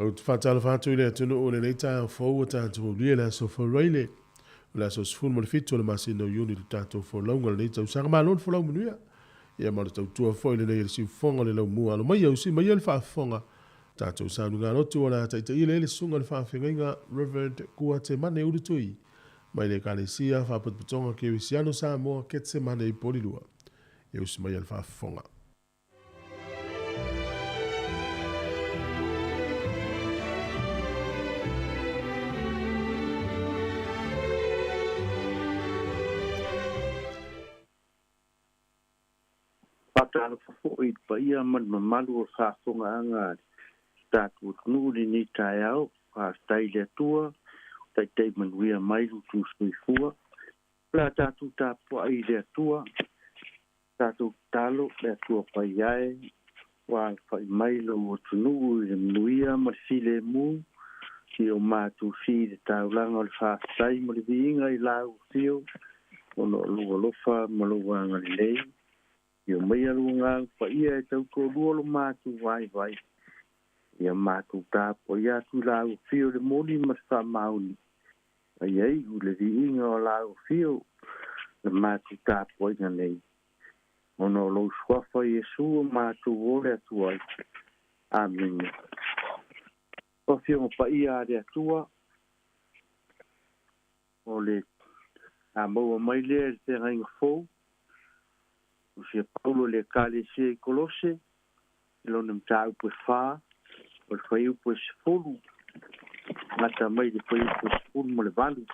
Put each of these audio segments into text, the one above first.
Ou te faatalofa atu i le atunuu o lenei taeao fou ua tatou aulia le aso Faraile, o le aso 17 o le masina o Iuni le tatou folauga o lenei tausaga. Malo le folau manuia. Ia ma le tautua foi lenei e le siufofoga o le laumua. Alo maia, usi maia le faafofoga. Tatou sauniga lotu o le a taitaia le susuga i le faafeagaiga Reverend Kuatemane Ulutui mai le Ekalesia Faapotopotoga Kerisiano Samoa Ketsemane i Polilua. Ia usi maia le faafofoga. Faatalofa foi i le paia ma le mamalu o le faafofogaaga a le tatou atunuu i lenei taeao. Faafetai i le Atua ua taitai manuia mai lo outou soifua. O le a tatou tapuai i le Atua, tatou tatalo, le Atua Paia e, ua alafai mai lou atunuu i le manuia ma le filemu, i o matou sii i le taulaga o le faafetai ma le viiga i lau afio, ona o lou alofa ma lou agalelei. Ia maia lou agaga paia e tautoalua lo matou vaivai, ia matou tapuai atu i lau afio i le moni ma le faamaoni, a ia iu le viiga o lau afio le matou tapuaiga nei, ona o lou suafa Iesu o matou ole atu ai. Amene. O Afioga Paia a le Atua, o le a maua mai lea i le feagaiga fou, usia Paulo le Ekalesia i Kolose, i lona mataupu e 4, o le fuaiupu e 10, gata mai le fuaiupu e 18.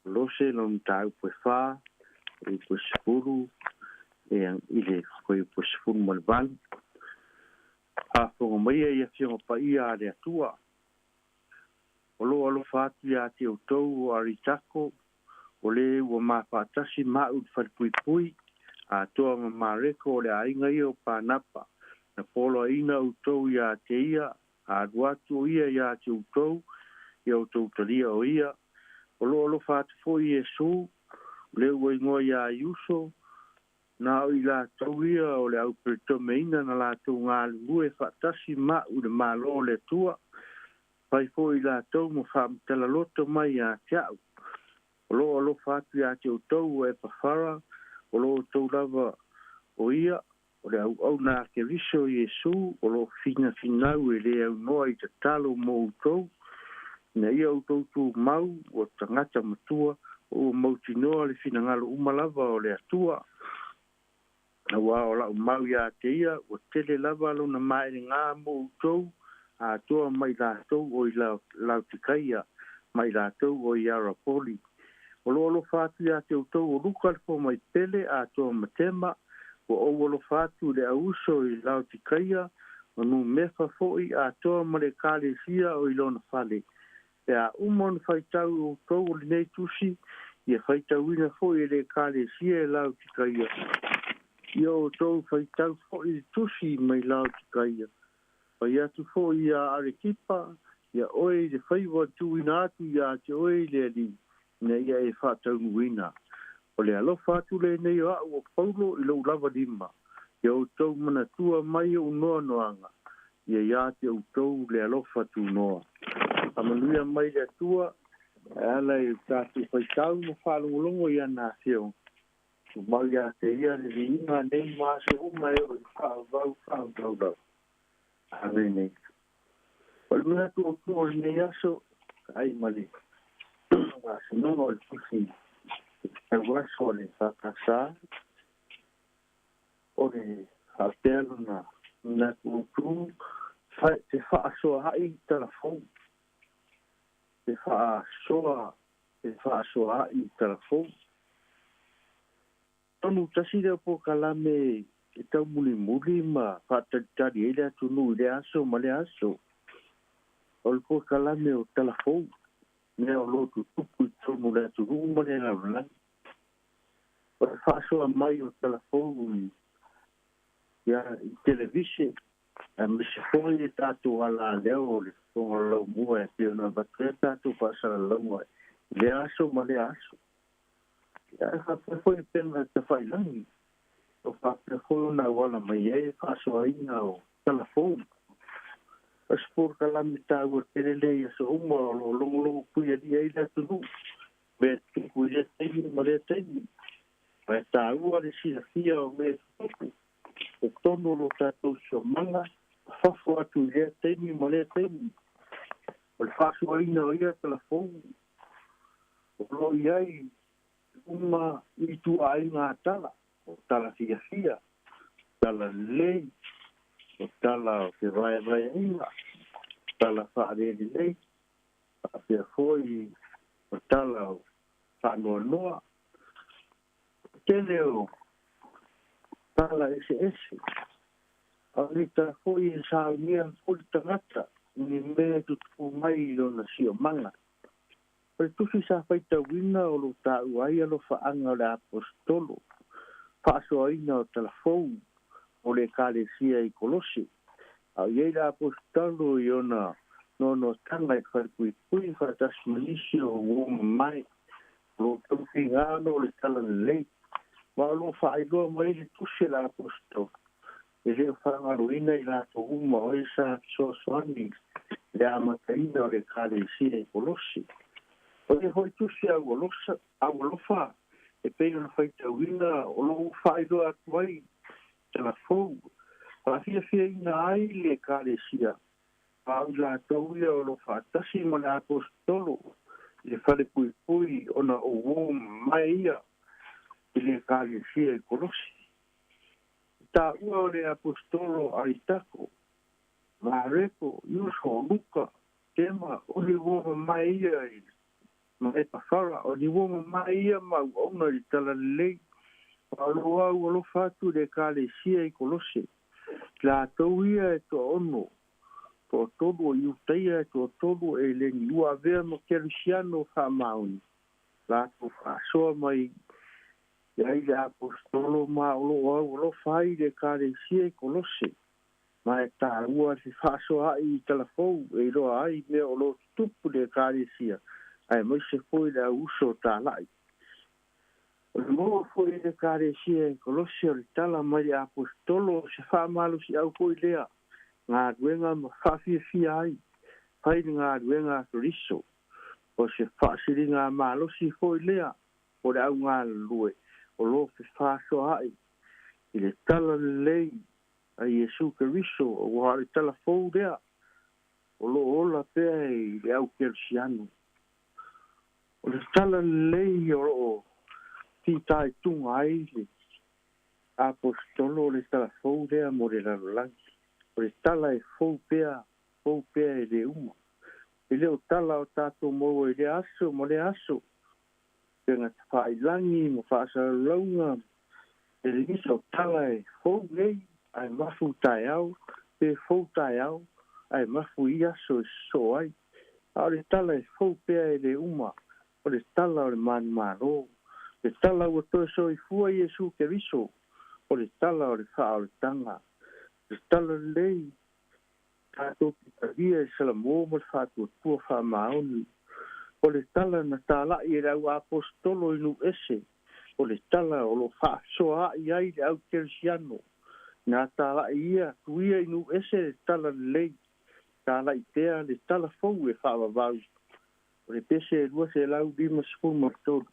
Kolose lona mataupu e 4, fuaiupu e 10, e i le fuaiupu e 18. Faafofoga maia i Afioga Paia a le Atua, o loo alofa atu iā te outou o Aritako, o le ua mafaatasi ma'u i le falepuipui, atoa ma Mareko o le aiga ia o Panapa, na poloaiina outou iā te ia, a alu atu o ia iā te outou, ia outou talia o ia. O loo alofa atu foi Iesu, o le ua igoa iā Iuso, na o i latou ia o le auperetomeina na latou galulue faatasi ma'u i le Malo o le Atua, fai foi i latou ma faamatala-loto mai iā te a'u. O loo alofa atu iā te outou o Epafara, o lo outou lava o ia, o le auauna a Keriso Iesu, o loo finafinau e lē aunoa i tatalo mo outou, ina ia outou tumau ua tagata matua, o ua mautinoa le finagalo uma lava o le Atua. Auā o la'u mau iā te ia, ua tele lava lona maelegā mo outou, atoa ma i latou o i Laotikaia, ma i latou o i Arapoli. O loo alofa atu iā te outou o Luka le fomai pele, atoa ma Tema, ua ou alofa atu i le auuso i Laotikaia, o Numefa foi, atoa ma le Ekalesia o i lona fale. Pe a uma ona faitau e outou o lenei tusi, ia faitauina foi e le Ekalesia e Laotikaia. Ia outou faitau foi i le tusi mai Laotikaia. Fai atu foi iā Arekipa, ia oe i le faiva tuuina atu iā te oe i le Alii, ina ia e faataunuuina. O le alofa atu lenei o a'u o Paulo i lou lava lima, ia outou manatua mai oʻu noanoaga, ia iā te outou le alofa tunoa. Faamanuia mai le Atua e ala i o tatou faitau ma faalogologo i ana afioga. Tumau iā te ia le viiga nei ma aso uma e oo i le faavavau faavavau lava. Amene. O le manatu autu o lenei aso, ai ma le gasenoga o le tusi tauaso o le FKS, o le faapea lona manatu autu, te faasoaai talafou. Te faasoa, te faasoaai talafou. Tonu tasi lea o polokalame e taumulimuli ma faatalitali ai le atunuu i lea aso ma lea aso. O le polokalame o talafou, mea o lo o tutupu i totonu o le atunuu ma le lalolagi. O le faasoa mai o talafou i i televise, aemaise foi le tatou alaleo o le fofoga o le laumua e pei ona avatu ai tatou faasalalauga i lea aso ma lea aso. Ia, e faapea foi upega tafailagi, o faapea foi ona auala mai ai le faasoaina o talafou. O se polokalame taua tele lea i aso uma o lo o logologo puialia ai le atunuu, mea e tutupu i lea taimi ma lea taimi. Ma e taua le silafia o mea e tutupu i totonu o lo tatou siosiomaga ma fafo atu i lea taimi ma lea taimi. O le faasoaina o ia talafou o lo o i ai uma ituaiga tala, o tala fiafia, tala lelei, o tala o fevaevaeaiga, tala faalelelei, faapea foi o tala o faanoanoa. O tele o tala eseese, a o le tala foi e saunia foi le tagata i ni mea e tutupu mai i lona siomaga. O le tusi sa faitauina o lo o taua ai alofaaga o le Aposetolo, faasoaina o talafou o le Ekalesia i Kolose, a o i ai le Aposetolo i ona noanoataga i falepuipui faatasi ma nisi o uo mamae o lo o taufiga ona o le talalelei, ma o lo o faailoa mai ai le tusi a le Aposetolo, e le o faagaloina i latou uma o e sa fesoasoani i le amataina o le Ekalesia i Kolose. O ia foi tusi aualofa e pei ona faitauina o lo o faailoa atu ai talafou, faafiafiaina ai le Ekalesia, a o i latou ia o lo o faatasi ma le Aposetolo i le falepuipui ona o uo mamae ia i le Ekalesia i Kolosi. I taua o le Aposetolo Aritako, Mareko, Iuso, Luka, Tema, o ni uo mamae ia i ma Epafara, o ni uo mamae ia ma auauna i le talalelei, ma o lo o aualofa atu i le Ekalesia i Kolose. I latou ia e toaono, toatolu o Iutaia, e toatolu o Eleni, ua avea ma Kerisiano faamaoni, latou faasoa mai i ai le Aposetolo ma o lo o aualofa ai i le Ekalesia i Kolose, ma e taua le fefaasoaai i talafou e iloa ai mea o lo o tutupu i le Ekalesia, aemaise foi le au uso talai. O le maua foi i le Ekalesia i Kolose o le tala mai le Aposetolo o se faamalosiau foi lea galuega ma faafiafia ai fai le galuega a Keriso. O se faasiligamalosi foi lea o le au galulue o lo o fefaasoaai i le talalelei a Iesu Keriso, aua o le tala fou lea o lo o ola pea i le au kerisiano. O le talalelei o lo o fitaituga ai le Aposetolo o le tala fou lea mo le lalolagi. O le tala e fou pea, fou pea e le uma. E le o tala o tatou maua i lea aso ma lea aso, upega tafailagi ma faasalalauga televisa, o tala e fou nei ae mafu taeao, pe fou taeao ae mafu i aso e sosoo ai. A o le tala e fou pea e le uma, o le tala o le manumalo, le tala ua toe soifua Iesu Keriso, o le tala o le faaolataga, le tala lelei tatou te talia i Salamo ma le faatuatua faamaoni, o le tala na tala'i e le au aposetolo i Nuuese, o le tala o lo o faasoaai ai le au kerisiano. Na tala'i ia tuia i Nuuese le tala lelei, tala'i pea le tala fou e faavavau. O le pese e 253.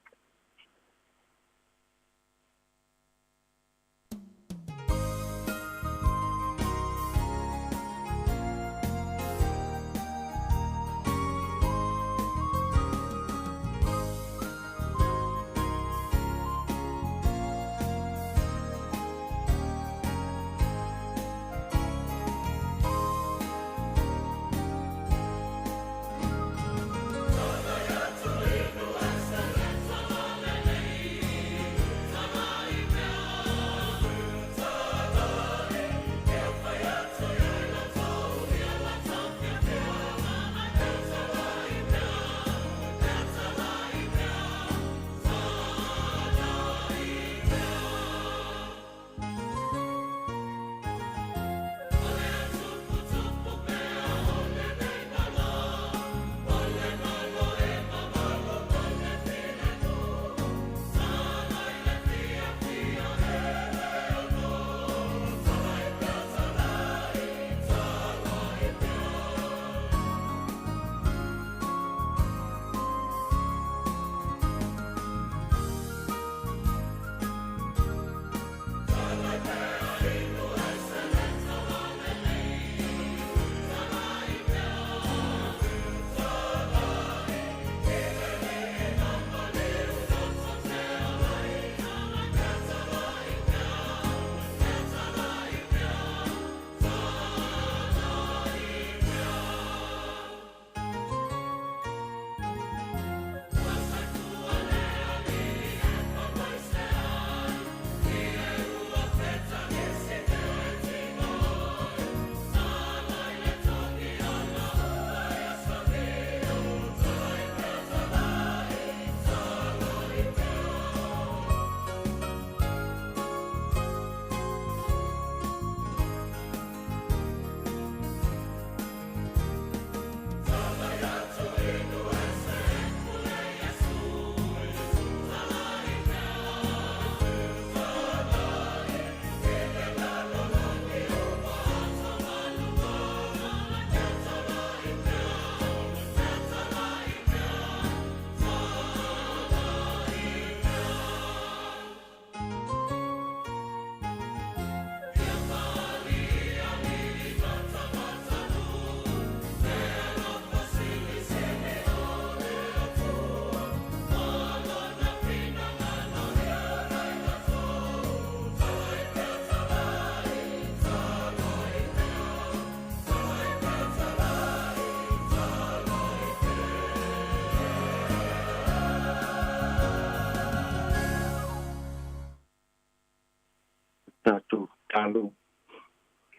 Tatalo.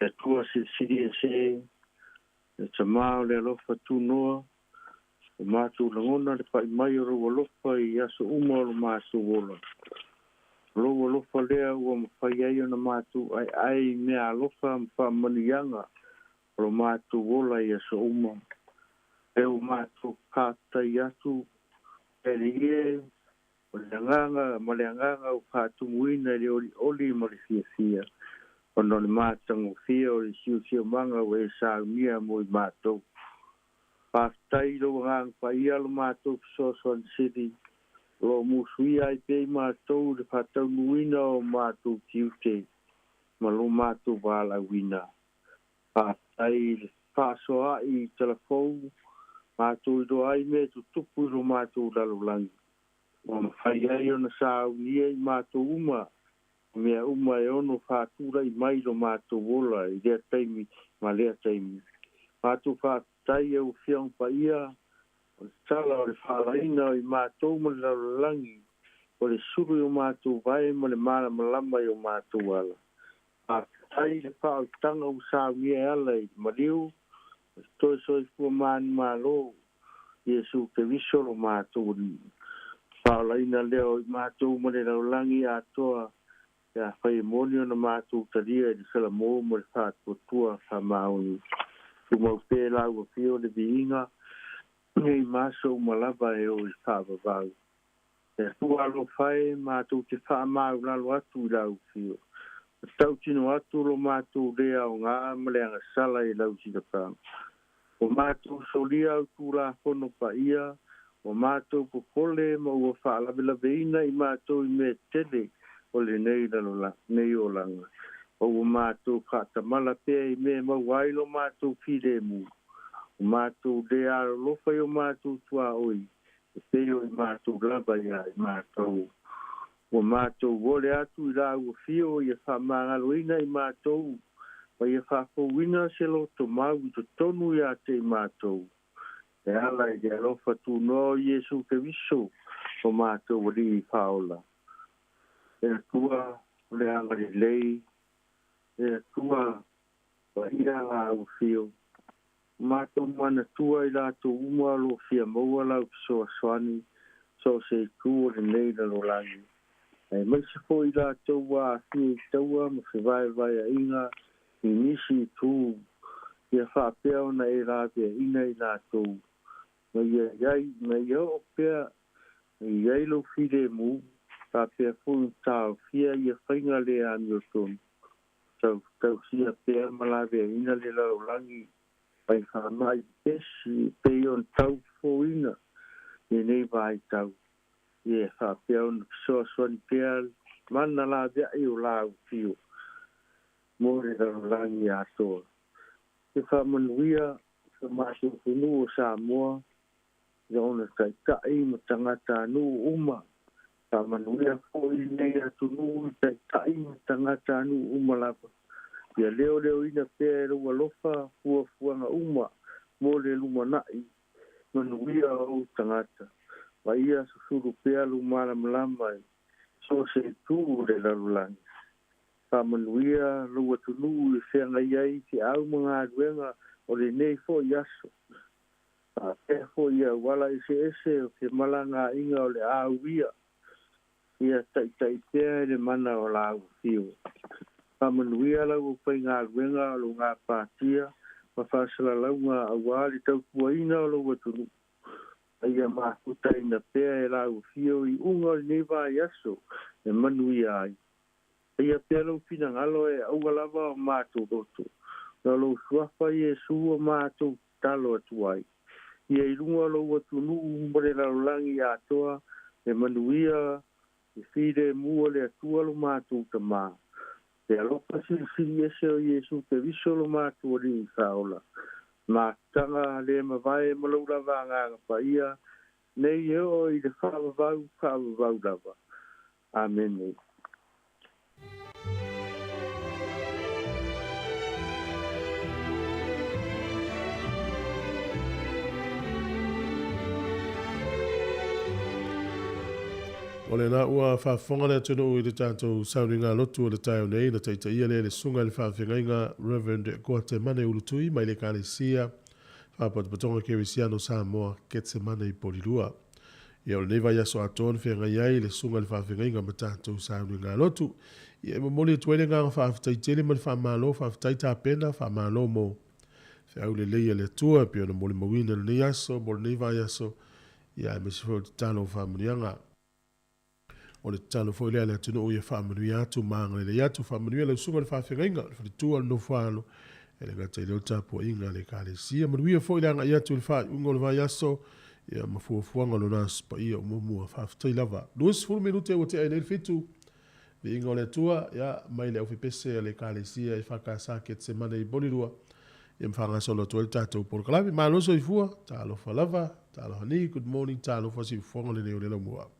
Le Atua silisili ese, le Tamā o le alofa tunoa, o matou lagona le pa'i mai o lou alofa i aso uma o lo matou ola. O lou alofa lea ua mafai ai ona matou ʻaeʻae i mea alofa ma faamanuiaga o lo matou ola i aso uma. E ua matou faafetai atu e le Alii e, o le agaga ma le agaga ua faatumuina i le olioli ma le fiafia, ona o le matagofie o le siosiomaga ua e saunia mo i matou. Faafetai i lou Agaga Paia lo matou fesoasoani sili, o lo o musuia ai pea i matou i le faataunuuina o matou tiute ma lo matou valaauina. Faafetai i le fefaasoaai i talafou, matou iloa ai mea e tutupu i lo matou lalolagi, ua mafai ai ona saunia i matou uma mea uma e ono faatulai mai i lo matou ola i lea taimi ma lea taimi. Matou faafetai e lau Afioga Paia, o le tala o le faalaina i matou ma le lalolagi, o le sulu i o matou vae ma le malamalama i o matou ala. Faafetai i le faaolataga ua saunia e ala i le maliu o le toe soifua manumalo, Iesu Keriso lo matou Alii. Faaolaina lea o i matou ma le lalolagi atoa, pe afai e moni ona matou talia i le salamo ma le faatuatua faamaoni. Tumau pea lau Afio le viiga nei ma aso uma lava e oo i le faavavau. Le Atua alofa e, matou te faamaulalo atu i lau Afio. E tautino atu lo matou le aoga ma le agasala i lau silafaga. Ua matou solia au Tulafono paia, ua matou popole ma ua faalavelaveina i matou i mea tele o lenei nei olaga, ma ua matou faatamala pea i mea e maua ai lo matou filemu. Ua matou le alolofa i o matou tuaoi, e pei o i matou lava ia i matou. Ua matou ole atu i lau Afio ia faamagaloina i matou ma ia faafouina se loto mau i totonu ia te i matou, e ala i le alofa tunoa o Iesu Keriso o matou Alii Faaola. E Atua o le agalelei, e Atua paia lau Afio, matou manatua i latou uma o lo o fia maua lau fesoasoani so o se itu o lenei lalolagi, aemaise foi i latou ua aafia i taua ma fevaevaeaiga i nisi itu, ia faapea ona e laveaina i latou, ma ia i ai, ma ia oo pea i ai lou filemu, faapea foi ona taofia ia faiga le amiotonu. Tausia pea ma laveaina le lalolagi mai faamai pepesi e pei ona tau fofoina i lenei vaitau, ia faapea ona fesoasoani pea mana laveai o lau afio mo le lalolagi atoa. Ia faamanuia so matou atunuu o Samoa i ona taitai ma tagatanuu uma. Faamanuia foi lenei atunuu i taitai ma tagatanuu uma lava. Ia leoleoina pea e lou alofa fuafuaga uma mo le lumanai manuia o ou tagata, ma ia susulu pea lou malamalama i so o se itu o le lalolagi. Faamanuia lou atunuu i feagai ai feau ma galuega o lenei foi aso, faapea foi i auala eseese o femalagaaiga o le a uia. Ia taitai pea e le mana o lau Afio. Faamanuia lau aufaigaluega o lo o gapatia ma faasalalauga aua le tautuaina o lou atunuu, a ia mafutaina pea e lau Afio i iuga o lenei vaiaso e manuia ai. Faia pea lou finagalo e aua lava o matou loto, na o lou Suafa Iesu o matou tatalo atu ai. Ia i luga o lou atunuu ma le lalolagi atoa e manuia e filemu o le Atua lo matou Tamā. Le alofa silisili ese o Iesu Keriso lo matou Alii Faaola. Mafutaga le mavae ma lou lava Agaga Paia, nei e oo i le faavavau, faavavau lava. Amene. O lena ua faafofoga le atunuu i le tatou sauniga lotu o le taeao nei, na taitaia lea e le Susuga i le Faafeagaiga Rev. Koatemane Ulutui mai le Ekalesia Faapatupatoga Kerisiano Samoa, Ketsemane i Polilua. Ia, o lenei vaiaso atoa na feagai ai le Susuga i le Faafeagaiga ma tatou sauniga lotu. Ia, e momoli atu ai le agaga faafetai tele ma le faamalo, faafetai tapena, faamalo mo feau lelei a le Atua e pei ona molimauina i lenei aso mo lenei vaiaso, ia aemaise foi o le tatalo o faamanuiaga. O le tatalo foi lea a le atunuu ia faamanuia atu ma agalelei atu, faamanuia lau susuga i le faafeagaiga, le faletua, le nofoaalo, e le gata i lea o le tapuaiga a le Ekalesia. Manuia foi le agai atu i le faaiuga o le vaiaso, ia ma fuafuaga o lona Aso Paia o muamua. Faafetai lava. 20 minute ua tea ai nei le fitu. Viiga o le Atua, ia, mai le aufepese a le Ekalesia EFKS Ketsemane i Polirua, ia ma faagasolo atu ai le tatou polokalame. Malo soifua, talofa lava, talofa ni, good morning, talofa siufofoga lenei o le laumua.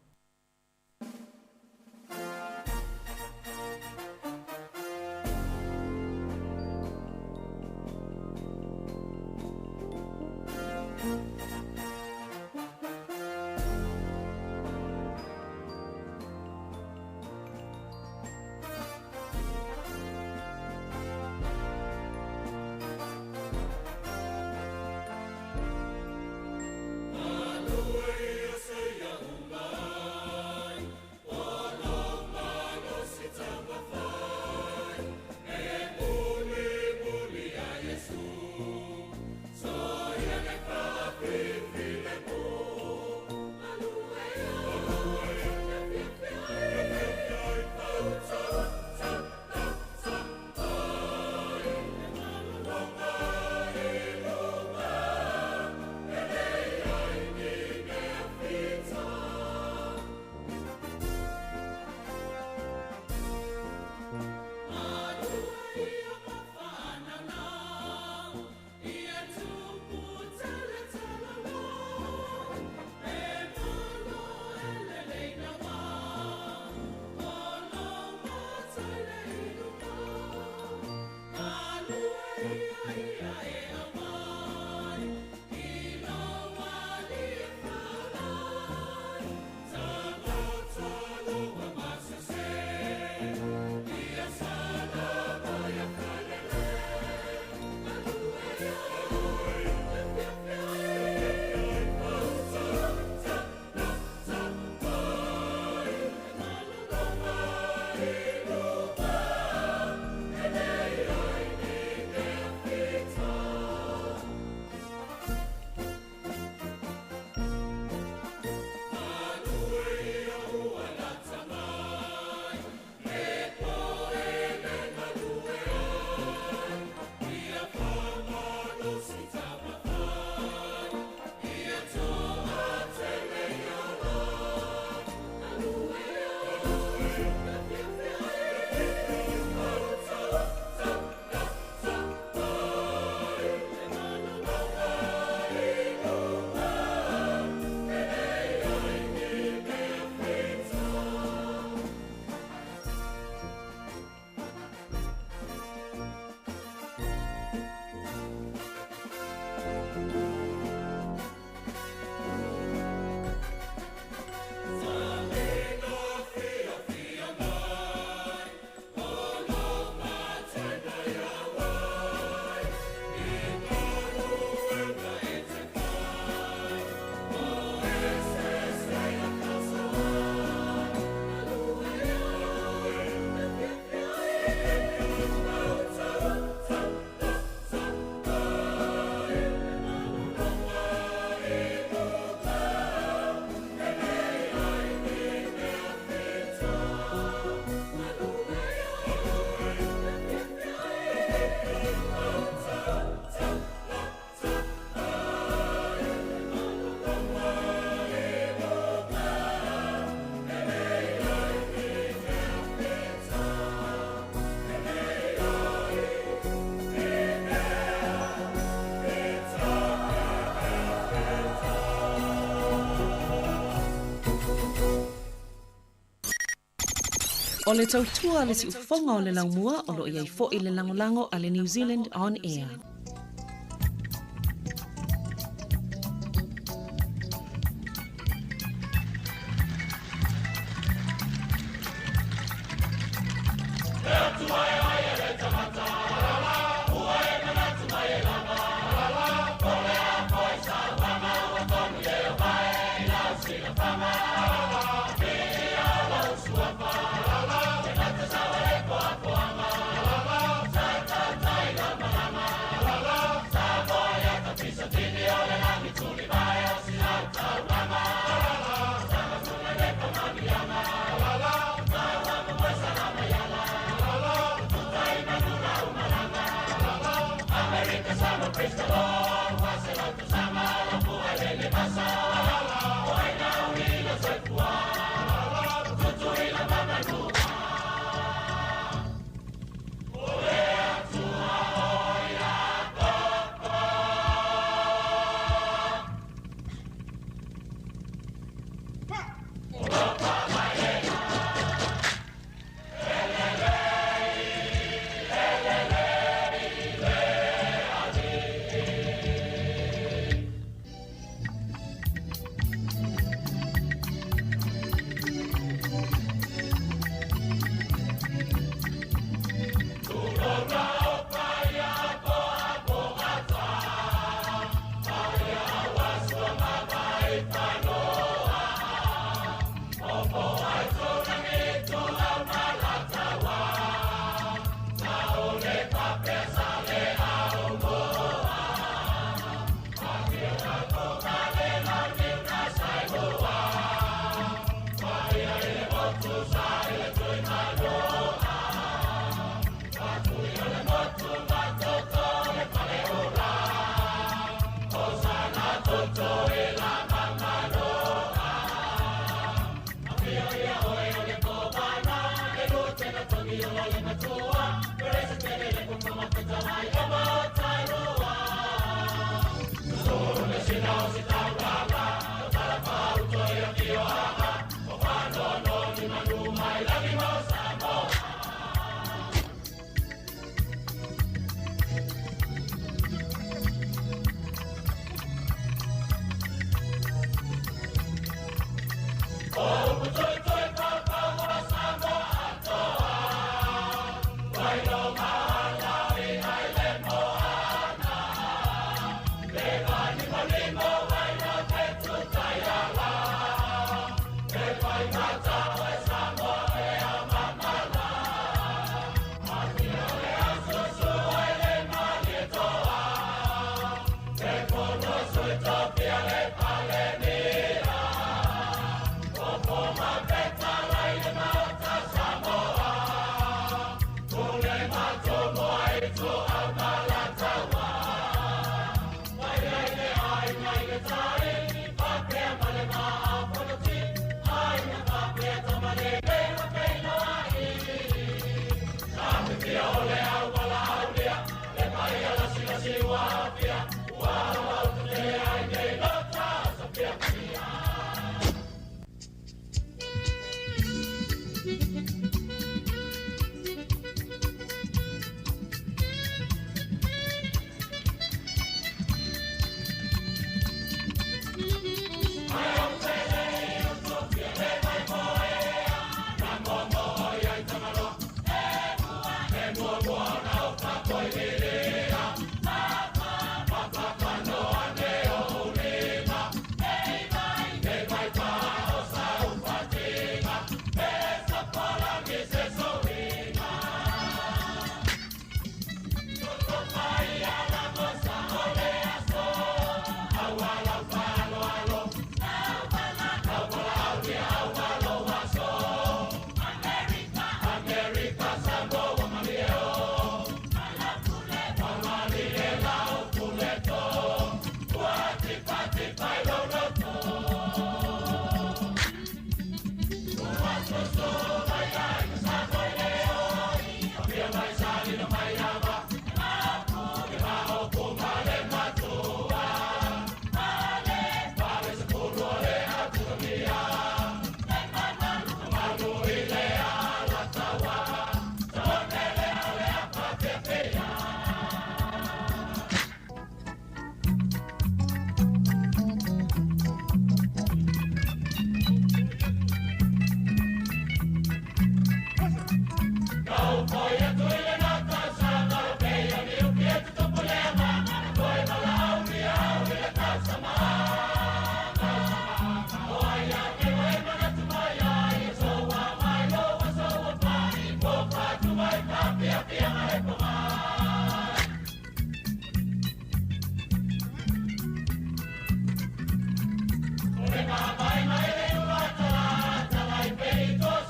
O le tautua a le siufofoga o le laumua o lo o i ai foi le lagolago a le New Zealand On Air.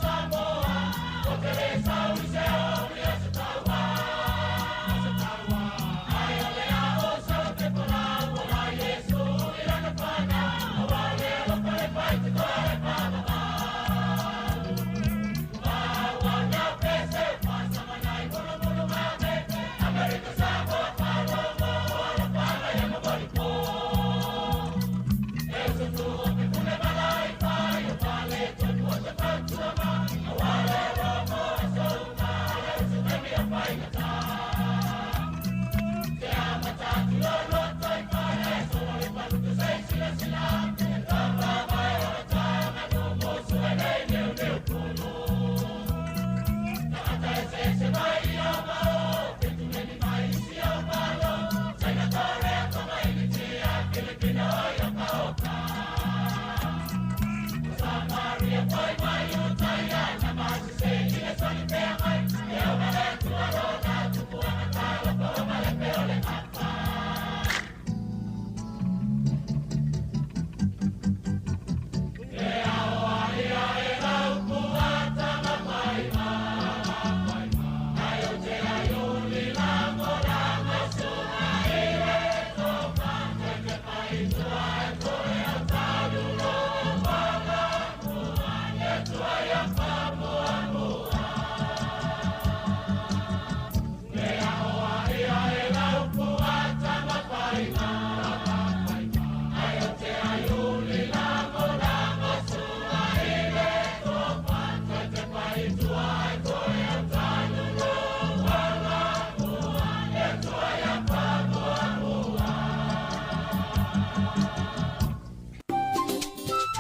Samoa, o te le sau i se o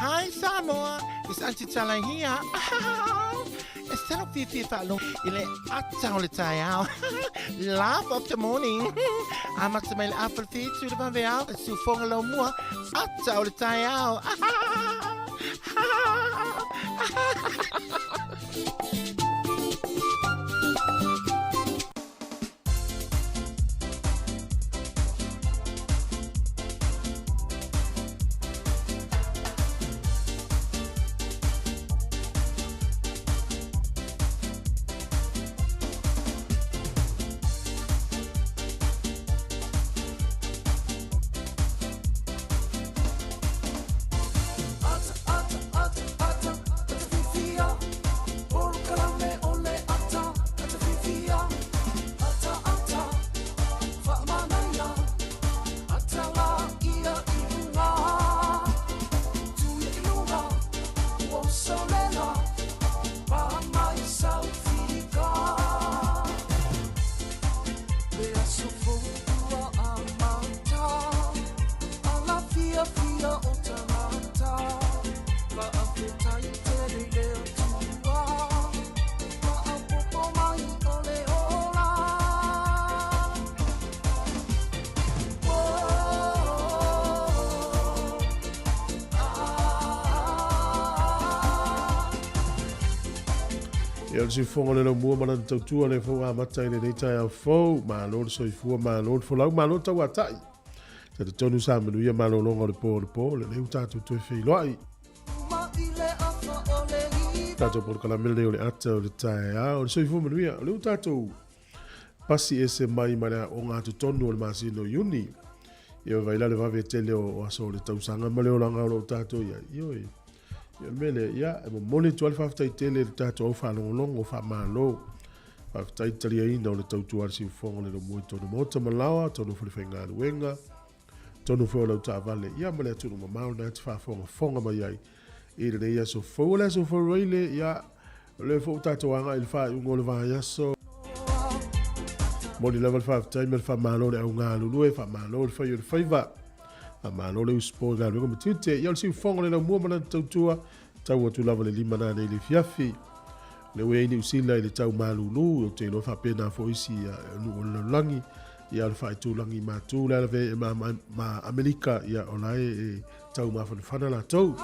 Hi Samoa, it's Aunty Tala here. E sala fiafia faalogo i le ata o le taeao. Laugh of the morning. Amata mai le afa le fitu le vaveao, le siufoga laumua, ata o le taeao. Ia o le siufofoga o le laumua ma lana tautua le fou amata i lenei taeao fou. Malo le soifua, malo le folau, malo le tauatai. Talitonu sa manuia malologa o le po o le po, lenei ua tatou toe feiloai. Tatou polokalame lenei o le ata o le taeao, o le soifua manuia. O lea ua tatou pasi ese mai ma le aoga totonu o le masina o Iuni. Ia vaai la le vave tele o aso o le tausaga ma le olaga o lo o tatou i ai. Ioe. Ia o le mea lea, ia, e momoli atu ai le faafetai tele i le tatou au faalogologo, faamalo. Faafetai le taliaina o le tautua a le siufofoga o le Lomua i tonu maota ma laoa, tonu foi le faigaluega, tonu foi o lau taavale, ia ma le atunuu mamao na te faafogafoga mai ai i lenei aso fou. O le aso fou ai le, ia, o lea foi ua tatou agai i le faaiuga o le vaiaso. Momoli lava le faafetai ma le faamalo i le au galulue, faamalo le fai o le faiva, faamalo le usupo i galuega ma tiute. Ia o le siufofoga o le laumua ma lana tautua, tau atu lava le lima nanei i le afiafi. O lea ua i ai Niu Sila i le tau malulu, ou te iloa faapena foi isi nuu o le lalolagi. Ia o le faaitulagi matu le ala ve ma, ma, ma Amerika, ia o la e tau mafanafana latou.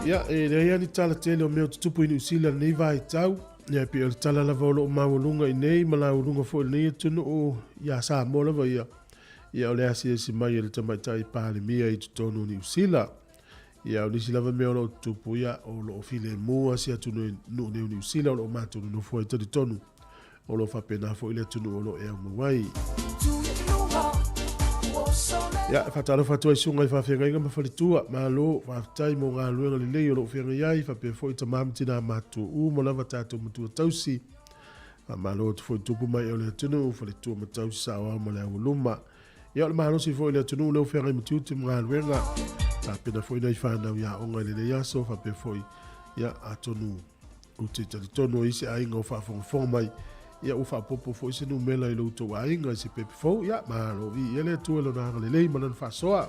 Ia, e leai lava ni tala tele o mea o tutupu i Niu Sila i lenei vaitau. Ia, e pei o le tala lava o lo o maualuga i nei ma laualuga foi i lenei atunuu ia Samoa lava ia. Ia, o le asiasi mai a le tamaitai Palemia i totonu o Niu Sila. Ia, o nisi lava mea o lo o tutupu, ia, o lo o filemu lava si atunuu nei o Niu Sila o lo o matou nonofo ai talitonu, o lo o faapena foi le atunuu o lo o e aumau ai. Ia, e faatalofa atu ai susuga i faafeagaiga ma faletua, malo, faafetai mo galuega lelei o lo o feagai ai, faapea foi tama ma tina matutua uma lava tatou matua tausi. Faamalo atu foi i tupu mai o le atunuu, faletua ma tausi saoao ma le aualuma. Ia o le malosi foi i le atunuu lea ua feagai ma tiute ma galuega. Tapena foi nai fanau i aoga i lenei aso, faapea foi, ia, atonu ou te talitonu o i ai se aiga o faafogafoga mai, ia ua faaopoopo foi se numera i lo outou aiga i se pepe fou, ia, malo viia le Atua i Lona agalelei ma Lana faasoa.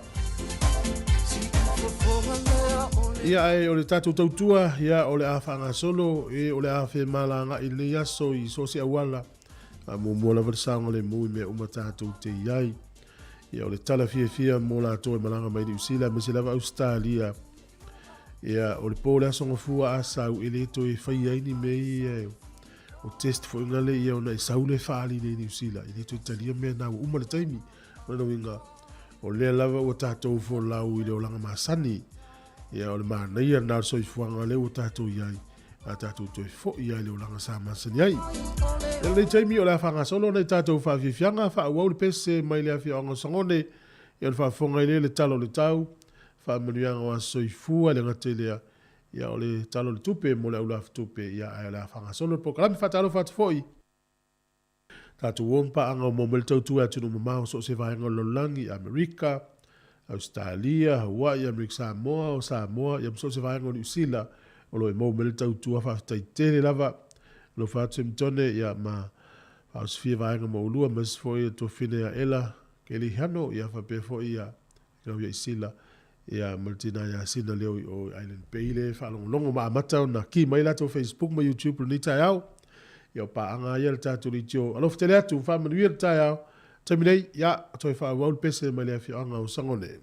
Ia, ae o le tatou tautua, ia, o le a faagasolo, e, o le a femalagaai i lenei aso i so o se auala, Faamuamua lava le saogalemu i mea uma tatou te i ai. Ia, o le tala fiafia mo latou e malaga mai Niu Sila aemaise lava Ausetalia. Ia, o le po o le Aso Gafua a sau e le toe faia ai ni mea ia o test foi ngale ia ona e sau le faali nei Niu Sila. E le toe talia mea na ua uma le taimi. O lona uiga, o lea lava ua tatou folau i le olaga masani. Ia, o le manaia lena o le soifuaga lea ua tatou i ai. A tatou toe foi ai le olaga sa masani ai. I lenei taimi o le a faagasolo nai tatou faafiafiaga, faaauau le pese mai le afioaga o Sagone, ia o le faafofoga ai lea i le tala o le tau, faamanuiaga o aso soifua, e le gata i lea, ia o le tala o le tupe mo le au lafutupe, ia ae o le a faagasolo le polokalame. Faatalofa atu foi. Tatou o ma paaga o maua mai le tautua i atunuu mamao so o se vaega o le lalolagi, Amerika, Ausetalia, Hawaii, Amerika Samoa, o Samoa, ia ma so o se vaega o Niu Sila o lo o e maua mai le tautua. Faafetai tele lava. Alofa atu Semitone, ia ma faaosofia vaega ma oulua, aemaise foi o Tuafine ia Ela. Kelihano, ia faapea foi ia lau ia Isila, ia ma le tina ia Sina Leo i o Island Bay le faalogologo ma amata ona ki mai latou Facebook ma YouTube lenei taeao. Ia o paaga ia le tatou leitio. Alofa tele atu, faamanuia le taeao. Taimi nei, ia, toe faaauau le pese mai le afioaga o Sagone.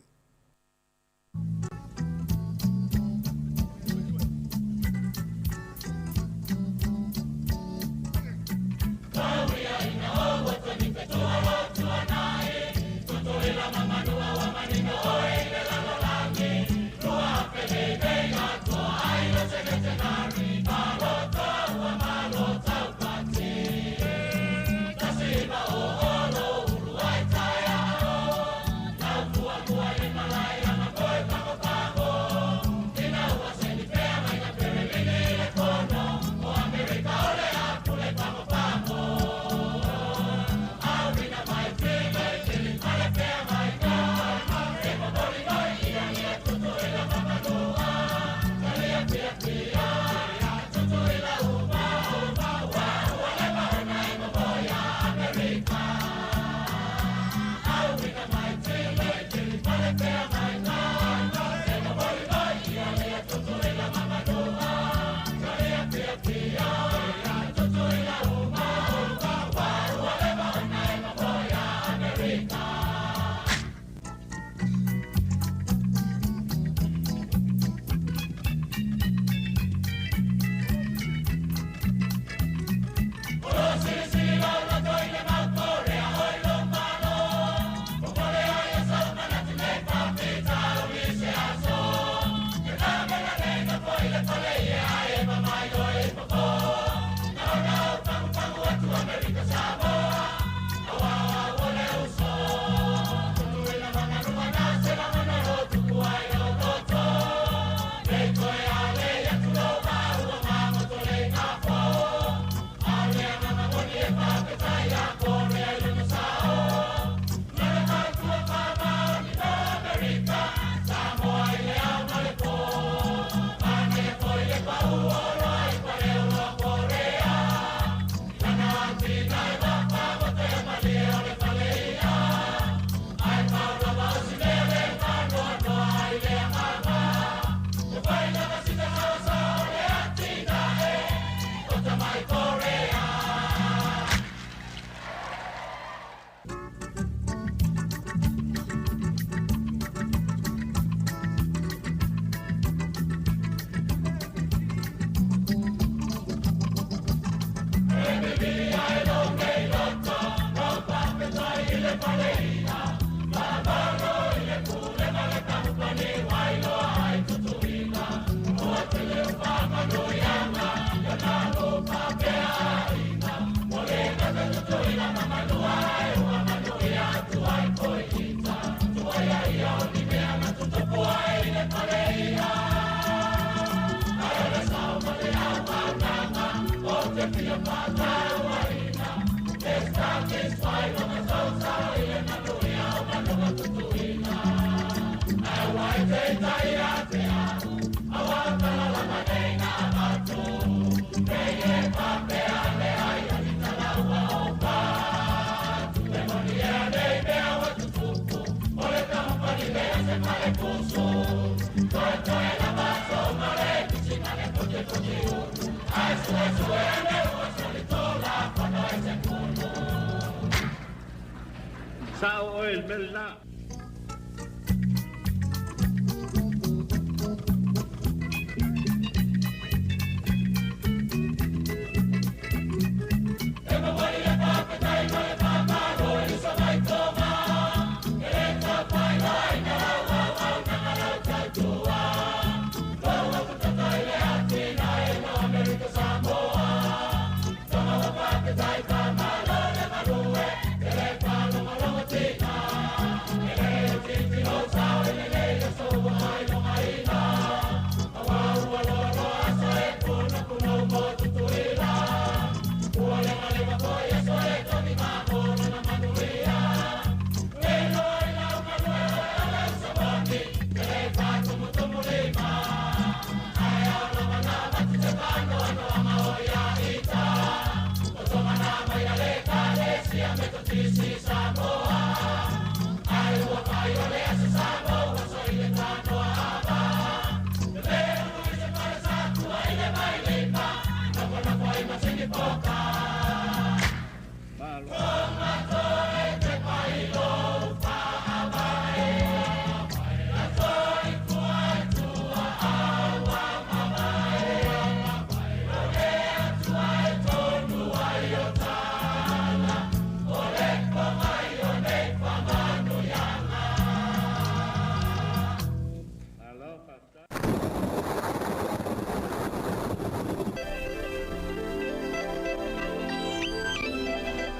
Sao oe le mea lena.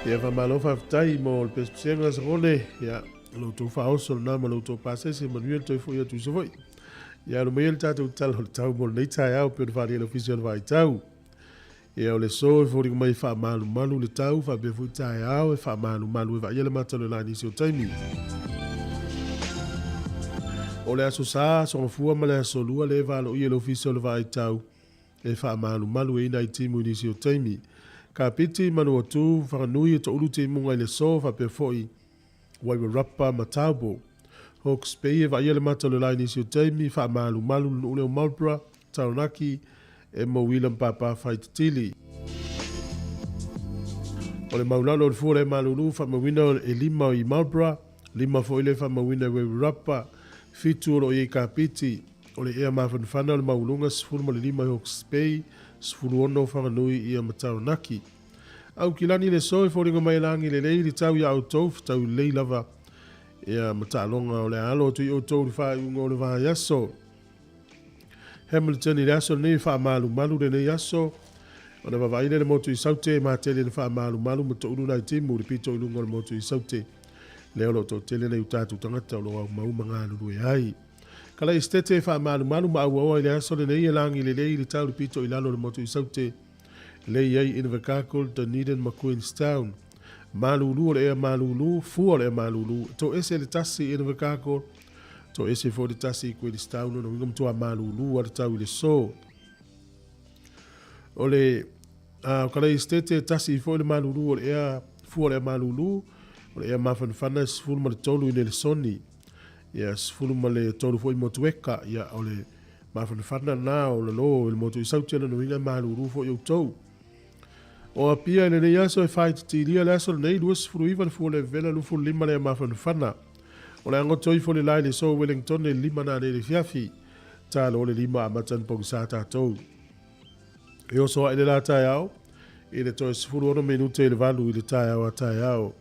Ia faamalo faafetai mo le pesepesega Sagone. Ia lo outou faaoso lena ma lo outou pasese, manuia le toe foi atu i Savaii. Ia alo maia le tatou tala o le tau mo lenei taeao pei ona faaalia e le Ofisa o le Vaitau. Ia o le aso e foliga mai e faamalumalu le tau faapea foi taeao e faamalumalu e vaaia le mata o le la i nisi o taimi. O le Aso Sa, Aso Gafua ma le Aso Lua lea e valoia e le Ofisa o le Vaitau e faamalumalu ai nai timu i nisi o taimi. Kapiti, Manuatu, Whanganui e toulu timuga i le aso faapea foi Wairarapa ma Taupo. Hawke's Bay e vaaia le mata o le la i nisi o taimi, faamalumalu le nuu lea o Marlborough, Taranaki, e mauila ma pāpā whaititili. O le maulalo o le fua o le malulu faamauina e 5 i Marlborough, 5 foi le faamauina i Wairarapa, 7 o lo o i ai i Kapiti. O le ea mafanafana o le maualuga 15 i Hawke's Bay, 16 o Whanganui ia ma Taranaki. Aukilani le aso e foliga mai e lagi lelei le tau iā outou, fetau lelei lava ia ma taaloga o le a alo atu i outou i le faaiuga o le vaiaso. Hamilton i le aso lenei e faamalumalu lenei aso ona vavaai lea le motu i Saute e matele na faamalumalu ma toulu nai timu i le pito i luga o le motu i Saute lea o lo o toatele nei o tatou tagata o lo o aumau ma galulue ai. Kala Esetete e faamalumalu ma auaoa i le aso lenei e lagi lelei le tau i le pito i lalo o le motu i Saute lea i ai Invercargill, Dunedin ma Queenstown. Malulu o le ea malulu, fua o le ea malulu, e toese le tasi i Invercargill, toese foi le tasi i Queenstown, lona uiga matua malulu a le tau i le so. O le o Kalei Estate e tasi foi le malulu o le ea, fua o le ea malulu, o le ea mafanafana e 13 i Nelesoni, ia 13 foi i Motueka, ia o le mafanafana na o lalo i le motu i Saute, lona uiga e malulu foi outou. O Apia i lenei aso e faaititilia le aso lenei, 29 le fua o le vevela, 25 le mafanafana. O le agoto ifo le lae i le so Wellington e 5 na le fiafi. Talo le 5 amata ni pogisa tatou. E oso ae le la taeao, i le toe 16 minute i le 8 i le taeao a taeao.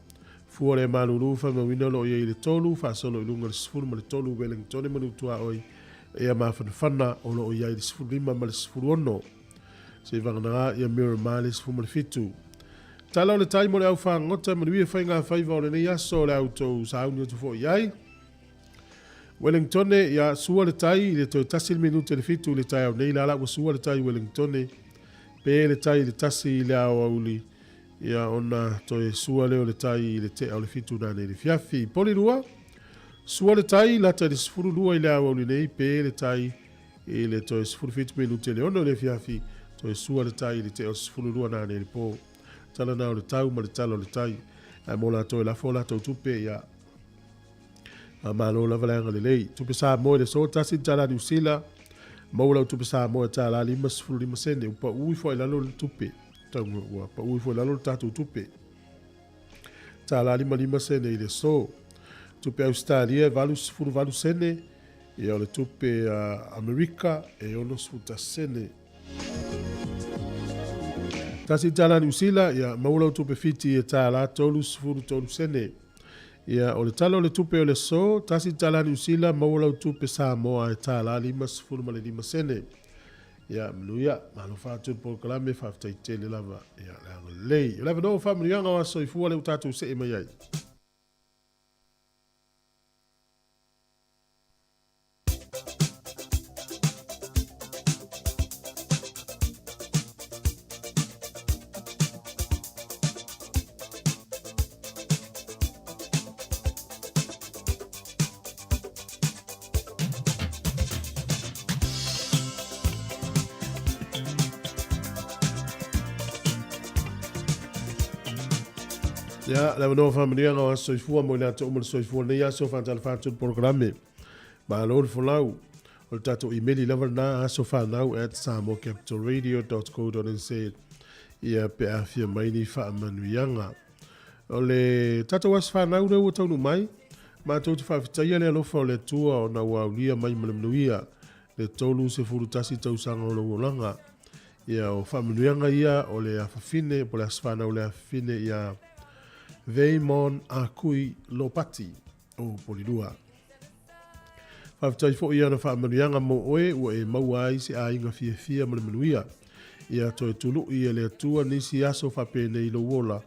Fua le malulu faamauina o lo o i ai i le 3, faasolo i luga i le 13 Wellington e manu tuaoi ea mafanafana o lo o i ai i le 15 ma le 16. Se i vaganaga ia Miramar le 17. Tala o le tai mo le au fagota manuia faiga faiva o lenei aso o le a outou sauni atu foi i ai. Wellingtone, ia sua le tai i le toe tasi le minute le 7 i le taeao nei la la ua sua le tai i Wellingtone pe le tai i le 1 i le aoauli ia ona toe sua lea o le tai i le tea o le 7 nanei le fiafi. Polilua, sua le tai lata i le 12 i le aoauli nei pe le tai i le toe 17 minute le 6 i le afiafi, toe sua le tai i le tea o le 12 nanei le po. Tala na o le tau ma le tala o le tai. Ae mo latou e lafo a latou tupe, ia Faamalo lava le agalelei. Tupe Samoa i le aso tasi le tala Niu Sila, maua lau tupe Samoa e tala 55 sene, ua pau ifo ai lalo le tupe. Tau ua pau ifo ai lalo le tatou tupe. Tala 55 sene i le aso. Tupe Ausetalia e 88 sene, ia o le tupe Amerika e 61 sene. Tasi tala Niu Sila, ia maua lau tupe Fiti e tala 33 sene. Ia, o le Tala o le Tupe o le aso, tasi tala Niu Sila, maua lau tupe Samoa e tala 55 sene. Ia, manuia, malo faatu le polokalame, faafetai tele lava, ia, le agalelei. O le avanoa o faamanuiaga o aso soifua lea ua tatou see mai ai. Ia, le avanoa faamanuiaga o aso soifua mo i latou uma le soifua lenei aso faatalofa atu le polokalame. Malo le folau. O le tatou imeli lava lena asofanau at samoacapitalradio.co.nz ia pe a fia mai ni faamanuiaga. O le tatou aso fanau lea ua taunuu mai, matou te faafetaia le alofa o le Atua ona ua aulia mai ma le manuia le 31 tausaga o lou olaga. Ia o faamanuiaga ia o le afafine po o le aso fanau o le afafine ia Veimon Akui Lopati o Polilua. Faafetai foi i ana faamanuiaga mo oe ua e maua ai se aiga fiafia ma le manuia. Ia toe tului e le Atua nisi aso faapenei i lou ola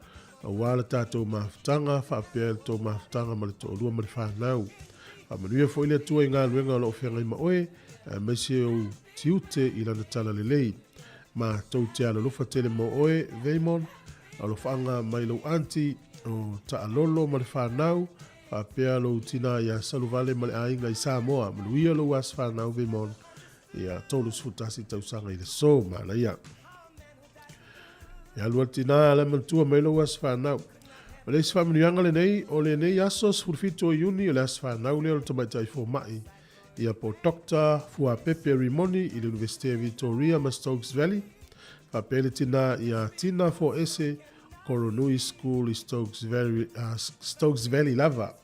Aua le tatou mafutaga, faapea i le tou mafutaga ma le toalua ma le fanau. Faamanuia foi le Atua i galuega o lo o feagai ma oe, aemaise ou tiute i Lana talalelei. Matou te alolofa tele mo oe, Veimon, alofaaga mai lou aunty o Taalolo ma le fanau, faapea lou tina ia Saluvale ma le aiga i Samoa. Manuia lou aso fanau, Veimon, ia 31 tausaga i le so. Manaia. E alu atu ina le manatua mai lou aso fanau. O le isi faamanuiaga lenei, o lenei aso 17 o Iuni, o le aso fanau lea o le tamaitai fomai, ia po Dr. Fuapepe Rimoni i le Universite Victoria ma Stokes Valley, faapea le tina ia Tina Foese Koronui School i Stokes Valley, Stokes Valley lava.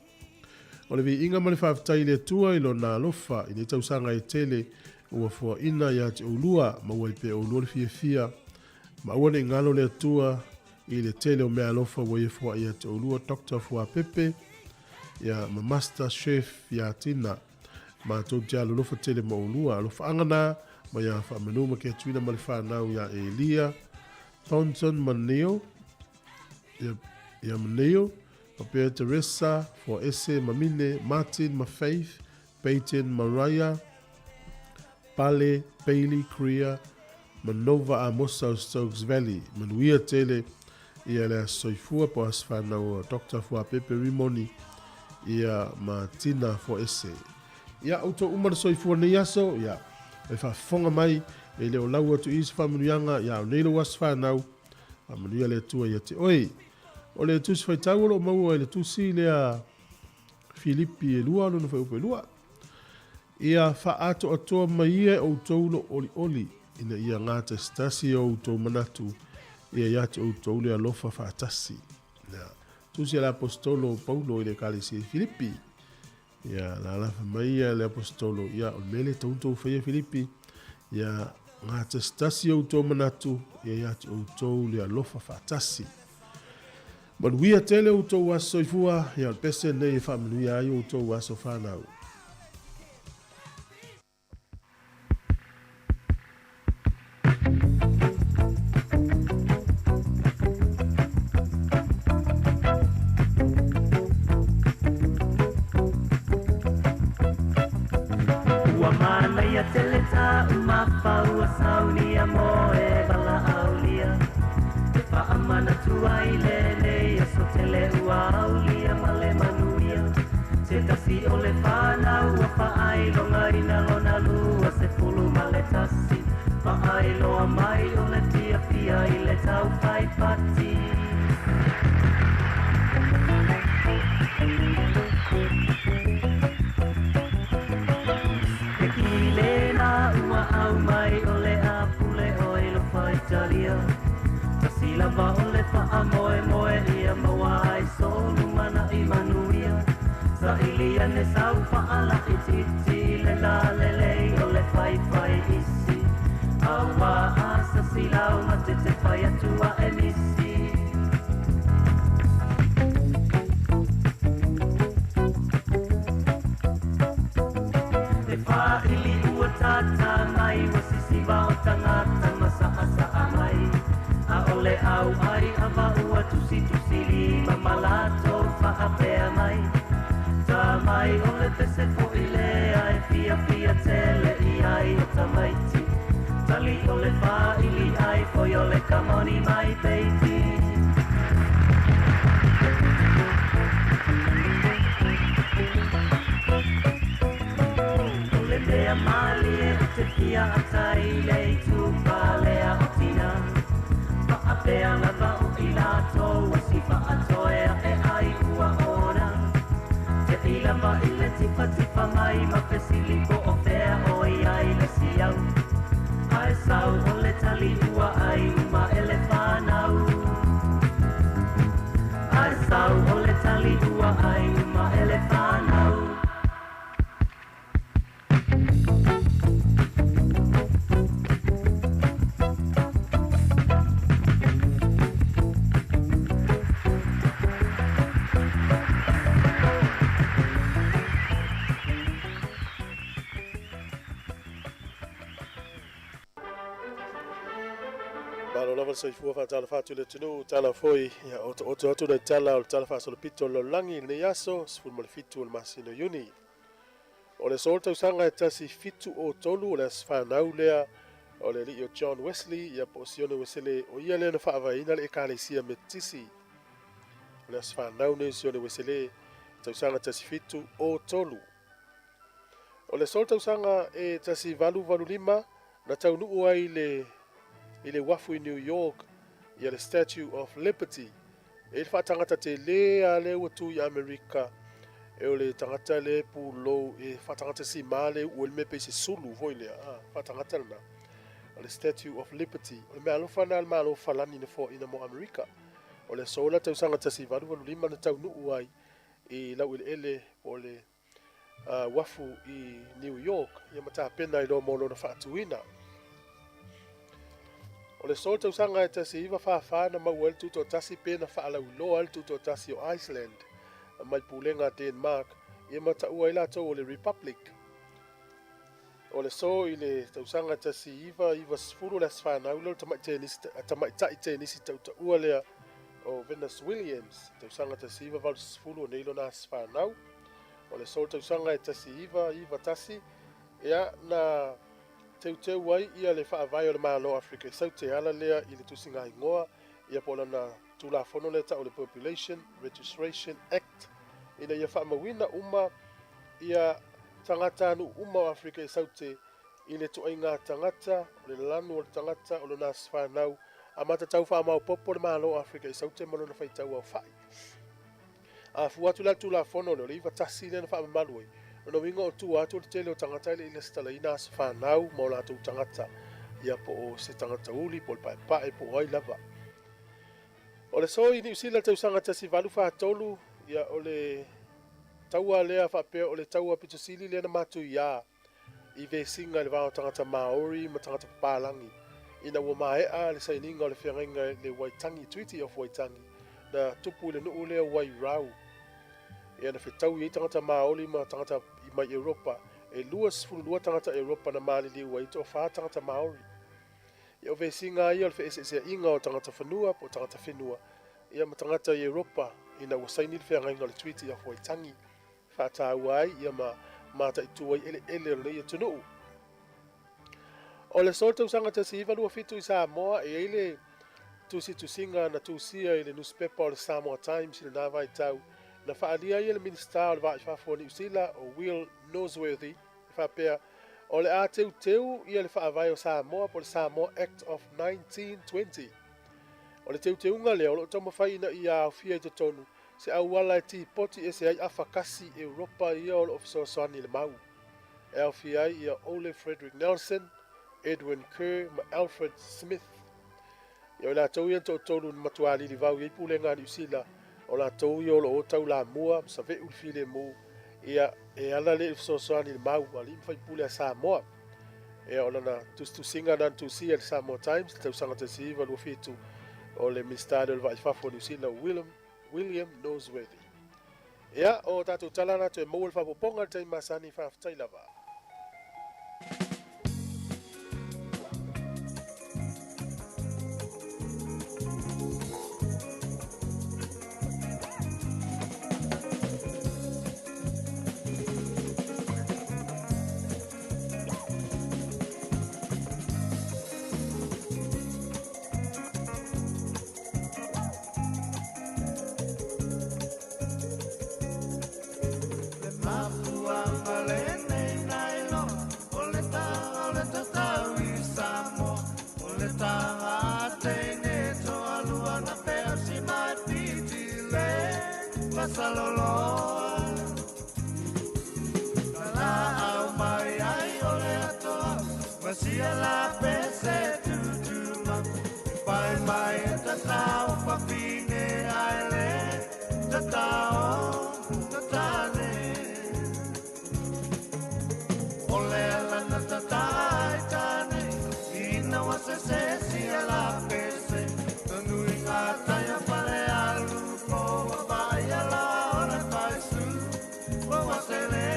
O le viiga ma le faafetai i le Atua i lona alofa i nei tausaga e tele ua foaina ia te oulua, maua ai pea oulua le fiafia, ma aua ne i galo le Atua i le tele o meaalofa ua ia foai ia te oulua Doctor Fuapepe ia ma Master Chef ia Tina. Matou te alolofa tele ma oulua. Alofaaga na mai ia Faamanu ma Ketuina ma le fanau ia Elia Thornton ma Neil, ia, ia ma Neil, faapea Teresa, Foaese, Mamine, Martin ma Faith, Peyton, Mariah, Pale, Bailey, Korea, ma Nova Amosa o Stokes Valley. Manuia tele ia le aso soifua po aso whanau o Dr. Fuapepe Rimoni ia ma Tina Foese. Ia, outou uma le soifua nei aso, ia, e faafofoga mai, e le o lau atu i se faamanuiaga, ia, o nei lou aso whanau, faamanuia le Atua ia te oe. O le tusi faitau o lo o maua i le tusi lea Filipi e 2, lona fuaiupu e 2. Ia faaatoatoa mai ia e outou lou olioli, ina ia gatasitasi o outou manatu, ia ia te outou le alofa faatasi. Ia, tusi a le aposetolo o Paulo i le Ekalesia i Filipi. Ia, la alafa mai ia le aposetolo, ia, o le mea lea e tatau ona outou faia Filipi, ia gatasitasi o outou manatu, ia ia te outou le alofa faatasi. Manuia tele outou aso soifua, ia o le pese lenei e faamanuia ai outou aso fanau. Ua manaia tele tāu mafaua saunia mo e valaaulia. E faamanatu ai lenei aso tele ua aulia ma le manuia. Se tasi o le fanau ua faailogaina lona 21. Faailoa mai o le fiafia i le tau fai pati. E kile na ua au mai o le a pule oi lo faitalia. Tasi lava o le faamoemoe ia maua ai so lumanaʻi manuia. Saili ane sau faalaitiiti le lalelei o le faifai isi. Aua asasi lau ma te te fai atua e misi. E whaili ua tata mai ua sisiva o tangata ma sa'a mai. A ole au ai ava ua tusi tusi lima malato whaapea mai. Ta mai o le pese fo i lea e fia fia tele i ai o tamaiti. Tali o le whaili ai foi o le kamoni mai peiti. O le mea malie o te fia atai le i tupalea o tina. Faapea lava o i latou o si faatoea e ai ua ona. Te ila ma i le tifa tifa mai ma fesili po o fea o i ai le siau. Ai sau o le tali ua ai uma e le whanau. Ai sau o le tali ua ai uma e le whanau. lava le soifua faatalofa atu i le atunuu tala foi ia otooto atu le tala o le tala faasolopito o le lalolagi i lenei aso 17 o le masina o Iuni. O le aso o le tausaga e 1703 o le aso fanau lea o le alii o John Wesley ia po o Sione Wesele o ia lea na faavaeina le ekalesia Metotisi. O le aso fanau nei o Sione Wesele tausaga 1703. O le aso o le tausaga e 1885 na taunuu ai le i le uafu i New York ia le Statue of Liberty e le faatagata tele a lea ua tu i Amerika e o le tagata le pulou e faatagata sima le ua le mea pei se sulu foi lea a faatagata lena o le Statue of Liberty o le mea alofa na le malo falani na foaina mo Amerika. O le aso la tausaga 1885 na taunuu ai i laueleele po o le uafu i New York ia ma tapena i loa mo lona faatuina. O le aso tausaga e 1944 na maua ai le tutoatasi pe na faalauiloa ai le tutoatasi o Iceland mai pulega a Denmark ia ma taua ai latou o le Republic. O le aso i le tausaga 1990 le aso fanau lea o le tamaitai tenisi tautaua lea o Venus Williams, tausaga 1980 o nei lona aso fanau. O le aso tausaga e 1991 ia na teuteu ai ia le faavae o le Malo o Afrika i Saute ala lea i le tusiga igoa ia po o lana Tulafono lea tau o le Population Registration Act ina ia faamauina uma ia tagatanuu uma o Afrika i Saute i le toaiga tagata, o le lanu o le tagata, o lona aso fanau, a matatau faamaopoopo le Malo o Afrika i Saute ma lona faitau aofai. A fua atu la le Tulafono lea, o le 91 lea na faamamalu ai, lona uiga o tua atu o le tele o tagata e le i lesitalaina aso fanau ma o latou tagata, ia po o se tagata uli, po o le paepae, po o ai lava. O le aso i Niu Sila le tausaga 1843, ia o le taua lea faapea o le taua pito sili lea na matuiā i vesiga i le va o tagata Māori ma tagata papalagi ina ua maea le sainiga o le feagaiga i le Waitangi, Treaty of Waitangi, na tupu i le nuu lea o Wairau. Ia na fetaui ai tagata Māori ma tagata i mai Europa. E 22 tagata Europa na maliliu ai, toafa tagata Māori. Ia o vesiga ia o le feeseeseaiga o tagata fanua po o tagata whenua ia ma tagata i Europa ina ua saini le feagaiga o le Treaty of Waitangi faataua ai ia ma mataitu ai eleele o lenei atunuu. O le aso tausaga 1927 i Samoa e ai le tusitusiga na tusia i le newspaper o le Samoa Times i lena vaitau na faaalia ai e le Minisita o le Va i Fafo o Niu Sila o Will Norsworthy e faapea o le a teuteu ia le faavae o Samoa po o le Samoa Act of 1920. O le teuteuga lea o loo taumafai ina ia aofia i totonu se auala e tipoti ese ai afakasi Europa ia o loo fesoasoani i le mau. E aofia ai ia Ole Frederick Nelson, Edwin Kerr ma Alfred Smith. Ia o latou ia na toatolu na matua lilivau i ai pulega a Niu Sila, o latou ia o loo taulamua ma saveu le filemu, ia e ala lea i le fesoasoani i le mau alii ma faipule a Samoa. Ia o lana tusitusiga na na tusia i le Samoa Times le tausaga 1927 o le Minisita lea o le Va i Fafo o Niu Sila William Norsworthy. Ia o tatou tala na toe maua le faaopoopoga i le taimi masani faafetai lava. Le mafuanga lenei na iloa o le taga o le tatau i Samoa o le taga a teine toalua na peasi mai Fiti le masaloloa na laau mai ai o le atoa ma sia la pese tutuma pai mai e tatau fafine ai le tatao tatane o le ala na tatai tane ina wa se se sia la pese tonu i ngā taia pale alu po wa vai ala o le paisu wa wa se le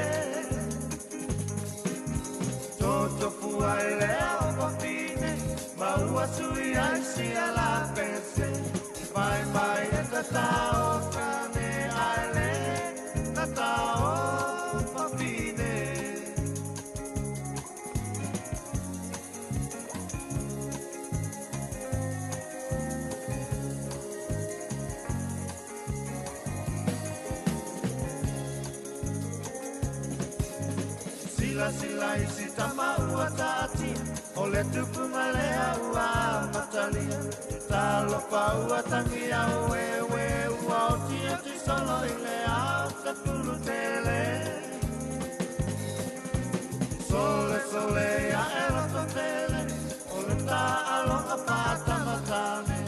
Toto fua i lea o fafine ma ua Ua sui ai sia la pese Mai mai e tatao kane ai le Tatao fafine. Sila sila isi tama ua taatia O le tupunga lea ua matalia. Talofa ua tangia ue ua oti oti solo i le au tafulu tele. Sole sole ia e roto tele O le ta aloga pātamatane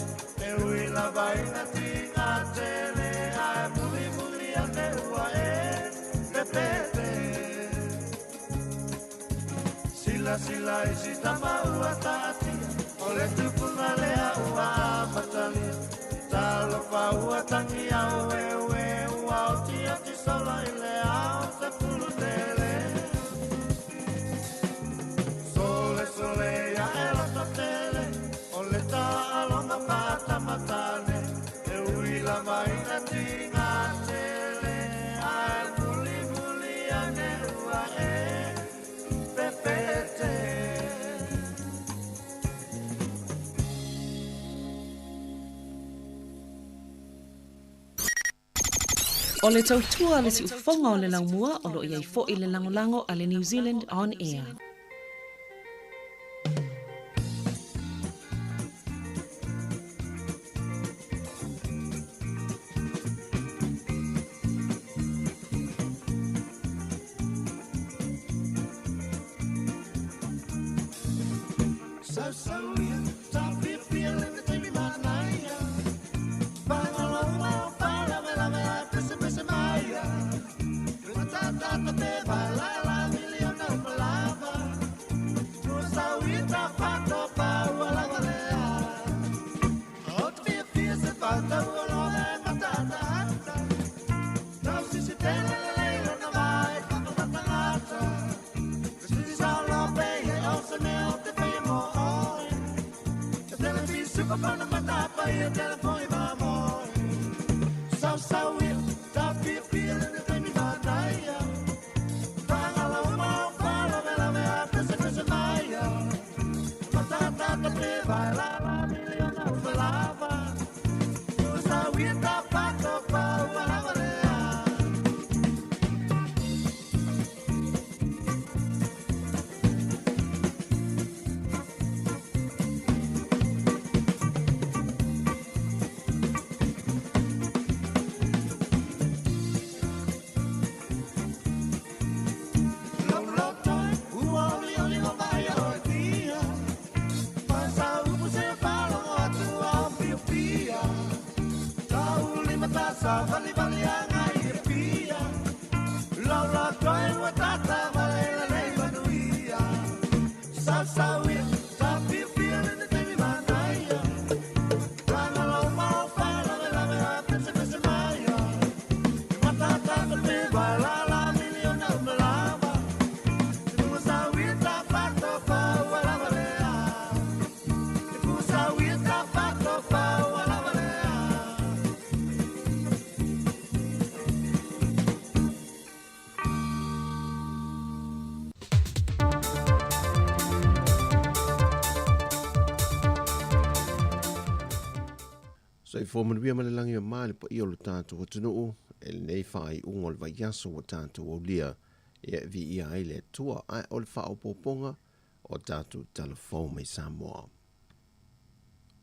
E ui lava ina tinga tele Ae muli muli ane ua e pepete. Sila sila isi tama ua taatia O le tupunga lea ua matalia. Talofa ua tangia ue ue ua oti oti solo i le au tafulu tele. Sole sole ia e roto tele O le ta aloga pātamatane E ui lava ina tinga tele Ae muli muli ane ua e pepete. O le tautua le siufofoga o le laumua o loo iai fo'i le lagolago a le New Zealand On Air. So so ia ta fia fia le te taimi manaia. Whangaloma o whalawe lawe ai pese pese maia. Matata te vai la la miliona o palava. Tua sau i ta whato pa ua lava lea. O te fia fia se whata ua loa e matata ata. Tau sisi te le le le lona vai whakatata ngata. Sisi sao lo pe he o se mea o te whaia mo oi. Te tele fi suka whana matapa i a telefoni mā moi. Sau sau ia, ta fia fia le te taimi manaia. Whangaloma o whalawe lawe ai pese pese maia. Matata te vai la la miliona o palava. Tua sau ia ta whato pa ua lava lea. Sa vali vali anga i pia. Lau la toi ua tata vale la lei manuia. Sa sa uia, ta fia fia le te taimi manaia. Whangaloma o whalawe lawe a pese pese maia. Matata te pe vai la la miliona o malava. Te pua sa uia ta whato pa ua lava lea. Te pua sa uia ta whato pa ua lava lea. Soifua manuia ma le lagi o ma le paia o le tatou atunuu e lenei faaiuga o le vaiaso ua tatou aulia e viia ai le Atua ae o le faaopoopoga o tatou talafou mai Samoa.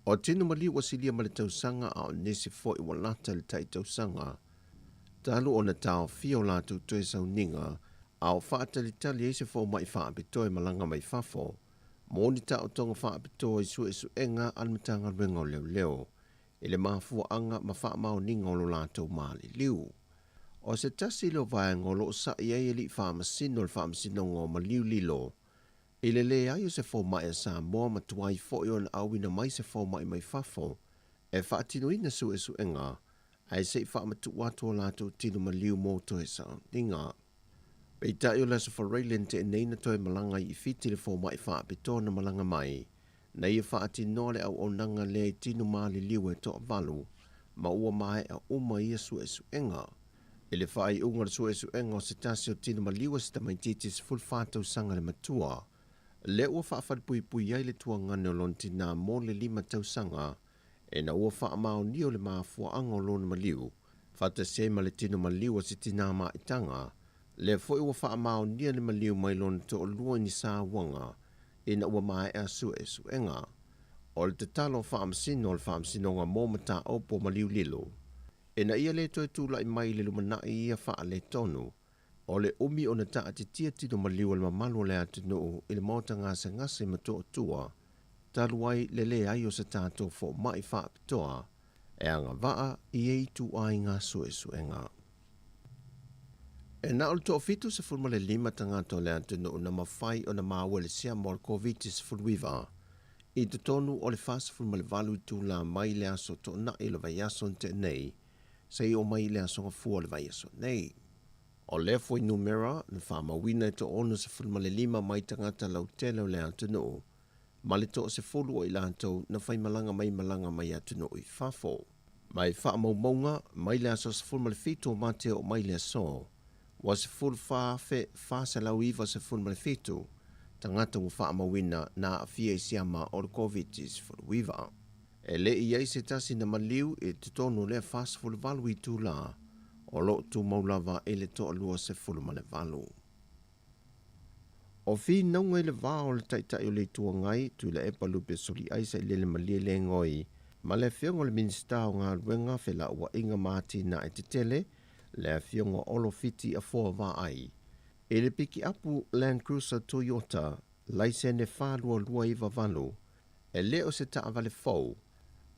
O tino maliu ua silia ma le tausaga a o nisi fo'i ua lata i le taʻi-tausaga talu ona taofia o latou toe sauniga a o faatalitali ai se fomaʻi faapitoa e malaga mai fafo mo ni taotoga faapitoa i suesuega a le Matagaluega o Leoleo i le mafuaaga ma faamaoniga o lo latou maliliu. O se tasi lea o vaega o loo saʻi ai alii faamasino o le Faamasinoga o Maliu Lilo i le leai o se fomaʻi a Samoa ma tuai foʻi ona auina mai se fomaʻi mai fafo e faatinoina suesuega ae seʻi faamatuʻu atu o latou tino maliu mo toe sauniga. Peitai o le Aso Faraile na tea nei na toe malaga ai i Fiti le fomaʻi faapitoa na malaga mai. Na ia faatinoa le auaunaga lea i tino maliliu e toavalu, ma ua maea uma ia suesuega. I le faaiuga o le suesuega o se tasi o tino maliu a se tamaitiiti 14 tausaga le matua, lea ua faafalepuipui ai le tuagane o lona tinā mo le 5 tausaga, ina ua faamaonia o le mafuaaga o lona maliu, faatasi ai ma le tino maliu a se tinā maitaga, lea foi ua faamaonia le maliu mai lona toalua i ni sauaga ina ua maea suesuega. O le tatalo faamasino a le Faamasinoga mo Mataupu o Maliu Lilo, ina ia le toe tulai mai i le lumanai ia faaletonu, o le umi ona taatitia tino maliu a le mamalu o le atunuu i le maota gasegase ma toatua, talu ai le leai o se tatou fomai faapitoa e agavaa i ia ituaiga suesuega. E na o le 75 tagata o le atunuu na mafai ona maua i le siama o le Koviti-19 i totonu o le 48 itula mai le aso Toonai o le vaiaso na tea nei seia oo mai i le aso Gafua o le vaiaso nei. O lea fuainumera na faamauina e 65 mai tagata lautele o le atunuu ma le 10 o i latou na faimalaga mai malaga mai atunuu i fafo. Mai faamaumauga mai le aso 17 o Mati e oo mai le aso, ua 14,497 tagata ua faamauina na aafia i siama o le Koviti-19. E le i i ai se tasi na maliu i totonu o lea 48 itula o lo o tumau lava i le 28. O finauga i le va o le Taitai o le Itu Agai, Tuilaepa Lupe Soliai Sailele Malielegaoi ma le Afioga o le Minisita o Galuega, Felauaiga ma Atinae Tetele, le Afioga Olo Fiti Afoa Vaai, i le pikiapu Land Cruiser Toyota laisene 4298, e le o se taavale fou,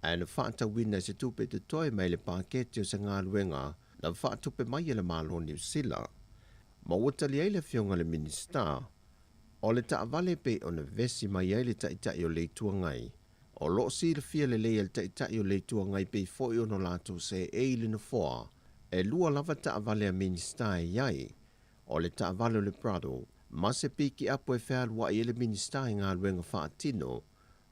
ae na faatauina i se tupe totoe mai le paketi o se galuega na faatupe mai e le Malo o Niu Sila. Ma ua tali ai le Afioga i le Minisita, o le taavale e pei ona vesi mai ai le Taitai o le Itu Agai, o lo o silafia lelei e le Taitai o le Itu Agai pei foi ona latou seei i le nofoa, e lua lava taavale a Minisita e i ai, o le taavale o le Prado ma se pikiapu e fealuai ai le Minisita i galuega faatino,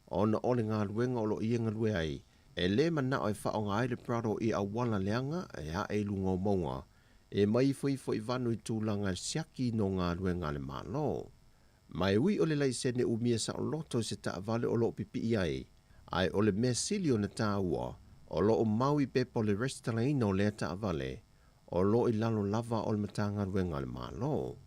ona o le galuega o lo o ia galue ai, e le manao e faaaoga ai le Prado i auala leaga e ae i luga o mauga, e mai ifoifo i vanu i tulaga e siaki no galuega a le Malo. Ma e ui o le laisene umia saoloto i se taavale o lo o pipii ai, ae o le mea sili ona taua, o lo o mau i pepa o le resitalaina o lea taavale, o lo o i lalo lava o le Matagaluega a le Malo.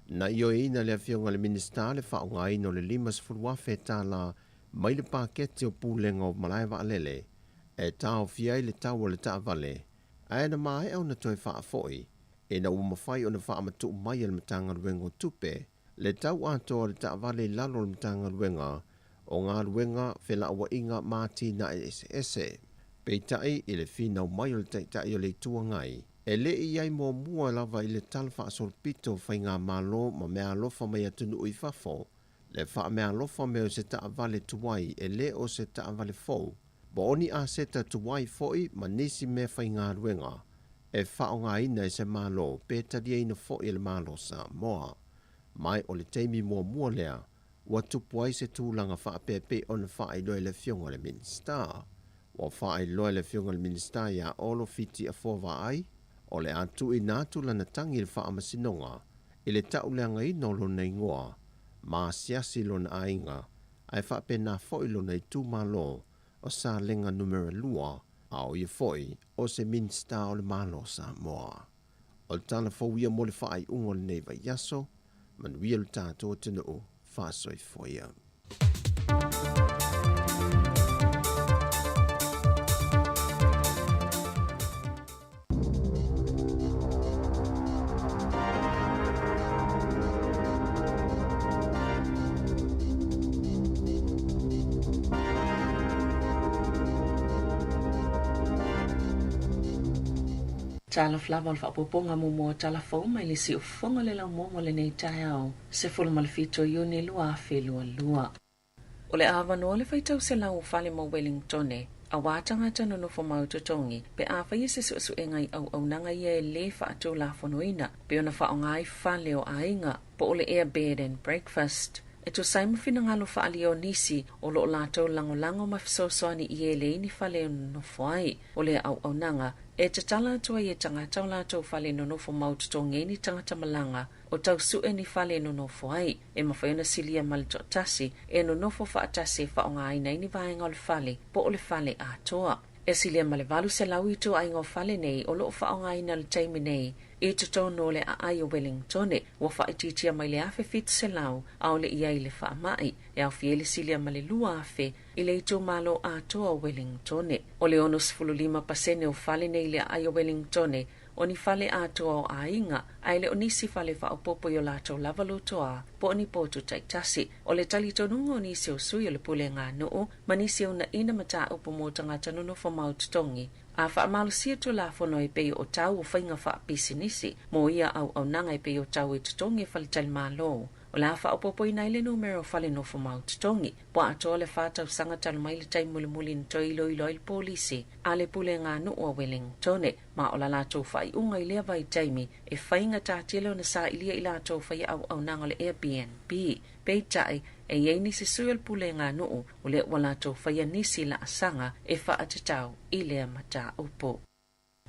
Na ioeina e le Afioga i le Minisita le faaaogaina o le $50,000 mai le paketi o Pulega o Malae Vaalele e taofia ai le tau o le taavale, ae na maea ona toe faafoi ina ua mafai ona faamatuu mai e le Matagaluega o Tupe le tau atoa o le taavale i lalo o le Matagaluega o Galuega, Felauaiga ma Atinae Eseese. Peitai, i le finau mai o le Taitai o le Itu Agai, e le i i ai muamua lava i le tala faasolopito o faigamalo ma meaalofa mai atunuu i fafo, le faameaalofa mea o se taavale tuai e le o se taavale fou, po o ni aseta tuai foi ma nisi mea faigaluega e faaaogaina e se Malo pe taliaina foi e le Malo o Samoa. Mai o le taimi muamua lea ua tupu ai se tulaga faapea pei ona faailoa e le Afioga i le Minisita. Ua faailoa e le Afioga i le Minisita iā Olo Fiti Afoa Vaai, o le a tuuina atu lana tagi i le Faamasinoga i le tauleagaina o lona igoa ma asiasi lona aiga ae faapena foi lona itumalo o Salega Numera 2, a o ia foi o se Minisita o le Malo o Samoa. O le tala fou ia mo le faaiuga o lenei vaiaso. Manuia lo tatou atunuu. Faasoifua ia. Talofa lava o le faaopoopoga muamua o tala fou mai le siufofoga o le laumua mo lenei taeao, 17 Iuni 2022. O le avanoa le faitau selau o fale mo Wellingtone, auā tagata nonofo mau totogi, pe a faia se suesuega i auaunaga ia e lē faatulafonoina, pei ona faaaoga ai fale o aiga, po o le ea bed and breakfast. E tusa ai ma finagalo faaalia o nisi o loo latou lagolago ma fesoasoani i e leai ni fale e nonofo ai. O lea auaunaga e tatala atu ai e tagata o latou fale nonofo mau totogi ai ni tagata malaga o tau sue ni fale e nonofo ai. E mafai ona silia ma le toatasi e nonofo faatasi e faaaogaina ai ni vaega o le fale po o le fale atoa. E silia ma le 800 ituaiga o fale nei o loo faaaogaina i le taimi nei i totonu o le aai o Wellingtone, ua faaitiitia mai le 1,700 a o le i ai le faamai, e aofia ai le silia ma le 2,000 i le itumalo atoa o Wellingtone. O le 65% o fale nei i le aai o Wellingtone o ni fale atoa o aiga, ae le o nisi fale faaopoopo i o latou lava lotoa po o ni potu taitasi. O le talitonuga o nisi o sui o le pulega nuu ma nisi e uunaina mataupu mo tagata nonofo mau totogi, a faamalosia Tulafono e pei o tau o faiga faapisinisi mo ia auaunaga e pei o tau e totogi e faletalimalo, o le a faaopoopoina ai le numera o fale nofo mau totogi. Ua atoa le 4 tausaga talu mai le taimi mulimuli na toe iloilo ai le polisi a le pulega nuu a Wellingtone, ma o la latou faaiuga i lea vaitaimi e faigata tele ona sailia i latou faia auaunaga o le Airbnb. Peitai, e i ai nisi sui o le pulega nuu o lea ua latou faia nisi laasaga e faatatau i lea mataupu.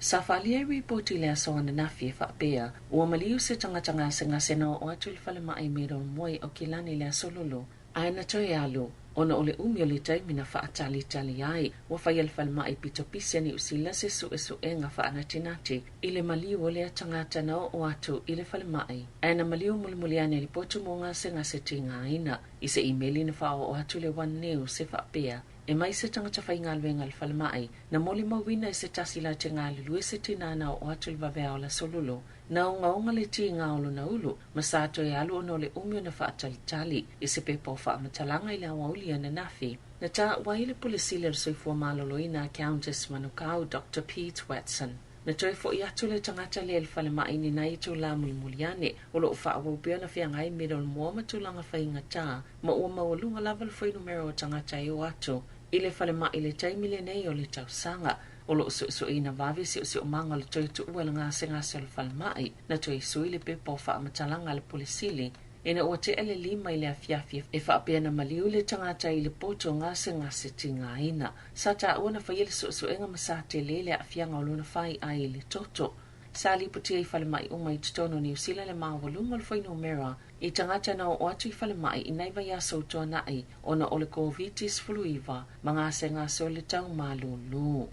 Sa faaalia i ripoti i le aso ananafi e faapea, ua maliu se tagata gasegase na oo atu i le falemai Middlemoy o Kilani i le aso Lulu, ae na toe alu ona o le umi o le taimi na faatalitali ai. Ua faia le falemai pitopisi a Niu Sila se suesuega faanatinati i le maliu o lea tagata na oo atu i le falemai, ae na maliu mulimuli ane i le potu mo gasegase tigaina. I se imeli na faaoo atu i le One News e faapea, e mai se tagata faigaluega i le falemai na molimauina e se tasi latou te galulue se tinā na oo atu i le vaveao o le aso Lulu. Na ogaoga le tiga o lona ulu ma sa toe alu ona o le umi ona faatalitali i se pepa o faamatalaga i le aoauli ananafi. Na taua ai le Pule Sili o le Soifua Maloloina a Countess Manukau, Dr Pete Watson. Na toe foi atu le tagata lea i le falemai ni nai itulā mulimuli ane. O loo faaauau pea ona feagai Middlemore ma tulaga faigata, ma ua maualuga lava le fuainumera o tagata e o atu i le falemai i le taimi lenei o le tausaga. O loo suesueina vave siosiomaga o le toe tuua i le gasegase o le falemai. Na toe sui le pepa o faamatalaga a le Pule Sili ina ua tea le 5 i le afiafi e faapea na maliu le tagata i le poto gasegase tigaina. Sa taua na faia le suesuega ma sa tele le aafiaga o lona faiai i le toto. Sa lipotia i falemai uma i totonu o Niu Sila le maualuga o le fuainumera i tagata na oo atu i falemai i nai vaiaso ua tuanai ona o le Koviti-19 ma gasegase o le taumalūlū.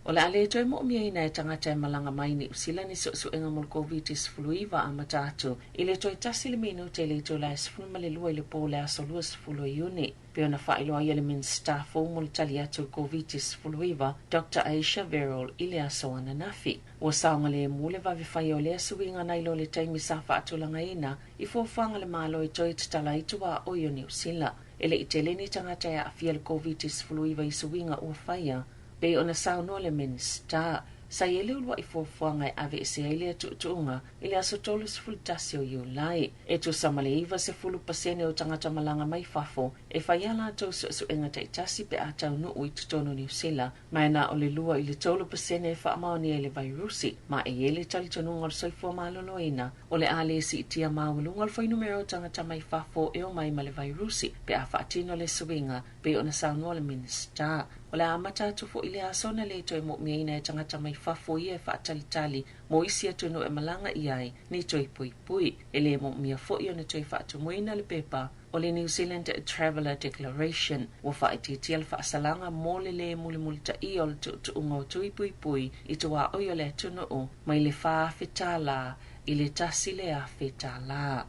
O le a le toe moomiaina e tagata e malaga mai Niu Sila ni suesuega mo le Koviti-19 amata atu i le toe 1 le minute i le itula e 12 i le po o le aso 20 o Iuni. Pei ona faailoa ai e le Minisita fou mo le tali atu i le Koviti-19, Dr Ayesha Verrall i le aso ananafi. Ua saogalemu le vave faia o lea suiga nai lo le taimi sa faatulagaina i fuafuaga a le Malo e toe tatala ai tuaoi o Niu Sila. E le i tele ni tagata e aafia i le Koviti-19 i suiga ua faia, pei ona saunoa le Minisita. Sa i ai le uluai fuafuaga e aveesea ai lea tuutuuga i le aso 31 o Iulai. E tusa ma le 90% o tagata malaga mai fafo e fai a latou suesuega taitasi pe a taunuu i totonu o Niu Sila, ma e na o le 2 i le 3% e faamaonia i le vairusi, ma e i ai le talitonuga o le soifua maloloina o le a le siitia maualuga o le fuainumera o tagata mai fafo e omai ma le vairusi pe a faatino le suiga, pei ona saunoa le Minisita. O le a amata atu foi i le aso na le toe moomiaina e tagata mai fafo ia e faatalitali mo isi atunuu e malaga i ai ni toe puipui. E le moomia foi ona toe faatumuina le pepa o le New Zealand Traveller Declaration. Ua faaitiitia le faasalaga mo le lē mulimulitaia o le tuutuuga o tui puipui i tuaoi o le atunuu mai le $4,000 i le $1,000.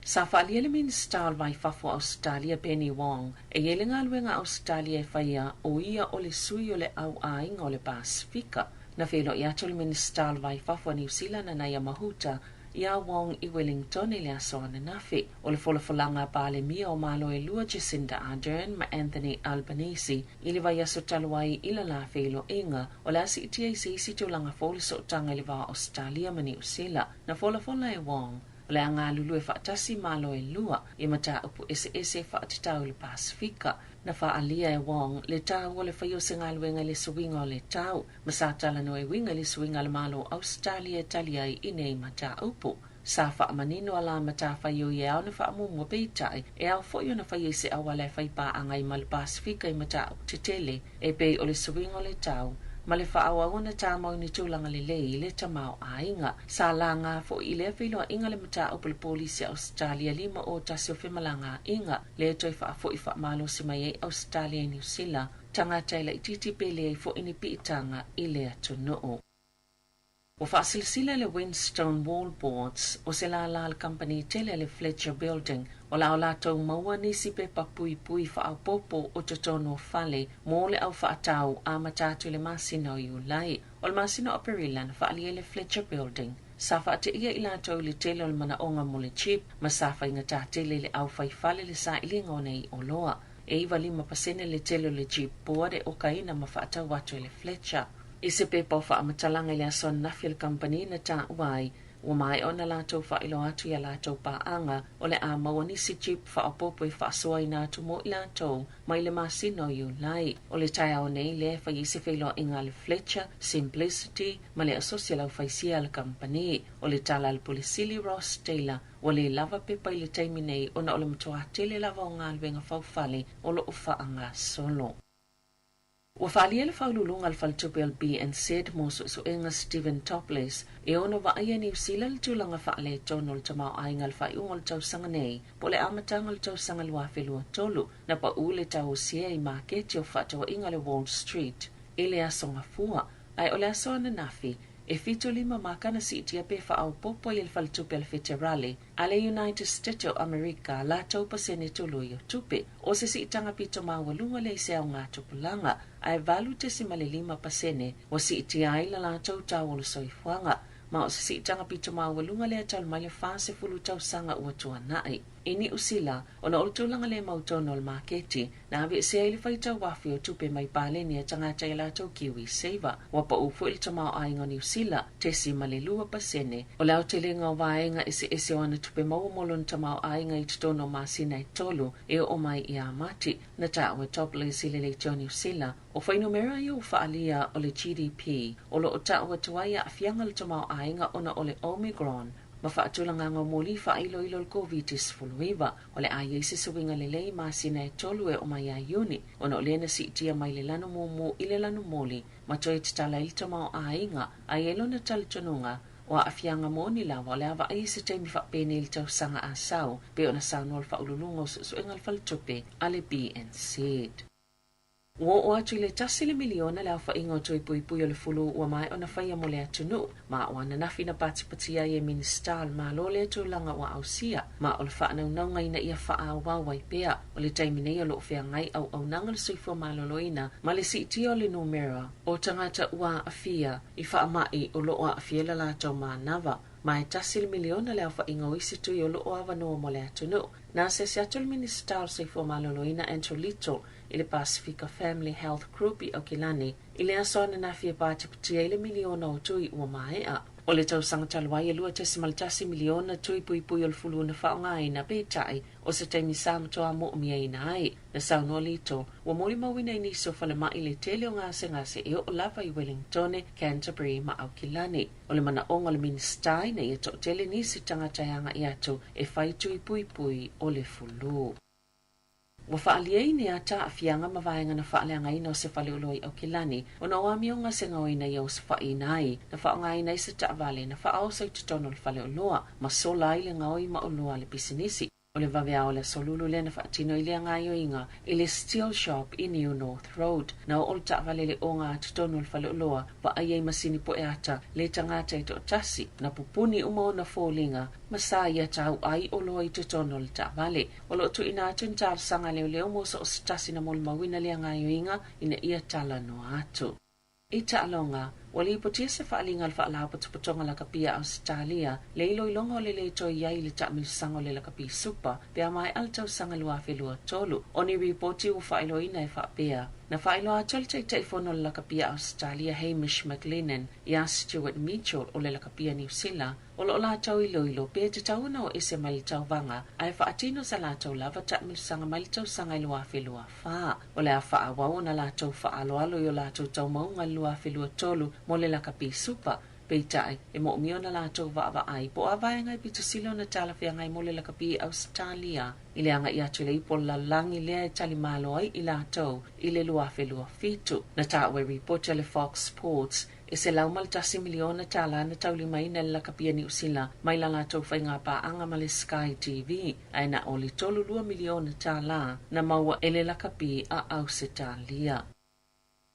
Sa faaalia le Minisita o le Va i Fafo o Ausetalia Penny Wong e i ai le galuega a Ausetalia e faia o ia o le sui o le au aiga o le Pasefika. Na feiloai atu le Minisita o le Va i Fafo a Niu Sila Nanaia Mahuta iā Wong i Wellington i le aso ananafi. O le folafolaga a Palemia o Malo e lua Jacinda Ardern ma Anthony Albanese i le vaiaso talu ai i le la feiloaiga, o le a siitia i se isi tulaga fou le sootaga i le va o Ausetalia ma Niu Sila. Na folafola e Wong o le a galulue faatasi Malo e lua i mataupu eseese e faatatau i le Pasefika. Na faaalia e Wong le taua o le faia o se galuega i le suiga o le tau, ma sa talanoa e uiga i le suiga a le Malo o Ausetalia e tali ai i nei mataupu. Sa faamanino ala matafaioi e ao ona faamuamua peitai e ao foi ona faia i se auala e fai paaga ai ma le Pasefika i mataupu tetele e pei o le suiga o le tau ma le faaauau ona tamau i ni tulaga lelei i le tamaoaiga. Sa laga foi i lea feiloaiga le mataupu i le polisi a Ausetalia 51 o femalagaaiga lea toe faafoi faamalosi mai ai Ausetalia i Niu Sila tagata e laitiiti pe leai foi ni piitaga i le atunuu. Ua faasilasila le Winstone Wallboards o se lālā a le kamupani tele a le Fletcher Building o le a latou maua nisi pepa puipui faaopoopo o totonu o fale mo le au faatau amata atu i le masina o Iulai. O le masina o Aperila na faaalia ai le Fletcher Building sa faateia i latou i le tele o le manaoga mo le chip ma sa faigata tele i le au fai fale le sailiga o nei oloa. E 95% le tele o le chip board e okaina ma faatau atu e le Fletcher. I se pepa o faamatalaga i le aso ananafi a le kamupani na taua ai, ua maea ona latou faailoa atu i a latou paaga o le a maua nisi chip faaopoopo e faasoaina atu mo i latou mai le masina o Iulai. O le taeao nei lea e fai ai se feiloaiga a le Fletcher, Simplicity ma le Asosi a le Aufaisia a le kamupani. O le tala a le Pule Sili Ross Taylor, ua le lava pepa i le taimi nei ona o le matuā tele lava o galuega faufale o loo faagasolo. Ua faaalia le faauluuluga a le faletupe o le BNZ mo suesuega Stephen Toplis e ono vaaia Niu Sila le tulaga faaletonu o le tamaoaiga i le faaiuga o le tausaga nei po o le amataga o le tausaga 2023 na pau le tau o sea i maketi o fefaatauaiga a le Wall Street i le aso Gafua ae o le aso ananafi e 75 makana siitia pe faaopoopo ai e le faletupe a le Feterale a le United States o Amerika latou pasene tului o tupe. O se siitaga pito maualuga lea i se augatupulaga, ae 8.5% ua siitia ai la latou tau o le soifuaga, ma o se siitaga pito maualuga lea talu mai le 40 tausaga ua tuanai. I Niu Sila, ona o le tulaga le mautonu o le maketi, na aveesea ai le faitau afe o tupe mai paleni a tagata i a latou KiwiSaver. Ua pau foi le tamaoaiga o Niu Sila, 0.2%. O le aotelega o vaega eseese o ana tupe maua mo lona tamaoaiga i totonu o masina e tolu e oo mai ia Mati, na taua e Toplis i le leitio o Niu Sila. O fuainumera ia ua faaalia o le GDP, o loo taua atu ai aafiaga o le tamaoaiga ona o le Omicron ma faatulagaga o moli faailoilo o le Koviti-19. O le a i ai se suiga lelei i masina e tolu e oo mai ia Iuni, ona o lea na siitia mai le lanu mumu i le lanu moli ma toe tatala ai le tamaoaiga, a i ai lona talitonuga o aafiaga moni lava o le a vaai i se taimi faapenei i le tausaga a sau, pei ona saunoa le faauluuluga o suesuega a le faletupe a le BNZ. Ua oo atu i le 1 le miliona le aofaiga o tui puipui o le fulu ua maea ona faia mo le atunuu, ma o ananafi na patipatia ai e Minisita o le Malo lea tulaga ua ausia, ma o le faanaunauga ina ia faaauau ai pea. O le taimi nei o loo feagai auaunaga le soifua maloloina ma le siitia o le numera o tagata ua aafia i faamai o loo aafia le latou manava, ma e 1 le miliona le aofaiga o isi tui o loo avanoa mo le atunuu. Na asiasi atu le Minisita o le Soifua Maloloina Andrew Little i le Pasifika Family Health Group i Aukilani i le aso ananafi e patipatia ai le miliona o tui ua maea. O le tausaga talu ai e 2.1 miliona tui puipui o le fulu na faaaogaina, peitai o se taimi sa matoa moomiaina ai. Na saunoa Little, ua molimauina i nisi o falemai le tele o gasegase e oo lava i Wellingtone, Canterbury ma Aukilani. O le manaoga o le Minisita ina ia toatele nisi tagata e agai atu e fai tui puipui o le fulu. Ua faaalia ai ni ata aafiaga ma vaega na faaleagaina o se faleoloa i Aukilani ona o amioga segaoina ia osofaiina ai na faaaogaina ai se taavale na faaoso i totonu o le faleoloa ma sola ai le gaoi ma oloa a le pisinisi. O le vaveao o le aso Lulu lea na faatino i lea gaoioiga i le Steel Shop i New North Road. Na oo le taavale i le oga totonu o le faleoloa, vaai ai masini poe ata le tagata e toatasi, na pupuni uma ona foliga ma sa ia tauai oloa i totonu o le taavale. O loo tuuina atu ni talosaga a leoleo mo so o se tasi na molimauina lea gaoioiga ina ia talanoa atu. I taaloga, ua lipotia se faaaliga a le Faalapotopotoga Lakapi a Ausetalia le iloiloga o le lē toe i ai i le taamilosaga o le lakapi supa pe a maea le tausaga 2023. O ni ripoti ua faailoaina e faapea, na faailoa atu e le Taitaifono o le Lakapi a Ausetalia Hamish McLennan iā Stuart Mitchell o le Lakapi a Niu Sila, o loo latou iloilo pe tatau ona o ese mai le tauvaga ae faatino sa latou lava taamilosaga mai le tausaga i 2024. O le a faaauau ona latou faaaloalo i o latou taumauga i le 2023 mo le lakapi supa. Peitai, e moomia ona latou vaavaai po o a vaega e pito sili ona talafeagai mo le lakapi i Ausetalia i le aga'i atu i le ipu o le lalolagi lea e talimalo ai i latou i le 2027. Na taua e ripoti a le Fox Sports, e $101 miliona tālā na taulimaina e le lakapi a Niu Sila mai la latou faigapaaga ma le Sky TV, ae na o le $32 miliona tālā na maua e le lakapi a Ausetalia.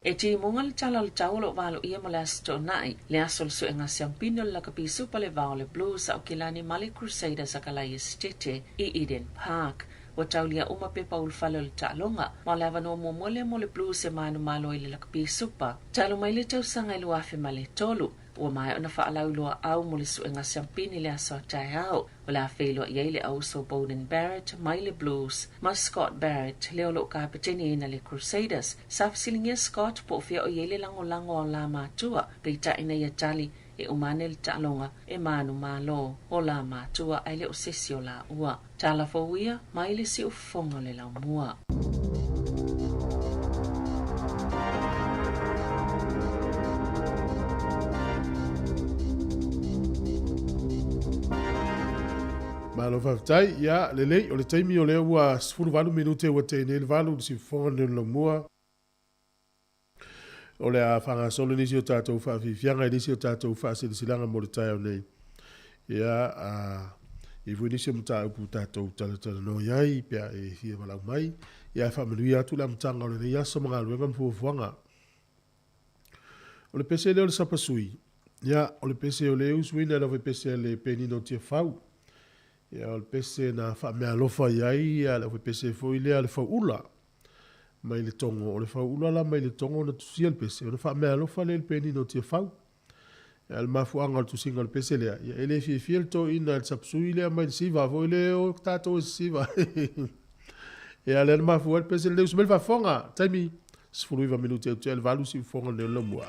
E timuga le tala o le tau o loo valoia mo le Aso Toonai, le aso o le suega siampini o le lakapi Supa le vao o le Blues a Aukilani ma le Crusaders a Kalai Esitete i Eden Park. Ua taulia uma pepa ulufale o le taaloga, ma o le avanoa muamua lea mo le Blues e manumalo ai i le lakapi Supa. Talu mai le tausaga e 2003, ua maea ona faalauiloa au mo le suega siampini i le aso a taeao. O le a feiloai ai le auso Beauden Barrett mai le Blues ma Scott Barrett lea o loo kapeteniina le Crusaders. Sa fesiligia Scott po o fea o i ai le lagolago a o la matua, peitai na ia tali e uma ane le taaloga e manumalo o la matua ae le o se isi o laua. Tala fou ia mai le siufofoga o le laumua. Malo faafetai. Ia, lelei, o le taimi o lea ua 18 minute ua tea nei le valu i le siufofoga lenei o le laumua. O le a faagasolo nisi o tatou faafiafiaga i nisi o tatou faasilasilaga mo le taeao nei. Ia, a i ai foi nisi o mataupu tatou talatalanoa i ai pe a e fia valaau mai. Ia, ae faamanuia atu le amataga o lenei aso ma galuega ma fuafuaga. O le pese lea o le sapasui, ia, o le pese o le usuina e le aufaipese a le Penina o Tiafau. Ia, o le pese na faameaalofa i ai le aufaipese foi lea a le Fauula mai le Togo. O le Fauula la mai le Togo na tusia le pese, ona faameaalofa lea i le Penina o Tiafau. Ia, o le mafuaaga o le tusiga o le pese lea, ia, e le fiafia le toeaina i le sapasui lea mai le siva foi lea o tatou e sisiva. Ia, lea na mafua ai le pese lenei. Usu mai le faafofoga, taimi 19 minute atu i le 8 siufofoga lenei o le laumua.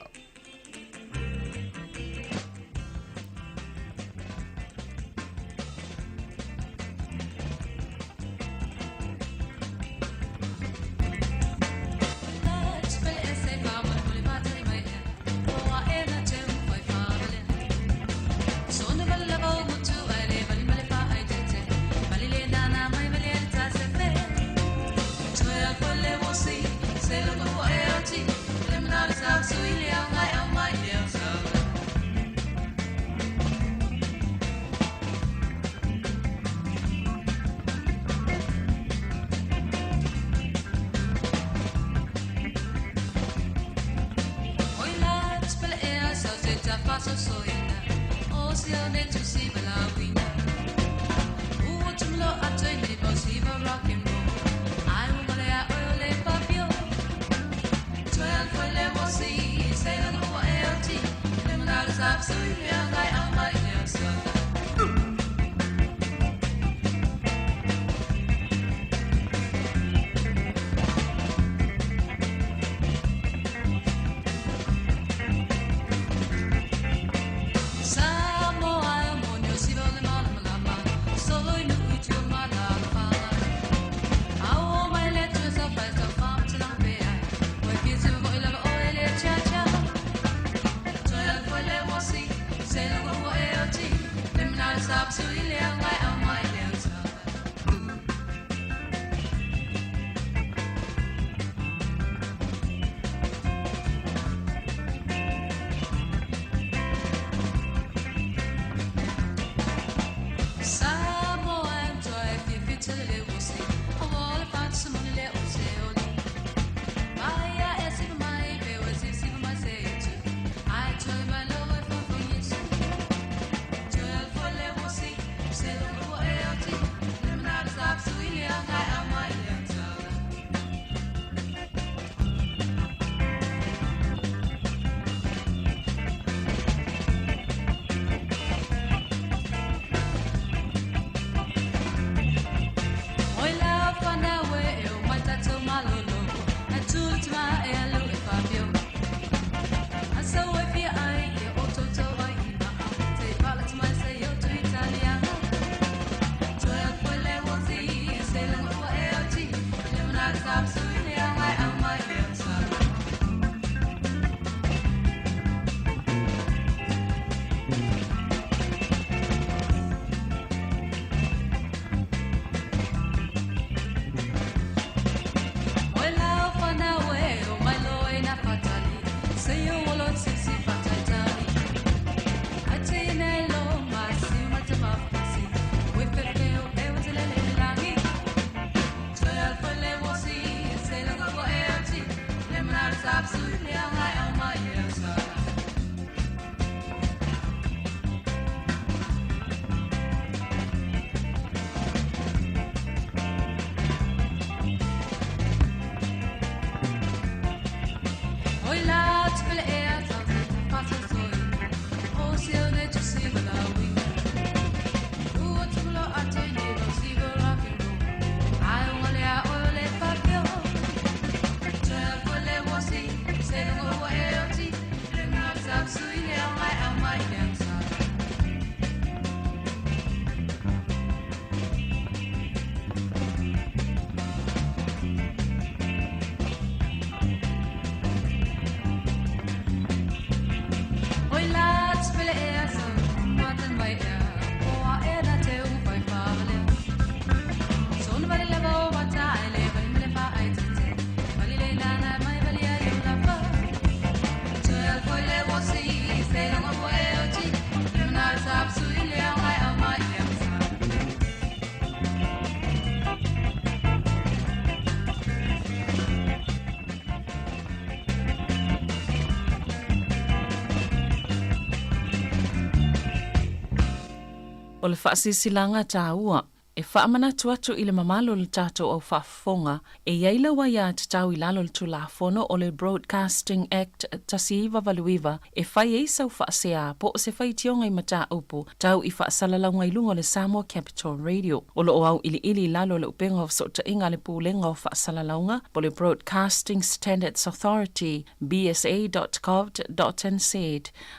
O le faasilasilaga taua e faamanatu atu i le mamalu o le tatou au faafofoga e i ai lau aiatatau i lalo o le Tulafono o le Broadcasting Act 1989 e fai ai sau faasea po o se faitioga i mataupu tau i faasalalauga i luga o le Samoa Capital Radio. O lo o auiliili i lalo o le Upega o Fesootaiga a le Pulega o Faasalalauga po o le Broadcasting Standards Authority, bsa.govt.nz,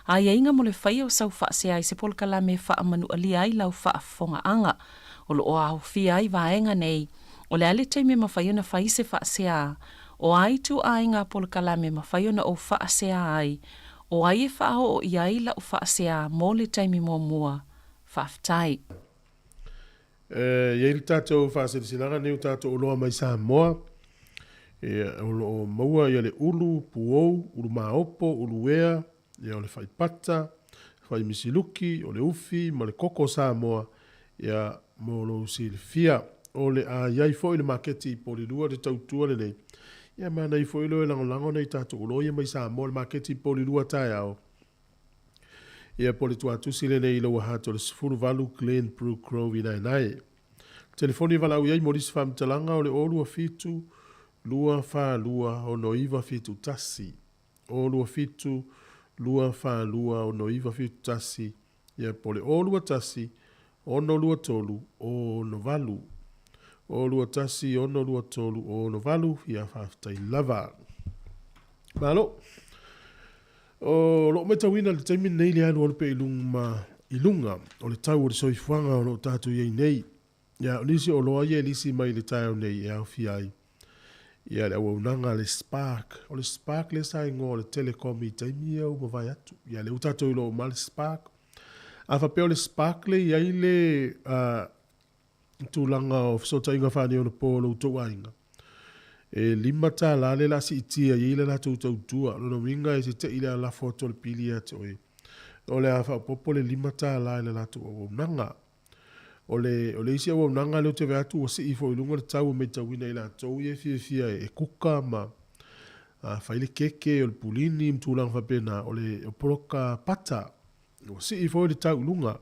aiaiga mo le faia o sau faasea i se polokalame e faamanualia ai lau faafofogaaga. O lo o aofia ai vaega nei, o le a le taimi e mafai ona fai se faasea, o a ituaiga polokalame e mafai ona ou faasea ai, o ai e faaoo i ai lau faasea mo le taimi muamua. Faafetai. E i ai le tatou faasilasilaga nei o tatou oloa mai Samoa, ia, o lo o maua ia le ulu puou, ulu maopo, ulu ea, ia o le faipata, faimisiluki, o le ufi ma le koko Samoa, ia mo lou silafia. O le a i ai foi le maketi i Polilua le tautua lenei. Ia manaia foi loe lagolago nei tatou oloa ia mai Samoa le maketi i Polilua taeao. Ia po le tuatusi lenei i Lower Hutt o le 18 Glenbrook Grove i Naenae. Telefoni e valaau i ai mo nisi faamatalaga o le 027 242 6971. 027 242 6971, ia po o le 021 623 68. 021 623 68, ia faafetai lava. Malo. O lo o matauina i le taimi lenei le alualu pea i luga, i luga o le tau o le soifuaga o lo o tatou i ai nei. Ia, o nisi oloa ia e lisi mai i le taeao nei e aofia ai ia le auaunaga a le Spark. O le Spark lea sa igoa o le Telecom i taimi ia ua mavae atu. Ia, lea ua tatou iloa uma le Spark. A faapea o le Spark lea e i ai le uh, tulaga o fesootaiga faaneionapo o lo outou aiga, e $5 lea o le a siitia i ai le latou tautua. O lona uiga e se tei le a lafo atu o le pili ia te oe. O le a faaopoopo le $5 i le latou auaunaga. O le, o le isi auaunaga lea ou te vaai atu ua sii foi i luga le tau e matauina i latou ia e fiafia e kuka ma fai le keke o le pulini ma tulaga faapena, o le o poloka pata. Ua sii foi le tau i luga.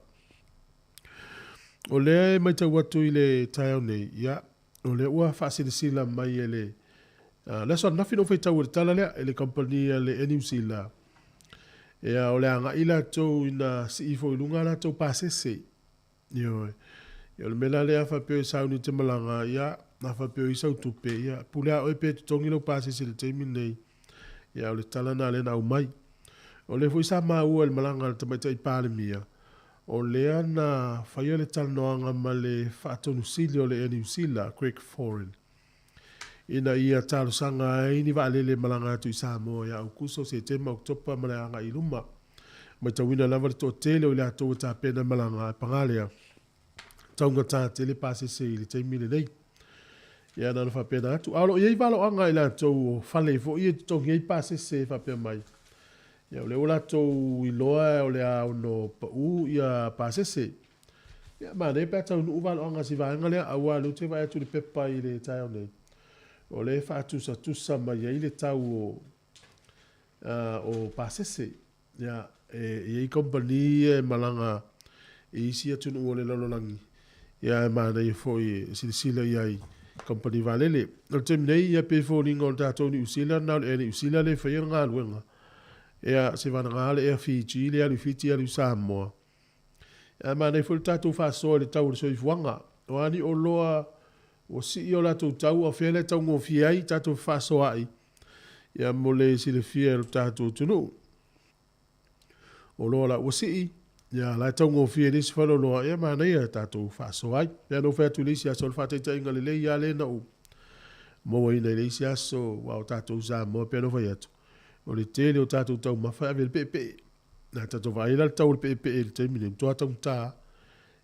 O lea e matau atu i le taeao nei, ia, o lea ua faasilasila mai e le uh, le aso ananafi na ou faitau i le tala lea e le kamupani a le Air New Zealand. Ia, o le agai latou ina sii foi i luga a latou pasese. Ioe. Ia, o le mea la lea a faapea e sauni te malaga, ia, a faapea o i sau tupe, ia, pule a oe pe totogi lau pasese i le taimi lenei. Ia, o le tala lena lea na aumai. O lea foi sa maua i le malaga a le Tamaitai Palemia, o lea na faia le talanoaga ma le Faatonusili o le Air New Zealand, Greg Foran, ina ia talosaga ai ni vaalele e malaga atu i Samoa ia Aukuso, Setema, Oketopa ma le agai i luma. Matauina lava le toatele o i latou e tapena malaga, ae paga lea, taugata tele pasese i le taimi lenei. Ia na ona faapena atu. A o lo o i ai valoaga i latou o fale foi e totogi ai pasese e faapea mai. Ia o lea ua latou iloa o le a ono pau ia pasese. Ia manaia pe a taunuu valoaga si vaega lea aua o lea ou te vaai atu i le pepa i le taeao nei. O lea e faatusatusa mai ai le tau o o pasese. Ia, e i ai kamupani ia e malaga i isi atunuu o le lalolagi, ia e manaia foi e silasila i ai kamupani vaalele. O le taimi nei, ia pei e foliga o le tatou Niu Sila, na o le Air Niu Sila lea e faia le galuega. Ia, se vagana le Air Fiji lea e alu i Fiti alu i Samoa. Ae manaia foi le tatou faasoa i le tau o le soifuaga. O a ni oloa ua sii o latou tau, a o fea la e taugofie ai tatou fefaasoaai ia mo le silafia e lo tatou atunuu. Oloa la ua sii, ia la e taugofie i le isi faleoloa, ia manaia tatou faasoa ai. Pei ona ou fai atu i le isi aso, o le faataitaiga lelei lava lea na ou mauaina i le isi aso, aua o tatou Samoa pei ona ou fai atu, o le tele o tatou taumafa e ave i le peepee. Na tatou vaai la le tau o le peepee i le taimi nei, matua taugata.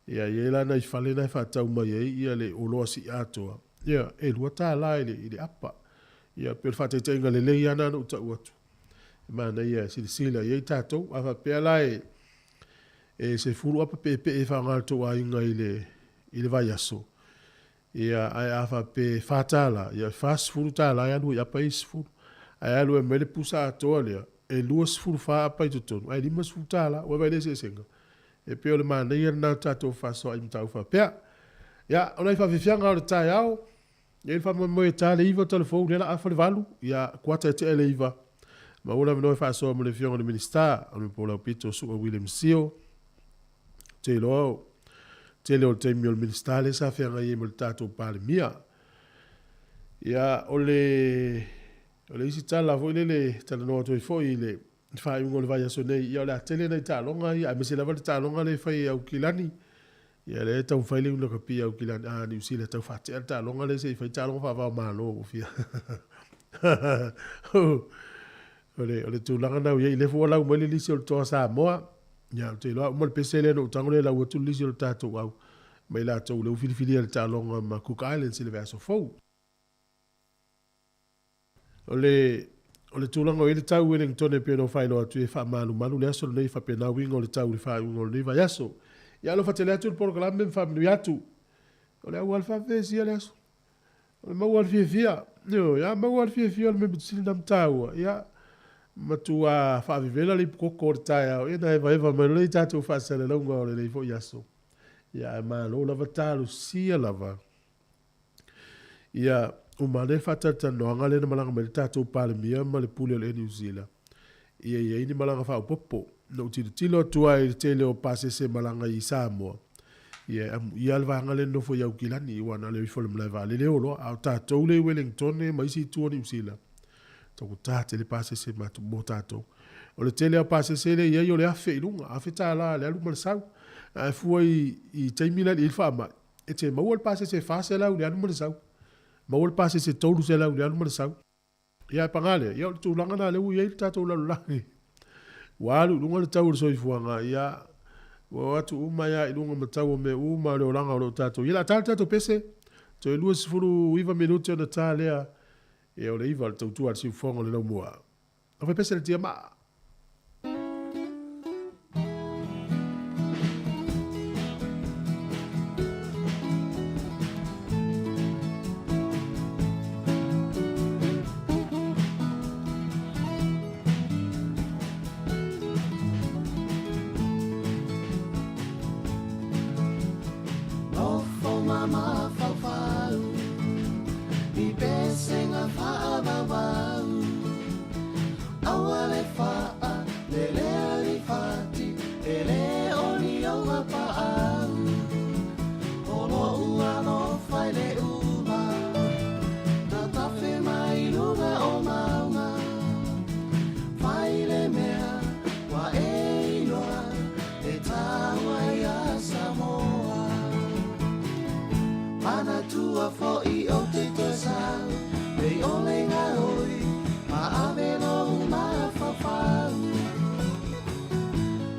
Ia, e i ai la nai fale na e faatau mai ai ia le oloa sii atoa, ia, e $2 i le, i le apa. Ia, pei o le faataitaiga lelei lava lena na ou tau atu. E manaia e silasila i ai tatou. A faapea la e, e 10 apa peepee e faaaoga e le tou aiga i le, i le vaiaso, ia, ae a faapea e $4, ia e $40 e alu ai i apa ia e 10. Ae alu e aumai le pusa atoa lea, e 24 apa i totonu, ae $50. Ua vaai i le eseesega? E pei o le manaia lena o tatou fefaasoaai i mataupu faapea. Ia, o nai faafiafiaga o le taeao, e i ai le faamoemoe e ta le 9 tala fou, lea o le a afa le 8, ia, kuata e tea le 9, maua le avanoa e faasoa ma le Afioga i le Minisita, Honourable Aupito Su'a William Sio. Ou te iloa o tele o le taimi o le Minisita lea sa feagai ai ma le tatou Palemia. Ia, o le, o le isi tala foi lele e talanoa atu ai foi i le faaiuga o le vaiaso nei, ia o le a tele nai taaloga ia, aemaise lava le taaloga lea e fai e Aukilani. Ia lea e taumafai le Unakapi Aukilani, a Niu Sila e tau faatea le taaloga lea se i fai taaloga faava o Malo ua fia. O le, o le tulaga na ua i ai, lea foi ua lau mai le lisi o le Toa Samoa. Ia, ou te iloa a uma le pese lea ona ou tago lea e lau atu le lisi o le tatou au ma i latou lea ua filifilia i le taaloga ma Cook Islands i le vaiaso fou. O le, o le tulaga o i ai le tau Wellington e pei ona ou faailoa atu e faamalumalu le aso lenei, e faapena uiga o le tau i le faaiuga o lenei vaiaso. Ia alofa tele atu le polokalame ma faamanuia atu. O le auala faafesia le aso. O le maua le fiafia. Ioe, a maua le fiafia o le mea pito sili ona taua. Ia, matua faavevela le ipukoko o le taeao, ia na evaeva mai loa lea i tatou faasalalauga o lenei foi aso. Ia, ae malo lava talosia lava. Ia, uma ane le faatalatalanoaga lea na malaga mai ai le tatou Palemia ma le Pule o le Air New Zealand, ia i ai ni malaga faaopoopo. Na ou tilotilo atu lava i le tele o pasese malaga i Samoa, ia e amuia lava le vaega lea e nonofo i Aukilani, aua na o le o ifo i le malae vaalele o loa. A o tatou lea i Wellingtone ma isi itu o Niu Sila, taugata tele pasese mo tatou. O le tele lava o pasese lea e i ai o le $1,000 i luga, $1,000 le alu ma le sau. Ae fua i taimi la e i ai le faamai, E te maua le pasese e 400 i le alu ma le sau. Maua le pasese 300 i le alu ma le sau. Ia ae paga lea, ia o le tulaga lena lea ua i ai le tatou lalolagi. Ua alu i luga le tau o le soifuaga, ia ua o atu uma ai lava i luga ma tau o mea uma o le olaga o lo o tatou i ai. O le a ta le tatou pese, toe 29 minute ona ta lea, ia o le 9 o le tautua a le siufofoga o le laumua. Ave pese le tiamaa. Nofo ma mafaufau i pesega faavauvau Aua le faa lelea i fati e le o ni ou paau O lo'u alofa i le uma Tatafe mai luga o mauga Fai le mea ua e iloa E taua ia Samoa Manatua fo'i ou te toe sau Pei o le gaoi ma ave lou mafaufau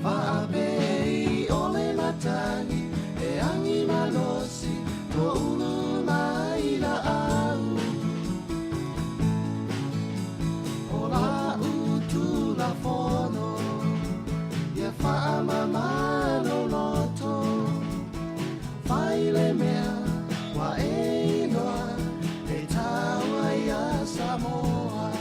Faapei o le matagi e agi malosi Toulu mai laau O la'u Tulafono Ia faamama lou loto Fai le mea ua e iloa e taua iā Samoa.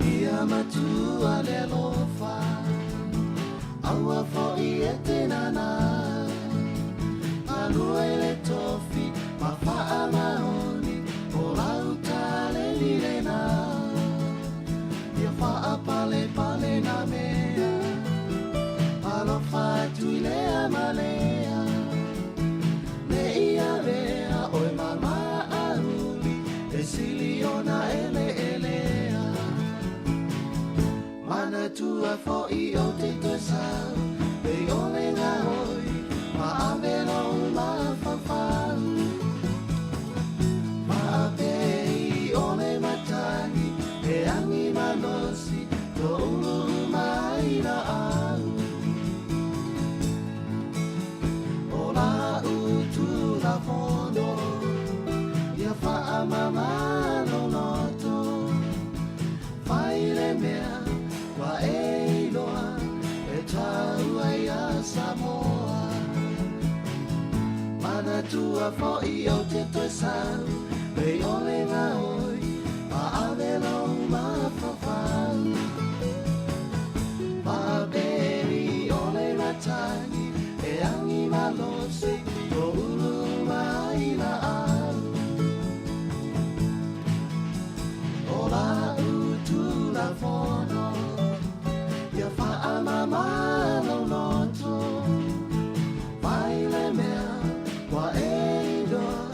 Ia matua le alofa, aua fo'i e te nana. Galue le tofi ma faamaoni, o lau taleni lena. Aua foʻi ou te toe sau Me i ʻole gaoi Paʻawe lou mafaufau Paʻapeli ʻole matagi E agi malosi Toʻulu uma ai laʻau O laʻu Tulafono Ia faamama lou loto Fai le mea ua e iloa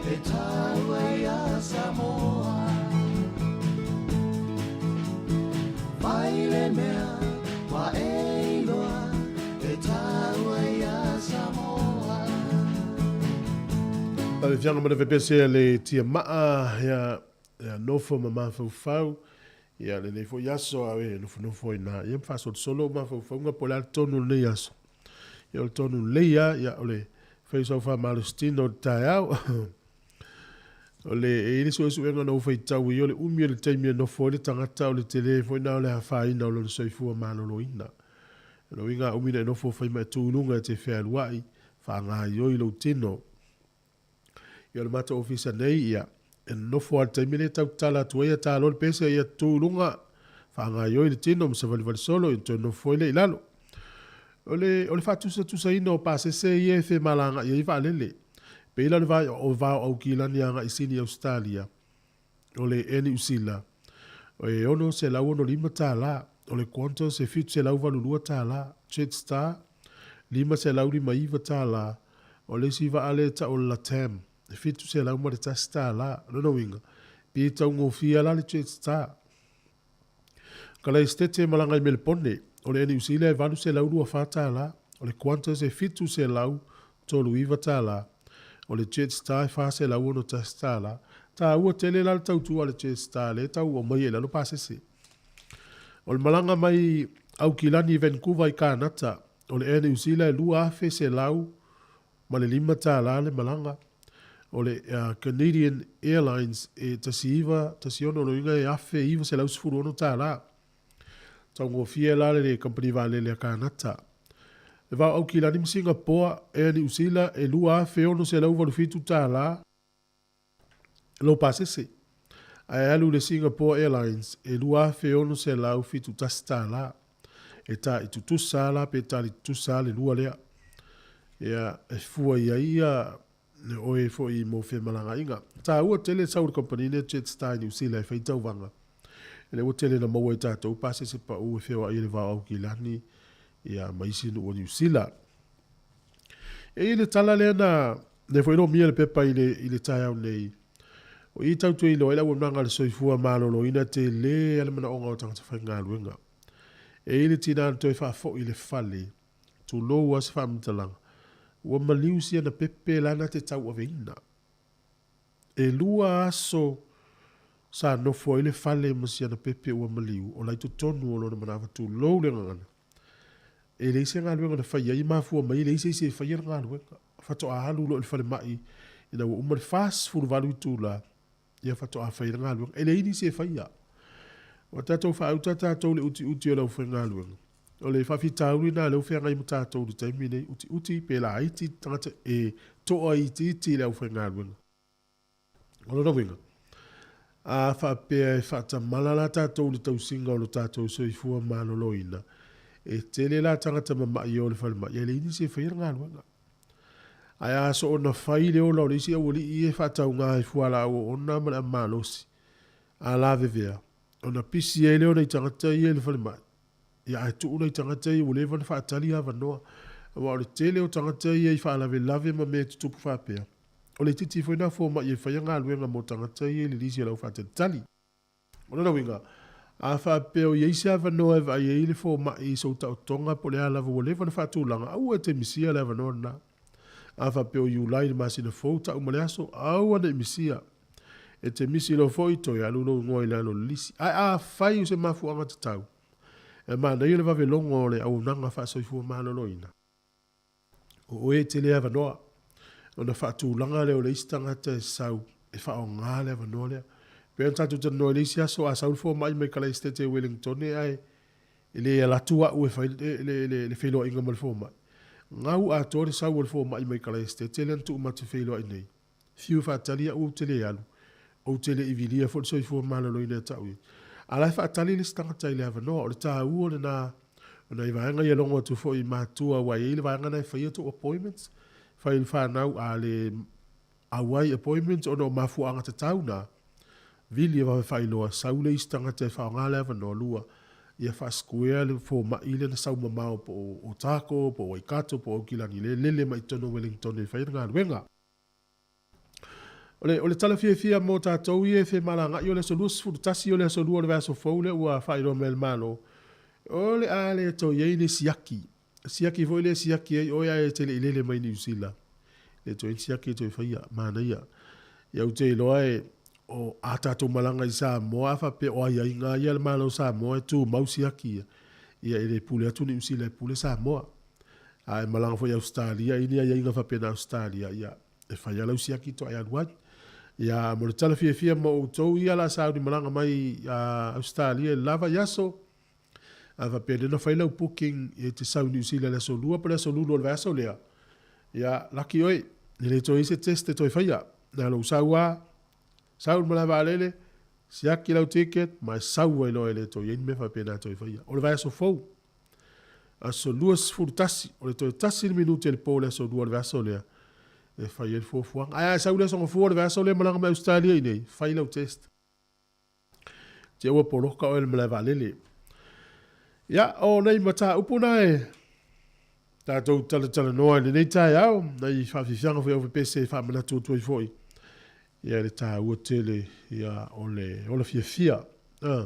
E taua iā Samoa Fai le mea ua e iloa E taua iā Samoa. Lau Afioga ma le pepese a le Tiamaa ia ia nofo ma mafaufau ia lenei foi aso a e nofonofo ai na ia ma faasolosolo o mafaufauga po o le a le tonu o lenei aso. Ia o le tonu lelei a ia o le fai o sau faamalositino o le taeao. O le e i ai le suesuega na ou faitau ai o le umi o le taimi e nofo ai le tagata o le tele foi na o le afaina o lona soifua maloloina. O lona uiga a umi ona e nofo fai ma e tu i luga e te fealuai, faagaoioi lou tino. Ia o le matou ofisa nei, ia, e nonofo lava i le taimi lea e tau tatala atu ai, ia ta loa le pese, ia tu i luga, faagaoioi le tino ma savalivali solo, ia ona toe nofo ai lea i lalo. O le, o le faatusatusaina o pasese ia e femalagaai ai vaalele, pei la o le va, o va o Aukilani agai i Sini Ausetalia, o le Air Niu Sila, e $665, o le Qantas e $782, Jetstar, $559, o le isi vaa lea e tau o le Latam, e $701. O lona uiga, pei e taugofie la le Jetstar. Kala Esetete e malaga i Melepone, o le Air Niu Sila e $824, o le Qantas e $739, o le Jetstar e $461. Taua tele la le tautua a le Jetstar lea e tau aumaia i lalo pasese. O le malaga mai Aukilani i Vancouver i Kānata, o le Air New Zealand e $2,105 le malaga. O le Canadian Airlines e 1916, lona uiga e $1,916. Taugofie la le kamupani vaalele a Kānata. Le va o Aukilani ma Singapoa, Air New Zealand e $2,687. Lou pasese, ae alu i le Singapore Airlines e $2,671. E taʻi tutusa la pe tali tutusa le lua lea. Ia, e fua i ai ia oe foi mo femalagaaiga. Taua tele sau le kamupani lea Jetstar i Niu Sila e fai tauvaga. E le ua tele na maua e tatou pasese pau e feoai i le vao Aukilani ia ma isi nuu o Niu Sila. E i ai le tala lea na lea foi lomia le pepa i le, i le taeao nei. O i tau toe iloa ai le auaunaga a le soifua maloloina tele a le manaoga o tagata faigaluega. E i ai le tina na toe faafoi i le fale, tulou a se faamatalaga, ua maliu siana pepe la na te tauaveina. E lua aso sa nofo ai le fale ma siana pepe ua maliu, o la i totonu o lona manava tulou le gagana. E leai se galuega na fai ai, e mafua mai e leai se isi e faia le galuega. Faatoa alu loa i le falemai ina ua uma le 48 itula, ia faatoa fai ai le galuega. E leai nisi e faia. Ua tatou faauta tatou i le utiuti o le aufaigaluega. O le faafitauli lena o lea ua feagai ma tatou i le taimi lenei, utiuti pe laiti tagata e toa itiiti le aufaigaluega. O lona uiga, a faapea e faatamala la tatou i le tausiga o lo tatou soifua maloloina, e tele la tagata mama'i e o i le falemai, ae leai nisi e faia le galuega. Ae a soona fai le ola o le isi aualii ia e faatauga i fualaau oona ma le amamalosi, a lavevea, ona pisi ai lea o nai tagata ia i le falemai, ia ae tuu nai tagata ia ua leva ona faatali avanoa. Aua o le tele o tagata ia i faalavelave ma mea e tutupu faapea, O le itiiti foi na fomai e faia galuega mo tagata ia i le lisi o le au faatalitali. O lona uiga, a faapea o i ai se avanoa e vaai ai le fomai i sou taotoga po o le a lava ua leva ona faatulaga, aua e te misia le avanoa lena. A faapea o Iulai i le masina fou, tau ma le aso, aua ne i misia. E te misi loa foi, toe alu lou igoa i lalo o le lisi. Ae afai o se mafuaaga tatau, e manaia le vave logo o le auaunaga faasoifua maloloina. O oe e tele avanoa, ona faatulaga lea o le isi tagata e sau e faaaoga le avanoa lea. Pei ona tatou talanoa i le isi aso, a sau le fomai mai Kalaesetete i Wellingtone ae e le alu atu au e fai le feiloaiga ma le fomai. Gau atoa le sau o le fomai mai Karaesetete lea na tuu ma te feiloai nei. Fiu e faatali au ou te le alu, ou te le i vilia foi le soifua maloloina e tau i ai. A la e faatali le isi tagata i le avanoa. O le taua lena o nai vaega ia logo atu foi i matua aua e i ai le vaega lena e faia tou appointments, fai i le fanau a le auai appointments ona o mafuaaga tatau na, vili e vave faailoa, sau le isi tagata e faaaoga le avanoa, lua, ia faa-square le fomai lea na sau mamao po o Otago, po o Waikato, po o Aukilani lea e lele mai i totonu o Wellington e fai le galuega. O le, o le tala fiafia mo tatou ia e femalagaai o le aso 21 o le aso 2 o le vaiaso fou lea ua faailoa mai e le Malo, o le a le toe i ai le siaki. Siaki foi lea e siaki ai oe ae e te le i lele mai Niu Sila. Le toe i ai le siaki e toe faia. Manaia. Ia ou te iloa e, o a tatou malaga i Samoa a faapea o aiaiga ia a le Malo o Samoa e tumau siaki ia, ia e le pule atu Niu Sila e pule Samoa. A e malaga foi i Ausetalia, i ni aiaiga faapena a Ausetalia, ia e fai lava lau siaki toa e alu ai. Ia, mo le tala fiafia mo outou ia la sauni malaga mai Ausetalia i le la vaiaso, a faapea lea na fai lau booking e te sau i Niu Sila i le aso 2 po o le aso 2 o le vaiaso lea, ia, laki oe, e le toe i ai se test e toe faia. Na lou sau lava, sau i le malae vaalele, siaki lau ticket, ma e sau ai loa e le toe i ai ni mea faapena e toe faia. O le vaiaso fou, aso 21, o le toe tasi le minute i le po o le aso 2 o le vaiaso lea, e fai ai le fuafuaga. Ae a e sau i le aso Gafua o le vaiaso lea malaga mai Ausetalia i inei, fai lau test. Te ua poloka oe i le malae vaalele. Ia, o nei mataupu na e tatou talatalanoa i lenei taeao, nai faafiafiaga foi au pepese e faamanatu atu ai foi ia le taua tele ia o le ola fiafia. Ia,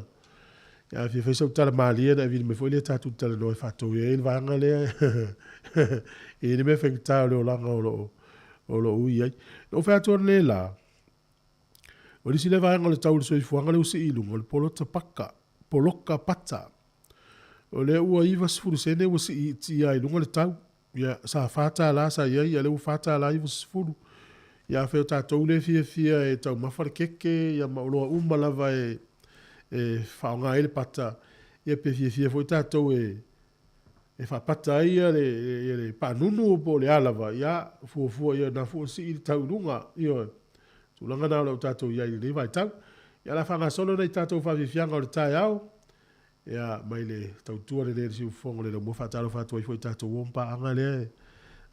a fia fai sau tala malie ona e vili mai foi lea tatou talanoa e faatoi ai le vaega lea e i ai le mea faigata o le olaga o lo o ui ai. Na ou fai atu analeila, o le isi lea vaega o le tau o le soifuaga lea ua sii i luga, o le polota paka, poloka pata. O lea ua 90 sene ua siitia ai i luga le tau. Ia, sa $4 sa i ai, ia lea ua $4.90. Ia afai o tatou lea e fiafia e taumafa le keke, ia ma oloa uma lava e faaaoga ai le pata, ia pe fiafia foi tatou e faapata ai ia le paanunu po o le a lava, ia fuafua ia na fua sii le tau i luga. Ioe. Tulaga na o lo o tatou i ai i lenei vaitau. Ia o le a faagasolo nai tatou faafiafiaga o le taeao. Ia, mai le tautua lenei a le siufofoga o le laumua faatalofa atu ai foi i tatou uo ma paaga lea e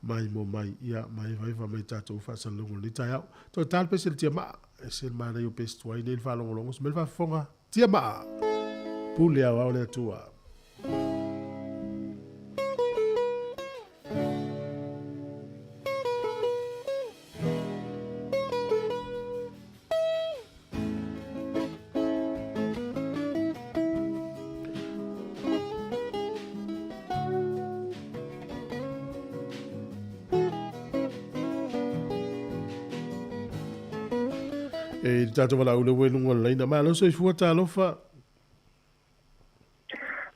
maimoa mai, ia, ma evaeva mai tatou faasalalauga o lenei taeao. Toe ta le pese le tiamaa, ese le manaia o pese tuai nei le faalogologo, se mai le faafofoga, tiamaa! Pule aoao le Atua. E le tatou valaau le ua i luga o le laina. Malo soifua talofa.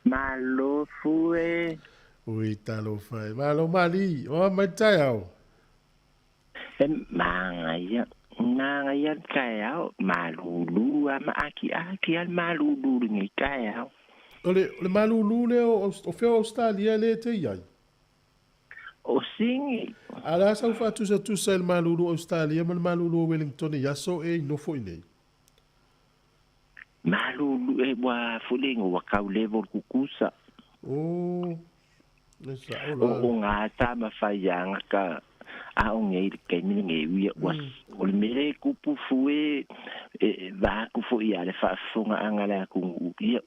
Malo fue. Ui talofa e. Malo mali. O mai taeao. E magaia, magaia le taeao, malulu lava ma akiaki lava le malulu i lenei taeao. O le, o le malulu lea o, o fea o Ausetalia lea e te i ai? O Sini. A o le a sau faatusatusa i le malulu o Ausetalia ma le malulu o Wellington i aso e i nofo i nei? Malulu, e ua foi le ua kau level kukusa. O, e sa'o la. O ngā tama whai anga ka a o ngei le kaimi le ngei uia ua o le mele kupu fue e vāku fo ia le whaafonga anga le aku ia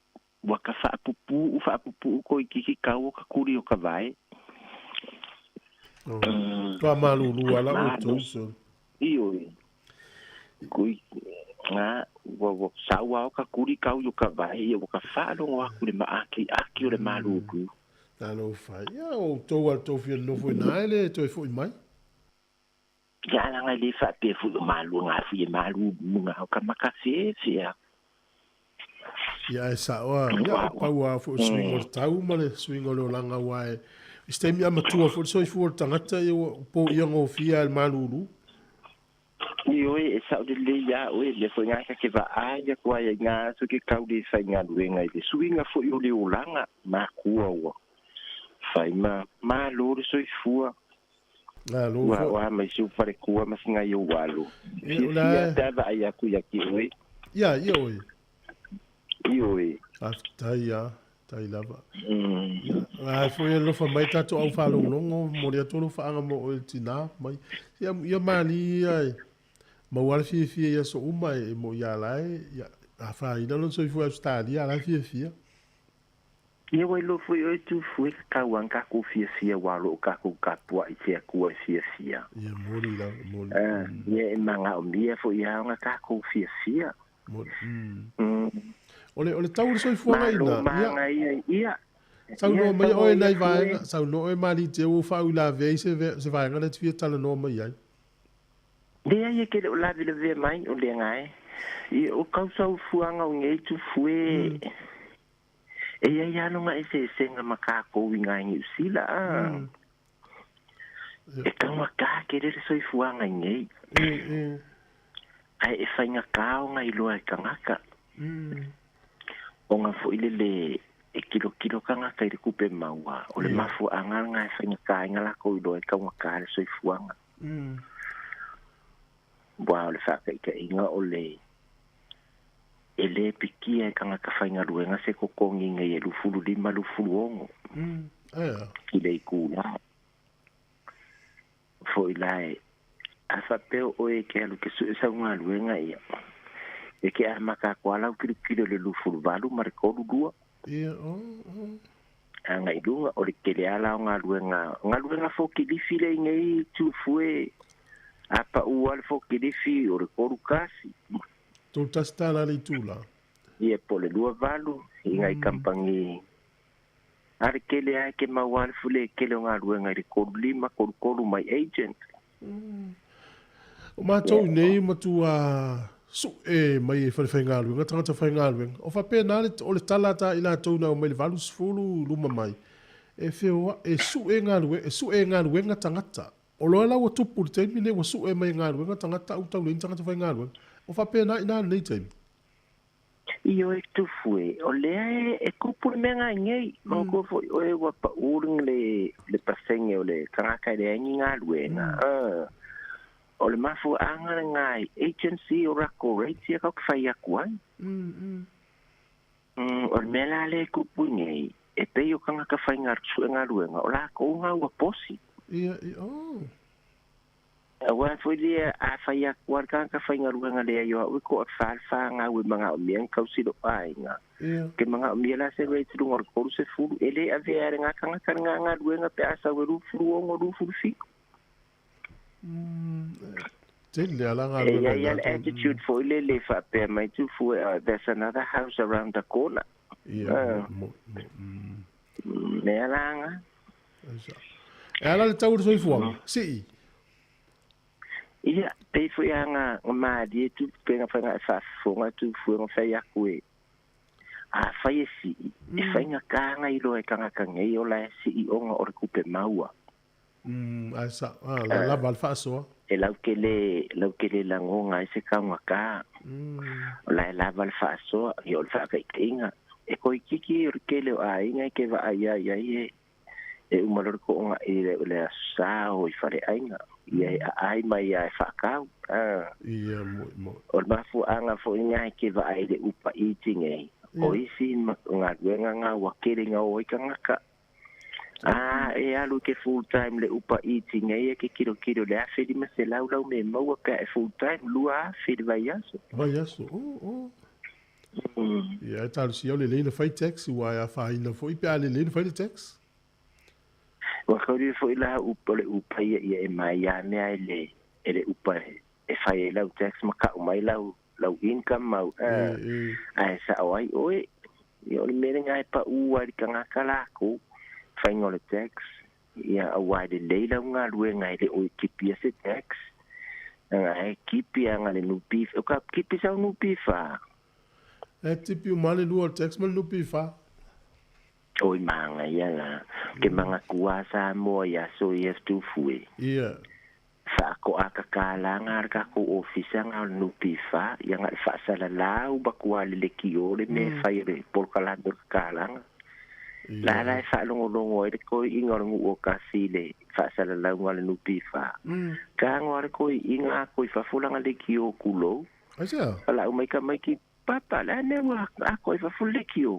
ua ka whaapupu u whaapupu ko i kiki kau o ka kuri o ka vai. Toa malulu ala o tou so. Io Kui, ngā, ua, ua saua o ka kuri kau i o ka vai, ia ua ka whaalongo aku le maaki, aki o le malulu. Talofa, ia o outou a le tou fia nonofo i na e le toe foi mai. Ia alanga e le faapea foi o malua ngā fui e malulu ngā o ka maka feefea. Ia e sao a, ia o pau a foi o suiga o le tau ma le suiga o le olaga aua e i se taimi a matua foi le soifua o le tagata ia ua po ia gofia e le malulu. Ioe, e sao lelei ia oe, mea foi ngā ka ke vaai aku ai ai ngā aso ke kau le faigaluega i le suiga foi o le olaga, makua ua fai ma malo le soifua. Malo Ua foi. Ua mai su falekua ma siga i ou alo. Ia, o Fiafia la pe a vaai aku ia te oe. Ia, ia oe. Ioe. Faafetai a, tai lava. Ia, ai foi e alofa mai tatou au faalogologo, momoli atu alofaaga mo oe i le tinā mai. Ia, ia mali ia e maua le fiafia i aso uma e mo ia la e, ia, afaina lona soifua i Ausetalia, a la e fiafia. Ia ua iloa foi oe tufue tatau aga takou fiafia ua loo takou tapuaʻi se Atua e fiafia. Ia, moli lava, moli. Ia e magaʻomia foʻi aoga takou fiafia. Moli. O le tau o le soifuaga Malo ina, ia. maga ia ia. Saunoa Ia mai saunoa oe ia nai fue. Vaega, saunoa oe mali te ua faauilavea i se vaega lea e te fia talanoa mai ai. Leai e ke le o lavelavea mai o lega e. Ia o kausaufuaga o gei tufue. E iai aloga eseesega ma kakou i gai Niusila a. E taugatā kele le soifuaga i nei. Ae e faigatā oga iloa e tagata. Oga foʻi lele e kilokilo tagata i le kupe maua. O le mafuaaga lagā e faigatā ai lakou iloa e taugatā le soifuaga. Ua o le faataʻitaʻiga o le e lē pikia e tagata faigaluega se totogiga i e 25 26 Ae a. I le itulā foʻi la e a faapea oe ke alu ke suʻe saugaluega ia e ke amata aku a lau kilokilo le 28 ma le 32. Ia, oh. Aga i luga o le tele ala o galuega galuega fokilifi le igei tufue a paʻua le fokilifi o le 31. $31 le itulā. Ia po le 28 i gai kampani a le tele ae ke maua le fule kele o galuega i le 35 33 mai agent. O matou nei matua suʻe mai e falefaigaluega, tagata faigaluega. O faapena le, o le tala ta i latou na mai le 80 luma mai. E feoa, e suʻe galuega, e suʻe galuega tagata. O loa la ua tupu le taimi nei ua suʻe mai galuega tagata au tau leai tagata faigaluega. O faapena i nā lenei taimi. Io e tufue, o lea e kupu le mea ngai nei, mm. Foʻi oe ua paʻu le pasenge o le tagata e leai ni galuega. O le mafuaaga legai agency o lako rate ia kauk fai aku ai. O le mea la le kupu nei, e pei o tagata faiga suʻe galuega, o lakou ga ua posi. Ia, ia, oh. Auā foi lea a fai aku a le tagata faigaluega lea i o a'u e toʻafā le whāngau e magaʻomia ga kausilo aiga. Ke magaʻomia la se rate luga o le 30 e lē avea e le tagata le galuega pe a sau e 26 27. Tele ala E galuega iai i a le latou. Attitude foi le le faapea mai tufue, there's another house around the corner. Ia, mo, mo. Mea laga. E ala le tau o le soifuaga, sii. Ia pei foi aga ga malie tu pega faiga e faafofoga tufue ga fai aku e a fai e sii e faigatā iloa e tagata nei o la e sii oga o le kupe maua. Ae sa, ah, la lava le faasoa. E laukele lagoga ai se kaugatā o la e lava le faasoa ia o le faakaʻitaʻiga e koikiki o le kele o aiga e ke vaai ai ai e uma lo le koʻoga i le asosā o i faleʻaiga ia e aai mai ia e faakau ah. Ia, mo, mo. O le mafuaaga foʻi gai ke vaai le upa iti nei o isi galuega ga ua kele gao ai tagata a e alu ke full time le upa iti nei e ke kilokilo le 1500 lau me maua pe a e full time 2000 le vaiaso. Vaiaso, oh. Ia, e talosia o lelei na fai tax, ua e afaina foi pe a lelei na fai le tax. Ua kauli foʻi la upa o le upa ia ia e mai ia mea e le upa e fai ai lau tax ma kaʻu mai lau income mau ae saʻo ai oe ia o le mea legai paʻu ai le tagata lakou faiga o le tax ia auā e lelei lau galuega e le o e kipia se tax aga e kipi aga le nupi o ka kipi sau nupi fa. E tipi uma le lua o le tax ma le nupi fa. Oi maga ia la ke maga kua sa moa ia so ia tufue. Faakoʻakakālaga le takou ofisa ga o le nupi fa ia ga le faasalalau bakua le lekio le mea e fai o le polokalame o le kakalaga. La la e faalogologo ai le koi'iga o le gu'u o kasi i le faasalalauga le NPF. Tago a le koi'iga a koi fafo laga le kio kulou. Aisea? Fala'u mai ka mai ki papa le a mea ua a koi fafo le kio.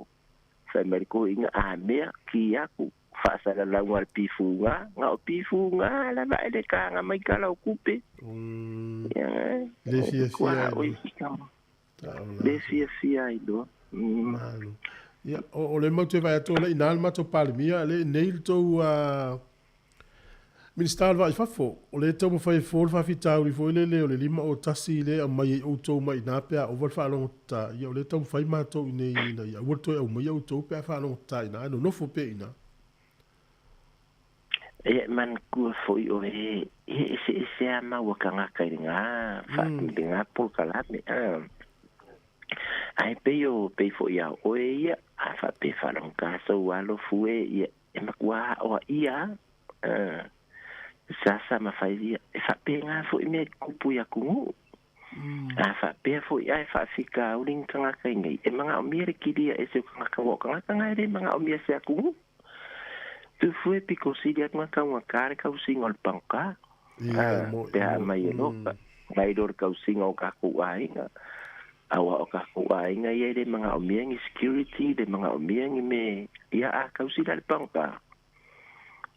Fai mai le koi'iga a mea ki aku faasalalauga le pifuga ga o pifuga lava e le kaga mai kala o kupe. Ia Le fiafia oi le fiafia ai loa. Malo. Ia, o le mau te vai atu le ina le matou Palemia, le nei le tou Minista o le Vaa i Fafo, o le taumafai e fofo le faafitauli foi lele o le 5 o 1 lea e aumai ai outou mai i ina pe a ova le faalogotata. Ia, o lea e taumafai matou i inei ina ia aua le toe aumaia outou pe a faalogotata i ina, ae nonofo pea i ina. Ia, e manatua foi oe e eseese a maua tagata i lena i lena polokalame, a. Ae pei o pei foi ia oe ia, a faapea faalogotata sou alofu e, ia, e matua aoaia a, sasa ma fai ia, e faapena foi mea e tupu i atunuu. A faapea foi ae faafitauli ni tagata i nei, e manaomia le kilia ese o tagata ua o tagata na e le manaomia se atunuu. Tufu e piko sili atu na taugata le tausiga o le pagota. Ia, e mo'i, Pe a mo'i. aumai e loka, nai lo le tausiga o tatou aiga. Aua o tatou aiga ia e le manaomia ni security, le manaomia ni mea, ia a tausi la le pagota.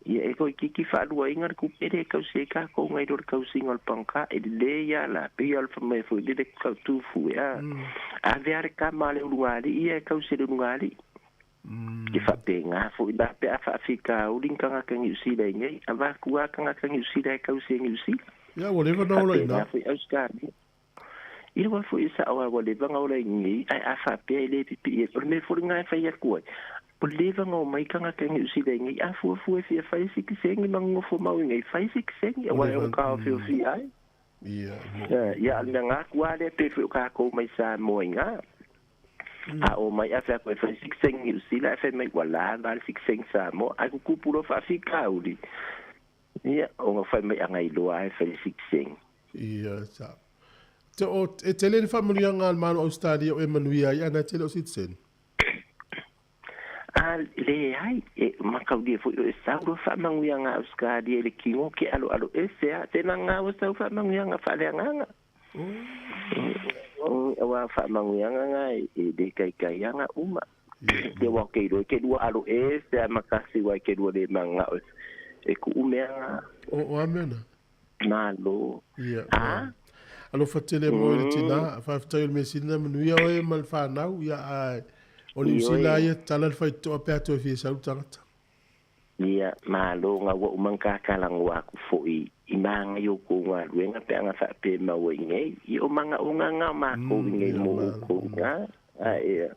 Ia e toeitiiti faaluaina le tupe lea e tausi ai tatou nai lo le tausiga o le pagota. E lelei lava la, pei lava o le fai mai foi lele tufu e a. Ave lava le tama a le ulugalii ia e tausi e le ulugalii. E faapena foi la pe a faafitauli ni tagata Niu Sila i nei, avatu lava tagata Niu Sila e tausi e Niu Sila. Ia, ua leva ona ola i ina. Faapena foi Ausetalia. I lua foi e sa'o a ua leva ona ola i nei, ae a faapea e lē pipi'i atu, o le mea foi lena e fai atu ai, ua leva ona omai tagata Niu Sila i nei, a fuafua e fia fai se kiseni ma nonofo mau i nei, fai se kiseni, Ua auā e leva ono taofiofia ai. Ia, e mo'i. Ia, a o le mea gatu lava lea pei foi o takou mai Samoa i ina. A omai afe atu e fai sikiseni Niu Sila ae fai mai ua lava le sikiseni Samoa ae tutupu loa faafitauli. Ia, ona fai mai ana iloa lava e fai le sikiseni. Ia, sa. Te o, e tele le faamanuiaga a le Malo o Ausetalia o e manuia ai, ana e tele o citizen. A leai, e mataulia foi o e sau loa faamanuiaga a Ausetalia i le tino ke aloalo ese a, tena ngā ua sau faamanuiaga faaleagaga. Auā faamanuiaga na e lē taitaiaga uma. Ia ua ke iloa e ke lua alo ese a ma tasi uā e ke lua lē mana'o e ku'u mea na. O a mea na? Malo. Ia, A? Alofa tele mo le tina, faafetai o le mea sili na manuia oe ma le fanau, ia ae o Niu Sila ia tatala le faitotoa pe a toe fia sau le tagata. Ia, malo na ua uma na ta talanoa aku foi i magai o kou galuega pe a na faapea mau ai nei. Ia o manaoga na o makou i nei mo outou na. Ae,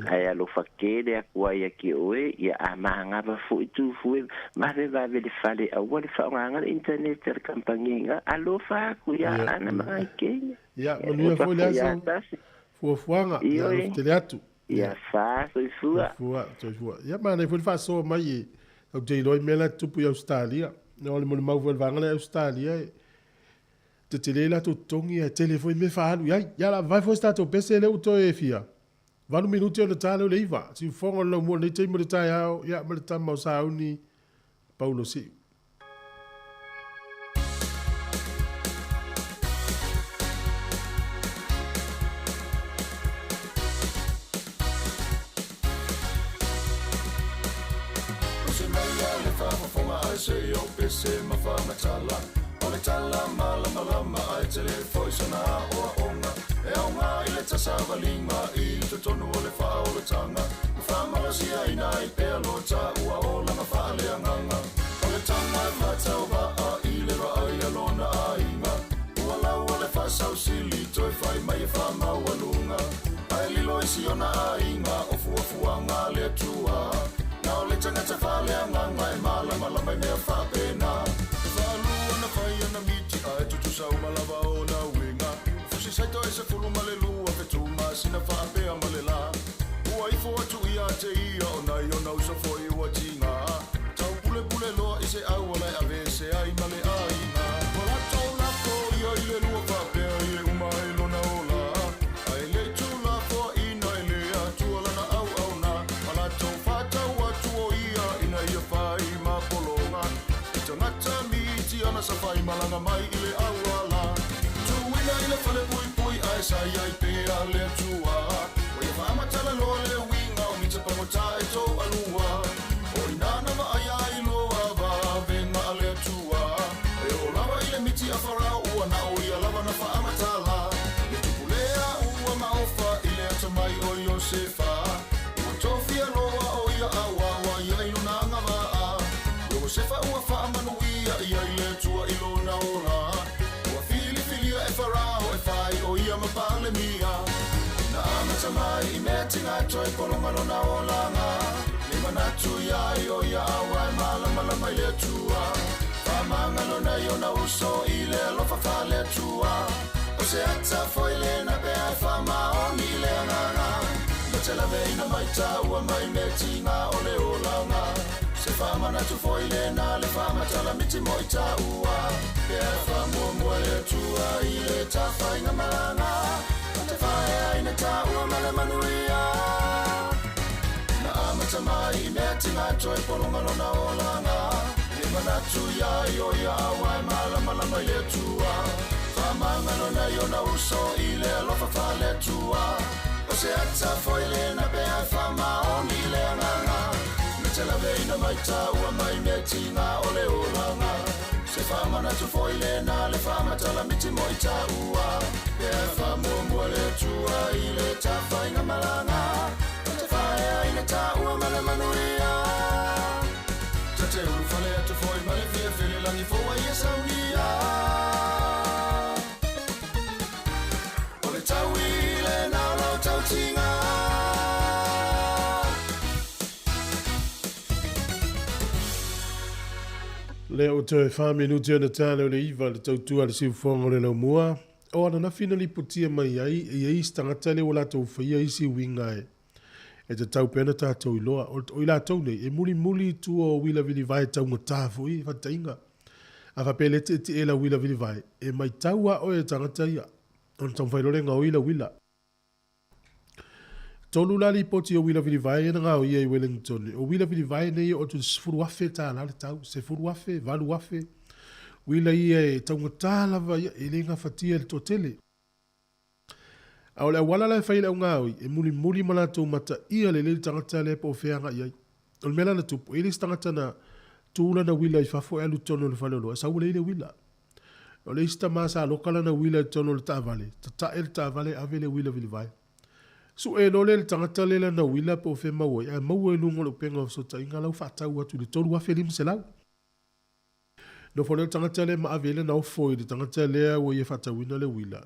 ae alofa tele atu ai ia te oe, ia a magava foi tufu e vavevave le fale aua le faaaogaga le internet a le kamupani ina. Alofa atu ia Aana ma nai Kenya. Ia, Ia, manuia oka foi le foi ia aso tasi. fuafuaga. Ia, Ioe. alofa tele atu. Ia fa, soifua. Soifua, soifua. Ia, manaia foi le faasoa mai e tatou te iloa i mea la e tutupu i Ausetalia. O le molimau foi a le vaega lea i Ausetalia, e tetele latou totogi ae tele foi mea e faaalu i ai. Ia, o le a vavae foi se tatou pese lea ua toe fia 8 minute ona ta lea o le 9. Siufofoga o le laumua i lenei taimi o le taeao, ia, ma le tama o Sauni, Paulo Siu. Usi mai a le faafofoga ae se i ou pese ma faamatala O le tala malamalama ae tele foi sona aoaoga E aoga i le tasavaliga i totonu o le faaolataga Ma faamalosiaina ai pea lo taua olaga faaleagaga O le taga e faatauvaa i le vaai a lona aiga Ua laua le faasausili toe fai mai e faamaualuga Ae lilo i si ona aiga o fuafuaga a le Atua Na o le tagata faaleagaga e malamalama i mea faapena E faalua ona fai ana miti ae tutusa uma lava ona uiga Fusi saito e 12 fetu masina faapea ma le la Ua ifo atu ia te ia ona i ona uso foi ua tiga Taupulepule loa i se auala e aveese ai ma le aiga Ua latou lafo ia i le lua faapea i e uma ai lona ola Ae le i tuulafoaina e le Atua lana auauna Ma latou faatau na sa faimalanga mai i le auala. Tuina i le fale puipui ae sa iai pea le Atua. Ua ia faamatala loa le uiga o mita pagota e toalua. O ina na vaaia ai loa vavega a le Atua. E oo lava i le miti a Farao ua na o ia lava na faamatala. Le tupu lea ua maofa i le atamai o Iosefa. Ua tofia loa o ia auaua ia i lona agavaa. Iosefa ua faamanuia ia i le Atua i lona ola. Ua filifilia e Farao e fai o ia ma Palemia. Na amata mai i mea tiga e toe pologa lona olaga. Le manatu ia i o ia aua e malamalama i le Atua. Faamagalo i ona uso i le alofa faale-Atua. O se ata foi lena pea e faamaoni i le agaga. Na te laveina mai taua mai mea tiga o le olaga. Se faamanatu foi lena le faamatala miti mo i taua. Pea e faamuamua le Atua i le tafaiga malaga. Na te faaeaina taua ma le manuia. Na amata mai i mea tiga e toe pologa lona olaga. Le manatu ia i o ia aua e malamalama i le Atua. Faamagalo i ona uso i le alofa faale-Atua. O se ata foi lena pea e faamaoni i le agaga. Na te laveina mai taua mai mea tiga o le olaga. Se faamanatu foi lena le faamatala miti mo i taua. Pea e faamuamua le Atua i le tafaiga malaga. Na te faaeaina taua ma le manuia. Ta te ulufale atu foi ma le fiafia i le lagi fou ai e saunia. O le taui lena o lau tautiga. Le o toe 4 minuti ona tale o le 9 le tautua le siufoga o le laumua. O ananafi na lipotia mai ai e i ai isi tagata lea ua latou faia isi uiga e e tatau pea ona tatou iloa. O i latou nei, e mulimuli i tua o uila vilivae taugata foi i faataitaiga. A faapea e le tietie lau uila vilivae, e matau lava oe e tagata ia, ona taumafai loa lea e gaoi lau uila. 3 la lipoti o uila vilivae ia na gaoia i Wellington. O uila vilivae nei e oo atu i le $10,000 le tau, $10,000, $8,000. Uila ia e taugata lava ia, e le gafatia e le toatele. A o le auala la e fai e le augaoi, e mulimuli ma latou mataia lelei le tagata lea po o fea agai i ai. O le mea la na tupu, e i ai le isi tagata na tu lana uila i fafo e alu i totonu o le faleoloa, e sau ua leai le uila. O le isi tama sa loka lana uila i totonu o le taavale, tatae le taavale ave le uila vilivae. Sue loa lea e le tagata lea lana uila po o fea e maua ai, ae maua i luga o le upega o fesootaiga la ua faatau atu i le $3,500. Nofo lea o le tagata lea ma ave ai lana ofo i le tagata lea ua ia faatauina le uila.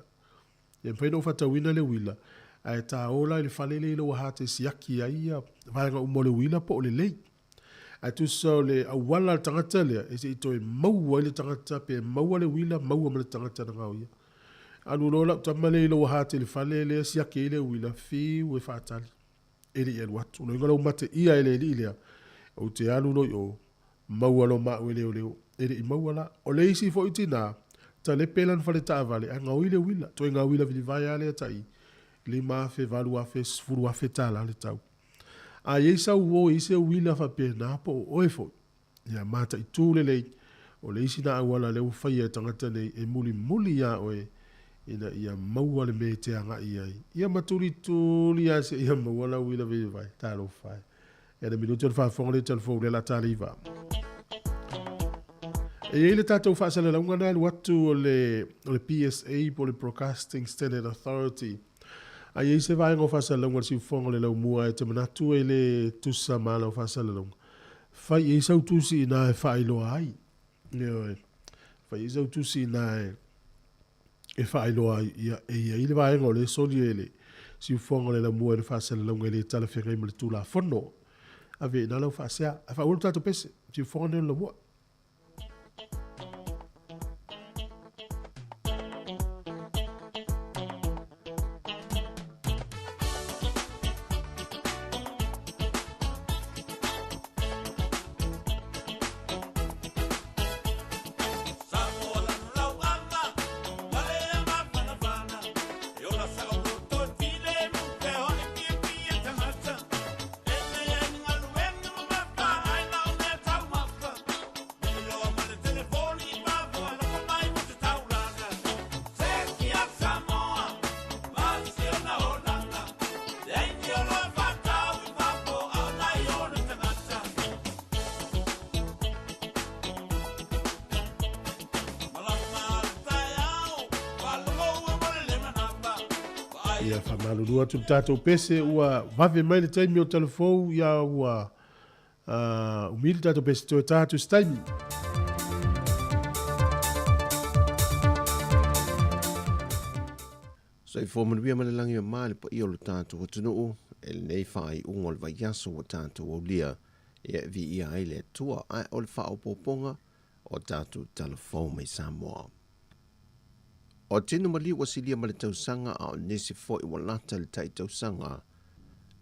E mafai ona ou faatauina le uila, ae ta o la i le fale lea i lou aha te siaki ai ia vaega uma o le uila po o lelei. Ae tusa o le auala a le tagata lea, e se i toe maua ai le tagata, pe maua le uila, maua ma le tagata na gaoia. Alu loa lau tama lea i lou aha te i le fale lea siaki ai le uila, fiu e faatali, e le i alu atu. O lona uiga la ua mateia e le alii lea, ou te alu loa i o, maua loa ma au e leoleo. E le i maua la. O le isi foi tina, talepe lana fale taavale ae gaoi le uila. Ituaiga uila vilivae lava lea tai $5,000, $8,000, $10,000 le tau. A i ai sau uo i se uila faapena po o oe foi, ia mataitu lelei, o le isi na auala lea ua faia e tagata nei e mulimuli iā oe ina ia maua le mea e te agai i ai. Ia ma tulituli lava seia maua lau uila vilivae. Talofa e. Ia le minuti o le faafofoga lea i telefou lea la taliva. E i ai le tatou faasalalauga na alu atu o le, o le BSA po o le Broadcasting Standard Authority. A i ai se vaega o faasalalauga a le siufofoga o le laumua e te manatu e le tusa ma lau faasalalauga, fai i ai sau tusi inā e faailoa ai. Ioe. Fai i ai sau tusi inā e e faailoa ai, ia, e i ai le vaega o lea e soli e le siufofoga o le laumua i le faasalalauga e le talafeagai ma le Tulafono. Ave i ina lau faasea. Ae faaauau le tatou pese, siufofoga nei o le laumua. Ia faamalulu atu le tatou pese ua vave mai le taimi o talafou ia ua umi le tatou pese toe ta atu se taimi. Soifua manuia ma le lagi e mama i le paia o lo tatou atunuu i lenei faaiuga o le vaiaso ua tatou aulia ia e viia ai le Atua ae o le faaopoopoga o tatou tala fou mai Samoa. O tino maliu ua silia ma le tausaga a o nisi foi ua lata i le tai tausaga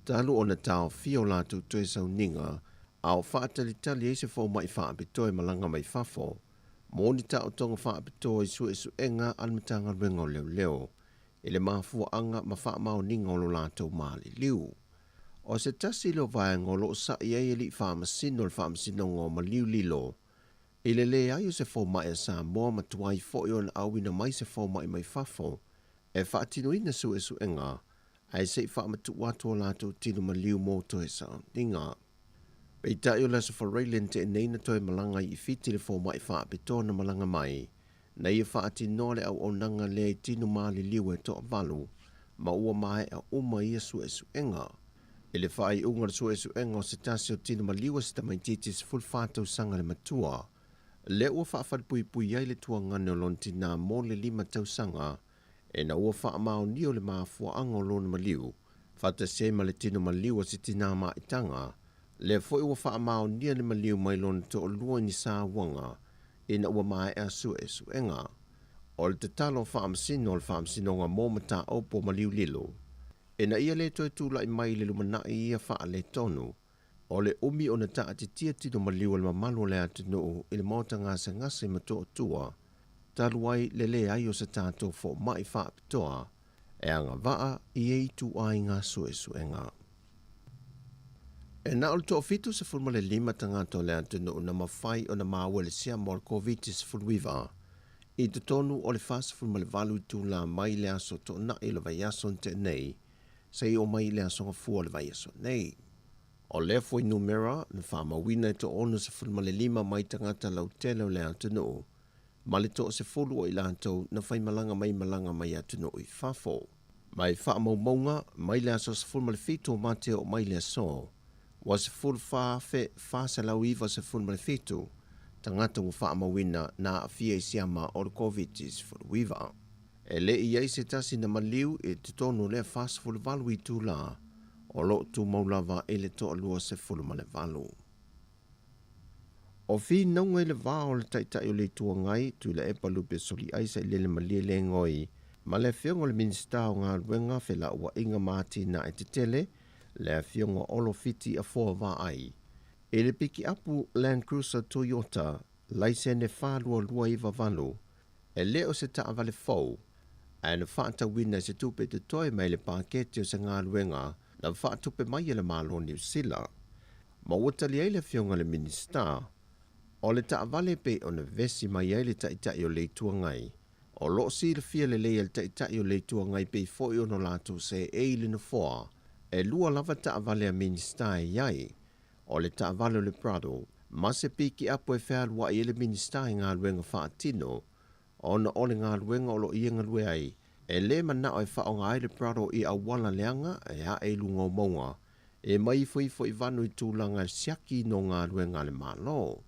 talu ona taofia o latou toe sauniga a o faatalitali ai se fomai faapitoa e malaga mai fafo mo ni taotoga faapitoa i suesuega a le Matagaluega o Leoleo i le mafuaaga ma faamaoniga o lo latou maliliu. O se tasi lea o vaega o lo o sa'i ai alii faamasino o le Faamasinoga o Maliu Lilo i le leai o se fomai a Samoa ma tuai foi ona auina mai se fomai mai fafo e faatinoina suesuega ae se i faamatuu atu o latou tino maliu mo toe sauniga. Peitai o le Aso Faraile na tea nei na toe malaga ai i Fiti le fomai faapitoa na malaga mai na ia faatinoa le auaunaga lea i tino maliliu e toavalu ma ua maea uma ia suesuega. I le faaiuga o le suesuega o se tasi o tino maliu a se tamaitiiti 14 tausaga le matua, lea ua faafalepuipui ai le tuagane o lona tinā mo le lima tausaga ina ua faamaonia o le mafuaaga o lona maliu, faatasi ai ma le tino maliu a se tinā maitaga, lea foi ua faamaonia le maliu mai lona toalua i ni sauaga ina ua maea suesuega. O le tatalo faamasino a le Faamasinoga mo Mataupu o Maliu Lilo, ina ia le toe tulai mai i le lumanai ia faaletonu, o le umi ona taatitia tino maliu a le mamalu o le atunuu i le maota gasegase ma toatua, talu ai le leai o se tatou fomai faapitoa e agavaa i ia ituaiga suesuega. E na o le 75 tagata o le atunuu na mafai ona maua i le siama o le Koviti-19 i totonu o le 48 itula mai le aso Toonai o le vaiaso na tea nei seia oo mai i le aso Gafua o le vaiaso nei. O lea fuainumera na faamauina e 65 mai tagata lautele o le atunuu ma le toasefulu o i latou na faimalaga mai malaga mai atunuu i fafo. Mai faamaumauga mai le aso 17 o Mati e oo mai le aso, ua 14,497 tagata ua faamauina na aafia i siama o le Koviti-19. E le i i ai se tasi na maliu i totonu o lea 48 itula o lo o tumau lava i le toalua 18. O finauga i le va o le Taitai o le Itu Agai, Tuilaepa Lupe Soliai Sailele Malielegaoi ma le Afioga o le Minisita o Galuega, Felauaiga ma Atinae Tetele, le Afioga Olo Fiti Afoa Vaai, i le pikiapu Land Cruiser Toyota laisene 4298, e le o se taavale fou, ae na faatauina i se tupe totoe mai le paketi o se galuega na faatupe mai e le Malo o Niu Sila. Ma ua tali ai le Afioga i le Minisita, o le taavale e pei ona vesi mai ai le Taitai o le Itu Agai, o lo o silafia lelei e le Taitai o le Itu Agai pei foi ona latou seei i le Nofoa, e lua lava taavale a Minisita e i ai, o le taavale o le Prado ma se pikiapu e fealuai ai le Minisita i galuega faatino, ona o le galuega o lo o ia galue ai, e le manao e faaaoga ai le Prado i auala leaga e ae i luga o mauga, e mai ifoifo i vanu i tulaga e siaki no galuega a le Malo.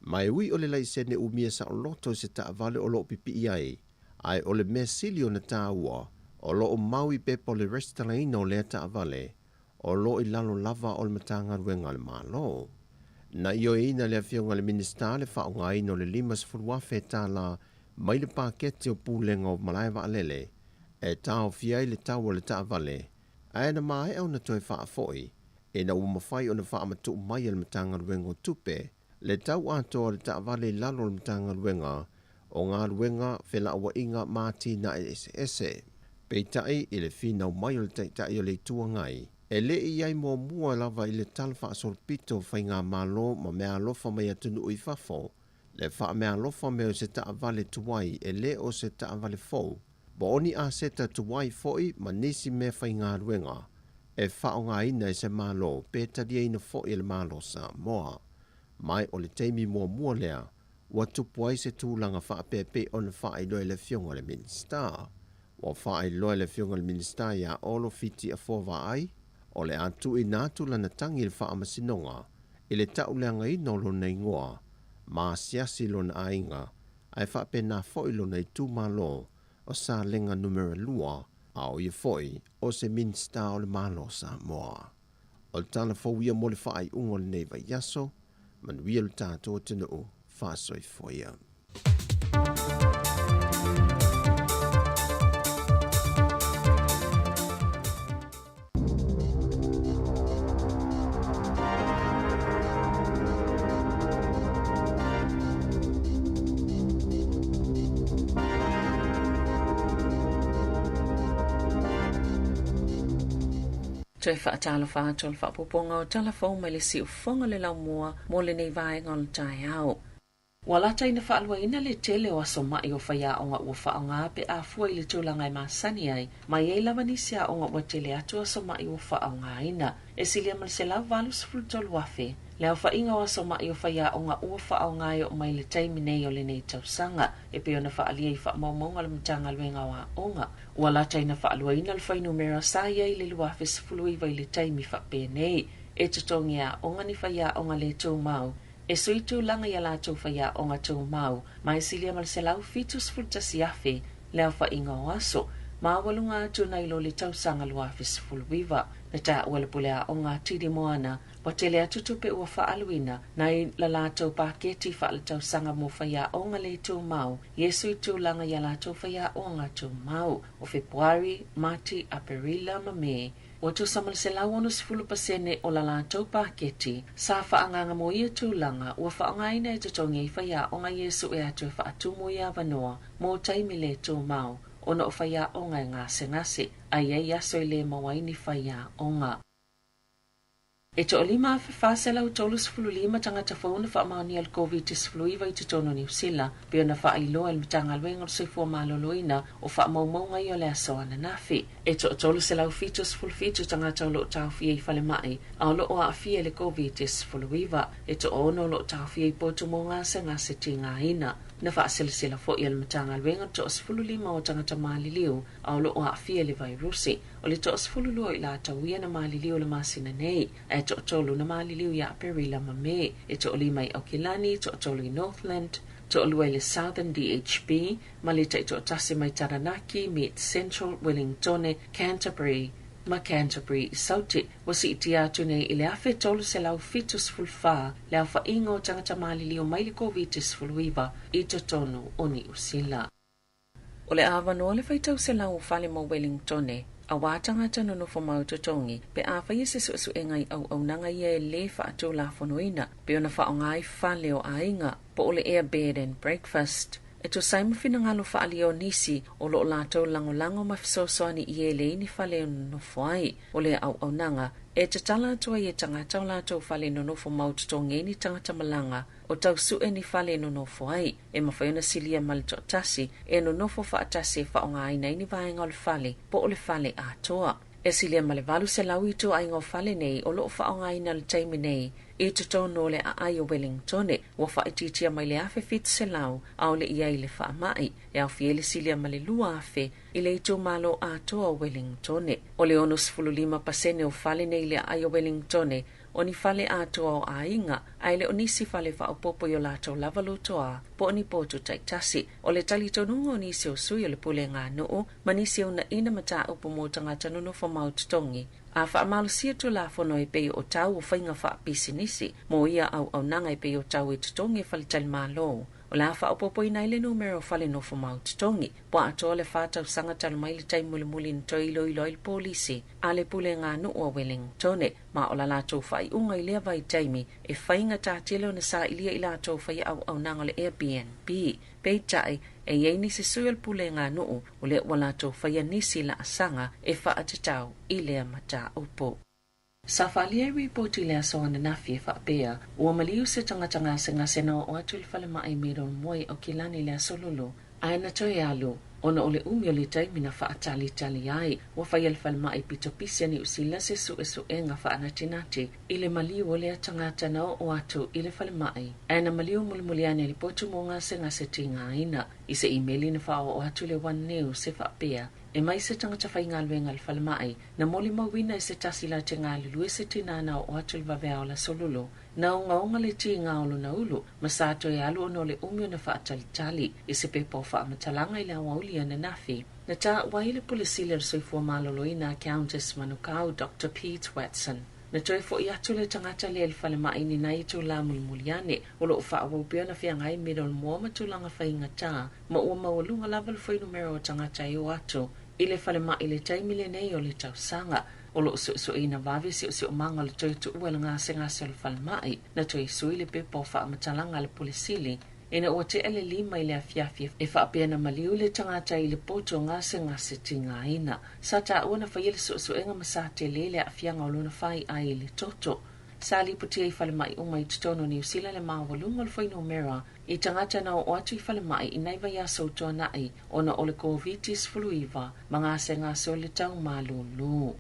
Ma e ui o le laisene umia saoloto i se taavale o lo o pipii ai, ae o le mea sili ona taua, o lo o mau i pepa o le resitalaina o lea taavale, o lo o i lalo lava o le Matagaluega a le Malo. Na ioeina e le Afioga i le Minisita le faaaogaina o le $50,000 mai le paketi o Pulega o Malae Vaalele e taofia ai le tau o le taavale, ae na maea ona toe faafoi ina ua mafai ona faamatuu mai e le Matagaluega o Tupe le tau atoa o le taavale i lalo o le Matagaluega o Galuega, Felauaiga ma Atinae Eseese. Peitai, i le finau mai o le Taitai o le Itu Agai, e le i i ai muamua lava i le tala faasolopito o faigamalo ma meaalofa mai atunuu i fafo, le faameaalofa mea o se taavale tuai e le o se taavale fou, po o ni aseta tuai foi ma nisi mea faigaluega e faaaogaina e se Malo pe taliaina foi e le Malo Samoa. Ma o le taimi muamua lea ua tupu ai se tulaga faapea pei ona faailoa e le Afioga i le Minisita. Ua faailoa e le Afioga i le Minisita ia Olo Fiti Afoa Vaai, o le a tuuina atu lana tagi i le Faamasinoga i le tauleagaina o lona igoa ma asiasi lona aiga ae faapena foi lona itumalo o Salega Numera 2, a o ia foi o se Minisita o le Malo o Samoa. O le tala fou ia mo le faaiuga o lenei vaiaso. Manuia lo tatou atunuu. Faasoifua ia. Toe faatalofa atu o le faaopoopoga o tala fou mai le siufofoga o le laumua mo lenei vaega o le taeao. Ua lata ina faaluaina le tele o aso ma'i o faiaoga ua faaaoga pe a fua i le tulaga e masani ai, ma e i ai lava nisi aoga ua tele atu aso ma'i ua faaaogaina. E silia ma le 183,000 le aofaiga o aso ma'i o faiaoga ua faaaoga e oo mai i le taimi nei o lenei tausaga, e pei ona faaalia i faamaumauga a le Matagaluega o Aoga. Ua lata ina faaluaina le fuainumera sa i ai i le 2019 i le taimi faapenei. E totogi e aoga ni faiaoga le tumau e sui tulaga i a latou faiaoga tumau ma e silia ma le 171,000 le aofaiga o aso maualuga atu nai lo le tausaga 2019. Na taua le pule aoga a Tidi Moana ua tele atu tupe ua faaaluina nai la latou paketi faaletausaga mo faiaoga le tumau i e sui tulaga i a latou faiaoga tumau o Fepuari, Mati, Aperila ma Me. Ua tusa ma le 160% o la latou paketi sa faaagaaga mo ia tulaga ua faaaogaina e totogi ai faiaoga i e sue atu e faatumu i avanoa mo taimi le tumau ona o faiaoga e gasegase a i ai aso e lē maua ai ni faiaoga. E 1,435 tagata fou na faamaonia le Koviti-19 i totonu o Niu Sila, pei ona faailoa e le Matagaluega o le Soifua Maloloina o faamaumauga ia o le aso ananafi. E 377 tagata o lo o taofia i falemai a o lo o aafia i le Koviti-19. E toaono o lo o taofia i potu mo gasegase tigaina. Na faaselasela foi e le Matagaluega le 15 o tagata maliliu a o lo o aafia i le vairusi. O le 12 o i latou ia na maliliu i le masina nei, ae toatolu na maliliu ia Aperila ma Me. E toalima i Aukilani, toatolu i Northland, toalua i le Southern DHB, ma le taitoatasi mai Taranaki, Mid Central, Wellingtone, Canterbury ma Canterbury i Saute. Ua siitia atu nei i le 1,374 le aofaiga o tagata maliliu mai le Koviti-19 i totonu o Niu Sila. O le avanoa le faitau selau o fale mo Wellingtone, auā tagata nonofo mau totogi, pe a faia se suesuega i auaunaga ia e lē faatulafonoina, pei ona faaaoga ai fale o aiga, po o le ea bed and breakfast. E tusa ai ma finagalo faaalia o nisi o lo o latou lagolago ma fesoasoani i e leai ni fale e nonofo ai. O lea auaunaga, e tatala atu ai e tagata o latou fale nonofo mau totogi ai ni tagata malaga o tau sue ni fale e nonofo ai. E mafai ona silia ma le toatasi e nonofo faatasi e faaaogaina ai ni vaega o le fale po o le fale atoa. E silia ma le 800 ituaiga o fale nei o lo o faaaogaina i le taimi nei i totonu o le aai o Wellingtone, ua faaitiitia mai le 1,700 a o le i ai le faamai, e aofia ai le silia ma le 2,000 i le itumalo atoa o Wellingtone. O le 65% o fale nei i le aai o Wellingtone o ni fale atoa o aiga, ae le o nisi fale faaopoopo i o latou lava lotoa po o ni potu taitasi. O le talitonuga o nisi o sui o le pulega nuu ma nisi e uunaina mataupu mo tagata nonofo mau totogi, a faamalosia tulafono e pei o tau o faiga faapisinisi mo ia auaunaga e pei o tau e totogi e faletalimalo. O le a faaopoopoina ai le numera o fale nofo mau totogi. Ua atoa le 4 tausaga talu mai le taimi mulimuli na toe iloilo ai le polisi a le pulega nuu a Wellingtone, ma o la latou faaiuga i lea vaitaimi e faigata tele ona sailia i latou faia auaunaga o le Airbnb. Peitai, e i ai nisi sui o le pulega nuu o lea ua latou faia nisi laasaga e faatatau i lea mataupu. Sa faaalia i ripoti i le aso ananafi e faapea, ua maliu se tagata gasegase na oo atu i le falemai Middlemoy o Aukilani i le aso Lulu, ae na toe alu ona o le umi o le taimi na faatalitali ai. Ua faia le falemai pitopisi a Niu Sila se suesuega faanatinati i le maliu o lea tagata na oo atu i le falemai, ae na maliu mulimuli ane i le potu mo gasegase tigaina. I se imeli na faaoo atu i le One News e faapea, E mai se tagata faigaluega a le falemai, na molimauina e se tasi latou te galulue se tinā na oo atu i le vaveao o le Aso Lulu. Na ogaoga le tiga o lona ulu, ma sa toe alu ona o le umi ona faatalitali i se pepa o faamatalaga i le aoauli ananafi. Na taua ai le Pule Sili o le Soifua Maloloina a Countess Manukau, Doctor Pete Watson. Na toe foi atu le tagata lea i le falemai i ni nai itulā mulimuli ane, o lo o faaauau pea ona feagai Middlemore ma tulaga faigata, ma ua maualuga lava le fuainumera o tagata e o atu i le falemai i le taimi lenei o le tausaga. O lo o suesueina vave siosiomaga o le toe tuua i le gasegase o le falemai. Na toe sui le pepa o faamatalaga a le Pule Sili ina ua tea le 5 i le afiafi e faapea na maliu le tagata i le poto gasegase tigaina. Sa taua na faia le suesuega ma sa tele le aafiaga o lona faiai i le toto. Sa lipotia i falemai uma i totonu o Niu Sila le maualuga o le fuainumera i tagata na oo atu i falemai i nai vaiaso ua tuanai ona o le Koviti-19 ma gasegase o le tau malūlū.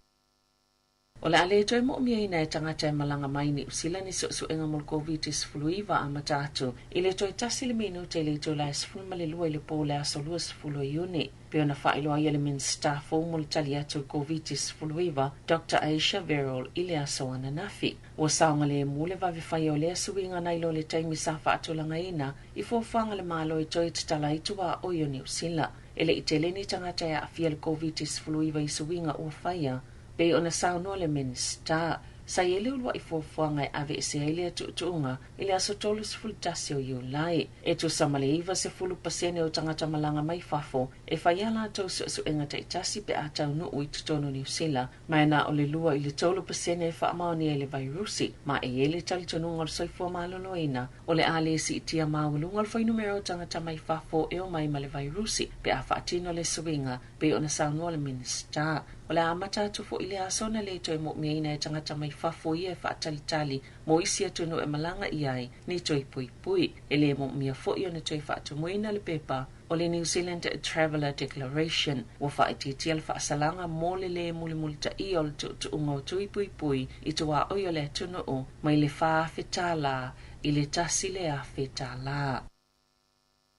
O le a le toe mo'omiaina e tagata e malaga mai i Niu Sila ni su'esu'ega mo le Koviti-19 amata atu i le toe tasi le minute i le itula e 12 i le po o le aso 20 o Iuni. Pei ona faailoa ai e le Minisita fou mo le tali atu i le Koviti-19, Doctor Ayesha Verrall i le aso ananafi. Ua saogalemu le vave faia o lea suiga nai lo le taimi sa faatulagaina i fuafuaga a le Malo e toe tatala ai tuaoi o Niu Sila. E le i tele ni tagata e aafia i le Koviti-19 i suiga ua faia, pei ona saunoa le Minisita. Sa i ai le uluai fuafuaga e aveese ai lea tuutuuga i le aso 31 o Iulai. E tusa ma le 90% o tagata malaga mai fafo e fai a latou suesuega taitasi pe a taunuu i totonu o Niu Sila, ma e na o le 2 i le 3% e faamaonia i le vairusi, ma e i ai le talitonuga o le soifua maloloina o le a le siitia maualuga o le fuainumera o tagata mai fafo e omai ma le vairusi pe a faatino le suiga, pei ona saunoa le Minisita. O le a amata atu foi i le aso na le toe mo'omiaina e tagata mai fafo ia e faatalitali mo isi atunuu e malaga i ai ni toe puipui. E le mo'omia foi ona toe faatumuina le pepa o le New Zealand Traveller Declaration. Ua faaitiitia le faasalaga mo le lē mulimulitaia o le tuutuuga o tui puipui i tuaoi o le atunuu mai le $4,000 i le $1,000.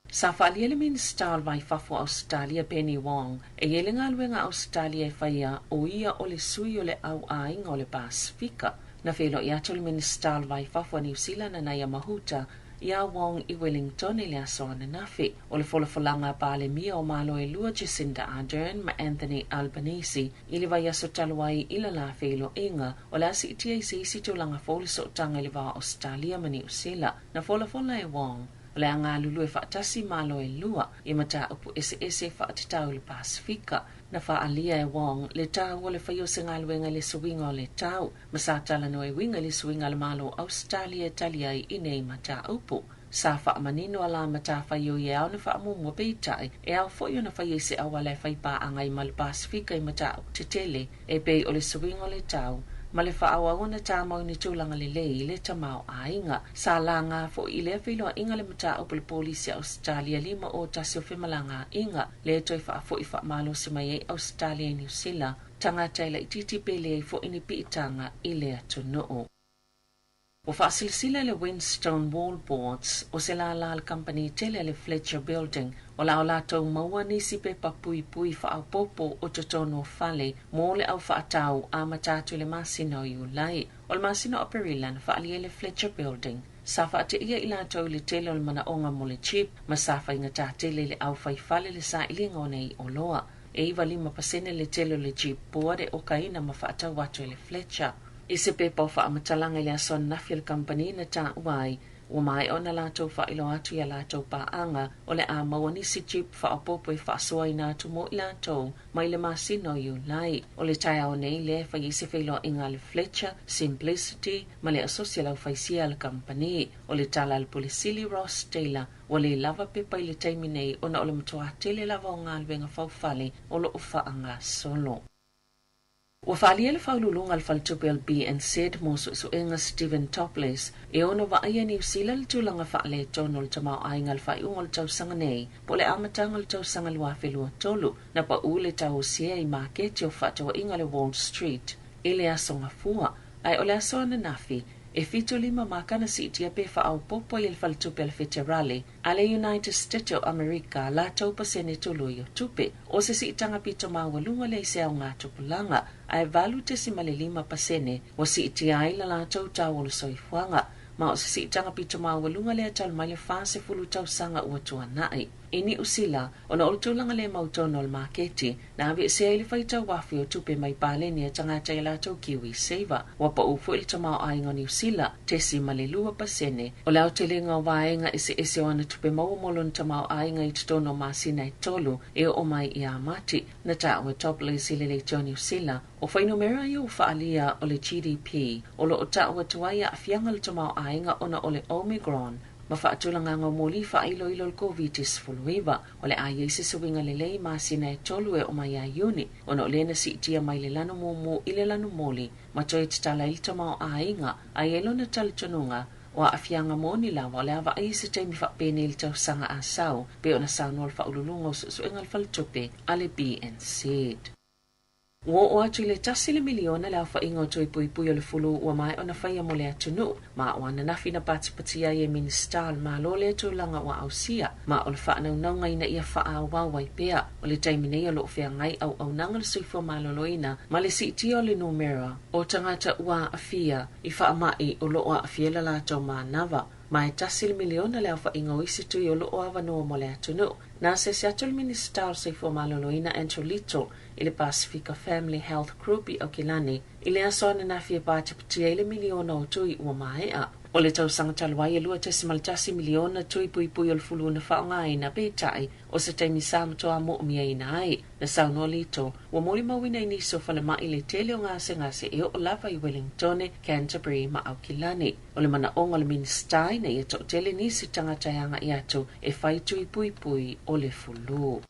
Sa faaalia le Minisita o le Vai Fafo o Ausetalia Penny Wong e i ai le galuega a Ausetalia e faia o ia o le sui o le Au Aiga o le Pasefika. Na feiloai atu le Minisita o le Vai Fafo a Niu Sila Nanaia Mahuta iā Wong i Wellington i le aso ananafi. O le folafolaga a Palemia o Malo e lua Jacinda Ardern ma Anthony Albanese i le vaiaso talu ai i le la feiloaiga o le a siitia i se isi tulaga fou le sootaga i le va o Ausetalia ma Niu Sila. Na folafola e Wong o le a galulue faatasi Malo e lua i mataupu eseese faatatau i le Pasefika. Na faaalia e Wong le taua o le faia o se galuega i le suiga o le tau, ma sa talanoa e uiga i le suiga a le Malo o Ausetalia e tali ai i nei mataupu. Sa faamanino a la matafaioi e ao ona faamuamua peitai, e ao foi ona faia i se auala e fai paaga ai ma le Pasefika i mataupu tetele e pei o le suiga o le tau ma le faaauau ona tamau i ni tulaga lelei i le tamaoaiga. Sa laga foi i lea feiloaiga le mataupu i le polisi a Ausetalia 5 o 1 o femalagaaiga lea toe faafoi faamalosi mai ai Ausetalia i Niu Sila tagata e laitiiti pe leai foi ni piitaga i le atunuu. Ua faasilasila le Winstone Wallboards o se lālā a le kamupani tele a le Fletcher Building o le a latou maua nisi pepa puipui faaopoopo o totonu o fale mo le au faatau amata atu i le masina o Iulai. O le masina o Aperila na faaalia le Fletcher Building sa faateia i latou i le tele o le manaoga mo le chip ma sa faigata tele le au faifale le sailiga o nei oloa. E 95% le tele o le chip board e okaina ma faatau atu e le Fletcher. I se pepa o faamatalaga i le aso ananafi a le kamupani na taua ai, ua maea ona latou faailoa atu iā latou paaga o le a maua nisi chip faaopoopo e faasoaina atu mo i latou mai le masina o Iulai. O le taeao nei lea e fai ai se feiloaiga a le Fletcher, Simplicity ma le asosi a le aufaisia a le kamupani. O le tala a le Pule Sili Ross Taylor, ua lē lava pepa i le taimi nei ona o le matuā tele lava o galuega faufale o loo faagasolo. Ua faaalia le faauluuluga a le faletupe o le BNZ mo suesuega Stephen Toplis e ono vaaia Niu Sila le tulaga faaletonu o le tamaoaiga i le faaiuga o le tausaga nei po o le amataga o le tausaga 2023. Na paū le tau o sea i maketi o fefaatauaiga le Wall Street i le aso Gafua, ae o le aso ananafi E 75 makana siitia pe faaopopo ai e le Faletupe a le Feterale a le United States o Amerika latou pasene tului o tupe. O se siitaga pito maualuga lea i se augatupulaga, ae 8.5% ua siitia ai le latou tau o le soifuaga, ma o se siitaga pito maualuga lea talu mai le 40 tausaga ua tuanai. I Niu Sila, ona o le tulaga le mautonu o le maketi, na aveesea ai le faitau afe o tupe mai paleni a tagata i a latou KiwiSaver. Ua pau foi le tamaoaiga o Niu Sila, 0.2% o le aotelega o vaega eseese o ana tupe maua mo lona tamaoaiga i totonu o masina e 3 e oo mai ia Mati. Na taua e Topless i le leitio a Niu Sila, o fuainumera ia ua faaalia o le GDP, o lo o taua atu ai aafiaga o le tamaoaiga ona o le Omicron, ma faatulagaga o moli faailoilo o le Koviti-19. O le a i ai se suiga lelei i masina e 3 e oo mai ia Iuni, ona o lea na siitia mai le lanu mumu i le lanu moli ma toe tatala ai le tamaoaiga, a i ai lona talitonuga o aafiaga moni lava o le a vaai i se taimi faapenei i le tausaga a sau, pei ona saunoa le faauluuluga o suesuega a le faletupe a le BNZ. Ua oo atu i le 1 le miliona le aofaiga o tui puipui o le fulu ua maea ona faia mo le atunuu, ma o ananafi na patipatia ai e Minisita o le Malo lea tulaga ua ausia, ma o le faanaunauga ina ia faaauau ai pea. O le taimi nei o lo o feagai auaunaga o le soifua maloloina ma le siitia o le numera o tagata ua aafia i faamai o lo o aafia le latou manava, ma e 1 le miliona le aofaiga o isi tui o lo o avanoa mo le atunuu. Na asiasi atu le Minisita o le Soifua Maloloina Andrew Little i le Pasifika Family Health Group i Aukilani i le aso ananafi e patipatia ai le miliona o tui ua maea. O le tausaga talu ai e 2.1 miliona tui puipui o le fulu na faaaogaina, peitai o se taimi sa matoa moomiaina ai. Na saunoa Little, ua molimauina i nisi o falemai le tele o gasegase e oo lava i Wellingtone, Canterbury ma Aukilani. O le manaoga o le Minisita ina ia toatele nisi tagata e agai atu e fai tui puipui o le fulu.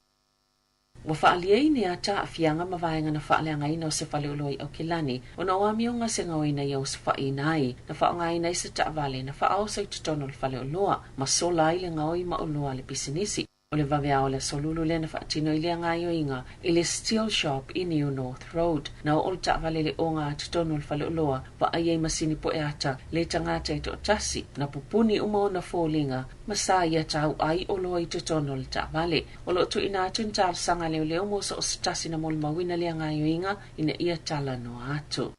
Ua faaalia ai ni ata aafiaga ma vaega na faaleagaina o se faleoloa i Aukilani ona o amioga segaoina ia osofaiina ai, na faaaogaina ai se taavale na faaoso i totonu o le faleoloa ma sola ai le gaoi ma oloa a le pisinisi. O le vaveao o le aso Lulu lea na faatino ai lea gaoioiga i le Steel Shop i New North Road. Na oo le taavale i le oga totonu o le faleoloa, vaai ai masini poe ata le tagata e toatasi, na pupuni uma ona foliga ma sa ia tau ai oloa i totonu o le taavale. O lo o tuuina atu ni talosaga a leoleo mo so o se tasi na molimauina lea gaoioiga ina ia talanoa atu.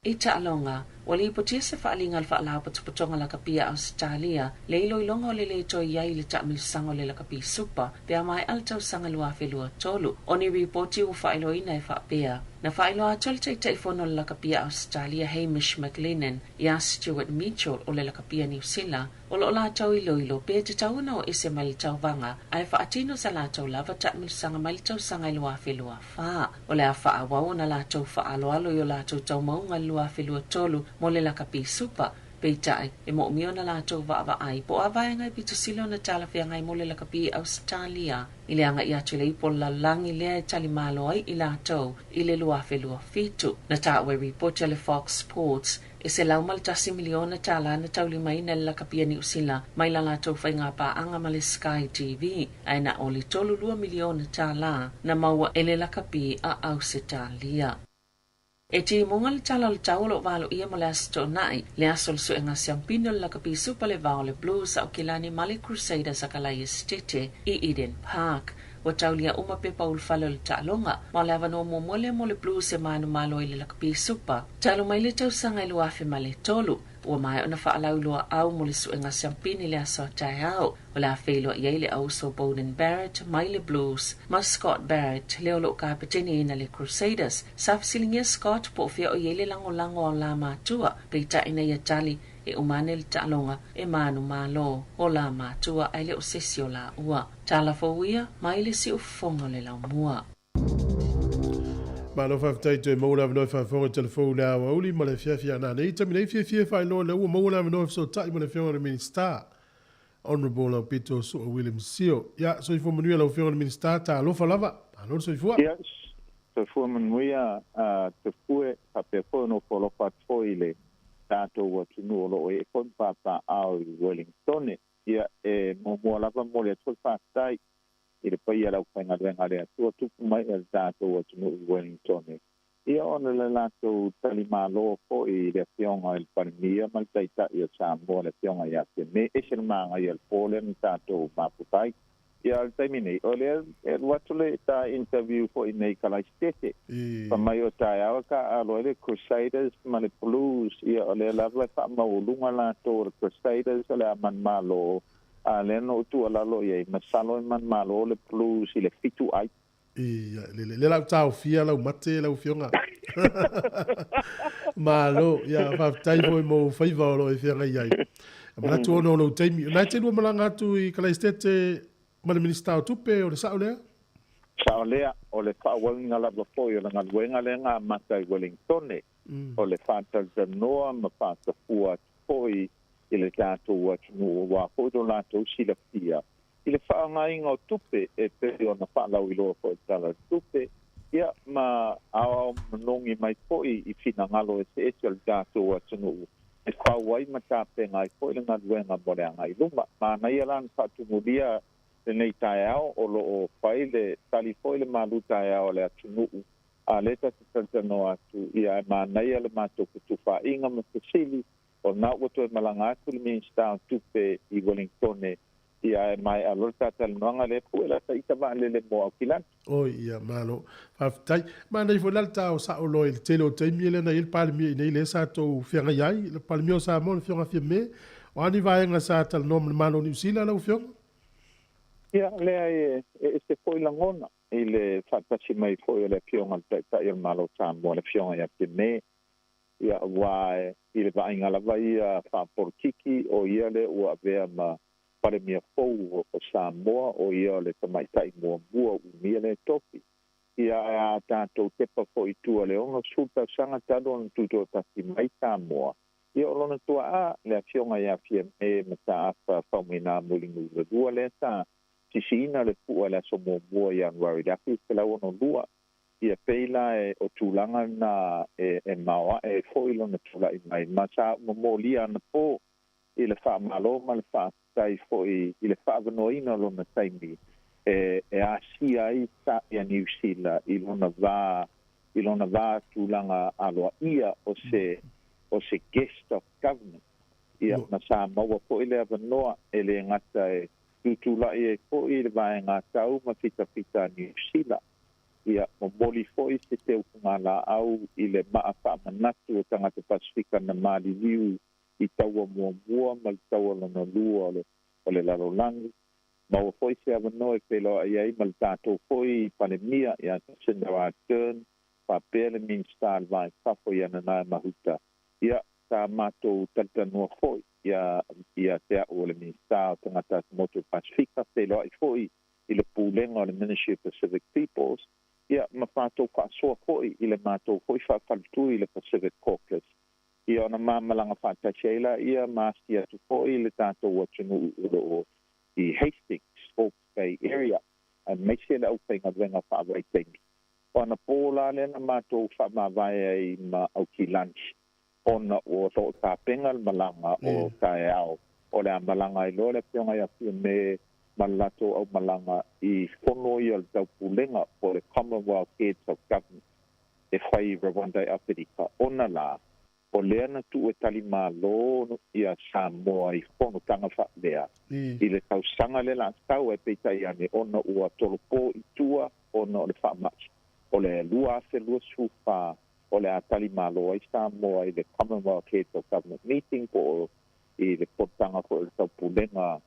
I taaloga, ua lipotia se faaaliga a le Faalapotopotoga Lakapi a Ausetalia le iloiloga o le lē toe i ai i le taamilosaga o le lakapi supa pe a maea le tausaga 2023. O ni ripoti ua faailoaina e faapea, na faailoa atu e le Taitaifono o le Lakapi a Ausetalia Hamish McLennan iā Stuart Mitchell o le Lakapi a Niu Sila, o lo o latou iloilo pe tatau ona o ese mai le tauvaga ae faatino sa latou lava taamilosaga mai le tausaga i 2024. O le a faaauau ona latou faaaloalo i o latou taumauga i le 2023 mo le lakapi supa. Peitai, e moomia ona latou vaavaai po o a vaega e pito sili ona talafeagai mo le lakapi i Ausetalia i le agai atu i le ipu o le lalolagi lea e talimalo ai i latou i le 2027. Na taua e ripoti a le Fox Sports e $101 miliona tālā na taulimaina e le lakapi a Niu Sila mai la latou faigapaaga ma le Sky TV, ae na o le $32 miliona tālā na maua e le lakapi a Ausetalia. E timuga le tala o le tau o lo o valoia mo le Aso Toonai, le aso o le suega siampini o le lakapi supa le vao o le Blues a Aukilani ma le Crusaders a Kalaia Setete i Eden Park. Ua taulia uma pepa ulufale o le taaloga, ma o le avanoa muamua lea mo le Blues e manumalo ai i le lakapi supa. Talu mai le tausaga i 2003, ua maea ona faalauiloa au mo le suega siampini i le aso a taeao. O le a feiloai ai le auso Beauden Barrett mai le Blues ma Scott Barrett lea o lo o kapeteniina le Crusaders. Sa fesiligia Scott po o fea o i ai le lagolago a o la matua, peitai na ia tali e uma ane le taaloga e manumalo o la matua ae le o se isi o laua. Tala fou ia mai le siufofoga o le laumua. Malo faafetai toe maua le avanoa e faafofoga i tala fou i le aoauli ma le afiafi a nanei. Taimi nei fiafia e faailoa lea ua maua le avanoa e fesootai ma le Afioga i le Minisita, Honourable Aupito Su'a William Sio. Ia, soifua manuia lau Afioga i le Minisita, talofa lava. Malo le soifua. Ia, soifua manuia Tafue, faapea foi ona ofo alofa atu foi i le tatou atunuu o lo o ee foi ma papaaao i Wellingtone. Ia, e muamua lava momoli atu foi le faafetai i le paia o le aufaigaluega a le Atua tupu mai e le tatou atunuu i Wellingtone. Ia ona le latou talimalo fo'i i le Afioga i le Palemia ma le Taitai o Samoa le Afioga ia Fiamē. E ese le magaia o le po lea na tatou mafuta ai. Ia o le taimi nei, o lea e alu atu le ta interview fo'i nei i Kalaisitete. Fai mai o taeao e taaalo ai le Crusaders ma le Blues, ia o lea lava e faamaualuga latou o le Crusaders o le a manumalo, a lea na ou tuualalo i ai, masalo e manumalo le Blues i le 7 ai. Ia, le, le, le lau taofia lau mate lau afioga. Malo, ia, faafetai foi mo faiva o lo o e feagai ai. Manatu ona o lou taimi. Na e te lua malaga atu i Kalaistete ma le Minisita o Tupe, o le sao lea? Sao lea, o le faaauauina lava foi o le galuega lea na amata i Wellingtone, o le faatalatalanoa ma faatafua atu foi i le tatou atunuu aua foi lo latou silafia i le faaaogaina o tupe e pei ona faalauiloa foi i le Tala o le Tupe, ia, ma aoao manogi mai foi i finagalo eseese o le tatou atunuu e fau ai ma tapena ai foi le galuega mo le agai i luma. Manaia la na faatumulia lenei taeao o lo o fai le tali foi le malu taeao a le atunuu, a lea ta te talatalanoa atu, ia, ae manaia le matou fetufaaiga ma fesili, o lena ua toe malaga atu le Minisita o Tupe i Wellingtone, ia, ae maea loa le ta talanoaga lea, pue la ta ita vaalele mo Aukilani. Oi, ia, malo. Faafetai. Manaia foi la le ta o sao loa i le tele o taimi lea na i ai le Palemia i inei lea sa tou feagai ai, le Palemia o Samoa, le Afioga Fiame. O a ni vaega sa talanoa ma le Malo o Niu Sila lau Afioga? Ia, leai, e ese foi lagona i le faatasi mai foi o le Afioga i le Taitai o le Malo o Samoa, le Afioga ia Fiame. Ia, aua i le vaaiga lava ia faapolokiki, o ia lea ua avea ma Palemia fou o Samoa, o ia o le tamaitai muamua umia lea tofi. Ia, ae a tatou tepa foi i tua i le 60 tausaga talu ona tutoatasi mai Samoa, ia o lona tuaa, le Afioga ia Fiame Mataafa Faumuina Mulinuu II lea sa sisiina le pu'a i le aso muamua Ianuari 1962. Ia pei la e o tulaga na e maoae ai foi lona tulai mai, ma sa uma molia anapo i le faamalo ma le faafetai foi i le faaavanoaina o lona taimi e asia ai ia Niu Sila i lona va i lona va tulaga aloaia o se o se guest of government. Ia ma sa maua foi le avanoa e le gata e tutulai ai foi i le vaega tau ma fitafita a Niu Sila. Ia, momoli foi se teufuga-laau i le maa faamanatu o tagata Pasefika na maliliu i taua muamua ma le taua lona lua o le lalolagi. Maua foi se avanoa e feiloai ai ma le tatou foi Palemia ia Jacinda Ardern, faapea le Minisita o le Va i Fafo ia Nanaia Mahuta. Ia, sa matou talatalanoa foi ia ia te au o le Minisita o Tagata Atumotu o le Pasefika, feiloai foi i le Pulega o le Ministry of Pacific Peoples, ia, ma fatou faasoa foi i le matou foi faafaletui i le Pacific Caucus. Ia ona ma malaga faatasi ai laia ma asi atu foi le tatou atunuu o lo o i Hastings, Hawke's Bay area, aemaise le aufaigaluega faavaitaimi. O anapo la lea na matou faamavae ai ma Aukilani ona ua lo o tapena le malaga o taeao o le a malaga ai loa le Afioga ia Fiame ma le latou aumalaga i fono ia o le Taupulega po o le Commonwealth Heads of Government e fai i Rwanda i Aferika, ona la, o lea na tuu e tali malo ia Samoa i fonotaga faalea i le tausaga lea la sau ai, peitai ane ona ua tolopo i tua ona o le faamai o le 2024 o le a tali malo ai Samoa i le Commonwealth Heads of Government Meeting po o i le fonotaga foi o le Taupulega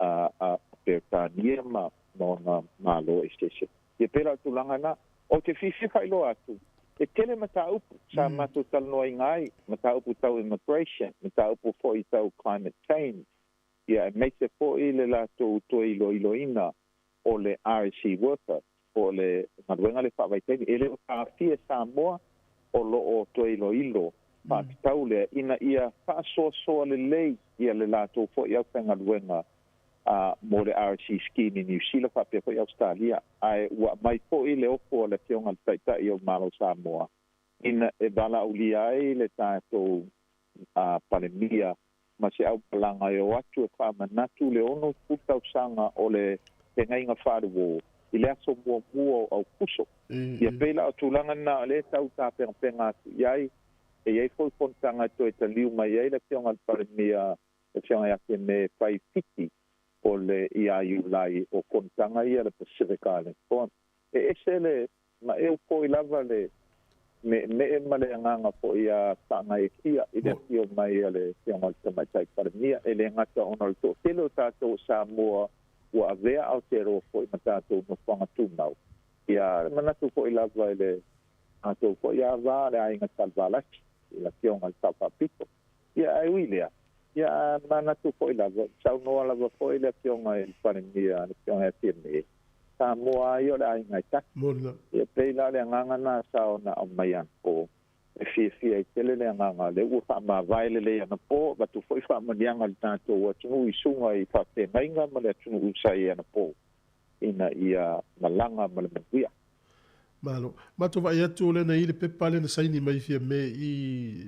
a Peretania ma ona Malo eseese. Ia pēlā o le tulaga lena. Ou te fiafia faailoa atu, e tele mataupu sa matou talanoaina ai, mataupu tau immigration, mataupu foi tau climate change, ia aemaise foi le latou toe iloiloina o le RSE worker, po o le galuega lea faavaitaimi. E le o taofia e Samoa, o lo o toe iloilo faatatau lea ina ia faasoasoa lelei ia le latou foi aufaigaluega mo le RSE Scheme i Niu Sila faapea foi Ausetalia. Ae ua aumai foi le ofo a le Afioga i le Taitai o le Malo o Samoa ina e valaaulia ai le tatou Palemia ma se aumalaga e o atu e faamanatu le 60 tausaga o le Feagaiga Faale-uō. i le aso muamua o Aukuso. Ia pei la o tulaga lena o lea e tau tapenapena atu i ai, e i ai foi fonotaga e toe taliu mai ai le Afioga i le Palemia, le Afioga ia Fiame e fai i Fiti o le ia Iulai o fonotaga ia le Pacific Island Forum. E ese le maeu foi lava le meemee ma le agaga foi ia faagaeetia i le afio mai a le Afioga i le Tamaitai Palemia, e le gata ona o le toatele o tatou o Samoa ua avea Aotearoa foi ma tatou nofoaga tumau, ia le manatu foi lava i le matou foi ava le aiga Salevalasi i le Afioga i le Sao Faapito. Ia ae ui i lea, ia manatu foi lava, saunoa lava foi le Afioga i le Palemia, le Afioga ia Fiame, Samoa lava ia o le aiga e tasi. Ia pei la o le agaga lena sa ona aumai anapo, e fiafia ai tele le agaga, lea ua faamavae lelei anapo, avatu foi faamanuiaga i le tatou atunuu i susuga i faafeagaiga ma le atunuu sa i ai anapo, ina ia malaga ma le manuia. Malo. Matou vaai atu lea na i le pepa lea na saini mai Fiame i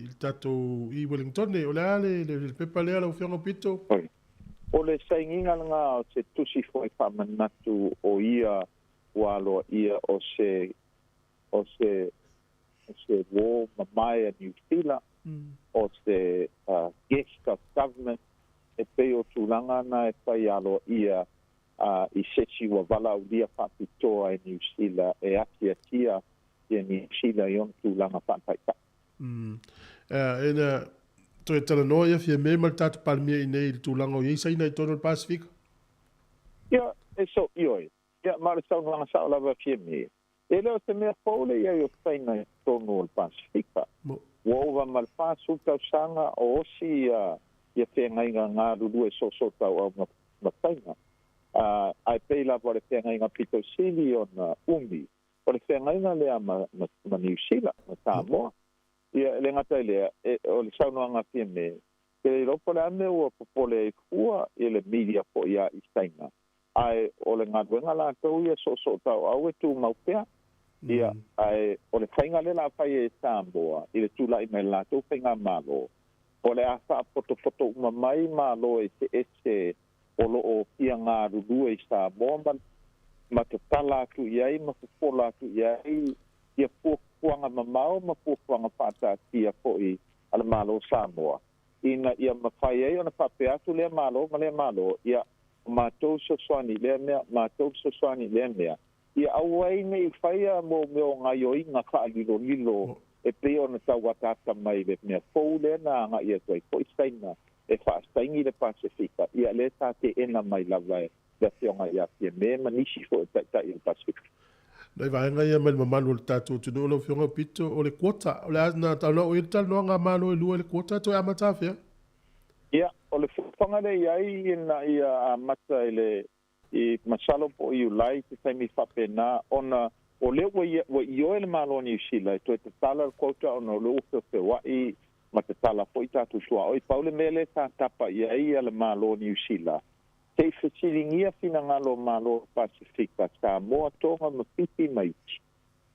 le tatou i Wellingtone. O le a le le pepa lea lau Afioga Pito? Oi. O le sainiga lena o se tusi foi faamanatu o ia ua aloaia o se o se o se uō mamae a Niu Sila, o se guest of government, e pei o tulaga na e fai aloaia a i sesi ua valaaulia faapitoa e Niu Sila e atiatia ia Niu Sila i ona tulaga faataitai. Ina toe talanoa ia Fiame ma le tatou Palemia i inei i le tulaga o i ai Saina i totonu o le Pasefika? Ia, e so, ioe. Ia, ma o le saunoaga sao lava a Fiame, e le o se mea fou le i ai o Saina i totonu o le Pasefika. Ua ova ma le 40 tausaga o osi ia feagaiga galulue soosootauau ma Saina. Ae pei lava o le feagaiga pito sili ona umi, o le feagaiga lea ma Niu Sila, ma Samoa. Ia, e le gata i lea, o le saunoaga a Fiame, ke le iloa po o le a le mea ua popole ai fua i le media foi a i Saina, ae o le galuega latou ia soosootauau e tumau pea. Ia, ae o le faiga lea o le a fai e Samoa i le tulai mai o le latou faigamalo, o le a faapotopoto uma mai Malo eseese o lo o fia galulue i Samoa ma ma tatala atu i ai ma fofola atu i ai ia fuafuaga mamao ma fuafuaga faataatia foi a le Malo o Samoa ina ia mafai ai ona faapea atu lea Malo ma lea Malo, ia, o matou fesoasoani i lea mea, matou fesoasoani i lea mea, ia aua ai ne i faia mo mea o gaioiga faalilolilo e pei ona tau ataata mai le mea fou lea na agai atu ai foi Saina e faasaini le Pasefika, ia lea sa teena mai lava e le Afioga ia Fiame ma nisi foi o Taitai o le Pasefika. Nai vaega ia mai le mamalu o le tatou atunuu lau Afioga Pito, o le quota, o le a na na oo i ai le talanoaga a Malo e lua i le quota toe amata afea? Ia, o le fuafuaga lea e i ai ina ia amata i le i masalo po o Iulai se taimi faapena ona o lea ua ia ua ioe le Malo o Niu Sila e toe tatala le quota ona o lea ua feofeoa'i ma tatala foi tatou tuaoi. Pau le mea lea sa tapa i ai le Malo o Niu Sila, se i fesiligia finagalo o Malo o le Pasefika, Samoa, Tonga ma Fiti ma isi,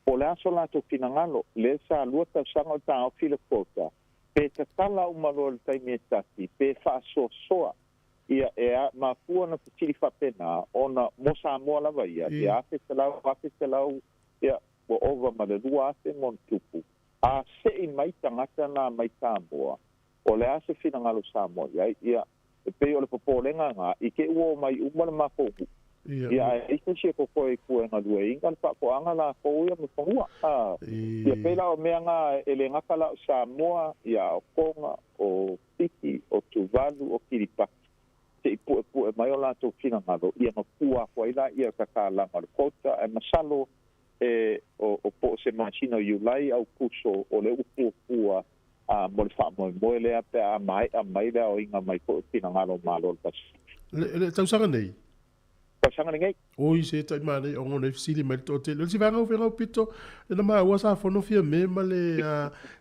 po o le a so latou finagalo, lea sa lua tausaga o taofi le quota, pe tatala uma loa i le taimi e tasi, pe faasoasoa. Ia, e a, mafua ona fesili faapena, ona mo Samoa lava ia, ia 1,100, 1,100, ia, ua ova ma le 2,000 ma ona tupu, a sei mai tagata na mai Samoa, o le a se finagalo Samoa i ai? Ia, e pei o le popolega na, i te i ua omai uma le matou nuu, ia, ae ai se isi e kokoe i tua e galueaiina le faatoaga latou ia ma fanua. A, ia pei la o mea na e le gata la o Samoa, ia, a o Tonga, o Fiti, o Tuvalu, o Kiripati, se i puepue mai o latou finagalo, ia ona pua aku ai laia o tatalaga o le quota, ae masalo e o, o po o se masina o Iulai, Aukuso, o lea ua fuafua a mo le faamoemoe lea pe a maea mai le aoina mai foi o finagalo o Malo o le Pasefika. Le, le tausaga nei? Tausaga lenei. Oi se tai manaia ona nei fesili mai le toatele. O le isi vaega o fegau pito, le na maua sa fono Fiame ma le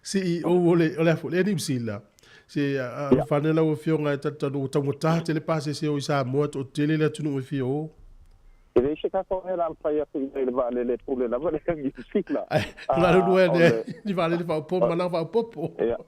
CEO o le, o le a foi, le Air New Zealand. Se alofane lau afioga e talitalu ua taugata tele pasese o i Samoa toatele le atunuu e fia o. E leai se tatou mea o le a mafai atu i ai i le vaalele e pule lava le Air New Zealand. Ai, galulue ane ai ni vaalele faaopoopo ma malaga faaopoopo. Ia,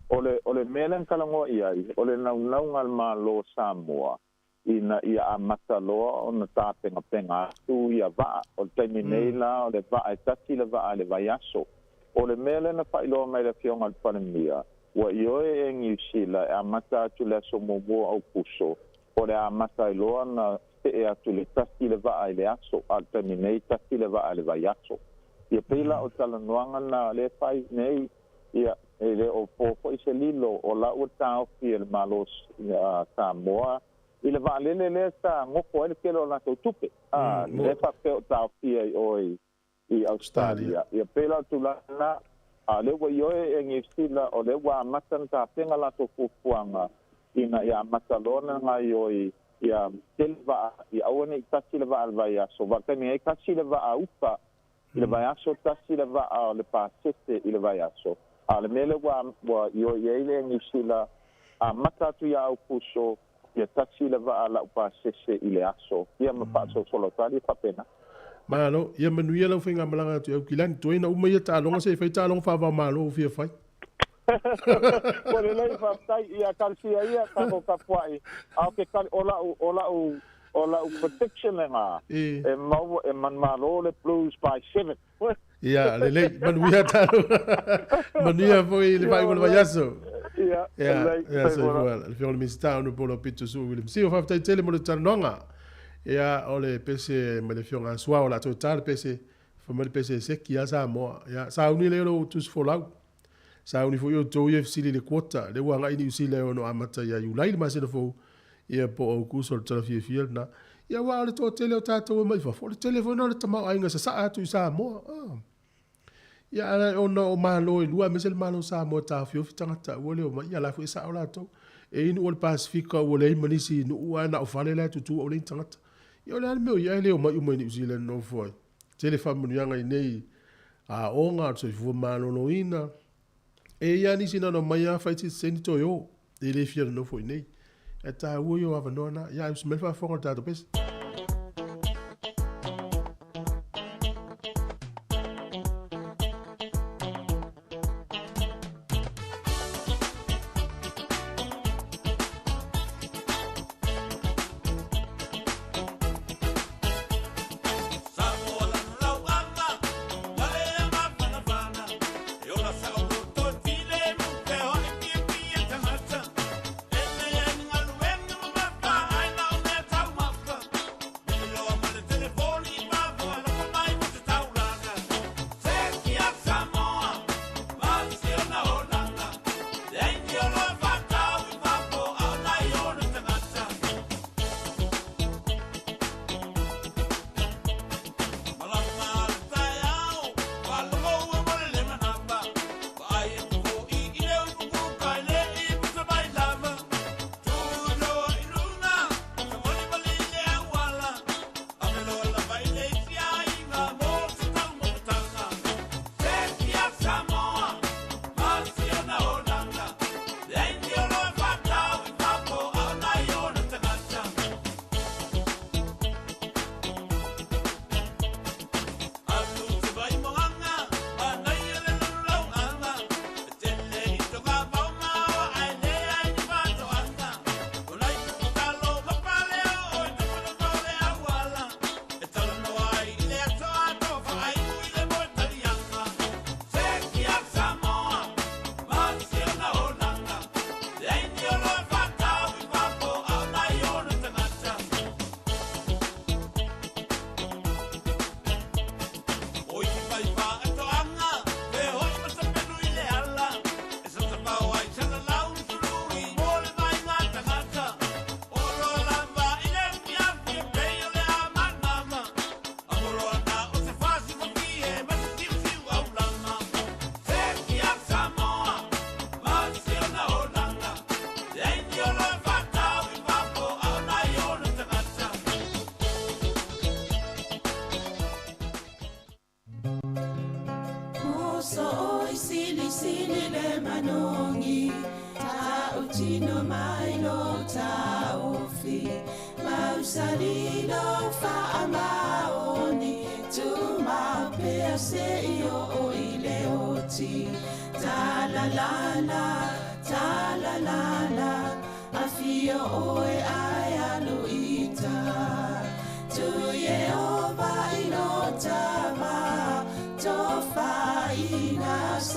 o le, o le mea lea na talanoa i ai, o le naunauga a le Malo o Samoa, ina ia amata loa ona tapegapega atu ia va'a. O le taimi nei la o le va'a e tasi le va'a le vaiaso. O le mea lea na faailoa mai le afioga le Palemia, ua ioe e Niusila e amata atu le aso muamua Aukuso, o le amata ai loa na se'e atu le tasi le va'a i le aso, a o le taimi nei tasi le va'a i le vaiaso. Ia pei la o talanoaga na lea fai nei, ia e le o po fo'i se lilo o la ua taofi e le Malo Samoa i le vaalele lea sa gofo ai le tele o latou tupe, a lea faapea o taofia i oe i Australia. Ia pei la o tulaga a lea ua ioe e Niusila, o lea ua amata na tapena latou fuafuaga ina ia amata loa na gaioi ia tele va'a, ia aua nei tasi le va'a le vaiaso. Va taimi ai tasi le va'a upa i le vaiaso, tasi le va'a o le pasese i le vaiaso. A le mea lea ua ioe ai le Niusila, amata atu ia Aukuso, ia tasi le va'a lau pasese i le aso, ia ma faasolosolo tali faapena. Malo, ia manuia lau faigamalaga atu i Aukilani. Tuai na uma ia taaloga se i fai taaloga faava-o-malo ua fia fai. Ua lelei, faafetai ia talosia ia tatou tapua'i, a o ke tali o la'u o la'u o la'u prediction lena e maua e manumalo le Blues by 7. Ia, lelei, manuia taaloga. Manuia foi le faaiuga o le vaiaso. Ia, lelei, Ia, soifua. Le afioga i le Minisita Honourable Aupito Suu William Sio, faafetai tele mo le talanoaga. Ia, o le pese mai le afioga Suao o le a toe ta le pese, fai mai le pese e seki lava Samoa. Ia, sauni lea o lou tusi folau. Sauni foi outou ia e fesili i le quota, lea ua agai Niu Sila e ono amata ia Iulai le masina fou, ia po o Aukuso o le tala fiafia lena. Ia aua o le toatele o tatou e mai fafo, o le tele foi lena o le tamaoaiga sasaa atu i Samoa. Ia ae ona o Malo e lua aemaise le Malo o Samoa e taofiofi tagata aua le omai, ia la foi e sao latou. E i ai nuu o le Pasefika ua leai ma nisi nuu ae na o fale la e tutu aua leai ni tagata. Ia o le a le mea o i ai ae le omai uma i Niu Sila e nonofo ai. Tele faamanuiaga i nei aoga o le soifua maloloina. E i ai lava nisi na ona omai lava fai sitiseni toe o, e le fia nonofo i inei. Ae taua ia o avanoa na. Ia ae usi mai le faafofoga o le tatou pese.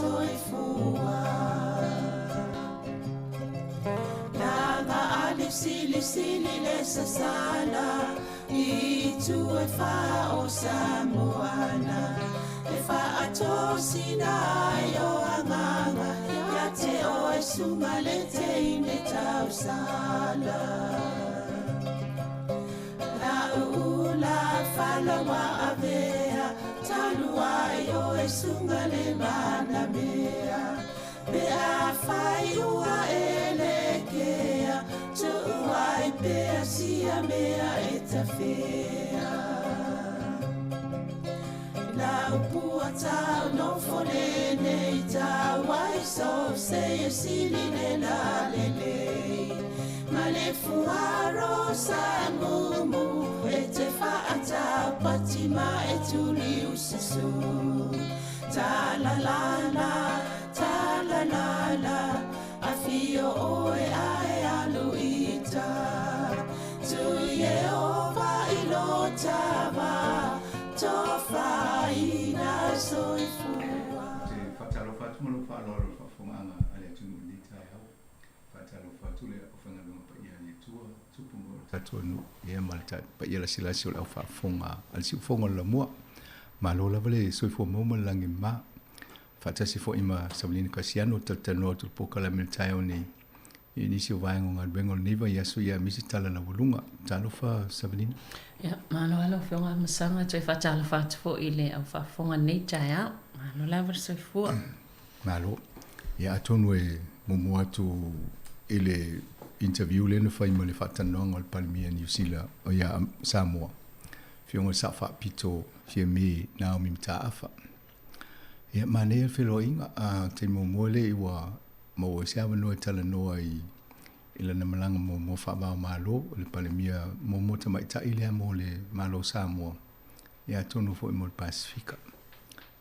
soifua. Laga ali sili sili le sasala i tu e fa o Samoana e fa atosina ai o anganga ia te o e sunga le te ine tausala. La ula falawa avea talua i o e sunga le manamea pe a fai ua e le kea tuuai pea sia mea e tafea. La upua tau no fone nei tau ai so se e sili le la le le. Ma le fuaro sa mumu e te whaatau patima e tuli ususu. Ta la la la, ta la la la, a fio oe ae alu ita. Tu ye ova i lo tava, to whaina soifua. Te whatalofa atu ma lou faaaloalo i le faafofogaaga a le atunuu i lenei taeao. Faatalofa atu le aufaigaluega paia a le Atua, tupu ma o le tatou nuu, ia ma le paia lasilasi o le aufaafofoga a le siufofoga o le Lamua. Malo lava le soifua maua ma le lagi mama. Faatasi foi ma Savalina Kasiano talatalanoa atu i le polokalame i le taeao nei i nisi o vaega o galuega o lenei vaiaso ia aemaise tala laualuga. Talofa Savalina. Ia, malo lava lau Afioga Amasaga, toe faatalofa atu foi i le aufaafofoga i lenei taeao. Malo lava le soifua. Malo. Ia atonu e muamua atu i le interview lea na fai ma le faatalanoaga o le Palemia Niu Sila o ia Samoa, Afioga i le Sao Faapito Fiame Naomi Mataafa. Ia manaia le feloaiga, a taimi muamua lea ua maua ai se avanoa e talanoa i i lana malaga muamua faavao Malo, o le Palemia muamua tamaitai lea mo le Malo o Samoa, ia atonu foi mo le Pasefika.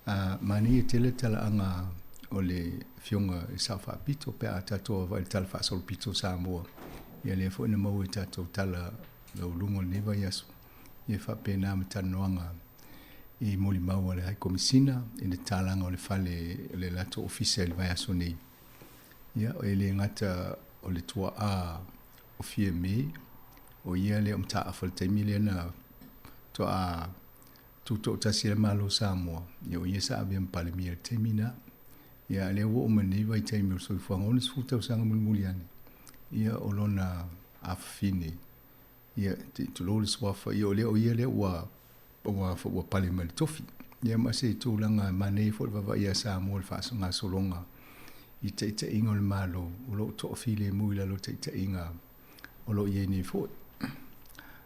A manaia tele le talaaga o le Afioga i le Sao Faapito pe a tatou vaavaai i le Tala Faasolopito o Samoa, ia lea foi na maua i tatou tala laualuga o lenei vaiaso, ia faapena ma talanoaga i molimau a le High Komisina i le tatalaga o le fale o le latou ofisa i le vaiaso nei. Ia, e le gata o le tuaa o Fiame, o ia lea o mataafa i le taimi lea na toa tutoatasi ai le Malo o Samoa, ia o ia sa avea ma Palemia i le taimi na. Ia, a lea ua oo mai lenei vaitaimi o le soifuaga 60 tausaga mulimuli ane, ia o lona afafine, ia tulou le suafa, ia o lea o ia lea ua ua ua pale mai le tofi. Ia ma se tulaga manaia foi le vaavaai ia Samoa i le faagasologa i taitaiga o le Malo o lo o toafilemu i lalo o taitaiga o lo o i ai nei foi.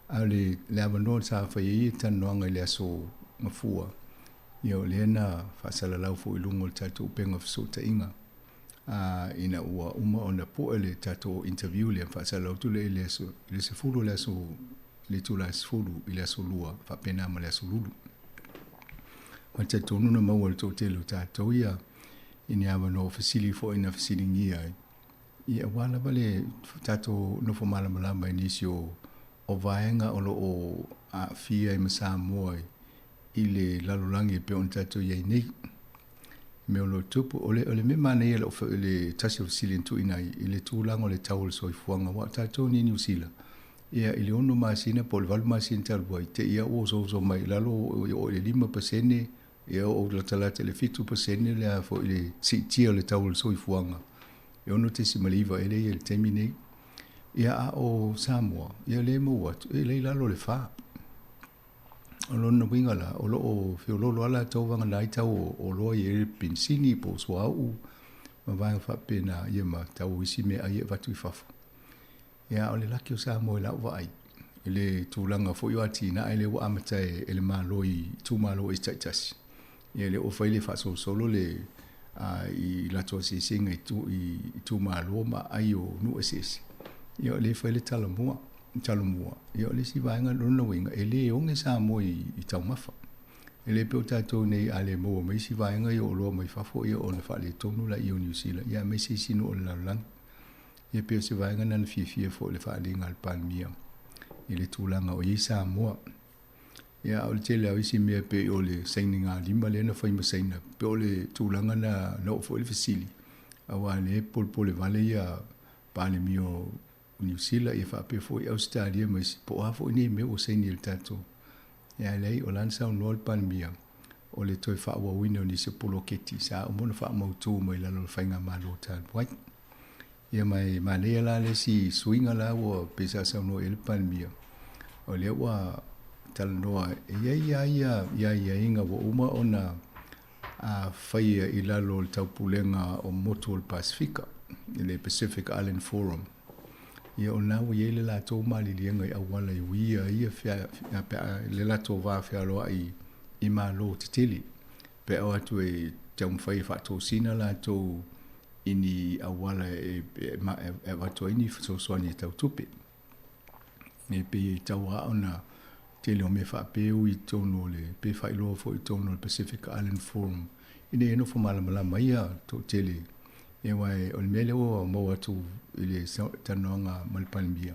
A o le le avanoa sa fai ai talanoaga i le aso Gafua, ia o lea na faasalalau foi i luga o le tatou upega o fesootaiga a ina ua uma ona pue le tatou interview lea, faasalalau atu lea i le aso i le 10 o le aso le itula e 10 i le aso Lua faapena ma le aso Lulu. Ma talitonu na maua e le toatele o tatou ia i ni avanoa o fesili foi na fesiligia ai. Ia aua lava le tatou nofo malamalama i nisi o o vaega o lo o aafia ai ma Samoa i le lalolagi e pei ona tatou i ai nei. Mea o lo o tupu, o le, o le mea manaia lau le tasi o fesili na tuuina ai i le tulaga o le tau o le soifuaga, aua o tatou nei i Niu Sila, ia i le 6 masina po o le 8 masina talu ai, te i lava ua osooso mai i lalo oo i le 5%, ia oo latalata i le 7% le a foi le siitia o le tau o le soifuaga, e 6.9 ea lea e i ai i le taimi nei. Ia a o Samoa, ia lea e maua atu, e le i lalo o le 4. O lona uiga la, o lo o feoloolo lava latou vagana ai tau o oloa e i ai le penisini po o suauu ma vaega faapena, ia ma tau o isi meaai e avatu i fafo. Ia, a o le laki o Samoa i lau vaai, i le tulaga foi o atinae lea ua amata e le Malo i itumalo eise taitasi, ia lea ua fai le faasolosolo le i latou asiasiga i itumalo ma aai o nuu eseese, ia o lea e fai le talamua, talomua. Ia o le isi vaega, lona uiga, e le oge Samoa i taumafa. E le pei o tatou nei a le maua mai isi vaega ia o oloa mai fafo, ia ona faaletonu laia o Niu Sila, ia aemaise isi nuu o le lalolagi. Ia pei o se vaega lena na fiafia foi i le faaaliga a le Palemia i le tulaga o i ai Samoa. Ia, a o le tele lava o isi mea pei o le sainigalima lea na fai ma Saina, pei o le tulaga na na oo foi le fesili, aua o lea e polepole vale ia Palemia o Niu Sila ia faapea foi Ausetalia ma isi, po o a foi nei mea ua saini e le tatou. Ia ae leai, o la na saunoa le Palemia, o le toe faaauauina o nisi o poloketi sa uma ona faamautu mai lalo o le faigamalo talu ai. Ia ma e manaia la le isi suiga la ua pei sa saunoa i ai le Palemia, o lea ua talanoa e i ai lava ia ia aiaiga ua uma ona a faia i lalo o le taupulega o motu o le Pasefika, i le Pacific Island Forum. Ia o lena ua i ai le latou maliliega i auala e uia ai ia fea, pe a, le latou va fealoai i Malo tetele, pe a o atu e taumafai e faatosina latou i ni auala e avatu ai ni fesoasoani e tau tupe. E pei e tau lava ona tele o mea faapea e ui i totonu o le, pe faailoa foi i totonu o le Pacific Island Forum, ina ia nofo malamalama ai ia toatele. Ia aua o le mea lea ua maua atu i le talanoaga ma le Palemia,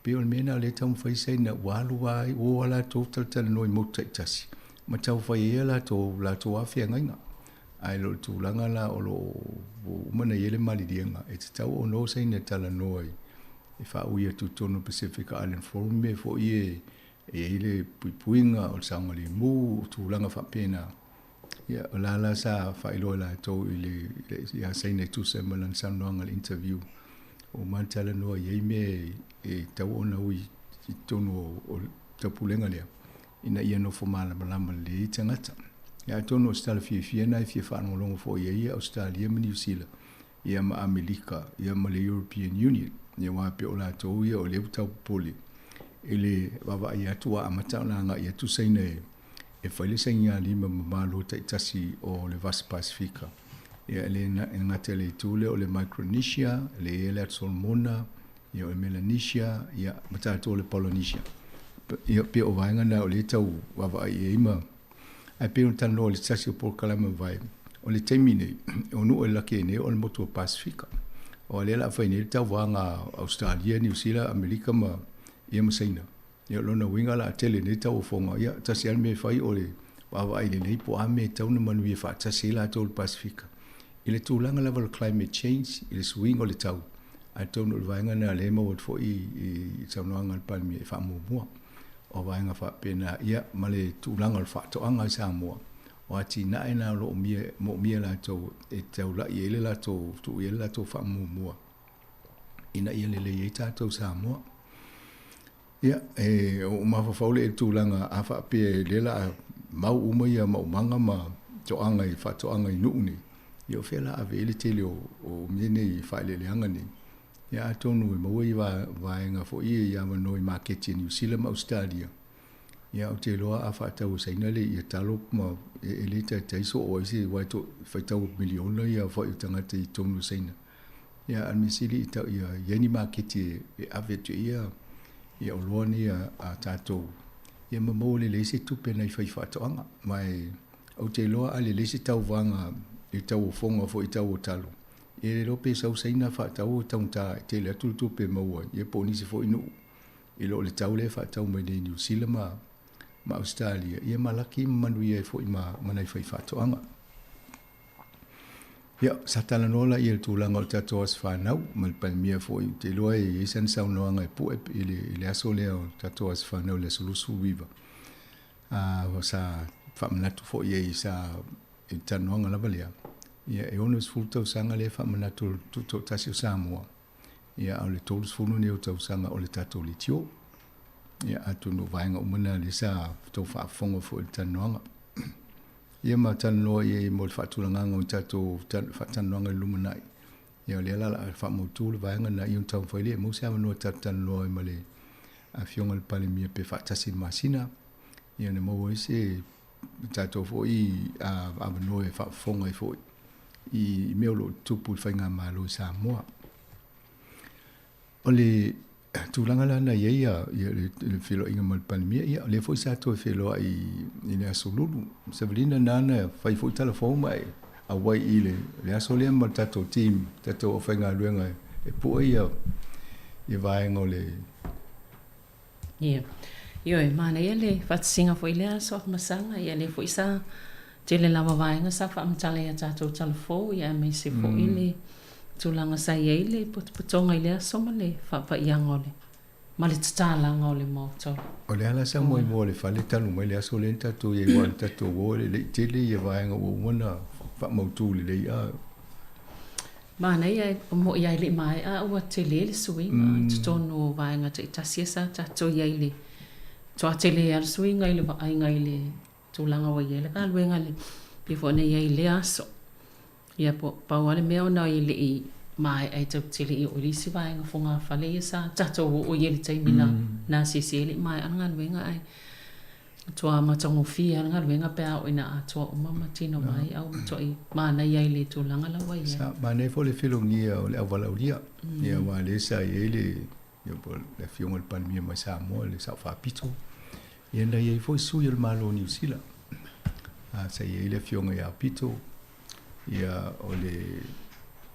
pei o le mea lena o lea e taumafai Saina ua alu lava, ua o lava latou talatalanoa i motu taitasi ma taumafai ai a latou latou lava feagaiga. Ae le o le tulaga la o lo o ua uma ona i ai le maliliega, e tatau ona o Saina e talanoa e faaui atu i totonu o le Pacific Island Forum mea foi ia e i ai le puipuiga o le saogalemu, o tulaga faapena. Ia, o la la sa faailoa e latou i le ia Saina e tusa ai ma lana saunoaga i le interview, ua uma ona talanoa i ai mea e tatau ona ui i totonu o le taupulega lea, ina ia nofo malamalama lelei ai tagata. Ia atonu o se tala fiafia lena e fia faalogologo foi i ai Ausetalia ma Niu Sila, ia ma Amelika, ia ma le European Union, ia aua pei o latou ia o lea ua tau popole i le vaavaai atu ua amata ona agai atu Saina e e fai le sainigalima ma Malo taitasi o le Vasa Pasefika. Ia e le gata i le itu lea o le Micronesia, le i ai le Atu Solomona, ia o le Melanesia, ia ma tatou o le Polynesia. Ia pei o vaega na o lea e tau vaavaai i ai ma ae pei ona talanoa i le tasi o polokalame mavae, o le taimi nei, o nuu e laki ai nei o le motu o Pasefika. Aua o lea o le a fai nei le tauvaga a Ausetalia, Niu Sila, Amerika ma ia ma Saina. Ia o lona uiga o le a tele nei tauofoga, ia, tasi lava le mea e fai o le vaavaai lelei po o a mea e tatau ona manuia faatasi ai latou i le Pasefika. I le tulaga lava o le climate change, i le suiga o le tau, atonu o le vaega lena lea e maua atu foi i saunoaga a le Palemia e faamuamua. O vaega faapena, ia, ma le tulaga o le faatoaga i Samoa, o atinae na o lo o moomia e latou e taulai ai le latou, tuu i ai le latou faamuamua ina ia lelei ai tatou Samoa. Ia, e ou mafaufau lea i le tulaga a faapea o lea o le a mau uma ia maumaga ma toaga i faatoaga i nuu nei, ia o fea o le a ave i ai le tele o mea nei i faaeleeleaga nei. Ia atonu e maua ia vaega foi ia i avanoa i maketi a Niu Sila ma Ausetalia. Ia ou te iloa a faatau e Saina le ia talo ma e le taitai soo ai se aua e faitau miliona ia foi o tagata i totonu o Saina. Ia a o le mea sili i tau ia i ai ni maketi e ave atu ai ia ia oloa nei a tatou ia ma maua lelei se tupe nai faifaatoaga. Ma e ou te iloa a lelei se tauvaga i tauofoga foi i tau o talo, ia le iloa pe sau Saina faatau e taugata e tele atu le tupe e maua ai, ia po o nisi foi nuu i lo le tau lea e faatau mai nei i Niu Sila ma Ausetalia, ia ma laki ma manuia ai foi ma nai faifaatoaga. Ia, sa talanoa la ia le tulaga o le tatou aso fanau ma le Palemia foi, ou te iloa e i ai sana saunoaga e pue i le aso lea o le tatou aso fanau i le aso 29. Sa faamanatu foi i ai sa i le talanoaga lava lea, ia e 60 tausaga lea e faamanatu o le Tutoatasi o Samoa, ia a o le 30 lenei o tausaga o le tatou leitio. Ia atonu o vaega uma na lea sa tou faafofoga foi i le talanoaga. Ia ma talanoa i ai mo le faatulagaga o tatou faatalanoaga i le lumanai. Ia o lea la o le a faamautu le vaega lena ia ona taumafai lea e maua se avanoa tatou talanoa ai ma le Afioga i le Palemia pe faatasi i le masina. Ia ona maua ai se tatou foi avanoa e faafofoga ai foi i mea o lo o tutupu i le faigamalo i Samoa. O le tulaga la na i ai le feiloaiga ma le Palemia, ia o lea foi sa toe feiloai i le Aso Lulu. Savalina nana fai foi tala fou ma e auai i le aso lea ma le tatou team, tatou aufaigaluega e pue ia vaega o le Ia. Ioe, manaia le faatasiga foi i lea aso Afamasaga, ia lea foi sa tele lava vaega sa faamatala i a tatou talafou, ia aemaise foi le tulaga sa i ai le potopotoga i lea aso ma le faapaiaga o le ma le tatalaga o le maota o le. O le ala sa moemoe o le fale talu mai le aso lea na tatou i ai aua na tatou o e le i tele ia vaega ua uma ona faamautu lelei a. Manaia e mo'i lava e le i maea a ua tele le suiga i totonu o vaega taitasi ia sa tatou i ai i le toa tele lava le suiga i le vaaiga i le tulaga ua i ai le galuega le pei foi ona i ai i lea aso. Ia po pau lava le mea ona e le i maea e tatou te le i oo i le isi vaega fogafale ia sa tatou oo i ai i le taimi na na asiasi ai e le i maea le galuega ae Matua matagofie lava le galuega pe a oo ina atoa uma ma tino mai a ua matuai manaia i le tulaga la ua i ai. Sa manaia foi le felogia o le auvalaulia, ia aua lea sa i ai le ia po o le Afioga i le Palemia mai Samoa, le Sao Faapito, ia na i ai foi sui o le Malo o Niu Sila. A sa i ai le Afioga ia Pito, ia o le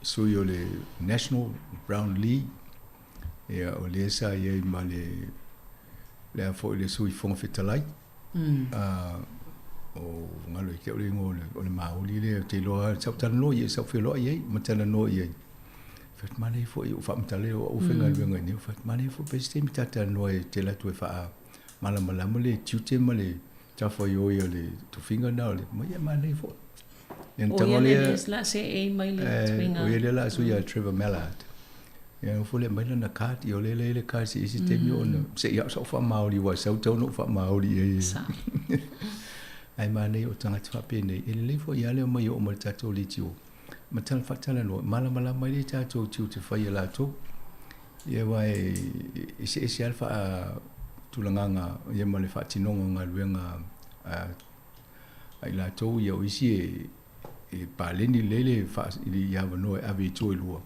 sui o le National Brown Lee, ia o lea sa i ai ma le le a foi le Sui Fofoga Fetalai, o galo i te au le igoa o le Māori lea, ou te iloa sa ou talanoa i ai, sa ou feiloai i ai ma talanoa i ai. Fai atu, manaia foi, ou faamatala lea o au e faigaluega i inei, fai atu, manaia foi pe se taimi ta talanoa e te alu atu e faamalamalama le tiute ma le matafaioi a le tofiga lena o le, ma ia manaia foi. Ia ona tago lea, o ia lea o le a sui ia Trevor Mallard. Ia nofo lea aumai lana card, ia o lea e i ai le card se i isi taimi ona se i au sau faamaoli aua e sau tatau ona ou faamaoli i ai. Ae manaia o tagata faapenei, e lelei foi lava le omai e oo mai i le tatou leitio ma tala faatalanoa, malamalama ai le tatou tiute fai a latou. Ia aua e eseese lava le faatulagaga ia ma le faatinoga o galuega a a i latou ia o isi e e paleni lelei le faa i avanoa e ave i tua i lua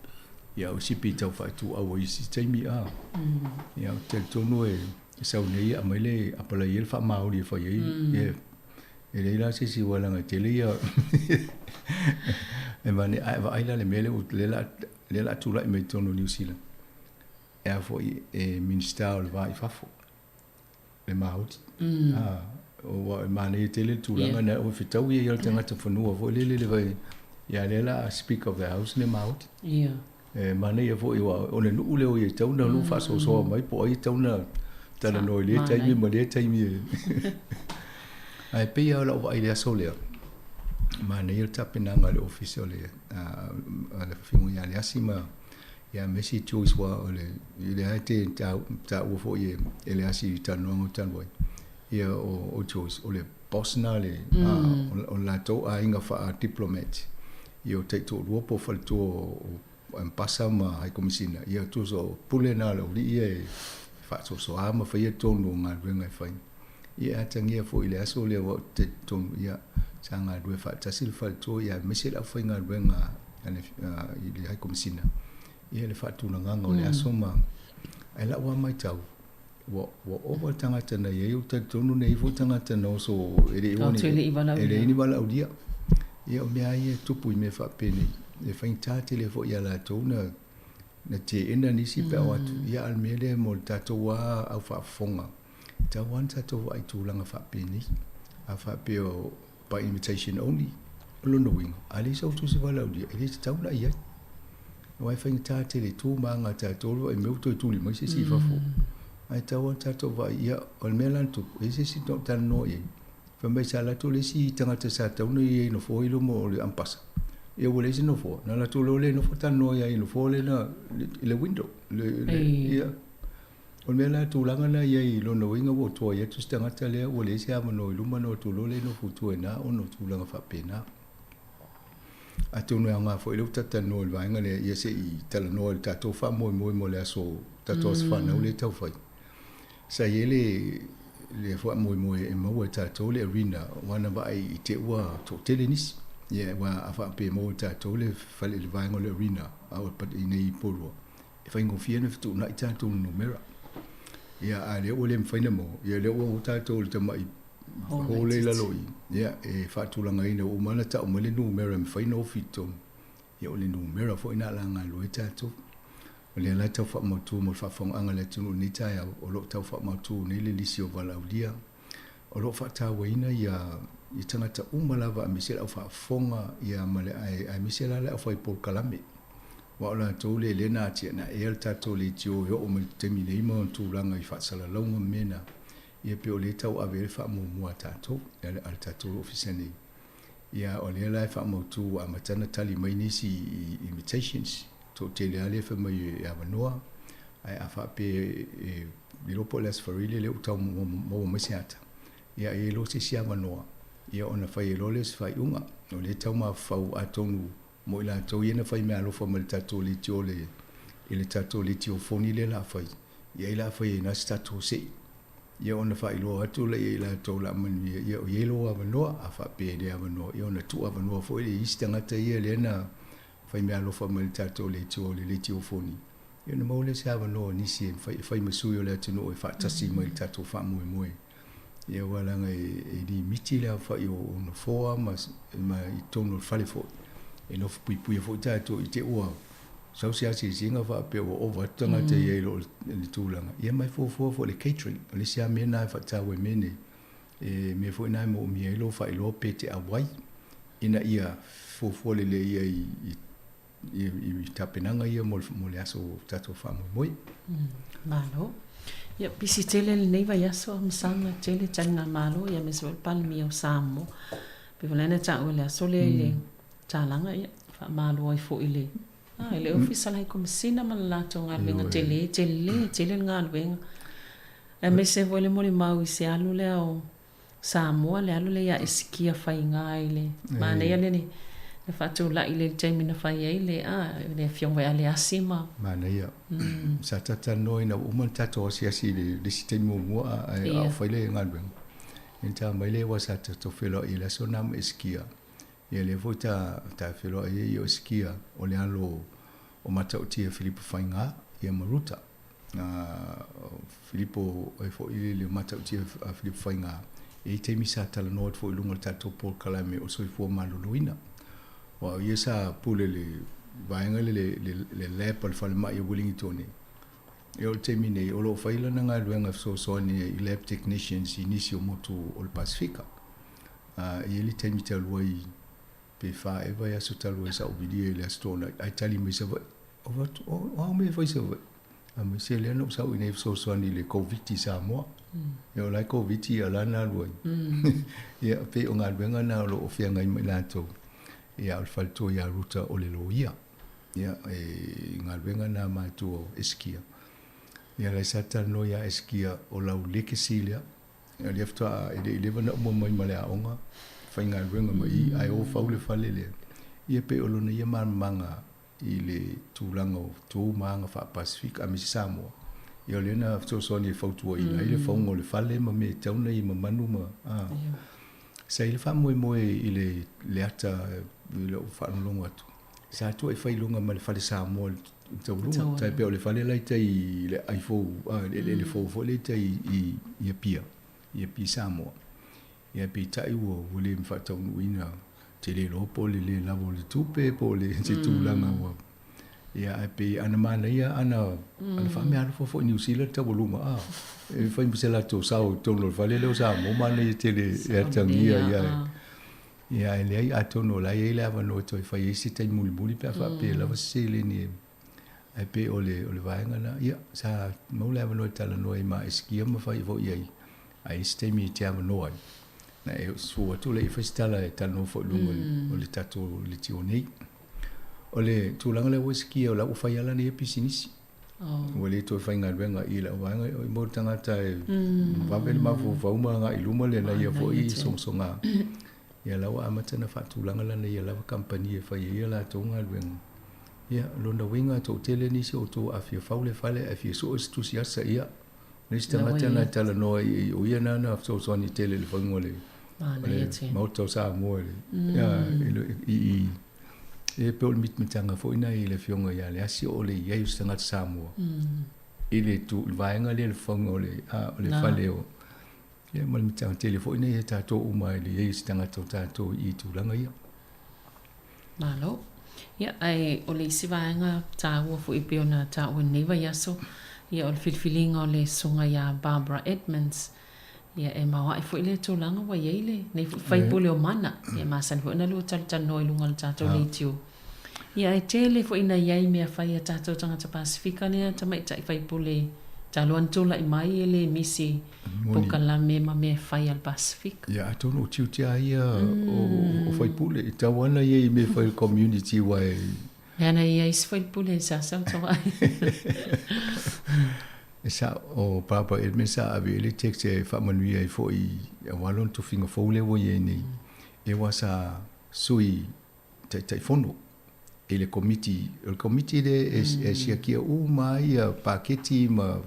ia o isi pei tau faaituau ai isi taimi a ia ou te talitonu e sau nei e aumai le apalai ai le faamaoli e fai ai ia e leai la se isi aua leaga e tele ia e manaia ae vaai la i le mea lea ua lea o le a tulai mai i totonu o Niu Sila e a foi e Minisita o le Va i Fafo le Māori. Mm. Ah, ua e manaia tele le tulaga yeah. na ua fetau ia i le tagata fanua foi lele le vai ia lea la Speaker of the House le Māori. Yeah. E manaia foi ua o le nuu lea o ia tau na lu faasoasoa mai po o ai e tatau ona talanoa i lea taimi ma lea taimi e. Ae pei lava o lau vaai i le aso lea, manaia le tapenaga a le ofisa o le a le Afioga ia Leasi ma Ia aemaise Joyce aua o le i lea e te taua foi e le asi i talanoaga o talu ai ia o Joyce o le boss na le o le latou aiga faa diplomat ia o taitoalua po o faletua o Ambassa ma High Commissioner ia tusa o pule na a le aualii ia e faasoasoa ma faia tonu o galuega e fai. Ia e atagia foi i le aso lea aua ou te talitonu ia sa galulue faatasi le faletua ia aemaise le aufaigaluega a le i le High Komesina ia le faatulagaga o le aso ma ae lau lava matau ua ua ova le tagata na i ai ou te talitonu na i ai foi tagata na oso e le i e leai ni valaaulia. Ia o mea lava ia e tupu i mea faapenei e faigata tele foi ia latou na na teena nisi pe a o atu ia a o le mea lea mo le tatou lava au faafofoga. E tatau lava ona tatou vaai i tulaga faapenei. A faapea o by invitation only, o lona uiga, a leai sau tusi valaaulia, e le tatau ona i ai. Aua e faigata tele tu ma aga a tatou le vaai mai ua toe tuli mai se isi i fafo. Ae tatau lava ona tatou vaai, ia, o le mea la na tupu, e i ai se isi na ou talanoa i ai, fai mai sa alu atu le isi tagata sa tatau ona i ai i nofoa i luma o le ampasa, ia ua leai se nofoa, na alu atu loa lea nofo talanoa i ai i le nofoa lea na, i le window, le, ia. O le mea la, tulaga la i ai i lona uiga ua tuai atu si tagata lea ua leai se avanoa i luma ona o atu loa lea nofo i tua i ina ona o tulaga faapena. Atonu e aoga foi lea ua tatou talanoa i le vaega lea ia se i talanoa i le tatou faamoemoe mo le aso tatou aso fanau lea e tau fai. Sa i ai le le faamoemoe e maua e tatou le arena aua na vaai i te ua toatele nisi. Ia aua a faapea e maua e tatou le fale le vaega o le arena a o i nei i Porirua e faigofie ona fetuunai tatou numera. Ia, a lea ua le mafai ona maua, ia lea ua o tatou i le tamai hall lea i lalo i i, ia, e faatulagaina ua uma ona tau mai le numera e mafai ona ofi i totonu. Ia, o le numera foi lena o le a galulue ai tatou. O lea la e tau faamautu mo le faafofogaaga a le atunuu i lenei taeao, o lo o tau faamautu nei le lisi o valaaulia. O lo o faatauaina ia i tagata uma lava aemaise le au faafofoga ia ma le aemaise la le aufai polokalame. Aua o latou lea lea na atiae le tatou leitio e oo mai i le taimi nei ma ona tulaga i faasalalauga ma mea na. Ia pei o lea e tau ave ai le faamuamua a tatou, a le tatou Ofisa nei. Ia o lea la e faamautu ua amata ona tali mai nisi i invitations. Toatele lava lea e fai mai e avanoa, ae a faapea e le iloa po o le Aso Faraile lea ua tau maua mai se ata, ia e i ai loa se isi avanoa, ia ona fai ai loa lea o se faaiuga. O lea e tau mafaufau atonu mo i latou ia na fai meaalofa mai i le tatou leitio i le tatou leitio foni lea o le a fai, ia ai o le a fai ai na se tatou sei. Ia ona faailoa atu lea ia i latou o le a manuia, ia o i ai lou avanoa, a faapea e le avanoa, ia ona tuu avanoa foi lea i isi tagata ia lea na fai meaalofa mai i le tatou leitio o le leitio foni, ia ona maua lea o se avanoa o nisi e mafai e fai ma sui o le atunuu e faatasi mai i le tatou faamoemoe. Ia aua leaga e limiti le aofai o nofoa ma i totonu o le fale foi. E nofo puipuia foi tatou i te i ua sau se asiasiga faapea ua ova atu tagata i ai i lo le tulaga. Ia ma e fuafua foi i le catering. O le isi lava mea lena e faataua i mea nei, e mea foi lena e moomia ai lou faailoa pe te auai ina ia fuafua lelei ai i tapenaga ia mo le aso o tatou faamoemoe. Malo. Ia, pisi tele lenei vaiaso a masaga tele taligamalo ia aemaise foi le Palemia o Samoa. Pei foi la ona taua i le aso lea i le talaga, ia, faamalo ai foi i le, i le Ofisa o le Komesina ma le latou galuega tele, tele tele le galuega. Aemaise foi le molimau i se alu lea o Samoa le alu lea ia Esikia Faiga i le manaia le le faatulai i le taimi na fai ai le a le afioga ia Leasi ma Manaia. Sa talatalanoa ina ua uma le tatou asiasi i le isi taimi muamua ae a o fai le galuega. Ia na ta mai lea aua sa tatou feiloai i le aso lena ma Esikia. Ia lea foi ta feiloai ai o Esikia o le alo o Matautia Filipo Faiga ia ma Ruta. Filipo e foi le Matautia a Filipo Faiga e i ai taimi sa talanoa atu foi i luga o le tatou polokalame o le soifua maloloina. Aua o ia sa pule i le vaega lea le lab a le falemai o Uelingitone. E oo i le taimi nei o lo o fai lana galuega e fesoasoani ai i lab technicians i nisi o motu o le Pasefika. E i ai le taimi talu ai pe fa ea vaiaso talu ai sa ou vilia i le Aso Toonai ae tali mai Savaii. Ou fai atu, o a mea e fai Savaii? Fai mai, se lea na ou sau i inei e fesoasoani i le Koviti i Samoa. Ia o la e Koviti a o la na alu ai. Ia pei o galuega na o lo o feagai ma i latou. Ia a o le faletua ia Ruta o le loia. Ia e galuega na matua o Esikia. Ia la e sa talanoa ia Esikia o lau legacy lea. Ia lea faatoa e le i leva ona uma mai ma le aoga, faigaluega ma i, ae o fau le fale lea. Ia pei o lona ia malamalamaga i le tulaga o tu ma aga faa-Pasefika aemaise Samoa. Ia o lea na fesoasoani e fautuaina ai le fauga o le fale ma mea e tatau ona ia mamanu ma a. Sa i ai le faamoemoe i le le ata i lou faalogologo atu, sa tua i fai i luga ma le fale Samoa i le tauluga. Tai pei o le fale la i tai i le aai fou, le eleele fou foi lea i tai i Apia, i Apia Samoa. Ia peitai ua ua le faataunuuina te le iloa po o le le lava o le tupe po o le se tulaga ua ia ae pei ana manaia ana ana faameaalofa foi i Niu Sila le taualuga a e fai ma se latou sao i totonu o le fale lea o Samoa manaia tele e atagia ia ia ae leai atonu o la e i ai le avanoa e toe fai ai se taimi mulimuli pe a faapea e lava se seleni e ae pei o le o le vaega lena ia sa maua le avanoa e talanoa ai ma Esikia ma fai foi i ai a i ai se taimi e te avanoa ai na e susu atu lea e fai se tala e talanoa foi i luga o le tatou leitio nei. O le tulaga lea ua Esikia o la ua fai lava lana ia pisinisi. Ua le toe faigaluega i lau vaega o mo le tagata e vave le mafaufau ma agai i luma lena ia foi sogasoga. Ia la ua amata ona faatulaga lana ia lava kamupani e fai ai a latou galuega. Ia, o lona uiga, toatele nisi o outou a fia fau le fale ae fia sue se tusi asa, ia, o le isi tagata lena e talanoa i ai, o ia lena na fesoasoani tele i le faiga o le Maota o Samoa i le, i, i, e pei o le mitamitaga foi lena i le Afioga ia Leasi o le i ai o se tagata Samoa i le tu, i le vaega lea i le fauga o le, o le fale o, ia ma le mitaga tele foi lena ia tatou uma i le i ai o se tagata o tatou i tulaga ia. Malo. Ia, ae o le isi vaega taua foi e pei ona taua i lenei vaiaso, ia o le filifiliga o le Susuga ia Barbara Edmonds. Ia, e maoae foi lea tulaga ua i ai lenei foi faipule o Mana. Ia, e masani foi ona lua talatalanoa i luga o le tatou leitio. Ia, ae tele foi ina i ai mea fai a tatou tagata Pasefika lea tamaitai faipule talu ona tulai mai e le misi polokalame ma mea e fai a le Pasefika. Ia, atonu o tiute lava ia o faipule, e tatau lava ona i ai i mea e fai i le community aua e. Leaga e i ai isi faipule e sasa o tau ai. E sao, o Barbara Edmonds sa ave i ai le text e faamanuia ai foi aua lona tofiga fou lea ua i ai nei, e ua sa sui Taitaifono i le Komiti. O le Komiti lea e siakia uma ai paketi ma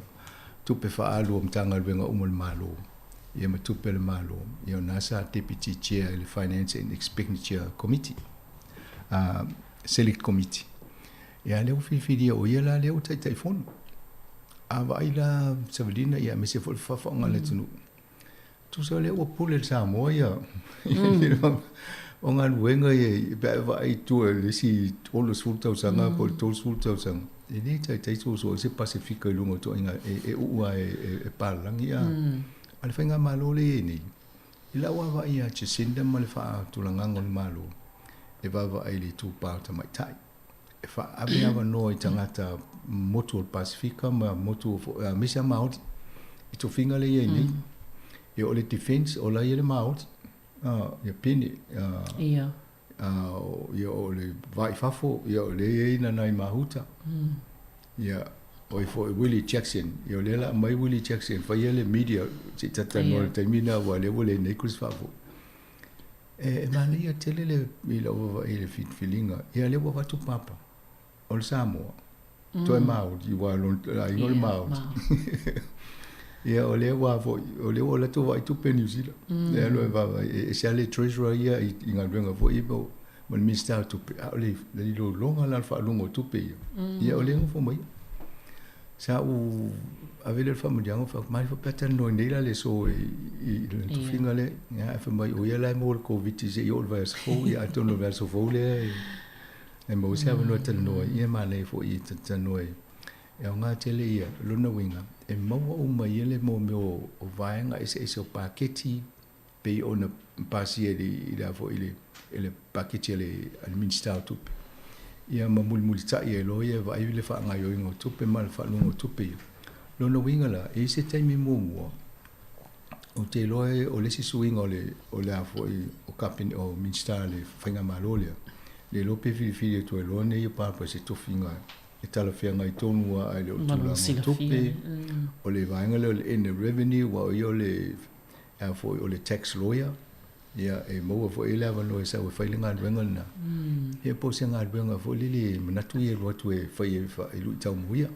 tupe faaalu a Matagaluega uma o le Malo, ia ma tupe a le Malo. Ia o na sa Deputy Chair i le Finance and Expenditure Committee, Select Committee. Ia lea ua filifilia o ia la lea ua Taitaifono. A vaai la Savalina ia aemaise foi le faafaaoga a le atunuu, Tusa o lea ua pule le Samoa ia o galuega ia pe a e vaai i tua i le isi 60 tausaga po o le 30 tausaga, e le taitai soso ai se Pasefika i luga o ituaiga e uu lava e palalagi. A o le faigamalo lea e i ai nei, i lau vaavaai ia Jacinda ma le faatulagaga o le Malo, e vaavaai i le itupa o tamaitai, e faaave avanoa i tagata motu o le Pasefika ma motu aemaise lava Maori i tofiga lea e i ai nei. Ia o le defence o la e i ai le Maori, ia Pene, ia o le va i fafo, ia o lea e i ai Nanai Mahuta. Ia o ai foi Willie Jackson, ia o lea o le a aumai Willie Jackson e faia le media se i talatalanoa i le taimi lena aua o lea ua leai nei Chris Faafoi. E manaia tele le i lau vaavaai i le filifiliga, ia lea ua avatu papa o le Samoa, toe Māori, aua o lona aiga o le Māori. Ia o lea ua foi, o lea ua latou vaai tupe Niu Sila. E alu e vaavaai, e ese lava le treasurer ia i galuega foi ia ma le Minisita o Tupe, a o le iloiloga la o le faaaluga o tupe ia, ia o lea e nofo mai. Sa ou ave lea o le faamanuiaga fai atu, faapea talanoa nei la le aso i le tofiga lea. Ia, ae fai mai, o ia la e maua i le Koviti seia oo i le vaiaso fou. Ia atonu o le vaiaso fou lea e maua se avanoa e talanoa ai. Ia manaia foi e talanoa ai. E aoga tele ia, lona uiga, e maua uma i ia le mea o vaega eseese o paketi pei ona pasia i le foi i le paketi a le Minisita o Tupe. Ia ma mulimulitai ai loa ia e vaai le faagaoioiga o tupe ma le faaaluga o tupe ia. Lona uiga la, e i ai se taimi muamua, ou te iloa o le isi suiga o le o le a foi o kapene o Minisita o le faigamalo lea, le iloa pe filifili atu ai loa nei papa i se tofiga e talafeagai tonu lava ae le o le tulaga o tupe, o le vaega lea o le Inland Revenue, aua o ia o le a foi o le tax lawyer, ia e maua foi ai le avanoa e sau e fai le galuega lena. Ia po o se galuega foi lele e manatu ia e alu atu e fai e luitau mo ia.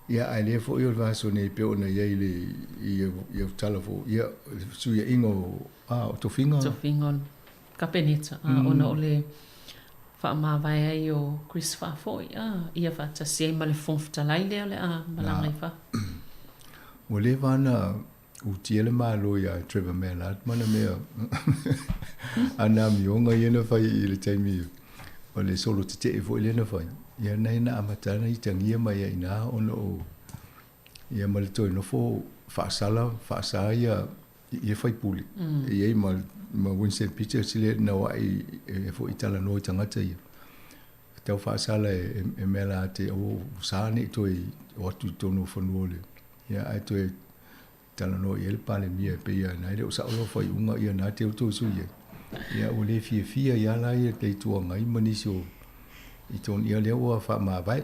Ia ae lea foi o le vaiaso nei pei ona i ai le i au tala foi, ia le fesuiaiga o a o tofiga. Tofiga o le Kapeneta, a ona o le faamavae ai o Chris Faafoi, a ia faatasi ai ma le Fofoga Fetalai lea o le a malaga i fafo. Ua leva ona utia le Malo iā Trevor Mallard ma ana mea ana amioga ia na fai i le taimi o le solo tetee foi lea na fai. Ia na na amata ona itagia mai ai i ina ona o ia ma le toe nofo faasala faasa ia ia faipule. E i ai ma ma Winston Peters lea na o ae e foi talanoa i tagata ia. Tau faasala e mea la te o sa nei toe o atu i totonu o fanua o le ia ae toe talanoa i ai le Palemia e pei lava na e le o sao lau faaiuga ia na te toe sui ai. Ia ua le fiafia ia la ia te Itu Agai ma nisi o i tonu ia lea ua faamavae.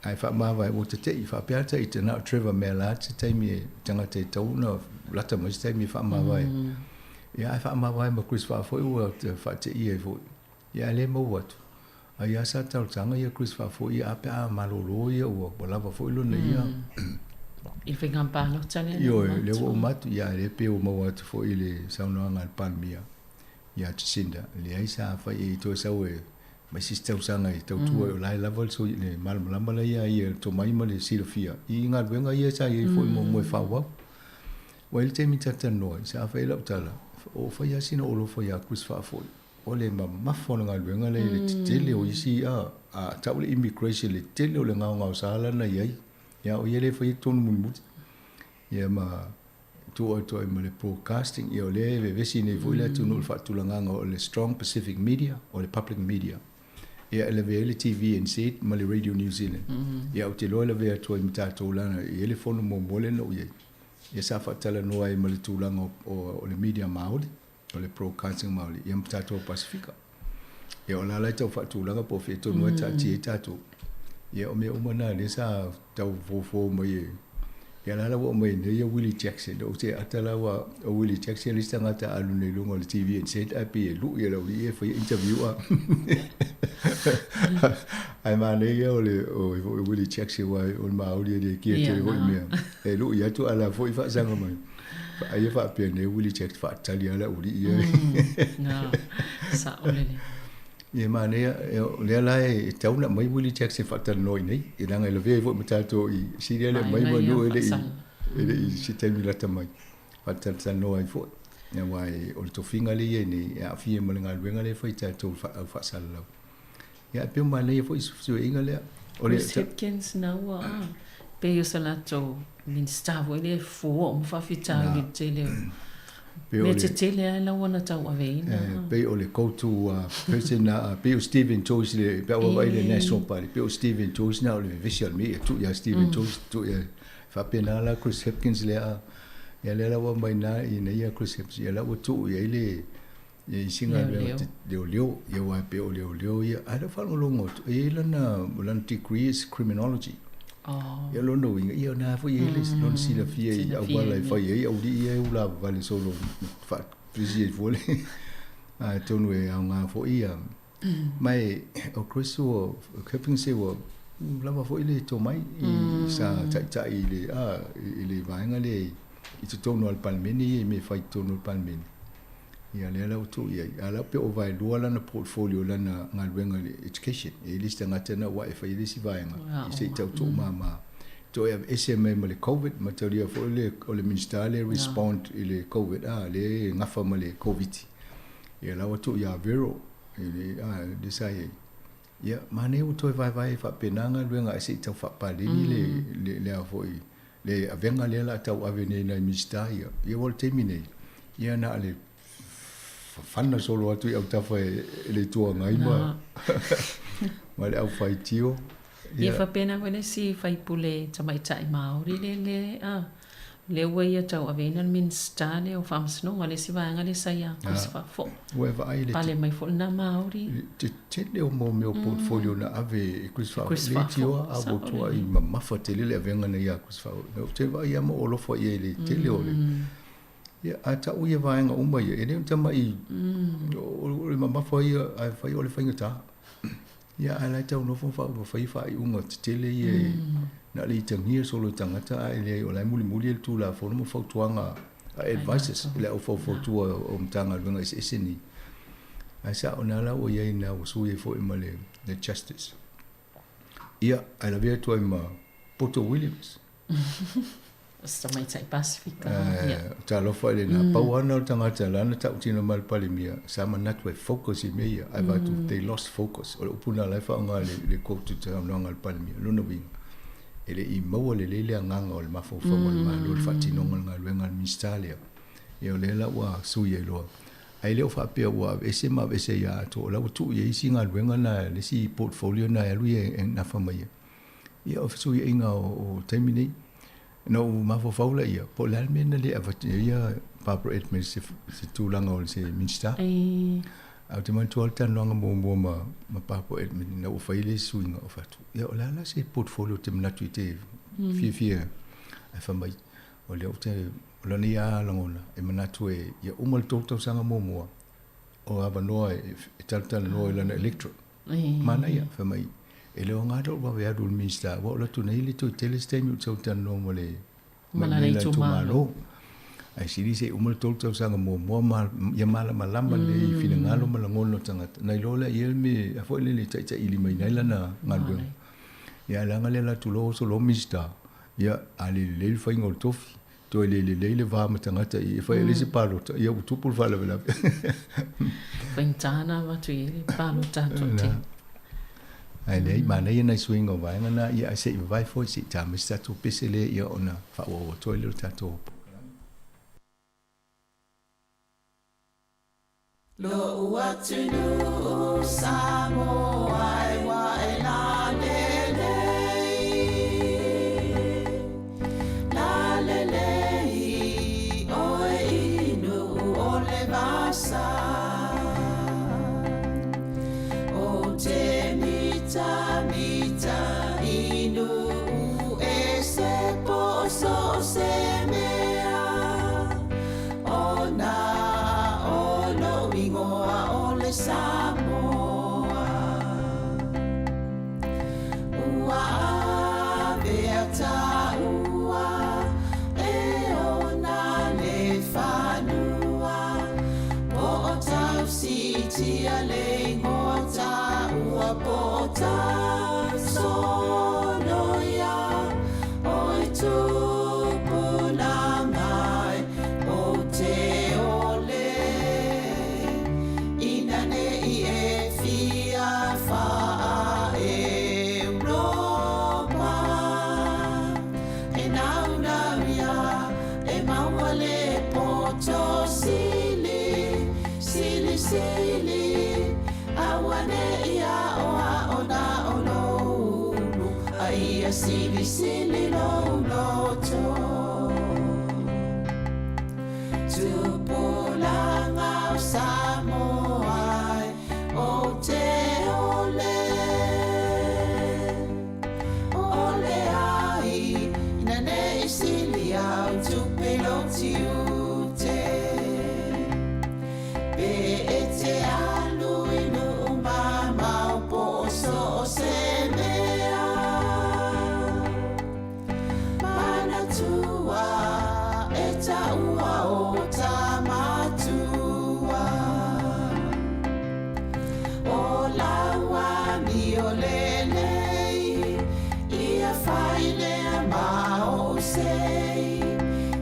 Ae faamavae ua tete'i faapea ata i te na o Trevor Mallard se taimi e tagata e tatau ona lata mai se taimi e faamavae. Ia ae faamavae ma Chris Faafoi ua faateia ai foi. Ia ae le maua atu. A ia sa talosaga ia Chris Faafoi ia a pe a malolo ia ua lava foi lona ia. I le faiga palota lea. Ioe, lea ua uma atu, ia ae le pei ua maua atu foi i le saunoaga a le Palemia ia Jacinda, leai sa fai e toe sau e mai se isi tausaga e tautua ai, o la e lava le sui, le malamalama la ia ia le tomai ma le silafia i galuega ia sa i ai foi muamua e faaauau. Ua i ai le taimi talatalanoa ai, sa fai ai lau tala, o fai lava sina ou alofa ia Chris Faafoi. O le mamafa o le galuega lea i le tetele o isi a a tau le immigration le tele o le gaogaosa lana i ai. Ia o ia lea e faia tonu mulimuli. Ia ma tuu atu ai ma le broadcasting, ia o lea e vevesi nei foi le atunuu i le faatulagaga o le Strong Pacific Media, o le public media. Ia e lavea ai le TVNZ ma le Radio New Zealand. Ia ou te iloa e lavea atu ai ma tatou lana e i ai le fono muamua lea na ou i ai. Ia sa faatalanoa ai ma le tulaga o le media Māori, o le broadcasting Māori, ia ma tatou Pasifika. Ia o la la e tau faatulaga po o fea tonu ai taatia ai tatou. Ia o mea uma na lea sa tau fofo mai e ia la la ua aumai nei ia Willie Jackson. Ou te ata la ua o Willie Jackson le isi tagata alu nei i luga o le TVNZ ae pei e lui e le aualii ia e faia interview a. Ae manaia ia o le o foi Willie Jackson aua o le Māori e le kia tele foi mea. E lui atu a la foi faasaga mai. Ai e faapea nei Willie Jackson faatali lava le aualii ia. Na, sa'o lelei. Ia manaia, o lea la e tau ona aumai Willie Jackson e faatalanoa i inei, e leaga e lavea ai foi ma tatou i sili lava le aumai manu e le i, e le i se taimi lata mai. Faatalatalanoa ai foi. Aua o le tofiga lea e i ai nei, e aafia ma le galuega lea e fai e tatou au faasalalau. Ia ae pei ua manaia foi fesuiaiga lea. O le Chris Hipkins na ua a pei o se latou Minista foi lea e fua uma faafitauli i le tele o mea tetele lava la ua na tauaveina. Pei o le go to person na pei o Steven Joyce le pe a ua vaai i le National Party pei o Steven Joyce na o le vevesi o le mea ia tuu ia Steven Joyce tuu ia faapena la Chris Hipkins lea ia lea la ua aumai na ina ia Chris Hipkins ia la ua tuu i ai le Ia isi galuega te leoleo, ia aua e pei o leoleo ia, ae o lea ua faalogologo atu, e i ai lana, o lana degree is criminology. Oh. Ia o lona uiga, ia o lena foi e i ai le lona silafia i auala e fai ai aualii ia e ulavavale solo faapisi ai fua le atonu e aoga foi ia. Ma e, o Chris ua, Kipling se ua lava foi le tomai i sa taitai i le, a, i le vaega lea i totonu o le Palemene ia i mea e fai i totonu o le Palemene. Ia lea la ua tuu i ai. A la pei o vaelua lana portfolio lana galuega i le education. E i ai le isi tagata na ua ae fai ai le isi vaega i se i tau tuumama. Toe aveese mai ma le Covid, mataulia foi le o le Minisita lea respond i le Covid a lea e gafa ma le Koviti. Ia la ua tuu ia Vero i le a lea sa i ai. Ia manaia ua toe vaevae faapena galuega ae se i tau faapaleni le le le a foi le avega lea la tauave nei nai Minisita ia, ia ua o le taimi nei, ia na o le fafana solo atu i autafa e le Itu Agai ma, ma le aufaitio. Ia faapena foi le isi faipule tamaitai Māori le le a lea ua ia tauaveina le Minisita lea o Faamasinoga le isi vaega lea sa ia Chris Faafoi. Ua e vaai i le Pale mai foi lena Māori. Tetele o mea o portfolio na ave e Chris Faafoi. Le tioa a ua tuai mamafa tele le avega na ia Chris Faafoi. Ou te vaai lava ma ou alofa i ai i le tele o le Ia, a tau ia vaega uma ia, e le o ni tamai, o le mamafa ia, ae fai o le faigata. Ia, ae la e tau nofo ma fai faaiuga tetele ia e, na o le itagia solo i tagata, ae leai, o la e mulimuli ai le Tulafono ma fautuaga a advisors, le au faufautua o Matagaluega eseese nei. Ae sao, o lena la ua i ai ina ua sui ai foi ma le Justice. Ia, ae lavea atu ai ma Poto Williams. O se tamaitai Pasifika. Ia. Talofa i lena. Pau lava lena o le tagata la na tautino mai le Palemia, sa manatu e focus i mea ia, ae vaai atu, they lost focus. O le upu lena la e faaaoga i le quote i le saunoaga a le Palemia. O lona uiga, e le i maua lelei le agaga o le mafaufauga o le Malo i le faatinoga o le galuega a le Minisita lea. Ia o lea la ua sui ai loa. Ae le o faapea ua aveese ma aveese ia atoa, o la ua tuu i ai isi galuega na, le isi portfolio na e alu ia e nafa mai ai. Ia o fesuiaiga o taimi nei. Na ou mafaufau laia, po o le a le mea na le avatu ai ia Barbara Edmonds i se tulaga o se Minisita. Ae ou te manatua lava le talanoaga muamua ma Barbara Edmonds ina ua fai le suiga o fatu. Ia o le a la se portfolio ou te manatu i te fiafia ae fai mai, o lea ou te, o lana ia lagona e manatu e ia uma le 3 tausaga muamua o avanoa e talatalanoa i lana electorate. Manaia, fai mai, e le aoga lou vave alu i le Minisita, aua o alu atu nei le toe tele se taimi ou te sau talanoa ma le ma lana itumalo. Ae sili se i uma le 3 tausaga muamua ma ia malamalama lelei i finagalo ma lagona o tagata, na iloa lea i ai le mea foi lele e taitailimaina ai lana galuega. Ia ae leaga le alu atu loa oso loa Minisita, ia a le lelei le faiga o le tofi. Toe le lelei le va ma tagata i e fai ai le isi palota, ia ua tupu le faalavelave. Faigata ona avatu i ai le palota a toatele. Ae leai, manaia nai suiga o vaega na, ia ae se i vavae foi, se i ta mai se tatou pese lea, ia ona faaauau atu ai lea o le tatou polokalame. Lo'u atunuu Samoa e ua e lalelei, lalelei oe i Nu'u o le vasa. O te mitamita i Nu'u e se po so o se mea. Ona o lou igoa o le Samoa. Ua avea taua e ona le fanua. Po o tau siitia le igoa taua po o tau soloia. Oi tupulaga e ou te ole ina ne i e fia faa Europa e naunau ia e maua le poto sili sili sili auane'i aoao na o lou ulu a ia silisili lou loto. Tupulaga o Samoa e ou te ole ole ai ina ne i sili au tupe lou tiute. Pe e te alu i nuu mamao po o so o se mea. Manatua e taua o ta matua. O lau amio lelei, ia fai lea ma ou sei.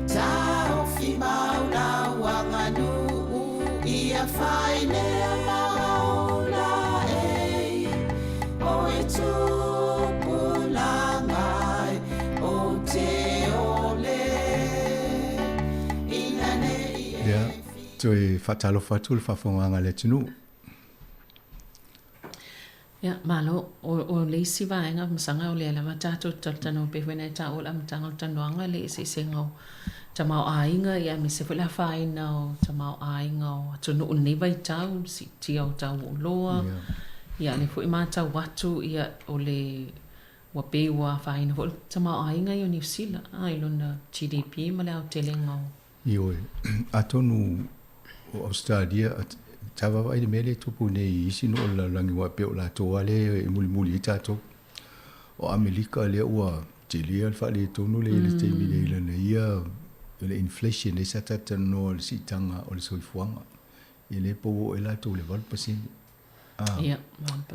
Taofi mau lau aganuu, ia fai lea ma ou laei. Oe tupulaga e, ou te ole ina ne i e Ia, toe faatalofa atu i le faafofogaaga a le atunuu. Ia, malo. O, o le isi vaega masaga o lea lava tatou te talatalanoa pei foi ona e taua le amataga o le talanoaga le eseesega o tamaoaiga ia aemaise foi le afaina o tamaoaiga o atunuu i lenei vaitau, le siitia o tau o oloa. Ia, lea foi e matau atu ia o le ua pei ua afaina foi le tamaoaiga ia o Niu Sila i lona GDP ma le aotelega o Ioe, atonu o Ausetalia, sa vaavaai i le mea lea e tupu nei i isi nuu o le lalolagi aua e pei o latou lava lea e mulimuli ai tatou. O Amerika lea ua tele lava le faaletonu lea i le taimi nei i lana ia le inflation lea sa talatalanoa i le siitaga o le soifuaga. Ia lea e pau oo ai latou i le 8%. Ah, Ia,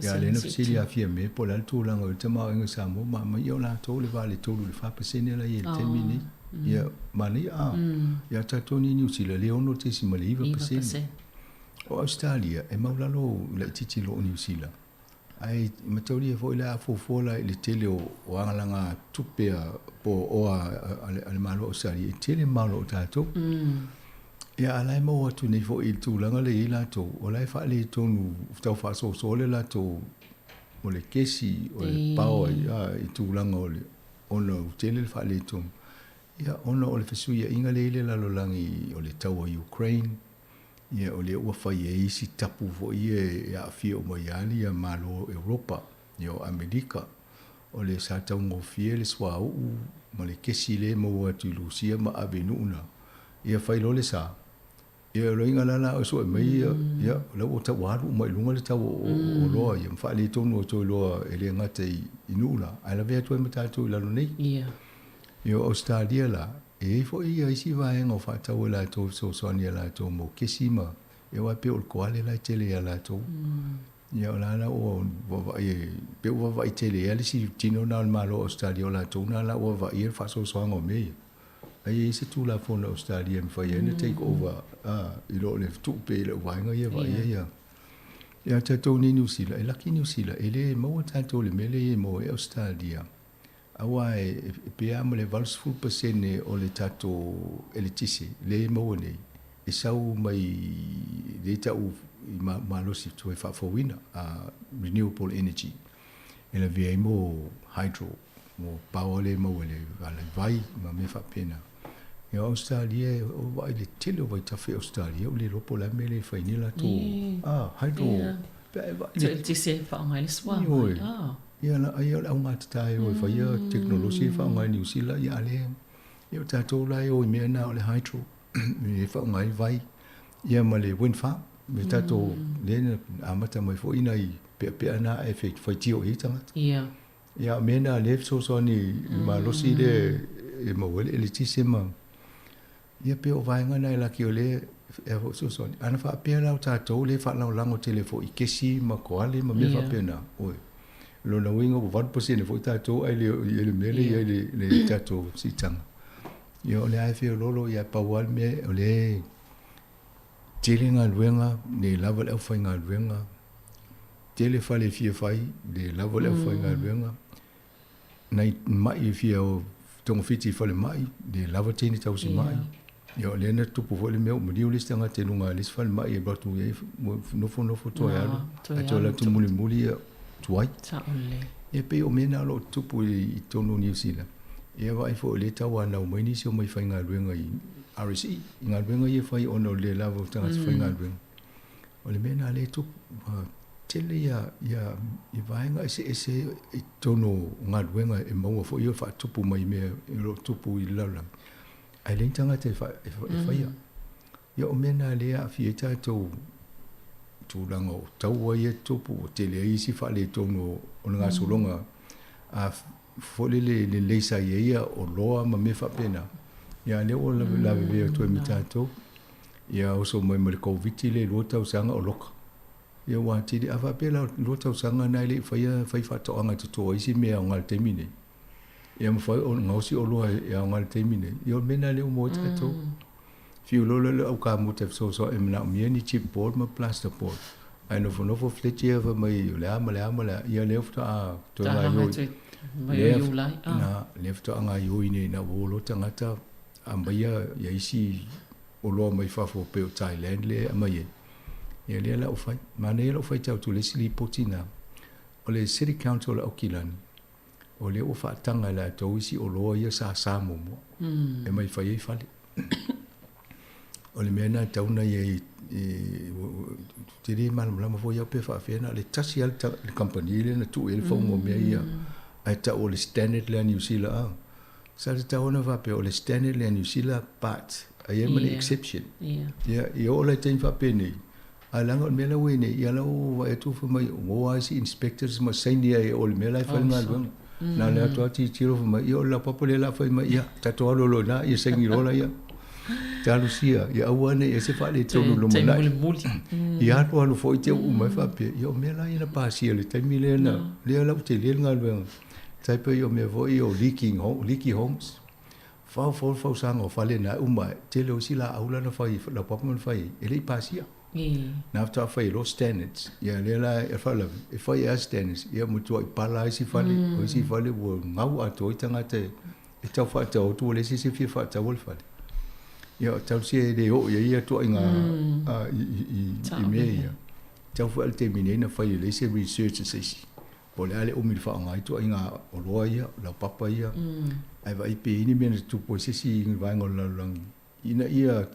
ia lea 8% na fesili siitia. ia Fiame po o le a le tulaga o i ai le tamaoaiga o Samoa ma aumai, ia o latou le va i le 3 i le 4% la e i ai i le taimi lenei. Ia, manaia, ah, ia tatou nei i Niu Sila, lea e 6.9%. 9%. O Ausetalia, e maulalo laitiiti i lo Niu Sila, ae mataulia foi la a fuafua la i le tele o agalaga tupe a po o oa a le Malo o Ausetalia, e tele malo o tatou. Ia, a la e maua atu nei foi i le tulaga lea e i ai latou, o la e faaletonu tau faasoasoa le latou o le kesi, o le power i tulaga o le ona ua tele le faaletonu. Ia, ona o le fesuiaiga lea e i le lalolagi o le taua i Ukraine, ia o lea ua fai ai isi tapu foi ia e aafia uma ai lava Malo o Europa, ia o Amerika, o le sa taugofie le suauu ma le kesi lea e maua atu i Lusia ma ave i nuu na, ia fai loa le sa, ia o loiga la la o sue mai ia, ia o la ua tau alu uma i luga le tau o oloa ia ma faaletonu atu ai loa e le gata i nuu la, ae lavea atu ai ma tatou i lalo nei. Ia o Ausetalia la, e i ai foi ia isi vaega o faatau e latou e fesoasoani iā latou mo kesi ma, ia aua e pei o le koale la e tele ia latou. Ia o la la ua vaavaai e, pei ua vaavaai tele i ai le isi tino lena o le Malo o Ausetalia o latou lena la ua vaavaai i ai le faasoasoaga o mea ia. Ai e i ai se Tulafono a Ausetalia e mafai ai ona take over i lo le tuu pea i lau vaega ia vaaia ia. Ia tatou nei Niu Sila, e laki Niu Sila, e le maua tatou i le mea lea e maua ai Ausetalia, aua e pei lava ma le 80% o le tatou eletise lea e maua nei, e sau mai lea e tau i malosi toe faafouina, renewable energy, e lavea ai mo hydro, mo power lea e maua i le vai ma mea faapena. Ia o Ausetalia, o vaai i le tele o vaitafe i Ausetalia, ua le iloa po o le a le mea lea e fai nei latou, hydro, pe a e vaai i le... Eletise e faaaoga ai le suavai. Ioe, ia ai o le augatata e o e faia tekonolosi e faaaoga i Niu Sila, ia a lea, ia o tatou la e o i mea na o le hydro, e faaaoga ai vai, ia ma le wind farm, me tatou lea na amata mai foi nai peapea na ae faitio i ai tagata. Ia. Ia, o mea na lea e fesoasoani i le malosi lea e maua ai le eletise ma, ia pei o vaega na e laki o lea e fesoasoani. Ana faapea la o tatou lea e faalagolago tele foi i kesi ma koale ma mea faapena, oi, o lona uiga ua 8% foi tatou ae le oo i ai le mea lea e i ai le tatou siitaga. Ia o lea lava e feoloolo, ia pau lava le mea o lea e tele galuega, le lava le aufaigaluega, tele fale e fia fai, le lava le aufaigaluega, nai mai e fia togafiti i falemai, le lava teine tausimai. Ia o lea na tupu foi le mea ua maliu le isi tagata i luga o le isi falemai e alu atu i ai, nofo nofo toe alu, ae toe alu atu mulimuli ia tuai. Ia pei o mea na o lo o tutupu i totonu o Niu Sila. Ia vaai foi o lea e tauanau mai nisi o mai faigaluega i RSE, i galuega ia e fai ona o le le lava o tagata faigaluega. O le mea lena lea e tupu, ua tele ia ia vaega eseese i totonu o galuega e maua foi ia faatupu mai mea o lo o tupu i le lalolagi, ae leai ni tagata e faia. Ia o mea na lea e aafia ai tatou i tulaga o taua ia e tutupu, ua tele ai isi faaletonu o le gasologa a foi lele lelei sa i ai ia oloa ma mea faapena, ia a lea ua lavevea atu ai ma tatou. Ia oso mai ma le Koviti lea i 2 tausaga o loka. Ia ua atili, a faapea la 2 tausaga na e le i faia fai faatoaga e toto ai isi mea e aoga i le taimi nei. Ia mafai ona gaosi oloa e aoga i le taimi nei. Ia o le mea lena lea ua maua ai tatou. Fiu loa lea le au kamuta e fesoasoani e manaomia ni chipboard ma plasterboard. Ae nofonofo Fletcher fai mai o le a ma le a ma le a, ia lea faatoa toe gaioi. Lea, lea faatoa gaioi nei ina ua o loa tagata aumaia ia isi oloa mai fafo pei o Thailand lea e aumai ai. Ia lea la ua fai. Manaia lou faitau atu i le isi lipoti na, o le City Council o Aukilani, o lea ua faataga e latou isi oloa ia sa sa muamua e aumai fai ai fale. O le mea lena e tatau ona i ai, ou te le malamalama foi au pe faapefea, na o le tasi lava le kamupani lea na tuu i ai le fauga o mea ia, ae tau o le standard lea a Niu Sila. Sa tatau ona faapea o le standard lea a Niu Sila but a i ai ma le exception. Ia, ia oo la i taimi faapenei, ae leaga o le mea la ua i ai nei, ia la ua vaai atu fai mai ua o lava isi inspectors ma saini ai o le mea la e fai le galuega. Na o le atu lava tilotilo fai mai, ia o le laupapa lea o le a fai mai, ia tatou alu loa i ina, ia saini loa laia. Talosia, ia aua ne i i ai se faaletonu i lumanai. Ia alu alu foi te uu mai faapea, ia o mea la ia na pasia i le taimi lea na, lea la ua tele le galuega. Tai pei o mea foi ia o leaking home, leaky homes. Fao fao le fausaga o fale na uma ae, tele o isi laau la na fai, laupapa na fai ai, e le i pasia. Na faatoa fai loa standards. Ia lea la e faalavelave, e fai lava standards, ia matuai pala lava isi fale, o isi fale ua gau atoa ai tagata e tau faatau atu ua leai se isi e fia faataua le fale. Ia talosia e le oo i ai ia tuaiga i mea ia. Tau foi lava le taimi nei na fai e leai se research a se isi. Po o le a le umi o le faaaoga ai ituaiga oloa ia, laupapa ia, ae vaai pe i ai ni mea na tutupu ai se isi vaega o le lalolagi ina ia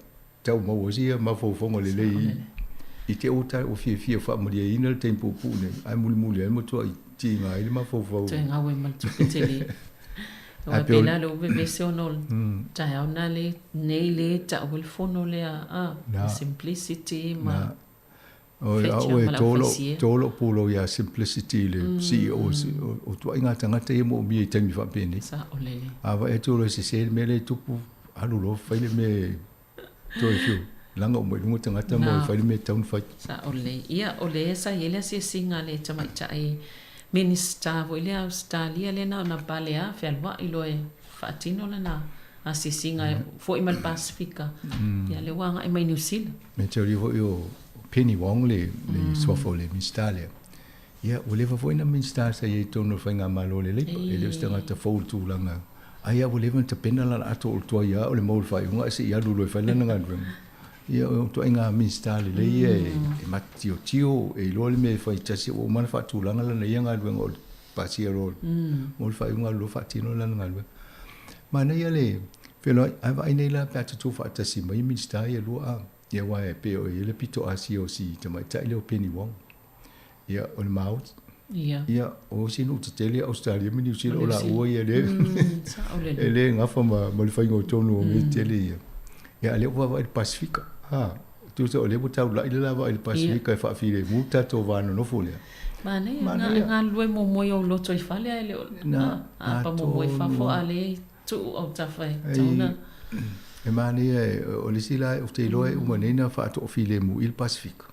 tau maua ai se mafaufauga lelei i te i ua fiafia faamalieina le taimi puupuu nei, ae mulimuli ai matuai tiga ai le mafaufau. Toe gau ai ma le tupe tele. Aua pei la lea ua vevesi ona o le taeao na nei le tau ai le fono lea, a, simplicity ma Oi, a oe, tō lou pulou iā Simplicity le CEO o tuaiga tagata ia moomia i taimi faapenei. Saolele. A vaai atu loa e sese le mea lea e tupu, alu loa fai le mea e toe fiu laga uma i luga tagata ma fai le mea e tatau ona fai. Saolele. Ia, o lea sa i ai le asiasiga a le tamaitai Minisita foi lea Ausetalia lea na ona pale lava fealuai loa e faatino lana. Asiasiga fo'i mai le Pasefika, ia lea ua aga'i mai Niu Sila. Mataulia foi o Penny Wong le le suafa o le Minisita lea. Ia ua leva foi na Minisita sa i ai i totonu o le Faigamalo a le Labour. E le o se tagata fou i le tulaga. A ia ua leva ona tapena lana ato o le tuai lava o le maua o le faaiuga ae se i alu loa e fai lana galuega. Ia o ituaiga Minisita lelei ia e matiotio, e iloa le mea e fai tasi ua uma ona faatulaga lana ia galuega o le pasia loa mo le faaiuga alu loa faatino lana galuega. Manaia le feiloai, ae vaai nei la pe a tutu faatasi mai Minisita ia lua a, ia aua e pei o i ai le pito Asia o si tamaitai lea o Penny Wong. Ia o le Maori. Ia. Ia o isi nuu tetele Australia ma Niu Sila o laua ia le e le gafa ma ma le faiga o tonu o mea tetele ia. Ia a lea ua vaavaai i le Pasefika. Ha, tusa o lea ua taulai le la vaai i le Pasefika e faafilemu le tatou va nonofo lea. Manaia, na galulue muamua i ou loto i fale ae le o apa muamua i fafo a lea i tuu autafa e tatau ona. E manaia o le isi la ou te iloa e uma nei ona faatoafilemu i le Pasefika.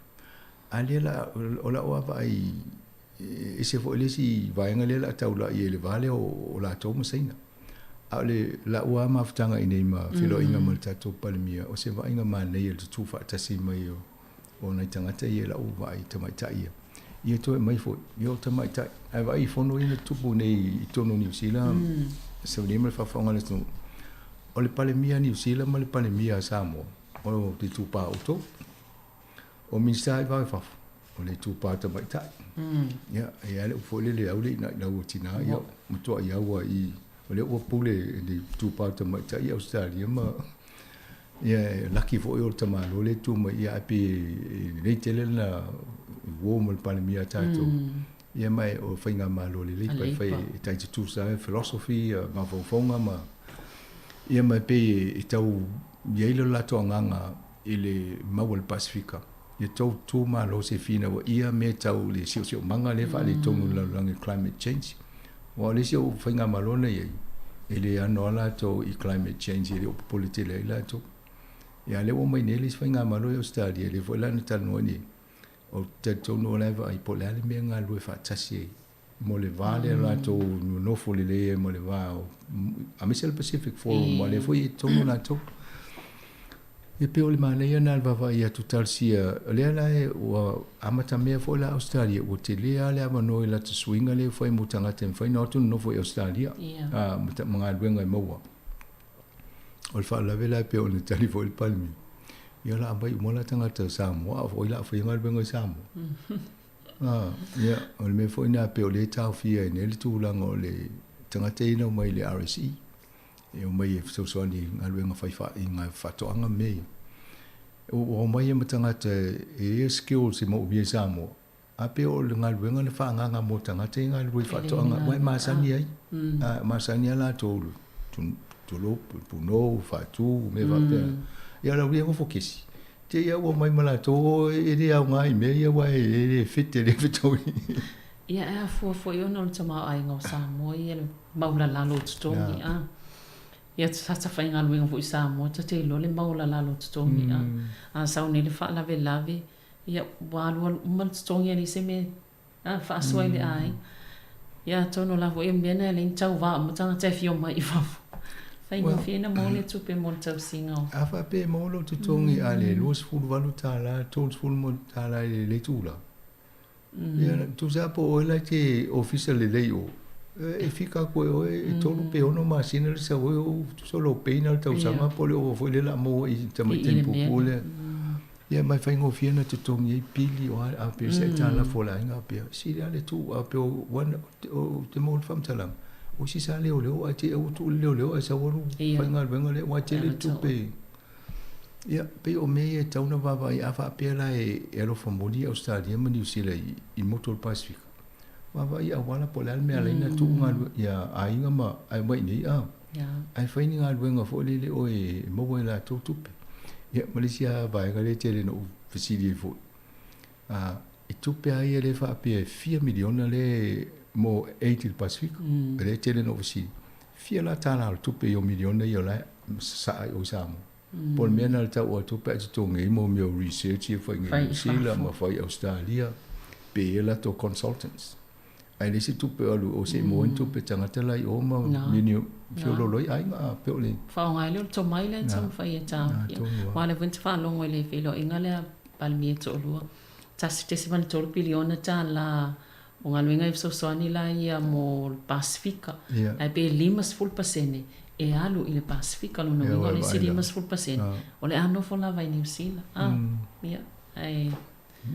A lea la o lau lava vaai e ese foi le isi vaega lea o le a taulai ai i le va lea o latou ma Saina. A o le lau lava mafutaga i inei ma feiloaiga ma le tatou Palemia, o se vaaiga manaia le tutu faatasi mai o nai tagata ia i lau vaai tamaitai ia. Ia toe aumai foi, ia o tamaitai. Ae vaai i fono ia na tutupu nei i totonu o Niu Sila, saunia ma le faafofoga a le atunuu, o le Palemia a Niu Sila ma le Palemia a Samoa, o le itupa o outou. O Minisita i va i fafo, o le itupa tamaitai. Ia, e i ai le upu foi lele, au le i nainau o tina, ia, matuai au lava i, o lea ua pule i le itupa tamaitai i Ausetalia ma, ia, e laki foi o le tamaloa lea e tu mai, ia, ae pei e lelei tele lana uo ma le Palemia a tatou. Ia, ma o faigamalo lelei pa e fai e tai tutusa ai philosophy, mafaufauga ma, ia, ma e pei e tau i ai lo latou agaga i le mau a le Pasefika, ia tou tu malo se finau ia mea tau le siosiomaga lea e faaletonu i le lalolagi climate change. Aua o le isi o faigamalo na i ai, e le ano lava latou i climate change, e le o popole tele ai latou. Ia a o lea ua omai nei le isi faigamalo i Ausetalia, lea foi la na talanoa nei, ou te talitonu o la e vaai po o le a le mea e galulue faatasi ai mo le va lea latou nonofo lelei ai ma le va o aemaise le Pacific Forum aua o lea foi e i totonu latou. E pei o le manaia lena o le vaavaai atu talosia, o lea la e ua amatamea foi la Ausetalia, ua tele lava le avanoa i lata suiga lea ua fai mo tagata e mafai ona o atu nonofo i Ausetalia ma galuega e maua. O le faalavelave la e pei ona tali foi le Palemia, ia o le a aumai uma la tagata Samoa a o foi o le a faia galuega i Samoa. Ia, o le mea foi lena pei o lea e taofia ai nei le tulaga o le tagata ia na omai i le RSE, e omai e fesoasoani i galuega fai i faatoaga ma mea ia. Ua omai ai ma tagata e i ai skills e manaomia i Samoa, ae pei o le galuega na faaagaaga mo tagata ia e galulue i faatoaga, aua e masani ai, e masani lava latou i le punou, faatu, mea faapena. Ia o le aulia nofo kesi. Te i a ua omai ma latou e le aoga i mea ia aua e le fit e le fetaui. Ia e afua foi ona o le tamaoaiga o Samoa ia le maulalalo o totogi a. Ia sa ta faigaluega foi i Samoa ta te iloa le maulalalo o totogi a. A sau nei le faalavelave ia ua alualu uma le totogi e leai se mea a faasoa i le aiga. Ia atonu la foi o le mea lena e alai ni tauva uma tagata e fia omai i fafo. Faigofie na maua le tupe mo le tausiga o. A faapea e maua lou totogi a le $28, $30 i le itula, ia tusa lava po o oe la e te ofisa lelei o, e fika atu e oe e 3 pe 6 masina le sau ai o tusa o lou pay na o le tausaga po o le ova foi lea o le a maua i tamaitai puupuu lea. Ia ma e faigofie ona totogi ai pili o a a pe se aitalafu o le aiga pea sili lava le tuu a pe o ua ou te maua le faamatalaga o isi sa leoleo ae te i ua tuu le leoleo ae sau alu faigaluega lea aua e tele le tupe. Ia pei o mea ia e tatau ona vaavaai a faapea la e alofa moni Ausetalia ma Niu Sila i motu o le Pasefika vaavaai i auala po o le a le mea e ala ai ona tuu galuega ia aiga ma ae omai i inei a. Ae fai ni galuega foi lele oe e maua ai e latou tupe. Ia, ma le isi lava vaega lea e tele ina ou fesili ai foi, i tupe lava ia lea e faapea e fia miliona lea mo aid i le Pasefika, lea e tele ina ou fesili, fia la tala o le tupe i o miliona ia o la e sasaa i o i Samoa? Po o le mea lena o le tau o tupe ae totogi ai mo mea o research ia e fai i Niu Sila ma fai i Ausetalia, pe i ai latou consultants. Ae leai se tupe o alu o se i maua ai ni tupe tagata la i o ma mini feoloolo ai aiga a pei o le faaaoga ai lea o le tomai lea e taumafai e taofia. Aua o lea foi na te faalogo i le feiloaiga lea a Palemia e toalua, $1.3 piliona o galuega e fesoasoani la ia mo le Pasefika, ae pe 50% e alu i le Pasefika. Lona uiga o le isi 50% o le a nofo lava i Niu Sila. Ia, ae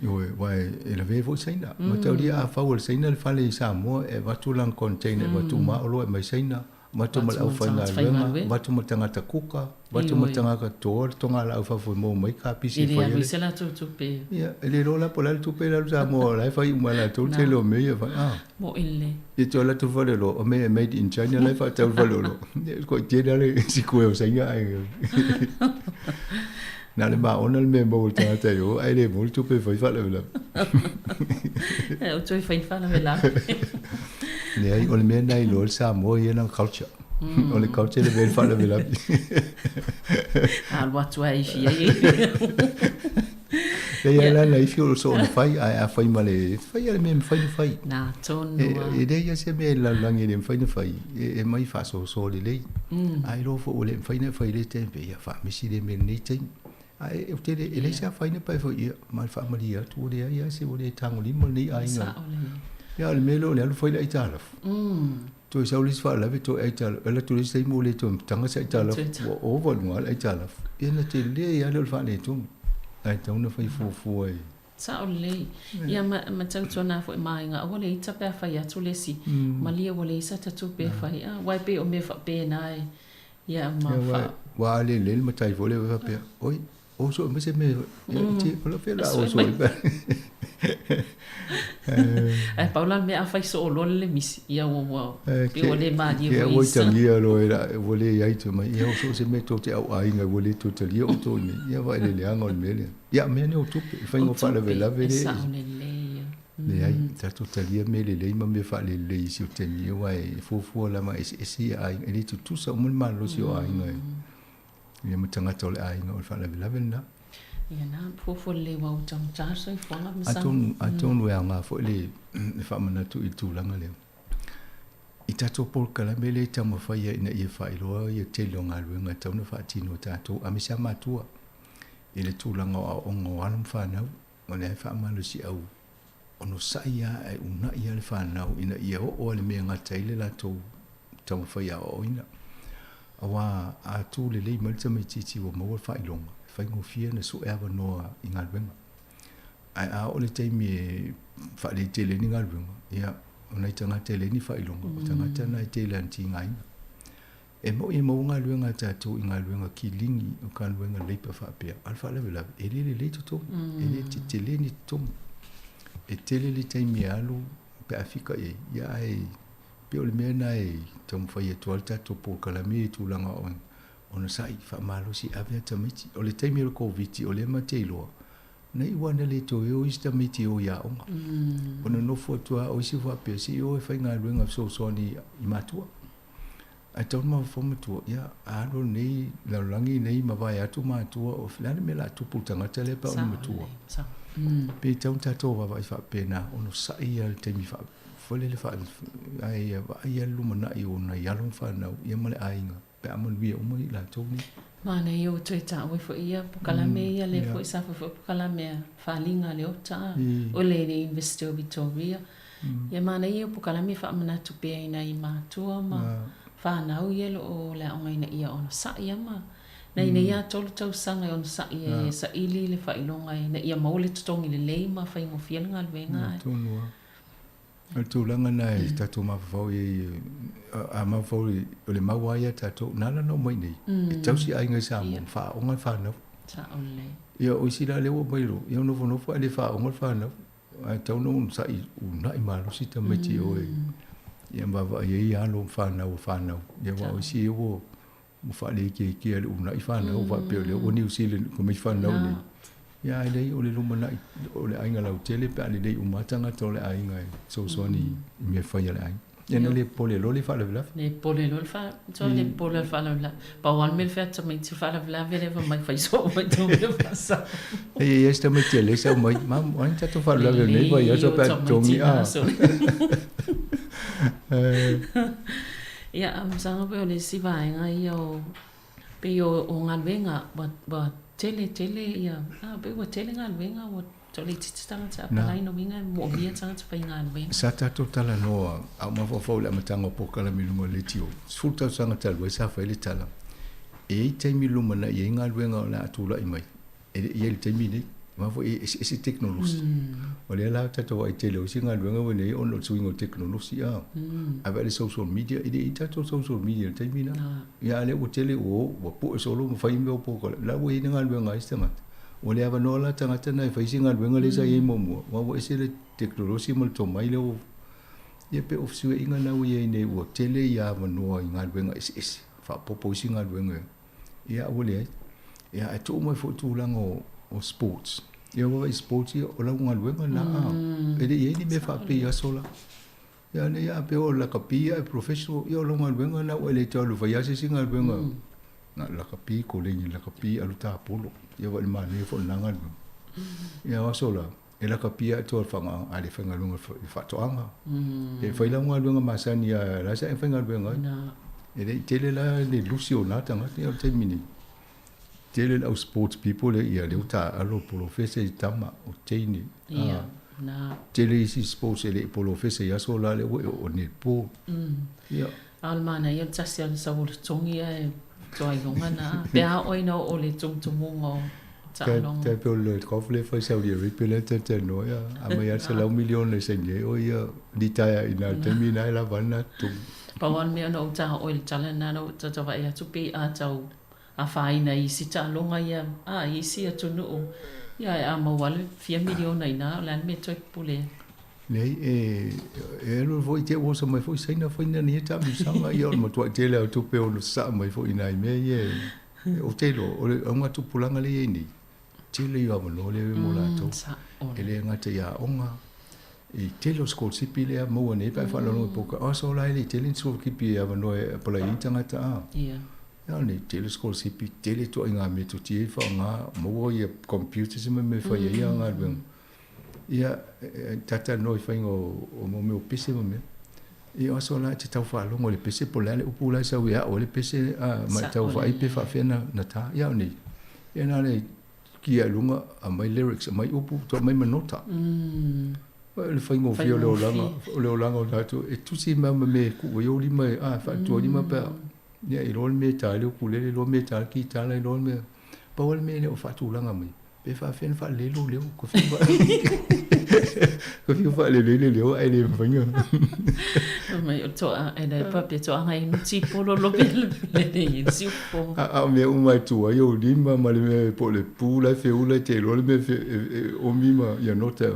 Ioe, aua e lavea foi Saina. Mataulia a fau e le Saina le fale i Samoa, e avatu lana container, e avatu uma oloa e aumai Saina, avatu ma le aufaigaluega, avatu ma tagata kuka, avatu ma tagata toa le togalaau i fafo e maua mai kapisi e fai ai. E le alu ai se latou tupe. Ia, e le iloa la po o le a le tupe le alu Samoa o la e fai uma e latou le tele o mea ia e fai. A. Mo'i lelei. Ia toe alu atu le faleoloa, o mea e made in China la e faatau i le faleoloa. Ia, ua tele lava le sikue o Saina ae na o le maona le mea e maua e le tagata i o ae le maua le tupe e fai faalavelave. E o toe fai ni faalavelave. Leai, o le mea lena e iloa ai le Samoa e i ai lana culture. O le culture le mea e le faalavelave. Alu atu ai fia i. Leai la na ifi o so ona fai ae a fai ma le fai a le mea e mafai ona fai. Na tonu a. E leai lava se mea i le lalolagi e le mafai ona fai, e aumai faasoasoa lelei. A iloa foi ua le mafai ona e fai i lea taimi, pei ia faamisi lea mea i lenei taimi. Ae ou te le, e leai se afaina pe a fai, ia, ma le faamalie atu ua leai lava se, ua le tagolima lenei aiga. Sao lelei. Ia, a o le mea lea o le alu fai le aitalafu. Toe sau le isi faalavelave toe aitalafu, alu atu le isi taimi ua le toe taga se aitalafu, ua ova i luga le aitalafu. Ia ona tele ai lava lea o le faaletonu. Ae tatau ona fai fuafua i. Sao lelei. Ia ma, ma tautuana foi ma aiga, aua le ita pe a fai atu le isi, malie ua leai sata tupe e fai, a, aua e pei o mea faapena e, ia ma fa. Ua a lelei le matai foi lea faapea, oi, oso mai se mea, ia, ti, o lau fea la oso ai. Ae pau la le mea a fai soo loa le misi, ia ua, ua, pei ua le malie foi i sa. Ua itagia loa e la, ua le iai te mai, ia oso se mea tou te au aiga, ua le toe talia outou i nei, ia vaai le leaga o le mea lea. Ia, mea nei o tupe, e faiga o faalavelave le. E sao lelei ia. Leai, tatou talia mea lelei ma mea faalelei i si o taimi, aua e fuafua lava eseese ia aiga, e le tutusa uma le malosi o aiga e. Ia ma tagata o le aiga, o le faalavelave lena. Ia na, fuafua lelei aua ua taugata le soifuaga ma sa. Atonu, atonu e aoga foi le, le faamanatu i le tulaga lea. I tatou polokalame lea e taumafai ai ina ia faailoa ia tele o galuega e tatau ona faatino e tatou, aemaise lava matua i le tulaga o aoaoga o alo ma fanau, o lea e faamalosiau onosai lava ae uunai lava le fanau ina ia oo lava i le mea e gata ai le latou taumafai aoaoina. Aua a tu lelei mai le tamaitiiti ua maua le faailoga, e faigofie ona sue avanoa i galuega. Ae a oo i le taimi e faaletele ai ni galuega, ia, o nai tagata e leai ni faailoga, o tagata na e tele lava ina tigaina. E moni e maua galuega a tatou i galuega kilini, o galuega labour faapea, a o le faalavelave, e le lelei totogi, e le tetele ni totogi. E tele le taimi e alu pe a fika i ai, ia ae pei o le mea lena e taumafai atu ai le tatou polokalame i tulaga o onosai, faamalosi, ave a tamaiti. O le taimi o le Koviti, o lea ma te iloa, na iu lava ina le toe o isi tamaiti e o i aoga. Ua nonofo atu lava o isi faapea, se i o e faigaluega fesoasoani i matua. Ae tatau ona mafaufau matua, ia, a alu lenei lalolagi nei ma vae atu matua, o le a le mea o le a tupu i le tagata lea pe a ona matua. Pe tatau ona tatou vaavaai faapena, onosai ia le taimi faa, foi lele faa, ae ia vaai ia le lumanai o nai alo ma fanau, ia ma le aiga, pe a manuia uma i latou nei. Manaia ua toe taua ai foi ia polokalame ia lea foi sa fai foi polokalame a Faliga a Leota, o le University o Victoria. Ia manaia ia o polokalame e faamanatu pea i nai matua ma fanau ia o lo o le aoga ina ia onosai ia ma nai nei lava 3 tausaga e onosai ai e saili le faailoga ina ia maua le totogi lelei ma faigofie le galuega. Ae. Tonu lava. O le tulaga lena e tatou mafaufau i ai, a mafaufau o le mau lava ia a tatou, na ala ona omai i inei, e tausi aiga i Samoa ma faaaoga le fanau. Sao lelei. Ia o isi la lea ua omai loa, ia nofonofo ae le faaaoga le fanau. Ae tatau ona onosai uunai malosi tamaiti i oe ia vaavaai ai alo ma fanau a fanau. Ia aua o isi ia ua faaleikiaikia i le uunai fanau faapea o lea ua Niu Silen ua mai fanau nei. Ia ae leai o le lumanai o le aiga lautele pe a lelei uma lava tagata o le aiga e fesoasoani i mea fai a le aiga. Ia na le popole loa le faalavelave. Le popole loa le fa, so le popole le faalavelave. Pau lava le mea le fai atu tamaiti o le faalavelave lea fai mai fai soo mai tou mea faa-Samoa. E i ai si tamaiti a Lesa mai, Mum, o ai ni tatou faalavelave o lenei vaiaso pe a totogi a? Ia, a masalo pei o le isi vaega ia o pei o galuega ua tele tele ia, pei ua tele galuega ua Tau laitiiti tagata apalai lona uiga e moomia tagata faigaluega. Sa tatou talanoa a o mafaufau i le amataga o polokalame i luga o le leitio, 10 tausaga talu ai sa fai le tala, e i ai taimi lumanai e i ai galuega o le a tulai mai, e le i i ai i le taimi lenei. Aua foi e eseese tekonolosi. O lea la tatou vaai tele o isi galuega ua nei ona o le suiga o tekonolosi a. Ae vaai i le social media, e le i i ai tatou social media i le taimi lena. Ia a o lea ua tele ua o ua pue solo ma fai mea o polokalame, la ua i ai le galuega a isi tagata. Ua le avanoa la tagata na e fai se galuega lea sa i ai muamua, aua ua ese le tekonolosi ma le tomai lea ua Ia pei o fesuiaiga na ua i ai nei ua tele ia avanoa i galuega eseese, faaopoopo isi galuega ia ua leai. Ia ae tuu mai foi tulaga o sports. Ia ua vaai i sports ia, o lau galuega lena a. E le i i ai ni mea faapei i aso la. Ia nei a pei o lakapi ia e professional, ia o lau galuega lena ua e le toe alu e fai lava se isi galuega. Na o le lakapi, koleni lakapi, alu tapolo. Ia ua le manaia foi lena galuega. Ia o aso la, e lakapi atoa le faga, a le faigaluega i le faatoaga. E fai lau galuega masani lava, la sa e faigaluega ai. E le i tele la le lusi o na tagata, ia o le taimi nei. Tele le au sports people lea, ia lea ua taaalo polofesa i tama, o teine. Ia, na. Tele isi sports e le i polofesa i aso la lea ua e oo netball. Ia. A o le manaia o le tasi lava o le sau o le togi ae toailoga na. Pe a oo ina oo le tumutumuga o taaloga. Tai pei o le golf lea e fai Saudi Arabia lea e talatalanoa ia, aumai lava le selau miliona e saini ai oe ia litaea i ina i le taimi lena e lava ai lena totogi. Pau lava le mea na ou tao'o i le tala lena na ou tatavai atu pei a tau afaina i isi taaloga ia a i isi atunuu ia ae a maua lava le fia miliona i ina o le a le mea e toe pupule ai. Leai, e, e alu foi te ua oso mai foi Saina fai nani e taamilosaga, ia o le matuai tele lava o tupe ono sasaa mai foi i nai mea ia e, ou te iloa, o le augatupulaga lea e i ai nei, tele ia o avanoa lea e mo latou. E le gata i aoga, i tele o sikolasipi lea maua nei pe a faalogologo i poka, o aso la e le i tele ni sikolasipi e avanoa e apalai ai ni tagata a. Ia. Ia nei, tele sikolasipi, tele ituaiga metotia e faaaoga, maua ia computers ma mea e fai ai ia galuega. Ia, talatalanoa i faiga o mea o pese ma mea. Ia o aso la e te tau faalogo i le pese po o le a le upu la e sau e ao ai le pese a, ma e tau vaai pe faapefea na ta. Ia o nei, ia na o le kī i luga, aumai lyrics, aumai upu, toe aumai ma nota. O le faigofie o le olaga, o le olaga o tatou, e tusi mai ma mea e tuu ai ou lima e, a, faatualima pe a, ia iloa le mea e ta ai le ukulele, iloa le mea e ta ai le kitala, iloa le mea, pau lava le mea e le o faatulaga mai, Pe faafefea ona faalelei lou leo? Ko fiu ko fiu faalelei le leo ae le mafai ona. Mai o toa e le pa pe toa ngai no ti polo lo pe le le i siu po. A o mea uma e tu ai ou lima ma le mea po o le pu la e feula e te iloa le mea e omi ma ia nota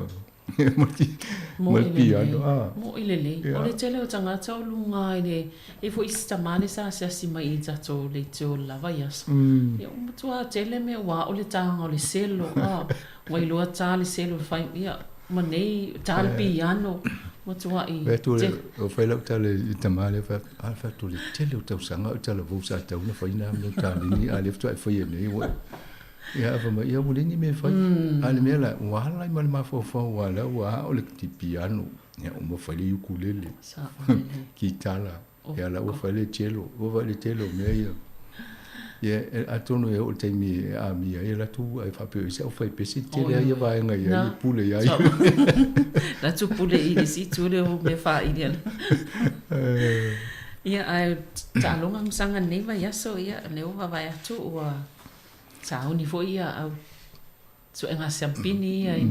ma le piano. Mo'i lelei. O le tele o tagata o luga i le, e foi isi tama le sa asiasi mai i tatou leitio lava i aso. Ia ua matua tele mea ua ao le taga o le selo, a, ua iloa ta le selo e fai, ia, ma nei, ta le piano, matuai tele. Fai atu, fai lau tala i tama lea, fai atu, a, fai atu, o le tele o tausaga o talavou sa tatau ona fai na mea o taleni, a o lea faatoa e faia nei, ua Ia fai mai, ia ua leai ni mea e fai. A o le mea la, ua ala ai ma le mafaufau aua o la ua ao le piano, ia uma fai le ukulele, kitala, ia la ua fai le cello, ua fai le tele o mea ia. Ia atonu e oo i le taimi e amia ai latou ae faapea o i ai se aufaipese tele lava ia vaega i ai e pule i ai. Latou pule i le isi itu lea o mea faaili ana. Ia ae taaloga masaga i lenei vaiaso, ia lea ua vaavaai atu ua Sauni foi ia au suega siampini ia i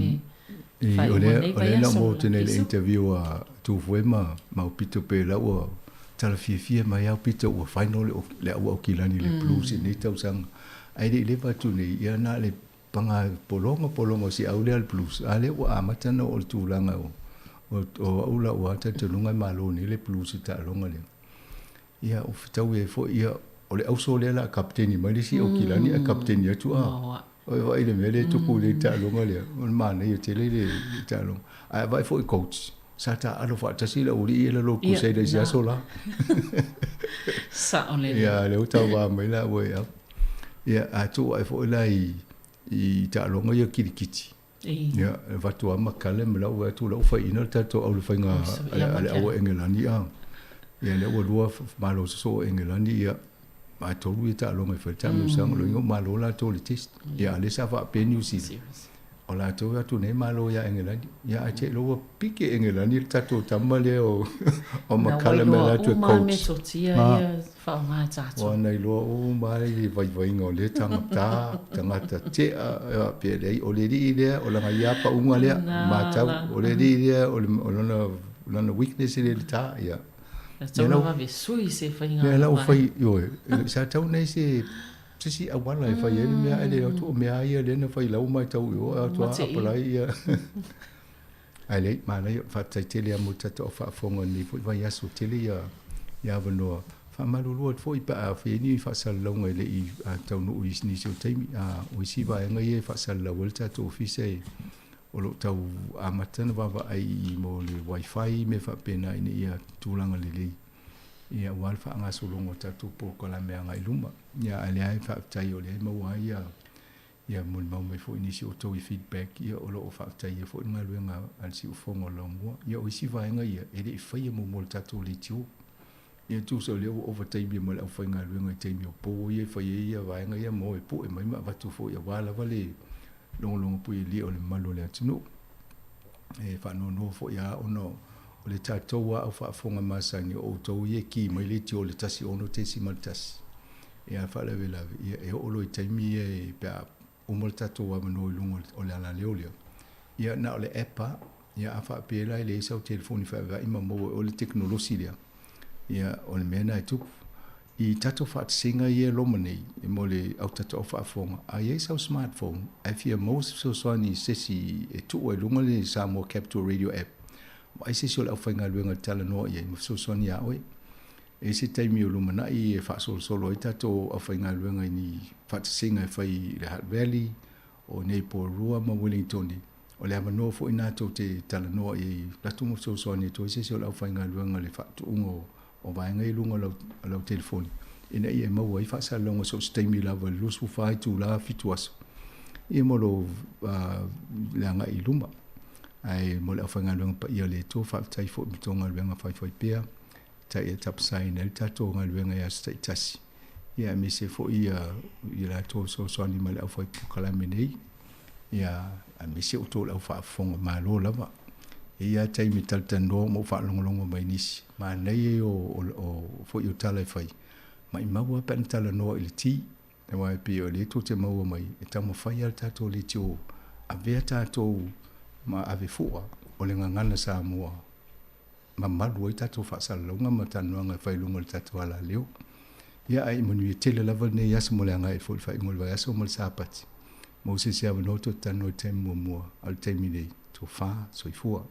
le faaiuga o lenei vaiaso. O lea na ou maua atu nei i le interview a Tufoe ma Aupito pei la ua tala fiafia mai Aupito ua final le au Aukilani i le Blues i lenei tausaga. Ae le i leva atu nei, ia na o le paga pologa pologa o si au lea o le Blues, a lea ua amata ona oo i le tulaga o au la ua talitonuga e malo nei le Blues i taaloga lea. Ia, ua fetaui ai foi, ia, o le auso lea o le a kapeteni mai le isi Aukilani ae kapeteni atu a. Oi vaai i le mea lea e tupu i le taaloga lea, o le manaia tele le taaloga. Ae vaai foi i coach. Sa taaalo faatasi le aualii ia le Lord Crusader i se aso la. Sao lelei. Ia, lea ua tauva mai la ua e au. Ia, a tuu ae foi la i, i taaloga ia kilikiti. Ia, e avatu lava makale ma lau atu lau faiina le tatou au le faiga a le au Engelani a. Ia, lea ua lua malo sosoo o Engelani, ia, a tolu ia taaloga e fai le taamilosaga, lona uiga ua malo latou i le test. Ia, a o lea sa faapea Niu Sila, O latou e atu nei malo ia Engelani. Ia ae te iloa ua pike Engelani le tatou tama lea o o Makala me latou e coach. Metotia ia faaaoga e tatou. Ua na iloa uma ai le vaivaiga o lea tagata, tagata tea, faapea leai o le alii lea o lana ia pauga lea, matau, o le alii lea o lona lana weakness e le i le ta, ia. E tatau ona vave sui se faiga. Lea la ua fai, ioe, sa tatau ona i ai se Se isi auala e fai ai le mea ae le atu o mea ia lea na fai lau matau i o atu a apply ia. Ae leai, manaia, faafetai tele lava mo le tatou au faafofoga i lenei foi vaiaso tele ia ia avanoa. Faamalulu atu foi pe a fai ai ni faasalalauga e le i taunuu i nisi o taimi. O isi vaega ia e faasalalau ai le tatou ofisa e o lo o tau amata ona vaavaai i mo le wifi mea faapena ina ia tulaga lelei. Ia aua le faagasologa o tatou polokalame agai i luma. Ia ae lea e faafetai o lea e maua ai ia ia molimau mai foi nisi o outou i feedback ia o lo o faafetaia foi le galuega a le Siufofoga o Laumua. Ia o isi vaega ia e le i faia muamua e le tatou leitio. Ia tusa o lea ua ova taimi ma le aufaigaluega i taimi o po ia e fai ai ia vaega ia mo e pue mai ma avatu foi aua lava le logologo puialii o le mamalu o le atunuu. E faanoanoa foi lava ona o le tatou lava au faafofoga masani o outou ia e ki mai le leitio i le 16.1. Ia a faalavelave, ia e oo loa i taimi ia e pe a uma le tatou avanoa i luga o le alaleo lea, ia na o le app lava. Ia a faapea la e leai sau telefoni faavaivai ma maua e oe le tekonolosi lea, ia o le mea lena e tupu. I tatou faatasiga ia e loma nei mo le au tatou au faafofoga, a i ai sau smartphone ae fia maua se fesoasoani i se isi e tuu ai i luga le Samoa Capital Radio App, vaai se isi o le aufaigaluega e talanoa i ai ma fesoasoani ia oe. E i ai se taimi o lumanai e faasolosolo ai tatou aufaigaluega i ni faatasiga e fai i le Hutt Valley, o nei Porirua ma Wellingtone, o le avanoa foi lena tou te talanoa i ai latou ma fesoasoani atu ai se isi o le aufaigaluega i le faatuuga o vaega ia i luga o lau telefoni ina ia e maua ai faasalalauga so o se taimi lava i le 24 itula 7 aso ia mo lou le agai i luma. Ae mo le aufaigaluega paia o le Atua, faafetai foi mo tou galuega faifaipea taia tapasaina ai le tatou galuega i aso taitasi, ia aemaise foi ia i latou fesoasoani mai le aufai polokalame nei, ia aemaise outou le au faafofoga malo lava. E i ai lava taimi e talatalanoa ma ou faalogologo mai nisi, manaia ia o foi o tala e fai, maimau lava pe ana talanoa i le ti, aua e pei o lea tou te maua mai, e taumafai lava le tatou leitio avea tatou ma ave fua o le gagana Samoa mamalu ai tatou faasalalauga ma talanoaga e fai i luga o le tatou alaleo. Ia, ae i manuia tele lava lenei aso mo le agai foi i le faaiuga o le vaiaso ma le Sapati. Maua se isi avanoa tou te talanoa i le taimi muamua, a o le taimi nei, tofa, soifua.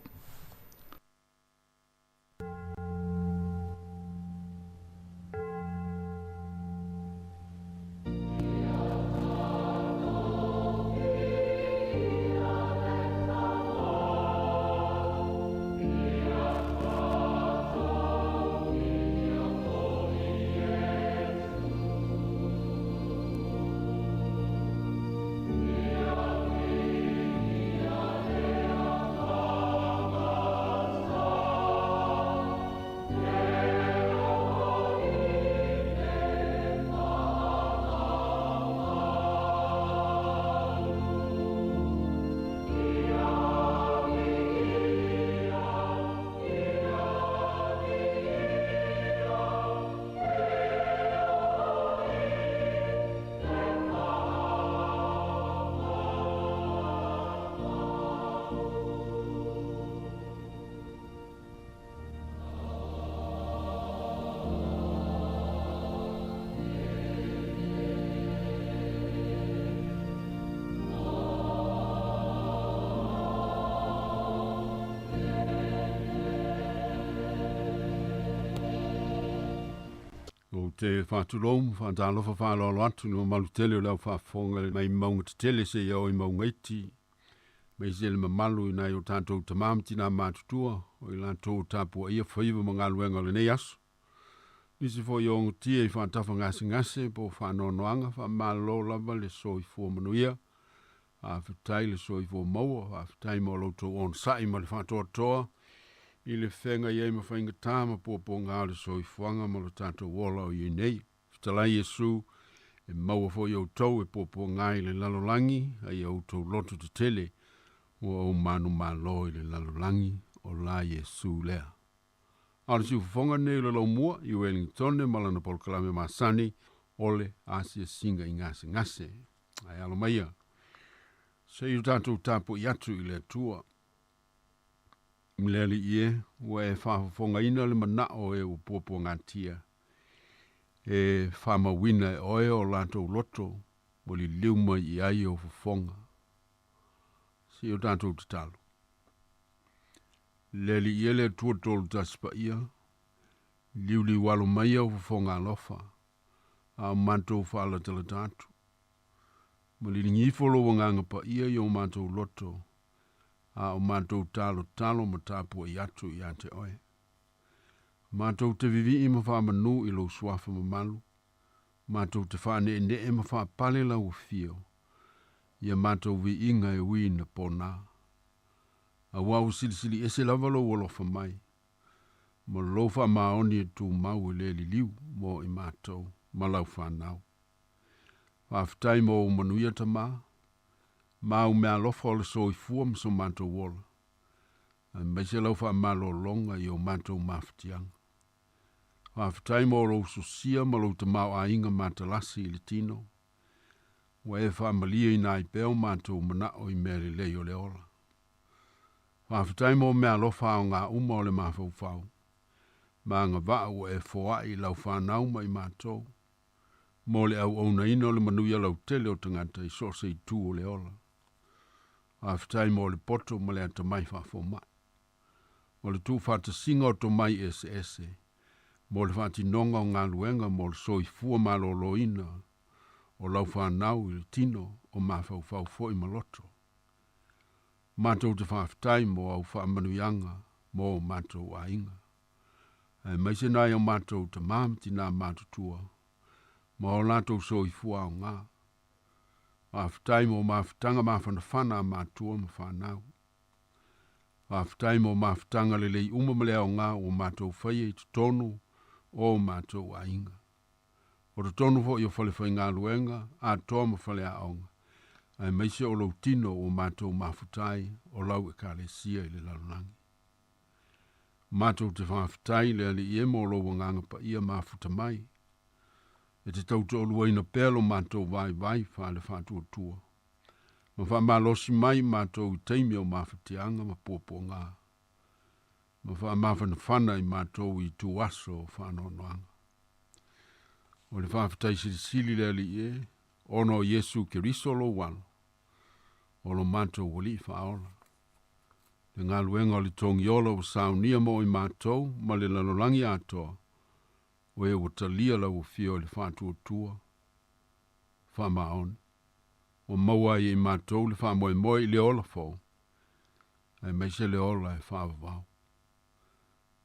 Ou te faatulou ma faatalofa faaaloalo atu i le mamalu tele o le au faafofoga mai mauga tetele seia oo i mauga iti. Aemaise le mamalu i nai o tatou tamā ma tinā matutua o i latou tapuaia faiva ma galuega o lenei aso. Nisi foi o ogatia i faatafagasegase po o faanoanoaga faamalo lava le soifua manuia. Faafetai le soifua maua, faafetai mo lo outou onosai ma le faatoatoa i le feagai ai ma faigatā ma puapuaga o le soifuaga ma lo tatou ola o i ai nei. Fetalai Iesu e maua foi outou e puapuaga ai i le lalolagi, a ia outou loto tetele ua ou manumalo i le lalolagi o la Iesu lea. A o le siufofoga lenei o le laumua i Wellingtone ma lana polokalame masani o le asiasiga i gasegase. Ae alo maia, se i o tatou tapuai atu i le Atua. Le Alii e, ua e faafofogaina le manao o e ua puapuagatia, e faamauina e oe o latou loto ua liliu mai i ai ou fofoga. Se i o tatou tatalo. Le Alii e le Atua tolu tasi paia, liuliu alo mai au fofoga alofa, a o matou faalatalata atu. Ma liligifo lou agaga paia i o matou loto, a o matou talotalo ma tapuai atu ia te oe. Matou te vivii ma faamanu i lou suafa mamalu, matou te faaneenee ma faapale lau afio, ia matou viiga e ui ina pona. Auā ua silisili ese lava lou alofa mai, ma lou faamaoni e tumau e le liliu mo i matou ma lau fanau. Faafetai mo ou manuia Tamā, ma au meaalofa o le soifua ma so matou ola, aemaise lau faamalologa i o matou mafatiaga. Faafetai mo lou sosia ma lou tamaoaiga matalasi i le tino, ua e faamalieina ai pea o matou manao i mea lelei o le ola. Faafetai mo meaalofa aoga uma o le mafaufau, ma agavaa ua e foai i lau fanau ma i matou, mo le auaunaina o le manuia lautele o tagata i so o se itu o le ola. Faafetai mo le poto ma le atamai faafomai, o le tuufaatasiga o tomai eseese mo le faatinoga o galuega mo le soifua maloloina o lau fanau i le tino o mafaufau foi ma loto. Matou te faafetai mo au faamanuiaga mo o matou aiga, aemaise nai o matou tamā ma tinā matutua ma o latou soifua aoga. Faafetai mo mafutaga mafanafana a matua ma fanau. Faafetai mo mafutaga lelei uma ma le aoga ua matou faia i totonu o o matou aiga. O totonu foi o falefaigaluega atoa ma faleaoga, aemaise o lou tino ua matou mafuta ai o lau Ekalesia i le lalolagi. Matou te faafetai le Alii e mo lou agaga paia mafuta mai, e te tautoaluaina pea lo matou vaivai faale-faatuatua, ma faamalosi mai matou i taimi o mafatiaga ma puapuaga, ma faamafanafana i matou i ituaso o faanoanoaga. O le faafetai silisili le Alii e, ona o Iesu Keriso lou Alo, o lo matou Alii faaola. Le galuega o le togiola ua saunia mo i matou ma le lalolagi atoa, o e ua talia lau afio i le faatuatua faamaoni, ua maua ai e i matou le faamoemoe i le ola fou, aemaise le ola e faavavau.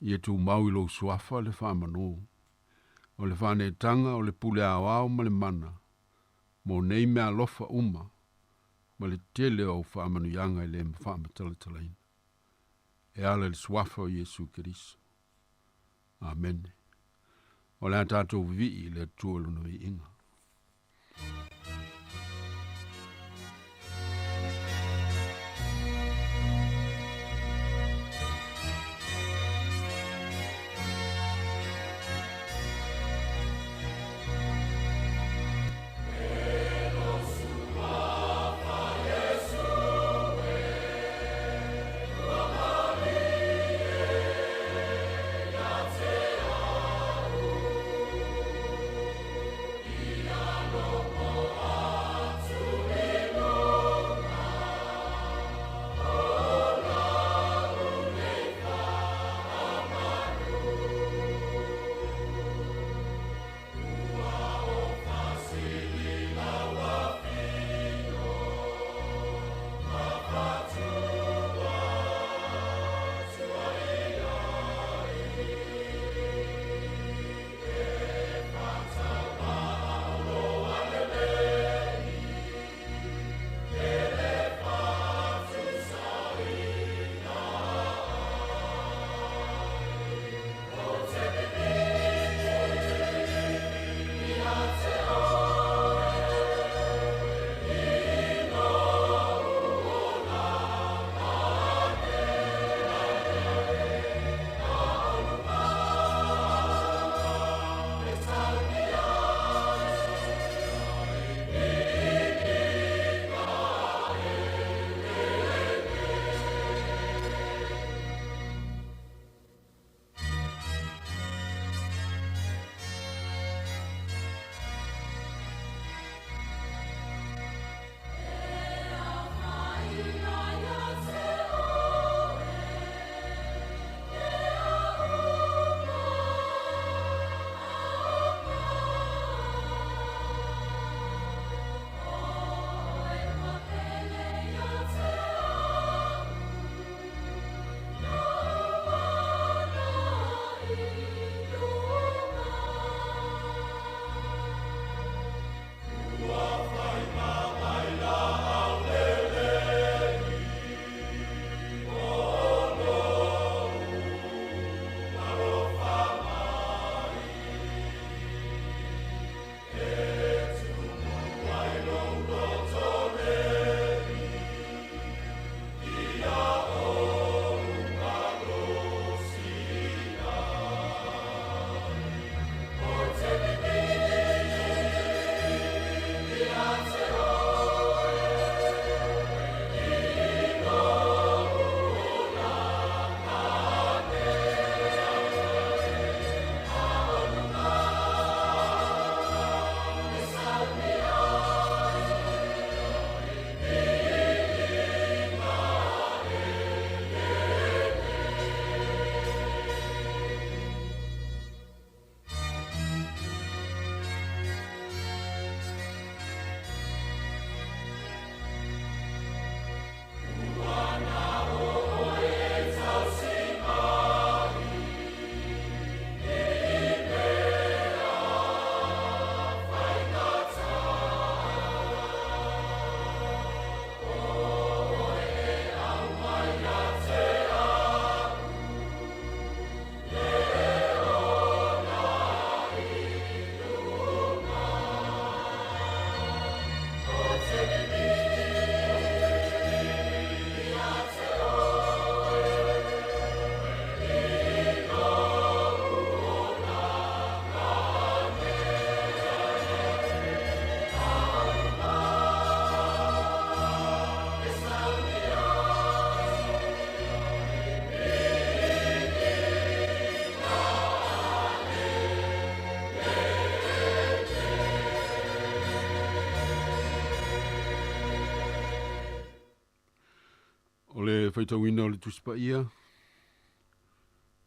Ia tumau i lou suafa le faamanu, o le faaneetaga o le pule aoao ma le mana, mo nei meaalofa uma, ma le tele o au faamanuiaga e le faamatalatalaina, e ala i le suafa o Iesu Keriso. Amene. O le a tatou vivii i le Atua i Lona viiga. O le faitauina o le Tusi Paia,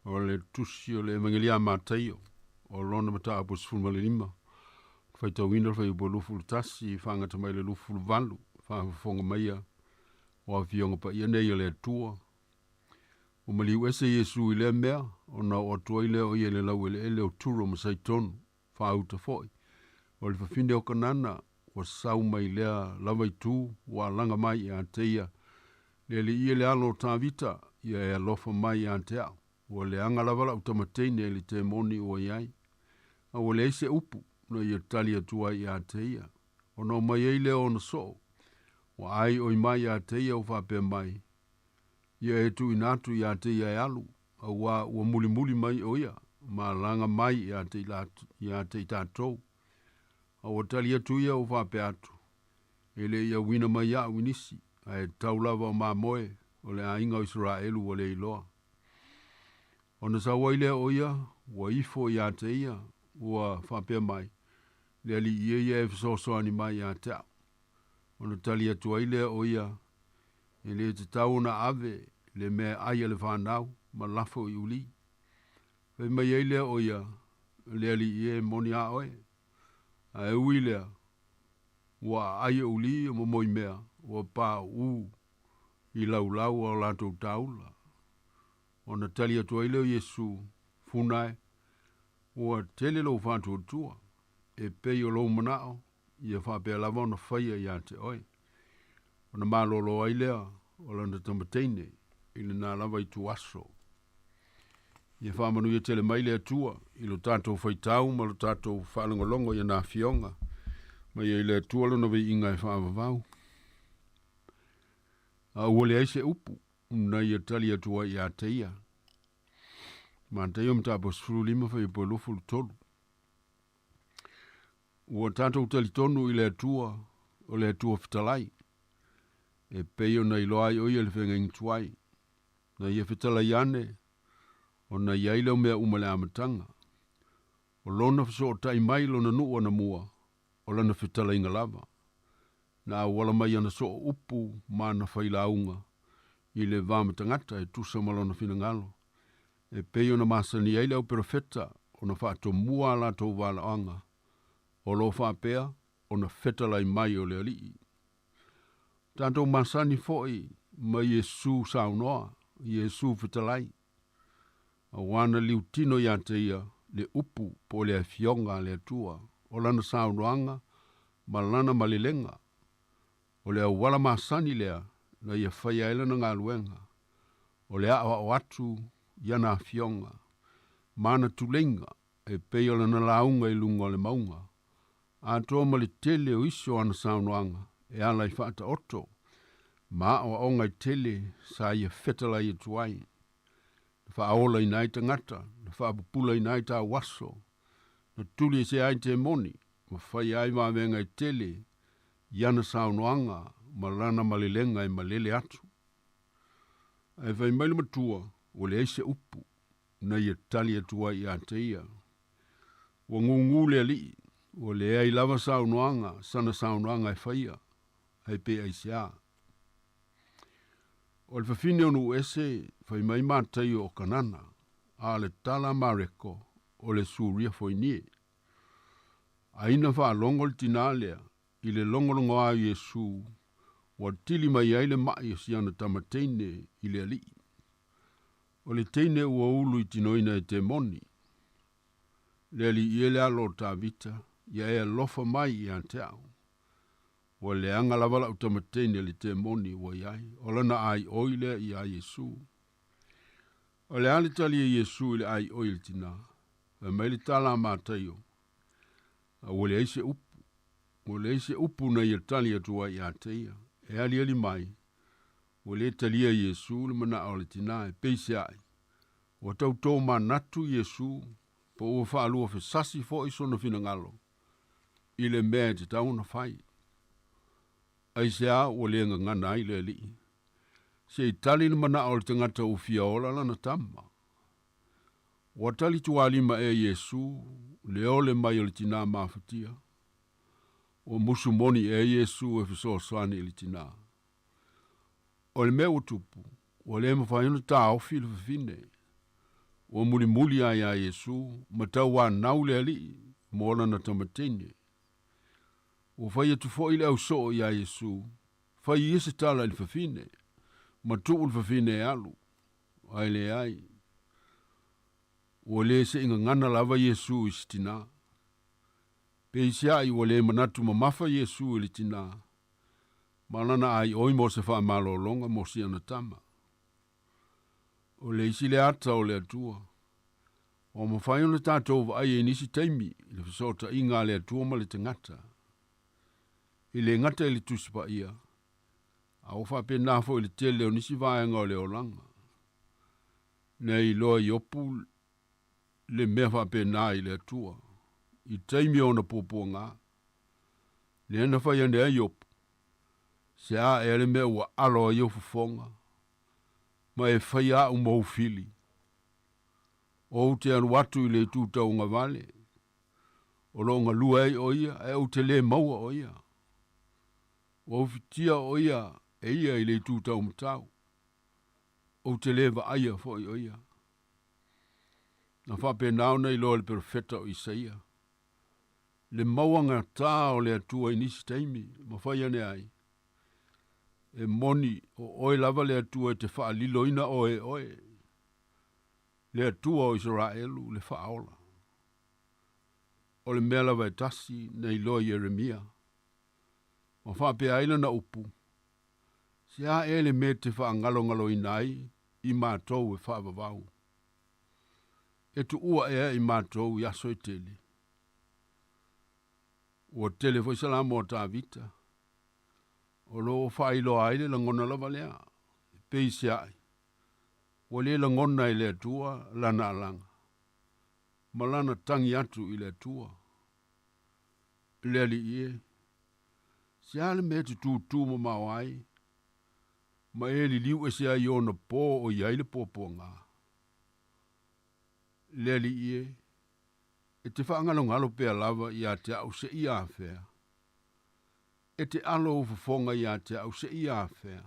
o le Tusi o le Evagelia a Mataio, o lona mataupu 15, faitauina le fuaiupu 21 faagata mai le 28, faafofoga maia o afioga paia nei a le Atua. Ua maliu ese Iesu i lea mea, ona oo atu ai lea o ia i le laueleele o Turo ma Saitonu, faauta foi. O le fafine o Kanana ua sau mai lea lava itu, ua alaga mai ia te ia, Le alii e le alo o Tavita, ia e alofa mai ia te au. Ua leaga lava lau tamateine i le temoni ua i ai. A ua leai se upu na ia tali atu ai ia te ia. Ona omai ai lea o ona soo, ua ai oi mai ia te ia ua faapea mai, Ia e tuuina atu ia te ia e alu, auā ua mulimuli mai ʻo ia ma alaga mai ia te ia te i tatou. A ua tali atu ia ua faapea atu, E le i auina mai iaʻu i nisi, ae tau lava o mamoe o le aiga o Isaraelu ua le iloa. Ona sau ai lea o ia, ua ifo ia te ia, ua faapea mai, Le Alii e ia e fesoasoani mai ia te au. Ona tali atu ai lea o ia, E le tatau ona ave le mea ai a le fanau ma lafo i uli. Fai mai ai lea o ia, Le Alii e, moni a oe. Ae ui lea, ua aai e uli o momoi mea ua pauu i laulau a o latou taula. Ona tali atu ai lea o Iesu, Funa e, ua tele lou faatuatua, e pei o lou manao, ia faapea lava ona faia ia te oe. Ona malolo ai lea o lana tamateine i lena lava ituaso. Ia faamanuia tele mai le Atua i lo tatou faitau ma lo tatou faalogologo i ana afioga. Mai ai le Atua lona viiga e faavavau. A ua leai se upu na ia tali atu ai ia te ia. Mataio mataupu 15 fuaiupu 23. Ua tatou talitonu i le Atua, o le Atua fetalai, e pei ona iloa ai o ia le feagaiga tuai. Na ia fetalai ane, ona i ai leo mea uma i le amataga. O lona fesootai mai lona nuu anamua, o lana fetalaiga lava. Na auala mai ana soo upu ma ana failauga i le va ma tagata e tusa ma lona finagalo, e pei ona masani ai le au perofeta ona faatomua a latou valaoaga, o lo o faapea ona fetalai mai o le Alii. Tatou masani foi ma Iesu saunoa, Iesu fetalai, auā na liutino ia te ia le upu po o le afioga a le Atua, o lana saunoaga ma lana malelega. O le auala masani lea na ia faia ai lana galuega, o le aʻoaʻo atu i ana afioga ma ana tuleiga e pei o lana lauga i luga o le mauga, atoa ma le tele o isi o ana saunoaga e ala i faataoto ma aʻoaʻoga e tele sa ia fetalai atu ai, na faaolaina ai tagata, na faapupulaina ai tauaso, na tuli ese ai temoni, ma faia ai vavega e tele i ana saunoaga ma lana malelega e malele atu. Ae fai mai le matua, ua leai se upu na ia tali atu ai ia te ia. Ua gūgū le alii, ua leai lava saunoaga, sana saunoaga e faia, ae pe aisea. O le fafine o nuu ese, fai mai Mataio o Kanana, a o le tala a Mareko, o le Suria Foinie. A ina faalogo le tinā lea i le logologoa o Iesu, ua tili mai ai le maʻi o si ana tama teine i le alii. O le teine ua ulu i tinoina e temoni. Le alii e le alo o Tavita, ia e alofa mai ia te au. Ua leaga lava lau tama teine le temoni ua i ai, o lana aioi lea ia Iesu. O le a le tali a Iesu i le aioi a le tinā? Fai mai le tala a Mataio, A ua leai se upu, ua leai se upu na ia tali atu ai ia te ia. E aliali mai, ua le talia e Iesu le manao o le tinā e peiseai. Ua tautō manatu Iesu, po ua faalua fesasi foi sona finagalo i le mea e tatau ona fai. Aisea ua le gagana ai le Alii? Se i tali le manao o le tagata ua fia ola lana tama. Ua tali tualima ea Iesu le ole mai o le tinā mafatia? Ua musu moni ea Iesu e fesoasoani i le tinā? O le mea ua tupu, ua lē mafai ona taofi le fafine, ua mulimuli lava iā Iesu ma tauanau le Alii mo lana tamateine. Ua fai atu foi le ausoo iā Iesu, Fai ia se tala i le fafine, ma tuu le fafine e alu. Ae leai. Ua lē se i gagana lava Iesu i se tinā. Peiseai ua lē manatu mamafa Iesu i le tinā, ma lana aioi mo se faamalologa mo si ana tama. O le isi lea ata o le Atua, ua mafai ona tatou vaaia i nisi taimi i le fesootaiga a le Atua ma le tagata. E le gata i le Tusi Paia, a ua faapena foi i le tele o nisi vaega o le olaga. Na iloa Iopu le mea faapena i le Atua, i taimi o ona puapuaga. Lea na fai ane ai Iopu, Se a ea le mea ua alo ai ou fofoga, ma e faia au ma ou fili? Ou te alu atu i le itu tauagavale, o lo o galue ai o ia, ae ou te lē maua o ia. Ua ufitia o ia e ia i le itu taumatau, ou te lē vaaia foi o ia. Na faapena ona iloa e le perofeta o Isaia le mauagatā o le Atua i nisi taimi, ma fai ane ai, E moni, o oe lava le Atua e te faaliloina oe e oe, le Atua o Isaraelu, le Faaola. O le mea lava e tasi na iloa Ieremia, ma faapea ai lana upu, Se a ea le mea e te faagalogaloina ai i matou e faavavau? E tuua ea i matou i aso e tele? Ua tele foi salamo a Tavita, o lo o faailoa ai le lagona lava lea, peiseai, ua le lagona e le Atua lana alaga, ma lana tagi atu i le Atua. Le Alii e, se a le mea e te tutū mamao ai, ma e liliu ese ai i ona pō o i ai le puapuaga? Le Alii e, e te faagalogalo pea lava ia te au seia afea? E te alo ou fofoga ia te au seia afea?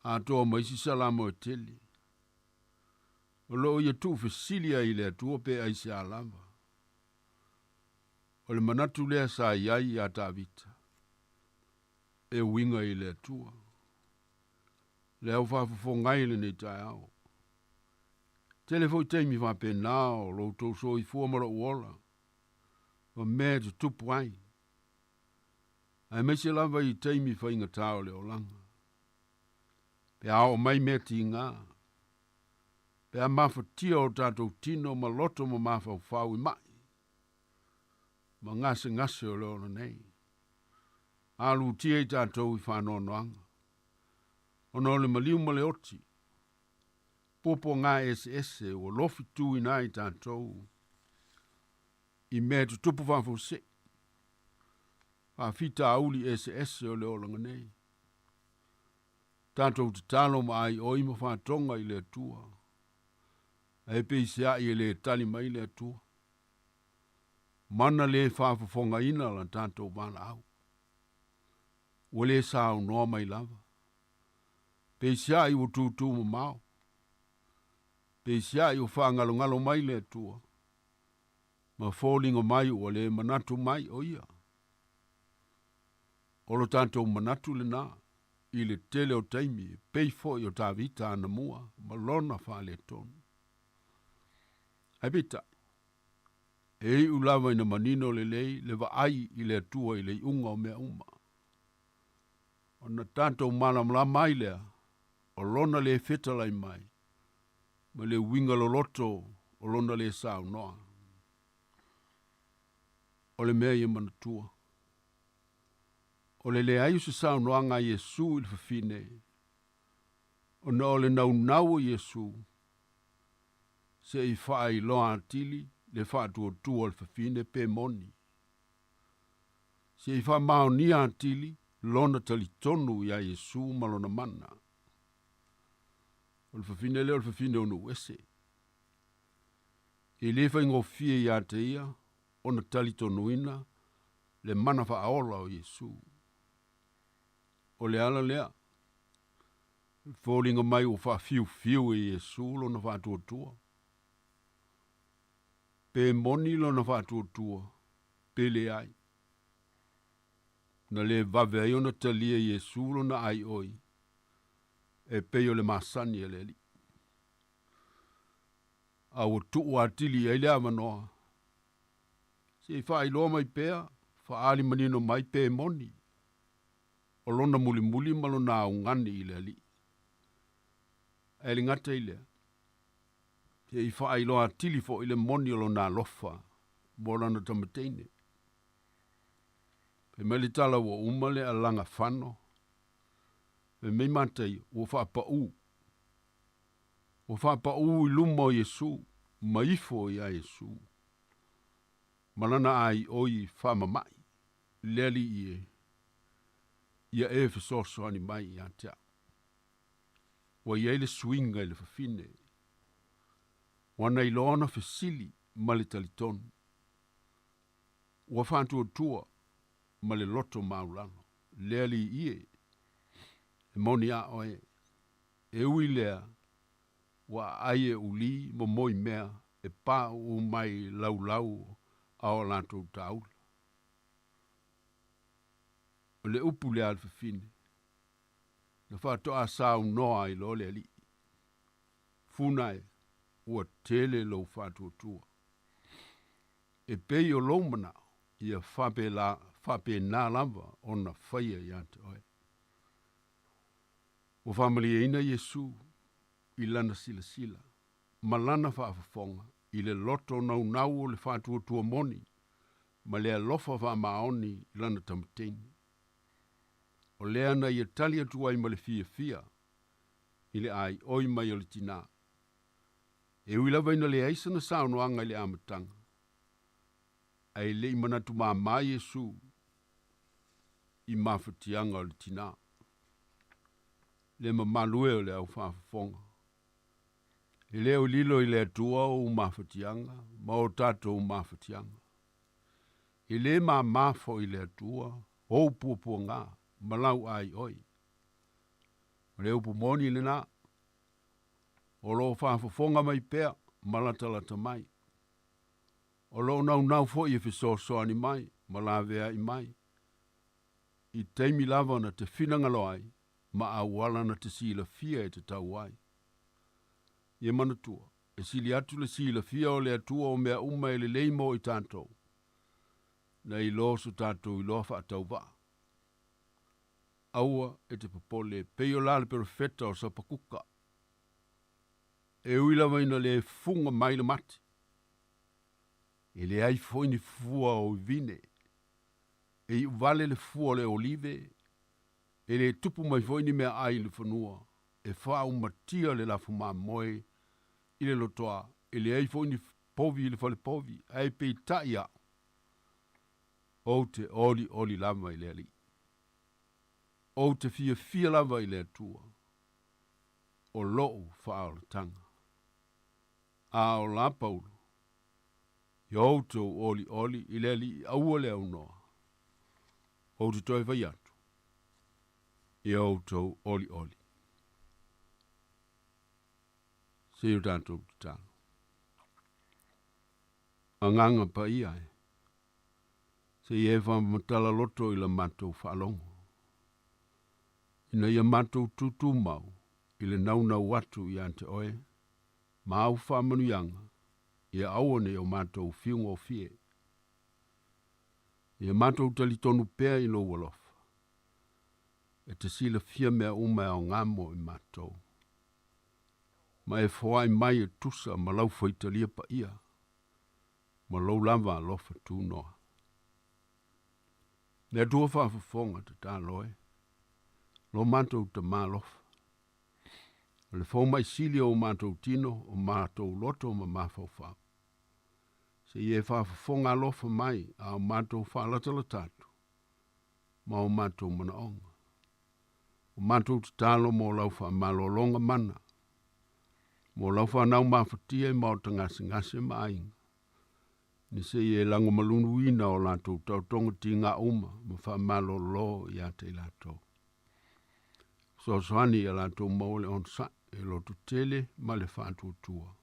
Atoa ma isi salamo e tele. O lo o ia tuufesili ai i le Atua pe aisea lava. O le manatu lea sa i ai iā Tavita, e uiga i le Atua. Le au faafofoga ai lenei taeao. Tele foi taimi faapena o lo outou soifua ma lou ola, ma mea e tutupu ai, aemaise lava i taimi faigata o le olaga. Pe a oo mai mea tiga, pe a mafatia o tatou tino ma loto ma mafaufau i mai, ma gasegase o le ola nei. Alutia i tatou i faanoanoaga, ona o le maliu ma le oti, puapuaga eseese ua lofituina ai tatou i mea e tutupu faafuasei, faafitauli eseese o le olaga nei. Tatou tatalo ma aioi ma faatoga i le Atua, ae peiseai e lē tali mai le Atua. Mana lē faafofogaina la tatou valaau. Ua lē saunoa mai lava. Peiseai ua tutū mamao. Peiseai ua faagalogalo mai le Atua, ma foliga mai ua lē manatu mai o Ia. O lo tatou manatu lenā i le tele o taimi e pei foi o Tavita anamua ma lona faaletonu. Ae peitai, e iu lava ina manino lelei le vaai i le Atua i le iuga o mea uma. Ona tatou malamalama ai lea o lona lē fetalai mai ma le uiga loloto o lona lē saunoa. O le mea ia manatua, o le leai o se saunoaga a Iesu i le fafine, ona o le naunau o Iesu se i faailoa atili le faatuatua o le fafine pe moni, se i faamaonia atili lona talitonu iā Iesu ma lona mana. O le fafine lea o le fafine o nuu ese. E lē faigofie iā te ia ona talitonuina le mana faaola o Iesu. O le ala lea Foliga mai ua faafiufiu e Iesu lona faatuatua. Pe moni lona faatuatua, pe leai. Na lē vave ai ona talia Iesu lona aioi, e pei o le masani a le Alii. A ua tuu atili ai le avanoa. Se i faailoa mai pea, faaali manino mai pe moni. O lona mulimuli ma lona augani i le Alii. Ae le gata i lea, se i faailoa atili foʻi le moni o lona alofa mo lana tamateine. Fai mai le tala ua uma le alaga fano, fai mai Mataio ua faapaū. Ua faapaū i luma o Iesu ma ifo iā Iesu ma lana aioi faamamaʻi le Alii e, ia e fesoasoani mai iā te a'u. Ua i ai le suiga i le fafine, ua na iloa ona fesili ma le talitonu. Ua faatuatua ma le loto maulalo, le Alii e, e moni a oe, e ui lea, ua aai e ulī ma moi mea e pauu mai laulau a o latou taula. O le upu lea a le fafine, na faatoa saunoa ai loa le Alii. Funa e, ua tele lou faatuatua. E pei o lou manao, ia faapela, faapena lava ona faia iā te oe. Ua faamalieina Iesu i lana silasila ma lana faafofoga i le loto naunau o le faatuatua moni ma le alofa faamaoni i lana tamateine. O lea na ia tali atu ai ma le fiafia i le aioi mai o le tinā. E ui lava ina leai sana saunoaga i le amataga, ae le i manatu māmā Iesu i mafatiaga o le tinā. Le mamalu e o le au faafofoga, e le o lilo i le Atua ou mafatiaga ma o tatou mafatiaga. E lē māmā foʻi le Atua ou puapuagā ma lau aioi. O le upu moni lenā, o loo faafofoga mai pea ma latalata mai. O loo naunau foʻi e fesoasoani mai ma laveai mai i taimi lava na te finagalo ai ma auala na te silafia e tatau ai. Ia manatua, e sili atu le silafia o le Atua o mea uma e lelei mo i tatou, na i lo so tatou iloa faatauvaa. Aua e te popole, pei o la le perofeta o Sapakuka, e ui lava ina lē fuga mai le mate, e leai foi ni fua o vine, e iuvale le fua o le olive, e lē tupu mai foi ni meaai i le fanua, e faaumatia le lafu mamoe i le lotoa, e leai foi ni povi i le falepovi, ae peitai a'u, ou te olioli lava i le Alii. Ou te fiafia lava i le Atua, o lo'u faaolataga. A o la Paulo, ia outou olioli i le Alii aua le aunoa. Ou te toe fai atu, ia outou olioli. Se i o tatou tatalo. Agaga Paia e, se i e faamatala loto i la matou faalogo, ina ia matou tutumau i le naunau atu iā te oe ma au faamanuiaga, ia aua ne i o matou fiugofie. Ia matou talitonu pea i lou alofa, e te silafia mea uma e aoga mo i matou, ma e foai mai e tusa ma lau faitalia paia, ma lou lava alofa tunoa. Le Atua faafofoga tatalo e, lo matou Tamā alofa. O le fomai sili o matou tino, o matou loto ma mafaufau. Se i e faafofoga alofa mai a o matou faalatalata atu ma o matou manaoga. O matou tatalo mo lau faamalologa mana, mo lau fanau mafatia i maota gasegase ma aiga, ina se i e lagomalunuina o latou taotoga tigā uma ma faamalolo iā te i latou. Fesoasoani ia latou maua le onosai, e lototele ma le faatuatua.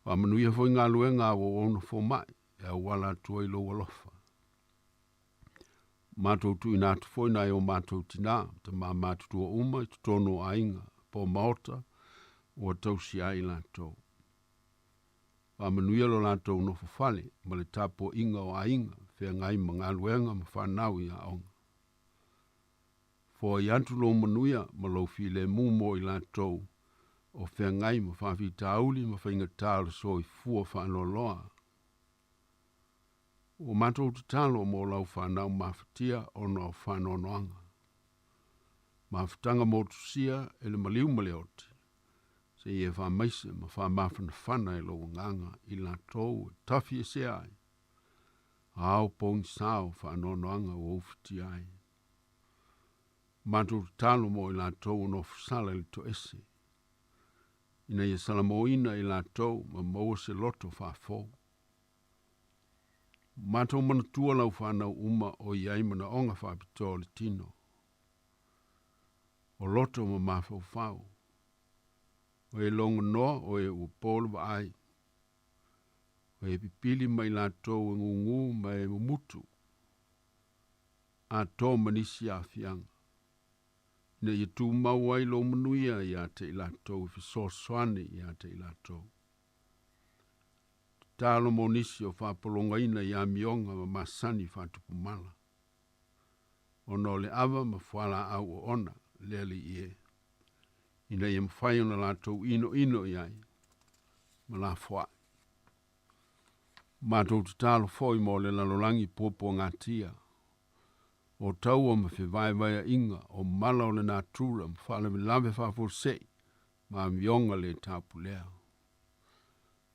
Faamanuia foi galuega a auauauna fomai e auala atu ai lou alofa. Matou tuuina atu foi nai o matou tinā ma tamā matutua uma i totonu o aiga po o maota ua tausia ai latou. Faamanuia lo latou nofofale ma le tapuaiga o aiga feagai ma galuega ma fanau i aoga. Foai atu lou manuia ma lou filemu mo i latou o feagai ma faafitauli ma faigata o le soifua faaloaloa. Ua matou tatalo mo lau fanau mafatia ona o faanoanoaga. Mafutaga motusia e le maliu ma le oti, seia e faamaise ma faamafanafana e lou agaga i latou e tafiesea ai, ao pogisa o faanoanoaga ua ufitia ai. Matou tatalo mo i latou o nofosala i le toese, ina ia salamoina i latou ma maua se loto faafou. Matou manatua lau fanau uma o i ai manaoga faapitoa o le tino, o loto ma mafaufau, o e logonoa o e ua po le vaai, o e pipili ma i latou e gugū ma e mumutu, atoa ma nisi aafiaga, ina ia tumau ai lou manuia ia te i latou e fesoasoani ia te i latou. Tatalo mo nisi o faapologaina i amioga ma masani faatupumala, ona o le ava ma fualaau oona le Alii e, ina ia mafai ona latou inoino i ai ma lafoai. Matou tatalo foi mo le lalolagi puapuagatia, o taua ma fevaevaeaʻiga, o mala o le natura ma faalavelave faafuasei ma amioga lē tapulea.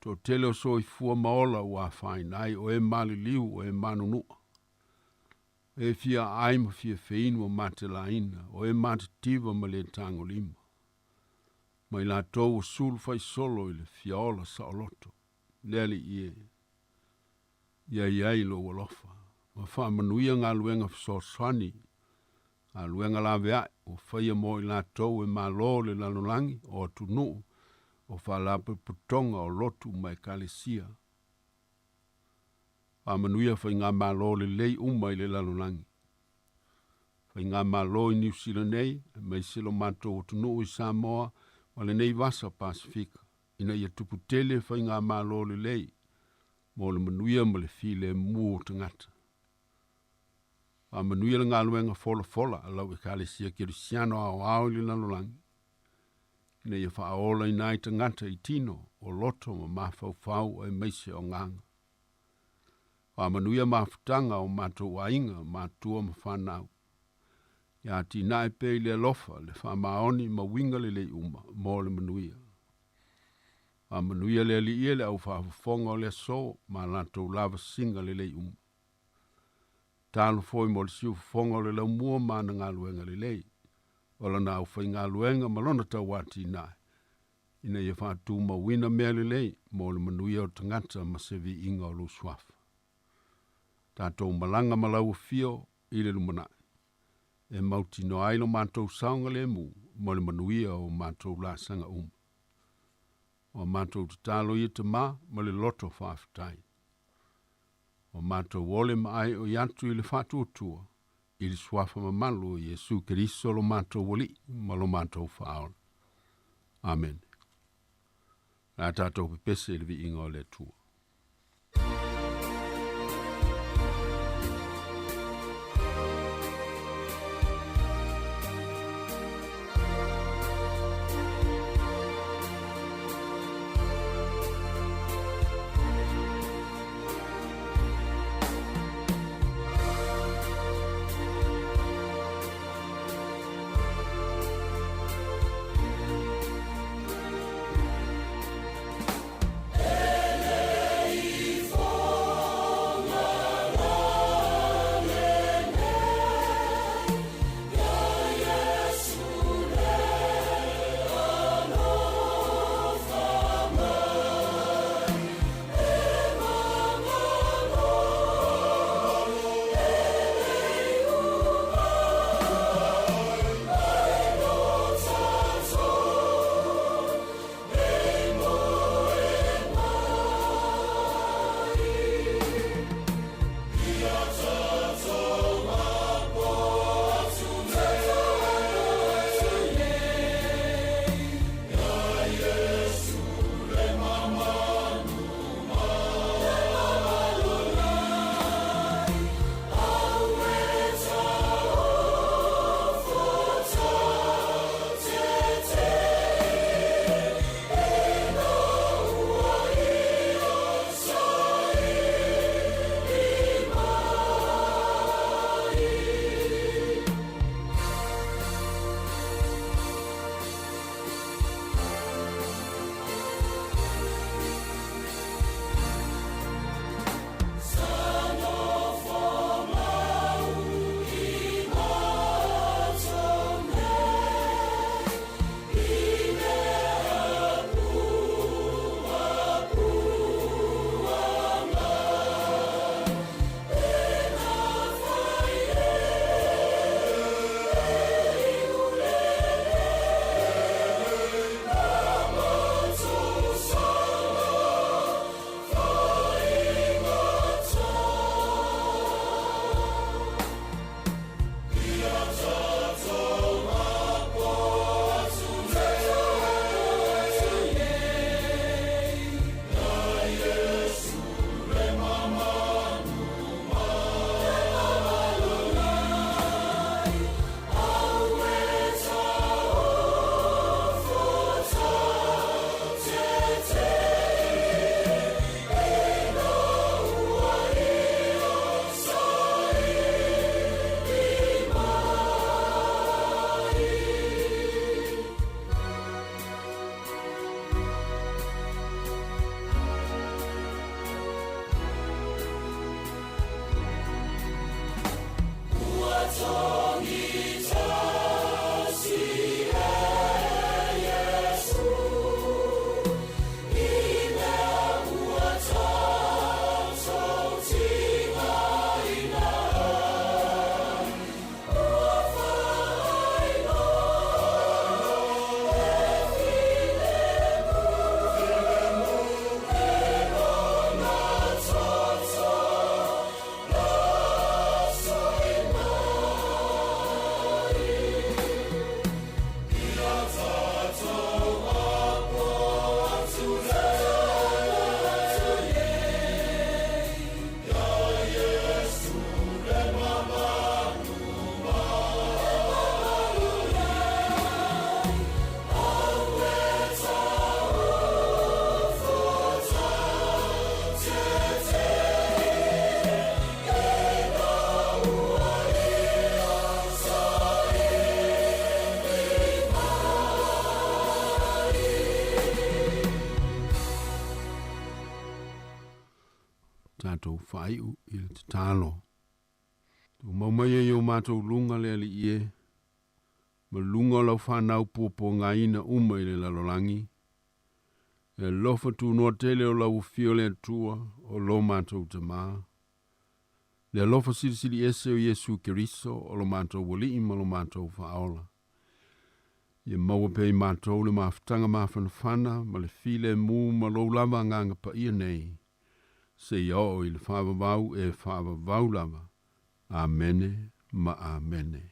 Toatele o soifua ma ola ua afaina ai, o e maliliu, o e manunua, o e fia aai ma fia feinu ma matelaina, o e matitiva ma lē tagolima, ma i latou ua sulu faisolo i le fiaola saoloto. Le Alii e, ia i ai lou alofa, ma faamanuia galuega fesoasoani, galuega laveai ua faia mo i latou e malo le lalolagi o atunuu o faalapotopotoga o lotu ma ekalesia. Faamanuia faigamalo lelei uma i le lalolagi, faigamalo i Niu Sila nei, aemaise lo matou atunuu i Samoa ma lenei vasa Pasefika, ina ia tupu tele faigamalo lelei mo le manuia ma le filemu o tagata. Faamanuia le galuega folafola a lau Ekalesia Kerisiano aoao i le lalolagi, ina ia faaolaina ai tagata i tino o loto ma mafaufau aemaise o agaga. Faamanuia mafutaga o matou aiga, matua ma fanau, ia atinae pea i le alofa, le faamaoni ma uiga lelei uma mo le manuia. Faamanuia le Alii e le aufaafofoga o le aso ma latou lavasiga lelei uma. Tatalo foi mo le siufofoga o le laumua ma ana galuega lelei, o lana aufaigaluega ma lona tauatinae, ina ia faatumauina mea lelei mo le manuia o tagata ma se viiga o lou suafa. Tatou malaga ma lau afio i le lumanai, e mautinoa ai lo matou saogalemu mo le manuia o matou laasaga uma. O a matou tatalo ia Tamā ma le loto faafetai. O matou ole ma aeoi atu i le faatuatua i le suafa mamalu o Iesu Keriso lo matou Alii ma lo matou Faaola. Amene. O le a tatou pepese i le viiga o le Atua. Tatou faaiu i le tatalo. Tumau mai e o matou luga le Alii e, ma luga o lau fanau puapuagaina uma i le lalolagi. E alofa tunoa tele o lau afio le Atua o lo matou Tamā. Le alofa silisili ese o Iesu Keriso o lo matou Alii ma lo matou Faaola. Ia maua pea i matou le mafutaga mafanafana ma le filemu ma lou lava agaga paia nei, seia oo i le faavavau e faavavau lava. Amene ma Amene.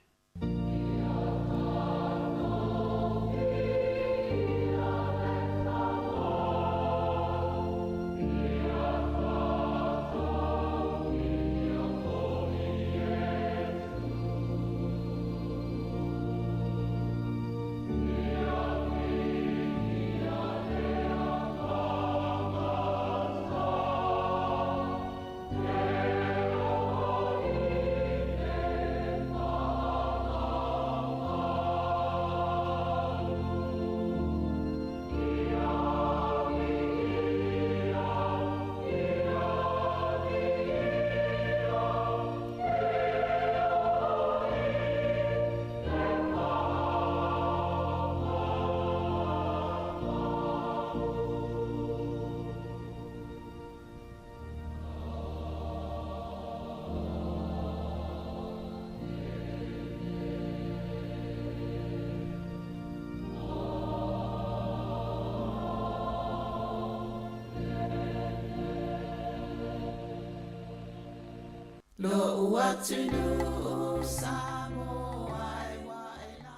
Lo'u atunuu Samoa e ua e la.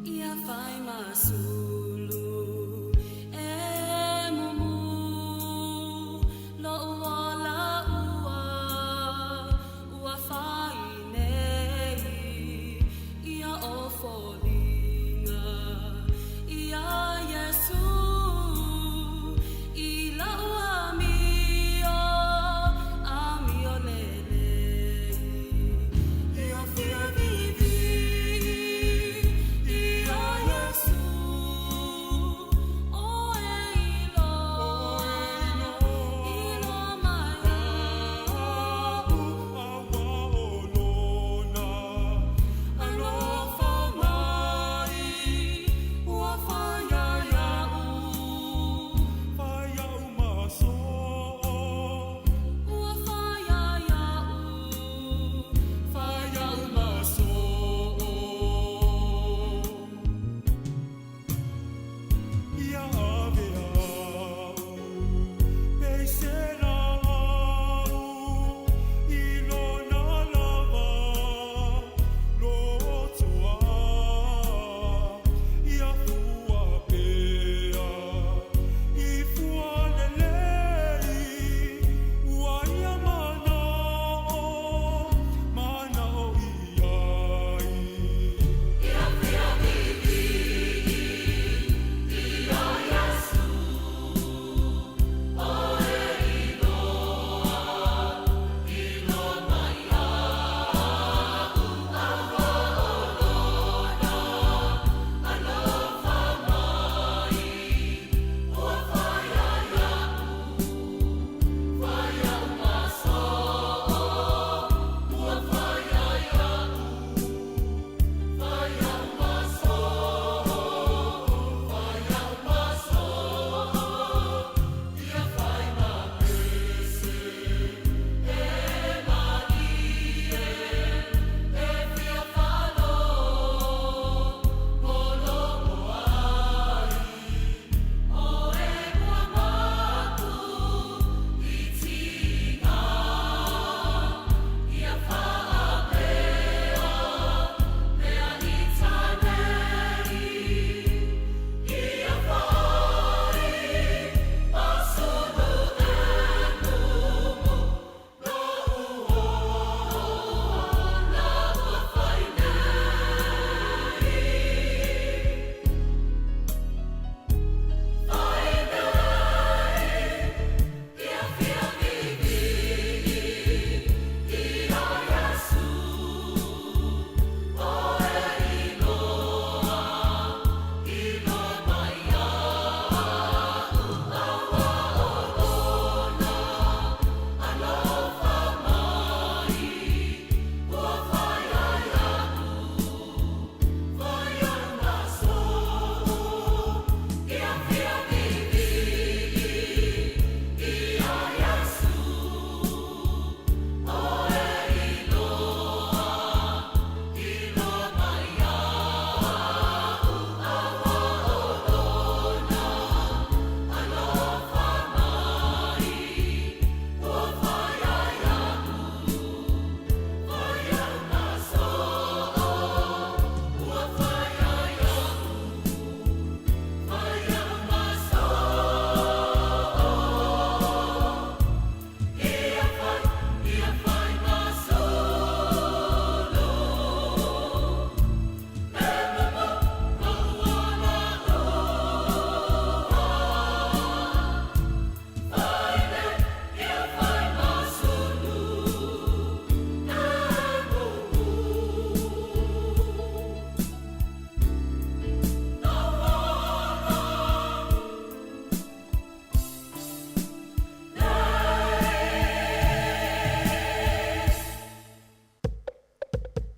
Ia fai ma sulu e mumu lo'u ola ua ua fai nei ia o foliga ia Iesu i la'u amio amio lelei ia fia vivi ia Iesu.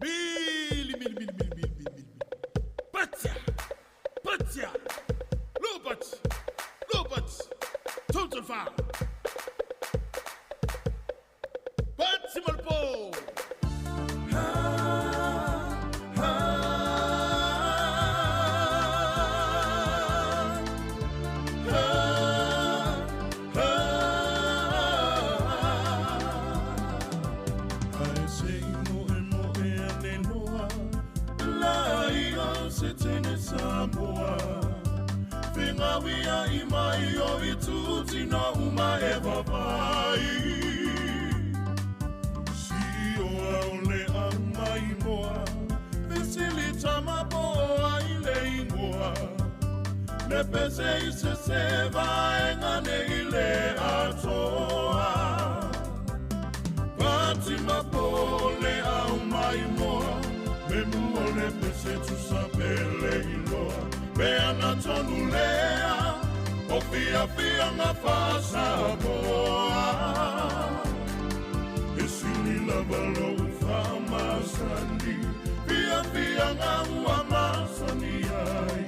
Mili, mili, mili, mili, mili, mili, mili. Patia, patia, lopat, lopat, total foul. Pati malpo. Ai se mo e mo e ane noa, la ia se tene Samoa. Whingawia i mai o i tūtina uma e vavai. Si oa o le au mai moa, Vesili tama poa i le ingoa. Le pese i se se vaenga ne i le atoa. Pati mapole au mai moa, me mua le pese tu sapele iloa. Me ana tonu lea, o fia fia ngā whasamoa. E sili lava lou whamasani, fia fia ngā ua masani ai.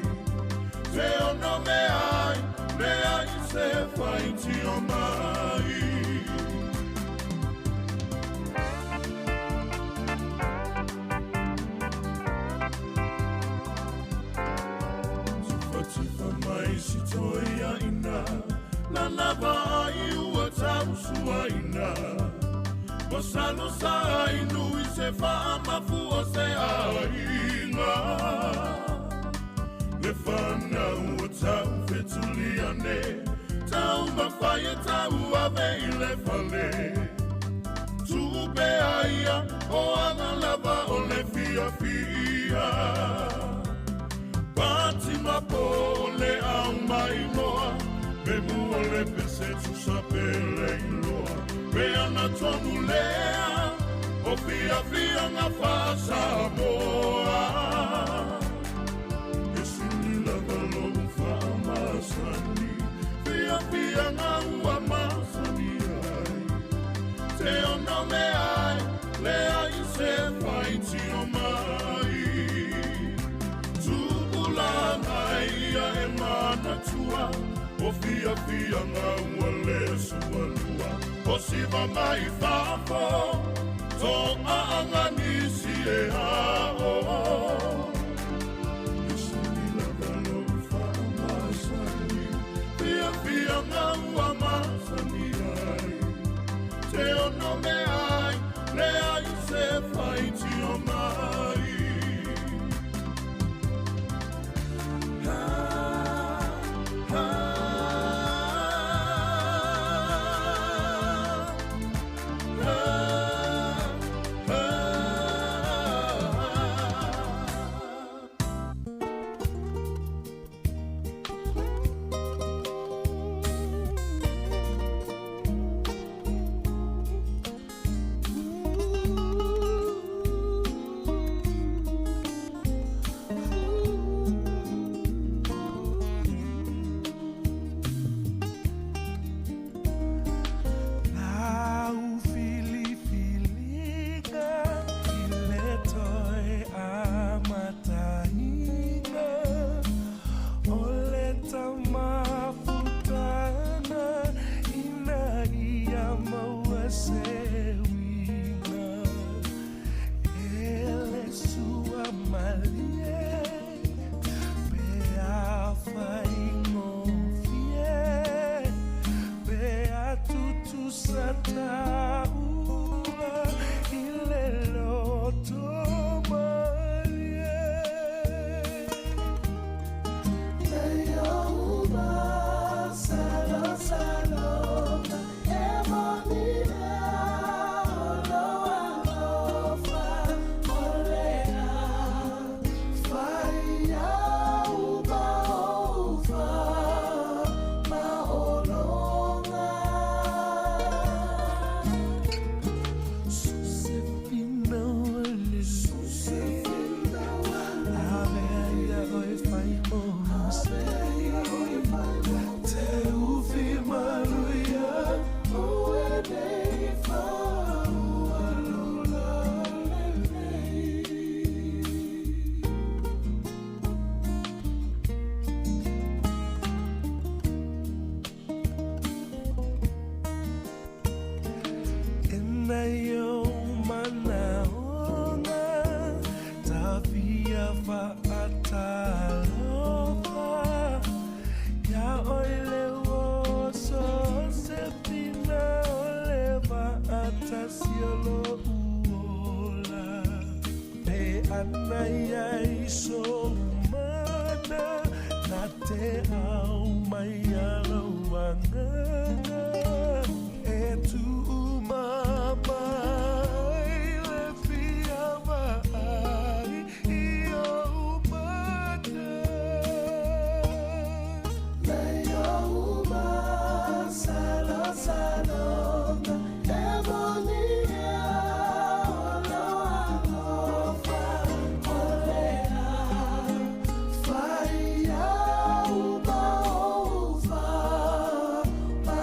Te ono me ai, le ai se whaiti o mai. Tufa mai si toia ina, la lava ai ua tausua ina. Masalo sa inu i se whaamafu o se ainga. Le whanau o tau fetuliane, tau mawhaia tau ave i le fale. Tupe aia o anga lava o le fia fia. Pati mapole au mai moa, me mua le pese tu sapele iloa. Me ana tonu lea, o fia fia ngā whasamoa. E sili lava lou whaamasani, fia fia ngā ua masani ai. Te ono me ai, le ai se whaiti o mai. Tupula ngai ia e manatua, o fia fia ngā ua le sualua. O siva mai fafo, tō aanga nisi e ao. E sili lava lou whaamasani, fia fia ngā ua masani ai. Te ono me ai, le ai se whaiti o mai. Ha, ha, ha, ha. hanai ai so mana na te au mai alo anganga e tu mai le fia mai i o mata Lei o uma salo salonga e monia o lo alofa o lea fai au ma o fa ma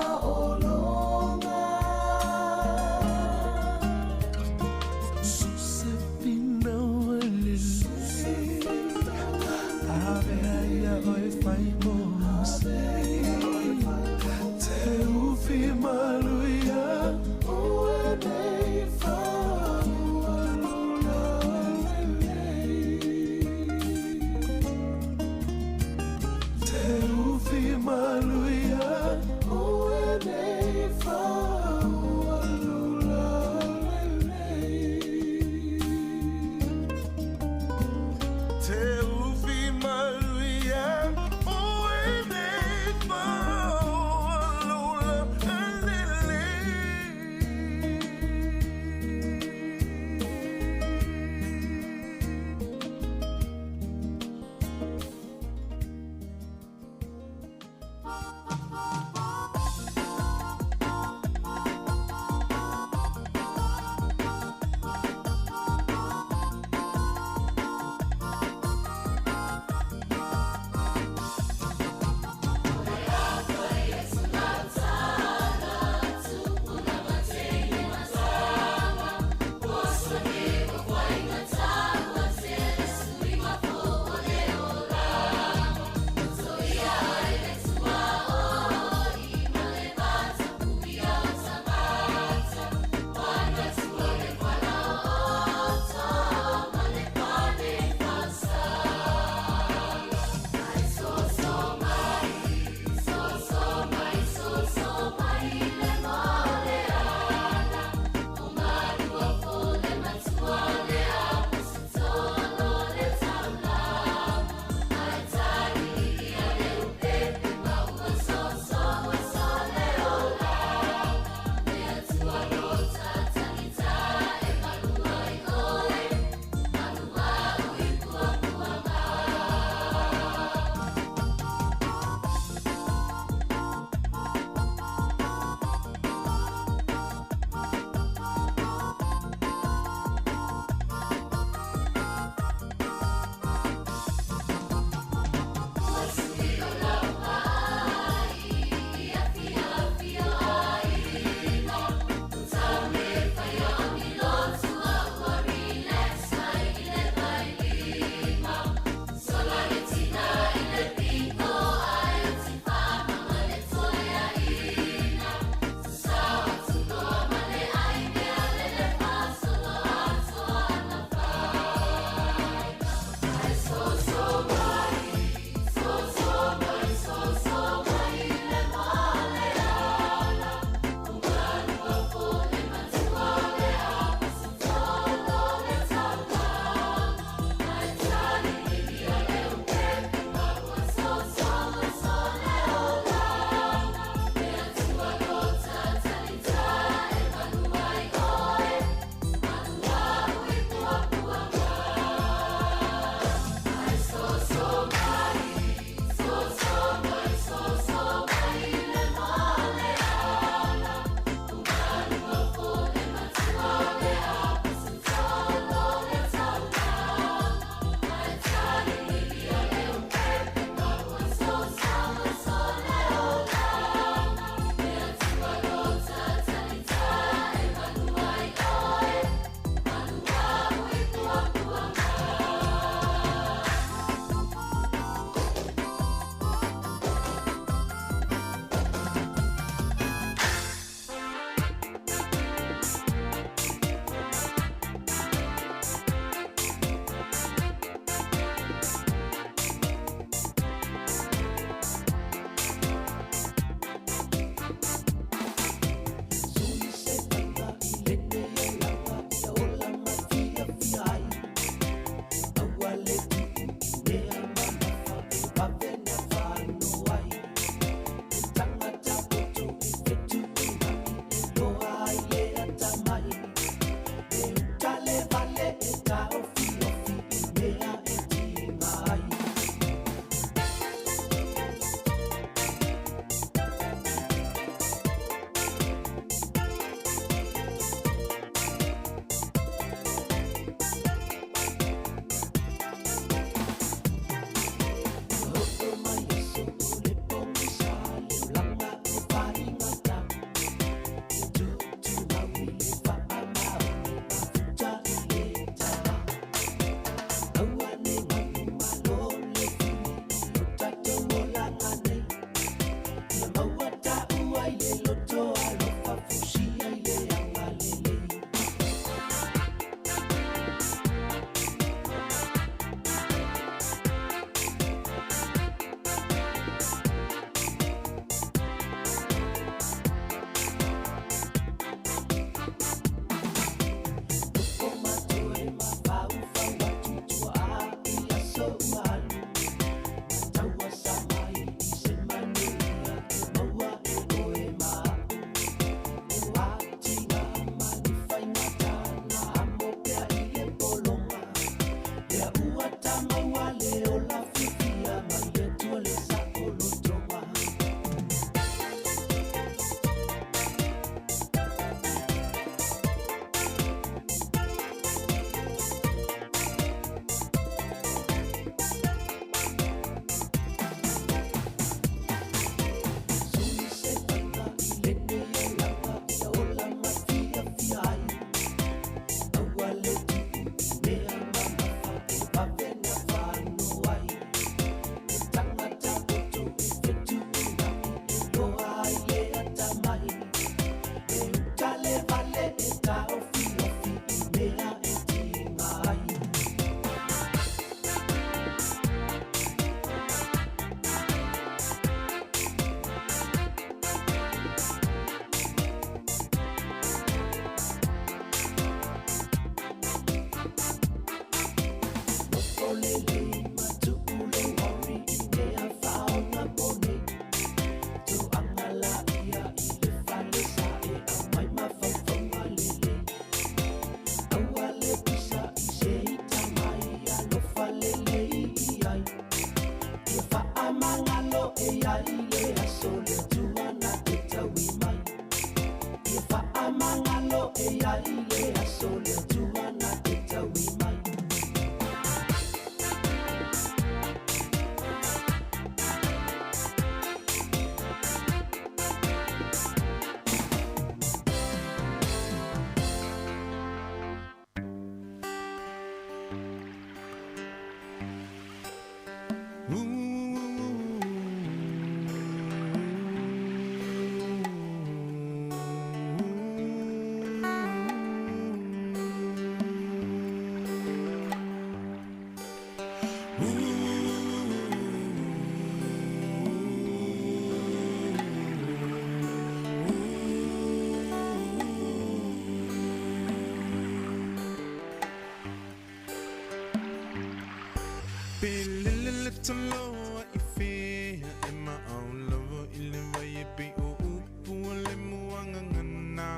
Taloa i fea e maau lava i le vai e pe o upu o le muangangana.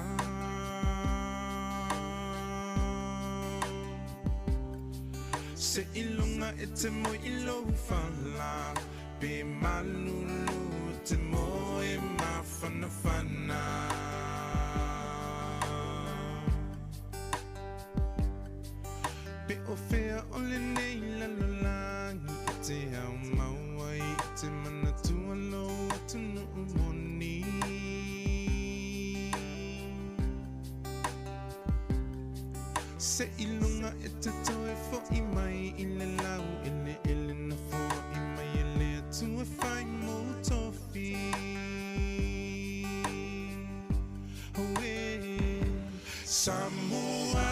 Se ilunga e te moi i lou fala, pe malulu e te moe mafanafana. Pe o fea o le nei lalolangi e te au maua i te manatua lo atunu moni. Se ilunga e te toe fo'i mai i le lau ele ele na fo'i mai e le atua whai mō tofi. Oe, Samoa.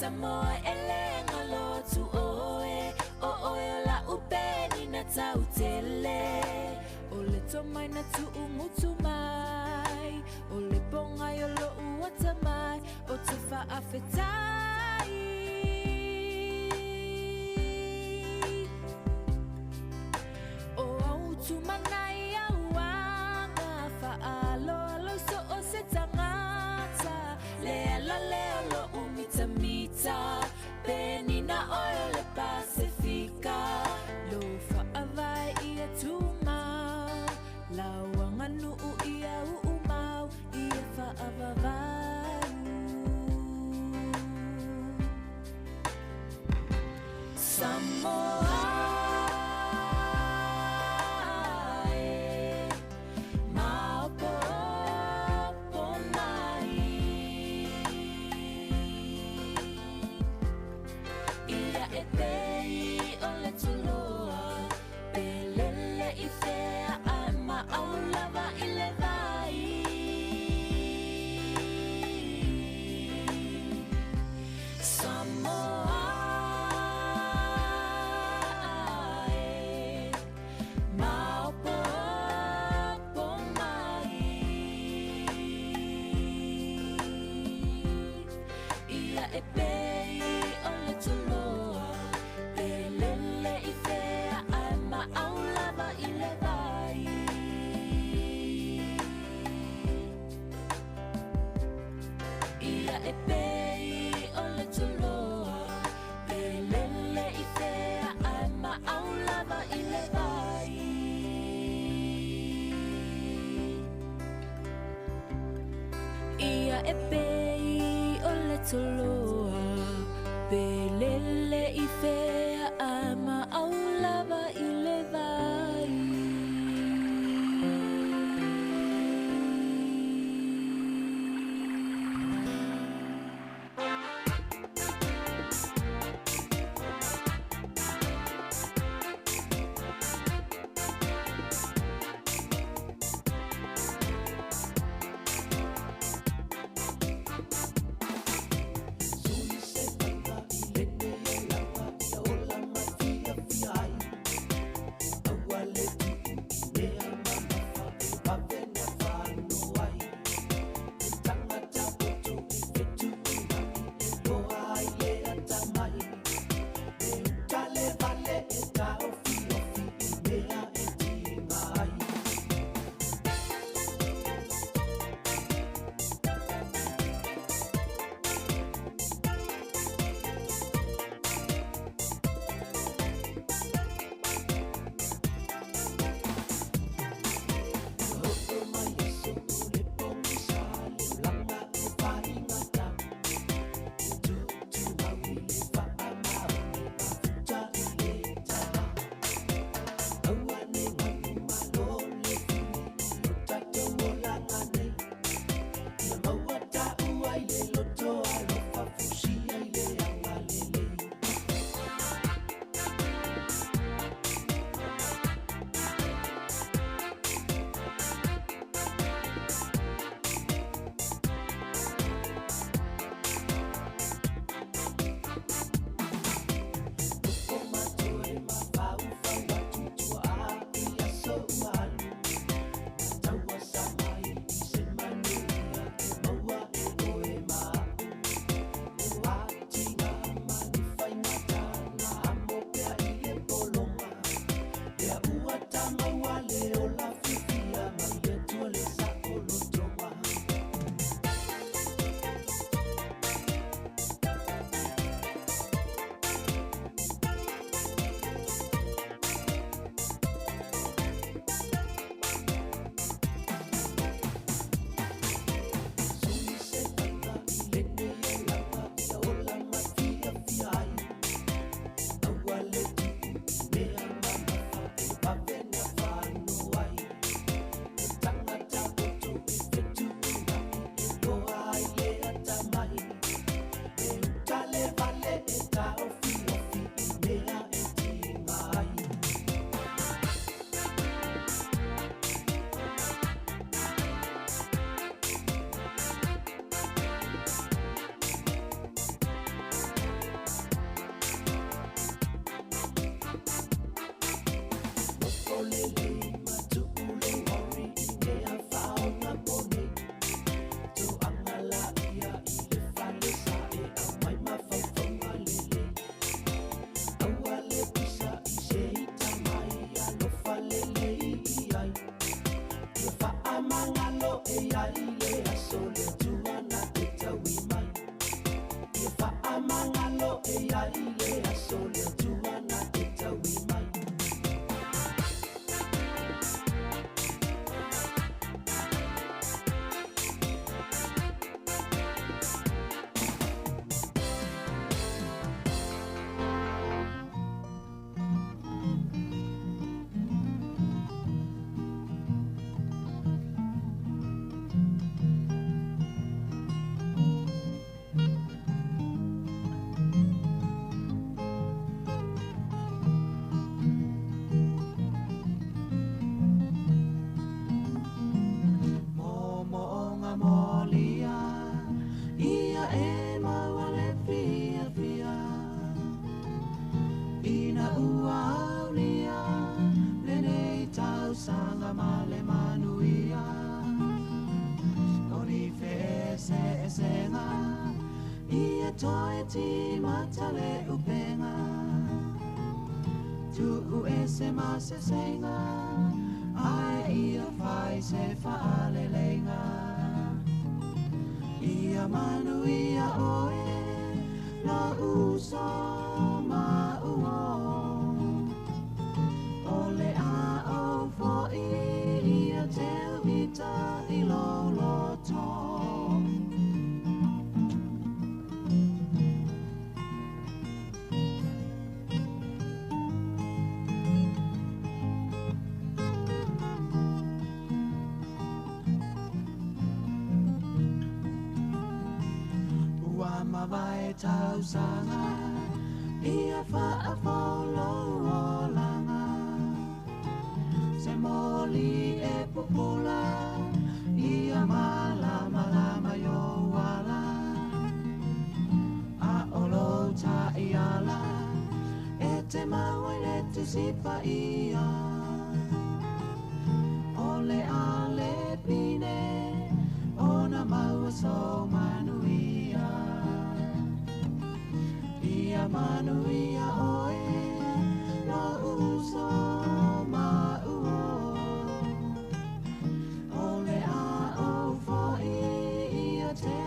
Samoa ele ngalo tu oe, o oe la upeni na tautele. O le tomai na tu umutu mai, o le ponga yo lo uata mai, o te faafetai. O au tu manai auanga, faalo alo so o se tangata. Le ala le alo umita mita, penina oe le Pasifika. Lo faavai ia tumau, lauanga nuu ia uumau, ia faavavau. Samoa. e pei o le tuloa Pe lele i fea ae maau lava i le vai Ia e pei o le tuloa Pe lele i fea ae maau lava i le vai Ia e pei o le toloa Pe lele i fea ae maau lava i le vai. Ia toe timata le upenga Tuu ese ma se senga Ae ia fai se faaleleiga Ia manuia oe Lou uso ma uo O le a o fo'i ia te ita i lo loto. Ua mavae tausaga ia faafolou olaga Se moli e pupula ia malamalama i ala A o lou taiala e te mau ai le Tusi Paia O le a le pine ona maua sou manuia Ia manuia oe lou uso ma uo O le a o fo'i ia te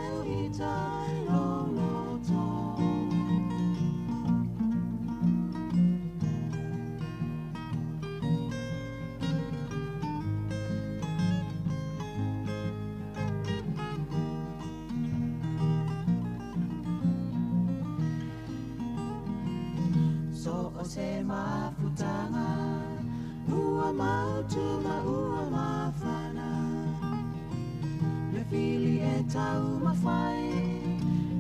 ita i lou loto. So o se mafutaga ua mautu ma ua mafana Le fili e tau mafai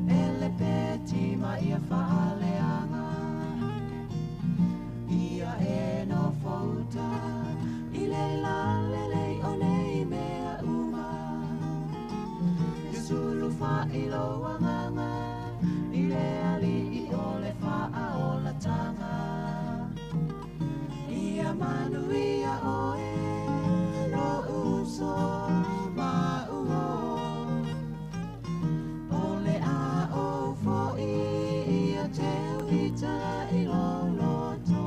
e le peti ma ia faaleaga Ia e no fouta i le lalelei o nei mea uma Ia sulu faailoa agaga i le alii o le faaolatanga Ia manuia oe lou uso ma uo O le a o fo'i ia te ita i lou loto.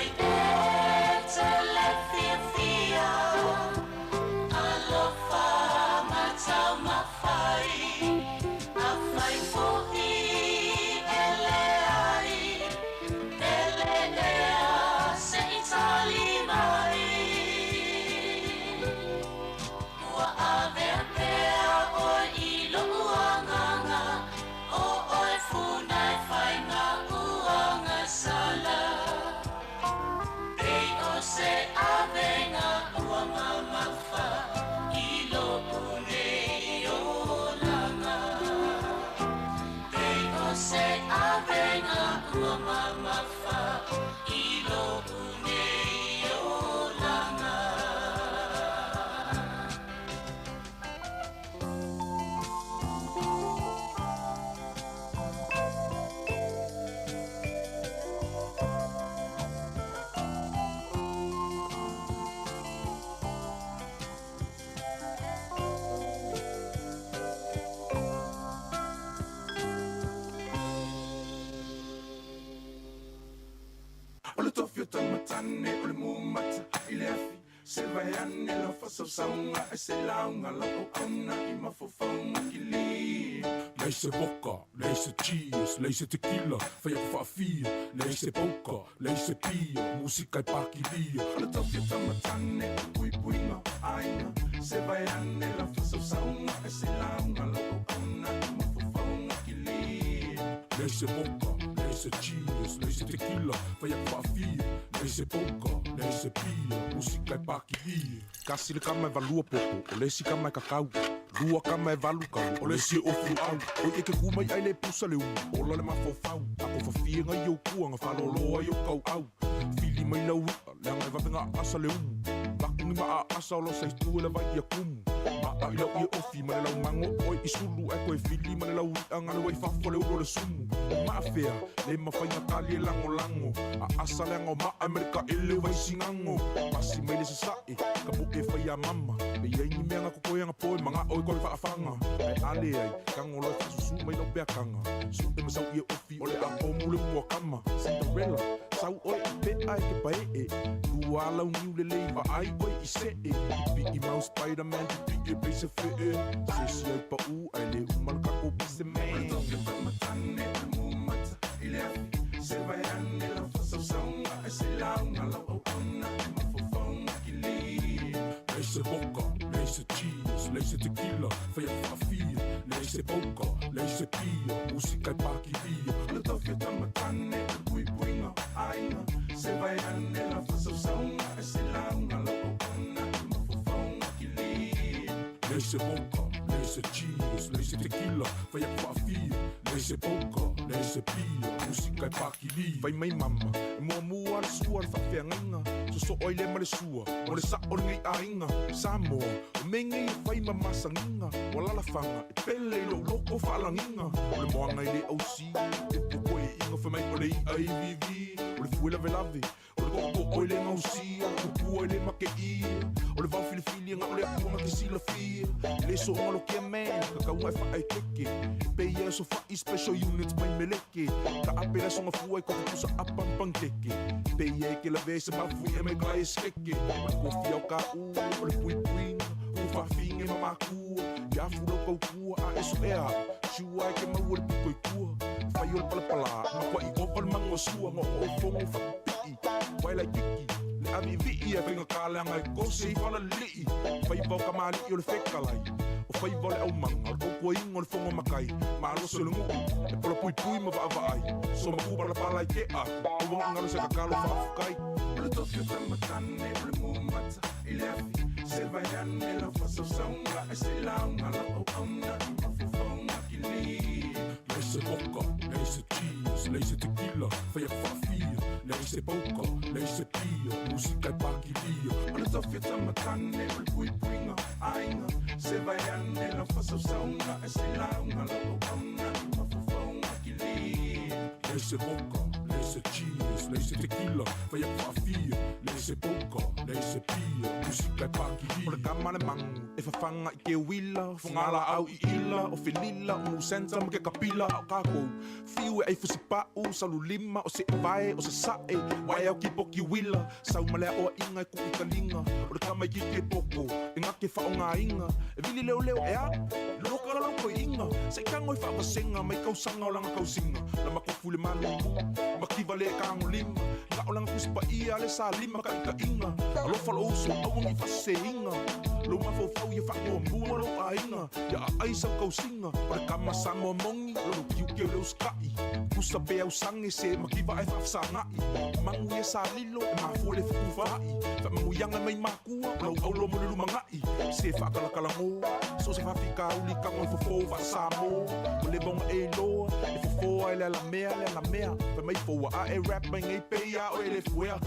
E te le fiafia, alofa matau mafai, afai fo'i e leai, pele ea se i tali mai. Ua avea pea oe i lo'u agaga, o oe funa e fai ma'uaga sala. Pei o se avega ua mamafa i lo'u nei olaga. Pei o se avega ua mamafa i lo'u nei olaga. O le tofi o taumatane o le mumata i le afi se vai ane lau faasausauga e se lauga lau auauna i mafaufauga kili. Leai se vodka, leai se cheese, leai se tequila, fai aku faafia, leai se poker, leai se pia, musika e pakilia. O le tofi o taumatane o le puipuiga aiga se vai ane lau faasausauga e se lauga lau auauna i mafaufauga kili. Leai se vodka, leai se cheese, leai se tequila, fai aku faafia, leai se poker, leai se pia, musika e pakilia. Kasi le kama e valua popo, o le isi kama e kakau. Lua kama e valu kalu, o le isi e ofu au. O i e ke kumai ai le pusa le umu, ola le mafaufau. Ako fafia ngai au kua, nga whaloloa i au kau au. Fili mai lau ia, leanga e vavenga asa le umu. Baku ni maa asa o lo sa itu e le vai ia kumu. Maa i lau ia ofi ma le lau mango oi i sulu. E koe fili ma le lau ia nga le wai fafo le ulo le sumu. O maa fea, le mawhainga tali e lango lango. A asa leanga o maa e mereka ele vai singango. Pasi mai le sasae, ka po e whai a mama. Me iai ni mea nga kokoe anga poe, manga oi koe whaafanga. Ai ale ai, kango loe whasusu mai lau peakanga. Su e masau ia ofi, o le a pomu le mua kama. Cinderella, sau oi i pe ai ke pae e. Lua lau niu le lei wa ai oi i se e. Pipi i mau Spider-Man, pipi e peise fe e. Se si ai pa u, ai le umal kako pise man. O le tofi o taumatane o le mumata i le afi se vai ane lau faasausauga e se lauga lau auauna i mafaufauga kili. Leai se vodka, leai se cheese, leai se tequila, fai aku faafia, leai se poker, leai se pia, musika e pakilia. O le tofi o taumatane o le puipuiga aiga se vai ane lau faasausauga e se lauga lau auauna i mafaufauga kili. Leai se vodka, leai se cheese, leai se tequila, fai aku faafia, leai se poker, leai se pia, musika e pakilia. Fai mai mama, e muamua le sua le faafeagaiga. Sosoo ai le ma le sua, mo le sa'o lenei aiga. Samoa, o mea nei e fai ma masagiga. Ua lalafaga, e pele i lou loko faalagiga. O le moaga i le ausi, upu koe iiga fai mai o le i'a i vivi. O le fue lavelave, o le to'oto'o i le gausia, o le tupua i le make'i. O le vao filifili ga o le atua ke silafia. Le so'oga lo kia man, kakauga e fa'aekeke. Pe ia so fa'i special units mai meleke. Ka ape le songa fua i kofi pusa apa pankeke. Pe ia e ke la se mafui e me ka e skeke. Ma kofi au ka u, o le puipuiga, u faafiga ma makua. Ia fu lau kaukua a e so ea, siua e ke maua le piko i tua. Fai o le palapala, ma kwa i ova le mango sua, ngo o fongo whakapii. Waila kiki, le avi vii e whainga kāleanga e kose i whala lii. Whai vau ka maali o le whekalai. O whai vau le au manga, o le kaukua ingo le fongo makai. Maaloso le nguu, e pola pui pui ma vaa vaai. So maku pala pala i ke aku, o wanga ngalo se kakalo whaafukai. O le tofi o taumatane o le mumata i le afi se vai ane lau faasausauga e se lauga lau auauna i mafaufauga kili. Leai se vodka, leai se cheese, leai se tequila, fai aku faafia, leai se poker, leai se pia, musika e pakilia. O le tofi o taumatane o le puipuiga aiga se vai ane lau faasausauga e se lauga lau auauna i mafaufauga kili. Leai se vodka, leai se cheese, leai se tequila, fai aku faafia, leai se poker, leai se pia, musika e pakilia. O le kama le mangu e fafaga i keuila, fogalaau i ila o felila o musenta ma ke kapila. A o kakou fiu e ai fusipa'u saululima o se'evae o sasa'e wae ao kipoki uila. Sau ma le aʻoaʻiga e kuʻu kaliga o le kama i kike poko e gake faʻogāiga e vili leoleo ea loka lau koiʻiga seʻi tago i faavasega mai kausaga o laga kausiga la makofu le malumu makiva le kagolima ga'o laga tusipaʻia le salima kaʻikaʻiga alofa lou uso auagi faasesēiga lou mafaufau ia faamuamua lou aiga ia aʻai sau kausiga o le kama sa moamogi lolo kiuke o le usikaʻi pusa pe ausage se makiva ae faafesagaʻi magu ia salilo e mafua le fukufaʻi faamanuiaga mai makua o lau aulo mo le lumagaʻi se faakalakalagō so se faafikauli kago e fofō faasamo o le vaoga e iloa e fofō ai le alamea le alamea fai mai foua aʻe rap mai nei peia o e le fuea.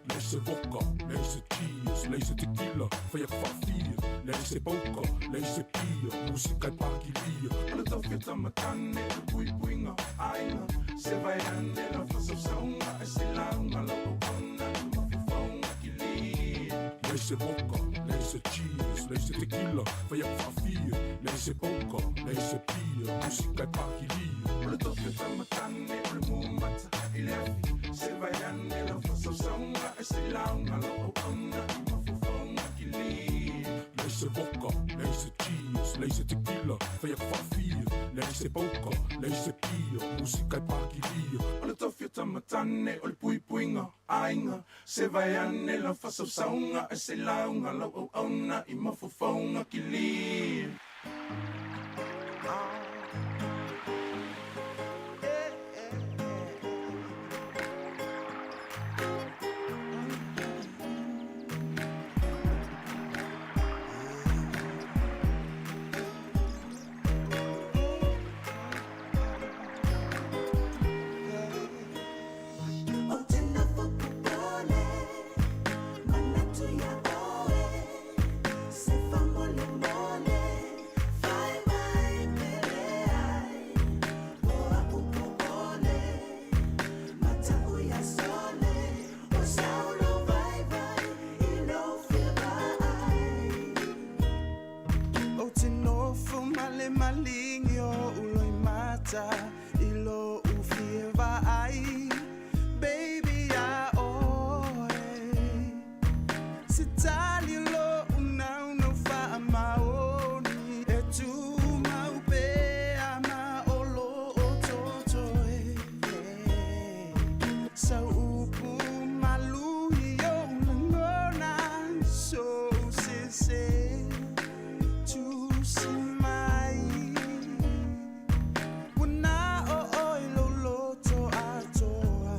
Leai se voka, leai se cheese, leai se tequila, fai atu faafia, leai se pauka, leai se pia, musika e pakilia. O le taufeta matane o le puipuiga aiga se vai ane lau faasausauga ae se lauga lau auauna i mafofauga kili. Leai se voka, leai se cheese, leai se tequila, fai atu faafia, leai se pauka, leai se pia, musika e pakilia. O le taufeta matane o le mumata i le afi se vai ane lau faasausauga ae se lauga lau auauna i mafofauga kili. Leai se voka, leai se cheese, leai se tequila, fai atu faafia, leai se pauka, leai se pia, musika e pakilia. O le taufeta matane o le puipuiga aiga se vai ane lau faasausauga ae se lauga lau auauna i mafofauga kili. O tena fokupole, manatu ya oe, se famole mole, fai mai pele ai, oa upopole, mata uya sole, o saulo vai vai, ilo fiva ai. O te nofo male malingi o uloi mata i lo ufie vaai. Baby a oe Se tali lo unau no wha maoni e tu mau pe a ma o lo o toto e. Sa upu malu i o langona so se se tu si mai. Wana o oi lo loto atoa.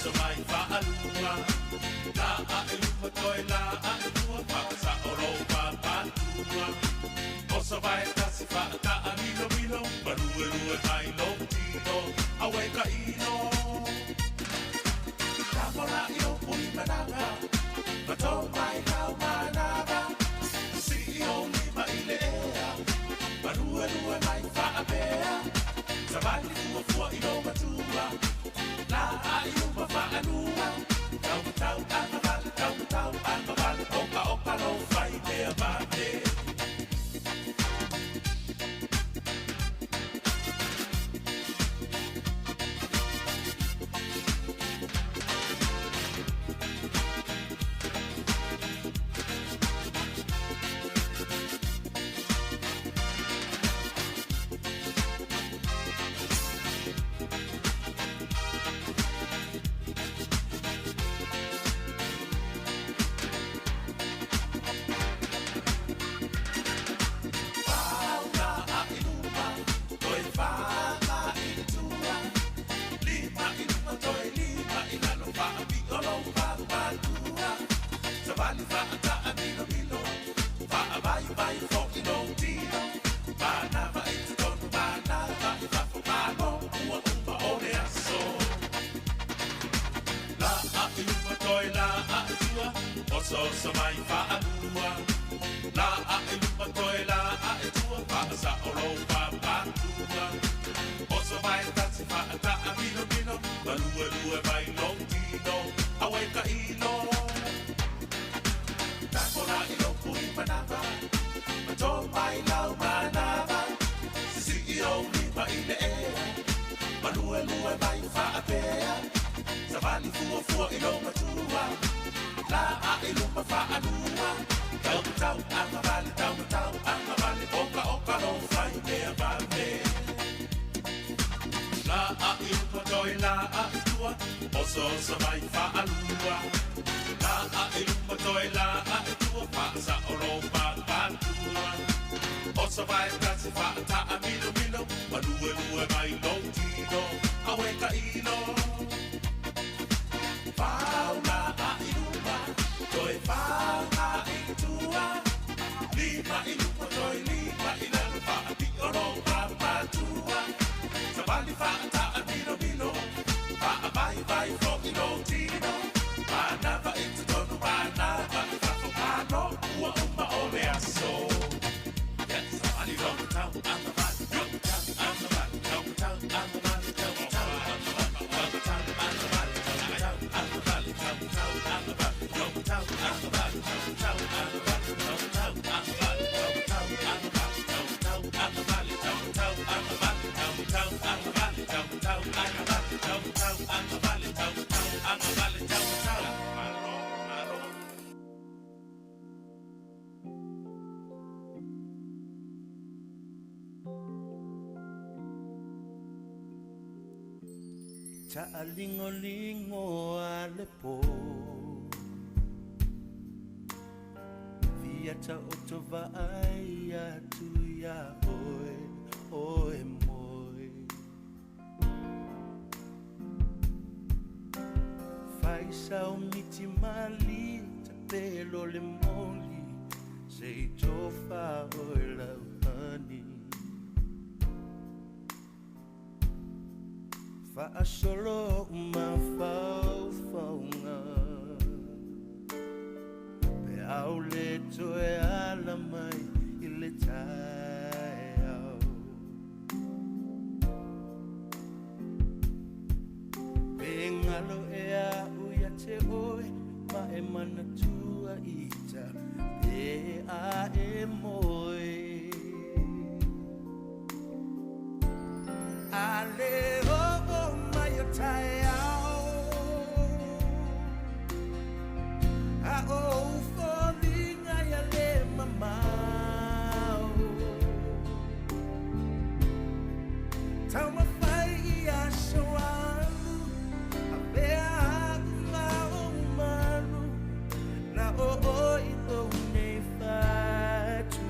oso mai whaalua. La a e luma toi la a e tua whakasao lo papatua. Oso vai tasi whaata a milo milo, marue rue mai lo tino, awe ka ino. Ka i o pui manawa, ma tō mai hau manawa. CEO lima i le ea, marue rue mai whaapea. Savali fua fua i lo matua, la a i uma whaanua. Tau matau a mawale, tau matau a mawale, oka oka lo whai mea mate. Oso mai whaanua. La a e luma toe la a e tua whaasa o lo papatua. Oso mai tasi whaata a milo milo, malue lue mai lo tino, awe ka ilo. Takona i lo pui manawa, ma tō mai lau manawa. Sisi i o lima i le ea, malue lue mai whaapea. Savali fua fua i lo matua, la a i luma whaanua. Tau matau a mawale, tau matau a mawale, oka oka lo whai mea mame. La a i luma toi la a i tua, oso oso mai whaalua. La a i luma toi la a i tua, whaasa o lo papatua. Oso vai tasi whaata a milo milo, malue lue mai lo tino, awe ka ilo. Whaula a i luma, toi whaanga i tua. Lima i luma toi lima i lalo, whaapi o lo papatua. Savali whaata a milo milo, whaavai vai fo i lo tino. Manawa i totonu, manawa i whafo, mano ua uma o le aso. Yes, savali lo matau a mawale, tau matau a mawale, tau matau a mawale, tau matau a mawale, tau matau a mawale, tau matau a mawale, tau matau a mawale, tau matau a mawale, tau matau a mawale, tau matau a mawale, tau matau a mawale, tau matau a mawale, tau matau a mawale, tau matau a mawale, tau matau a mawale, tau matau a mawale, tau matau a mawale, tau matau. Malo, malo. Ta'alingolingo a le po, Via ta'oto va'ai atu ia oe, oe moe. Faisa o miti mali, tapelo le moli, Se i tofa oe lauhani. Whaasolo mafaufauga Pe au le toe ala mai i le taeao. Pe ngalo ea ui a te oe ma e manatua ita pe a e moe. Ale o mai o taeao, A o foliga ia le mamao. Taumafai i aso alu, A pea aku ma o malu, Na o o i lou nei fatu.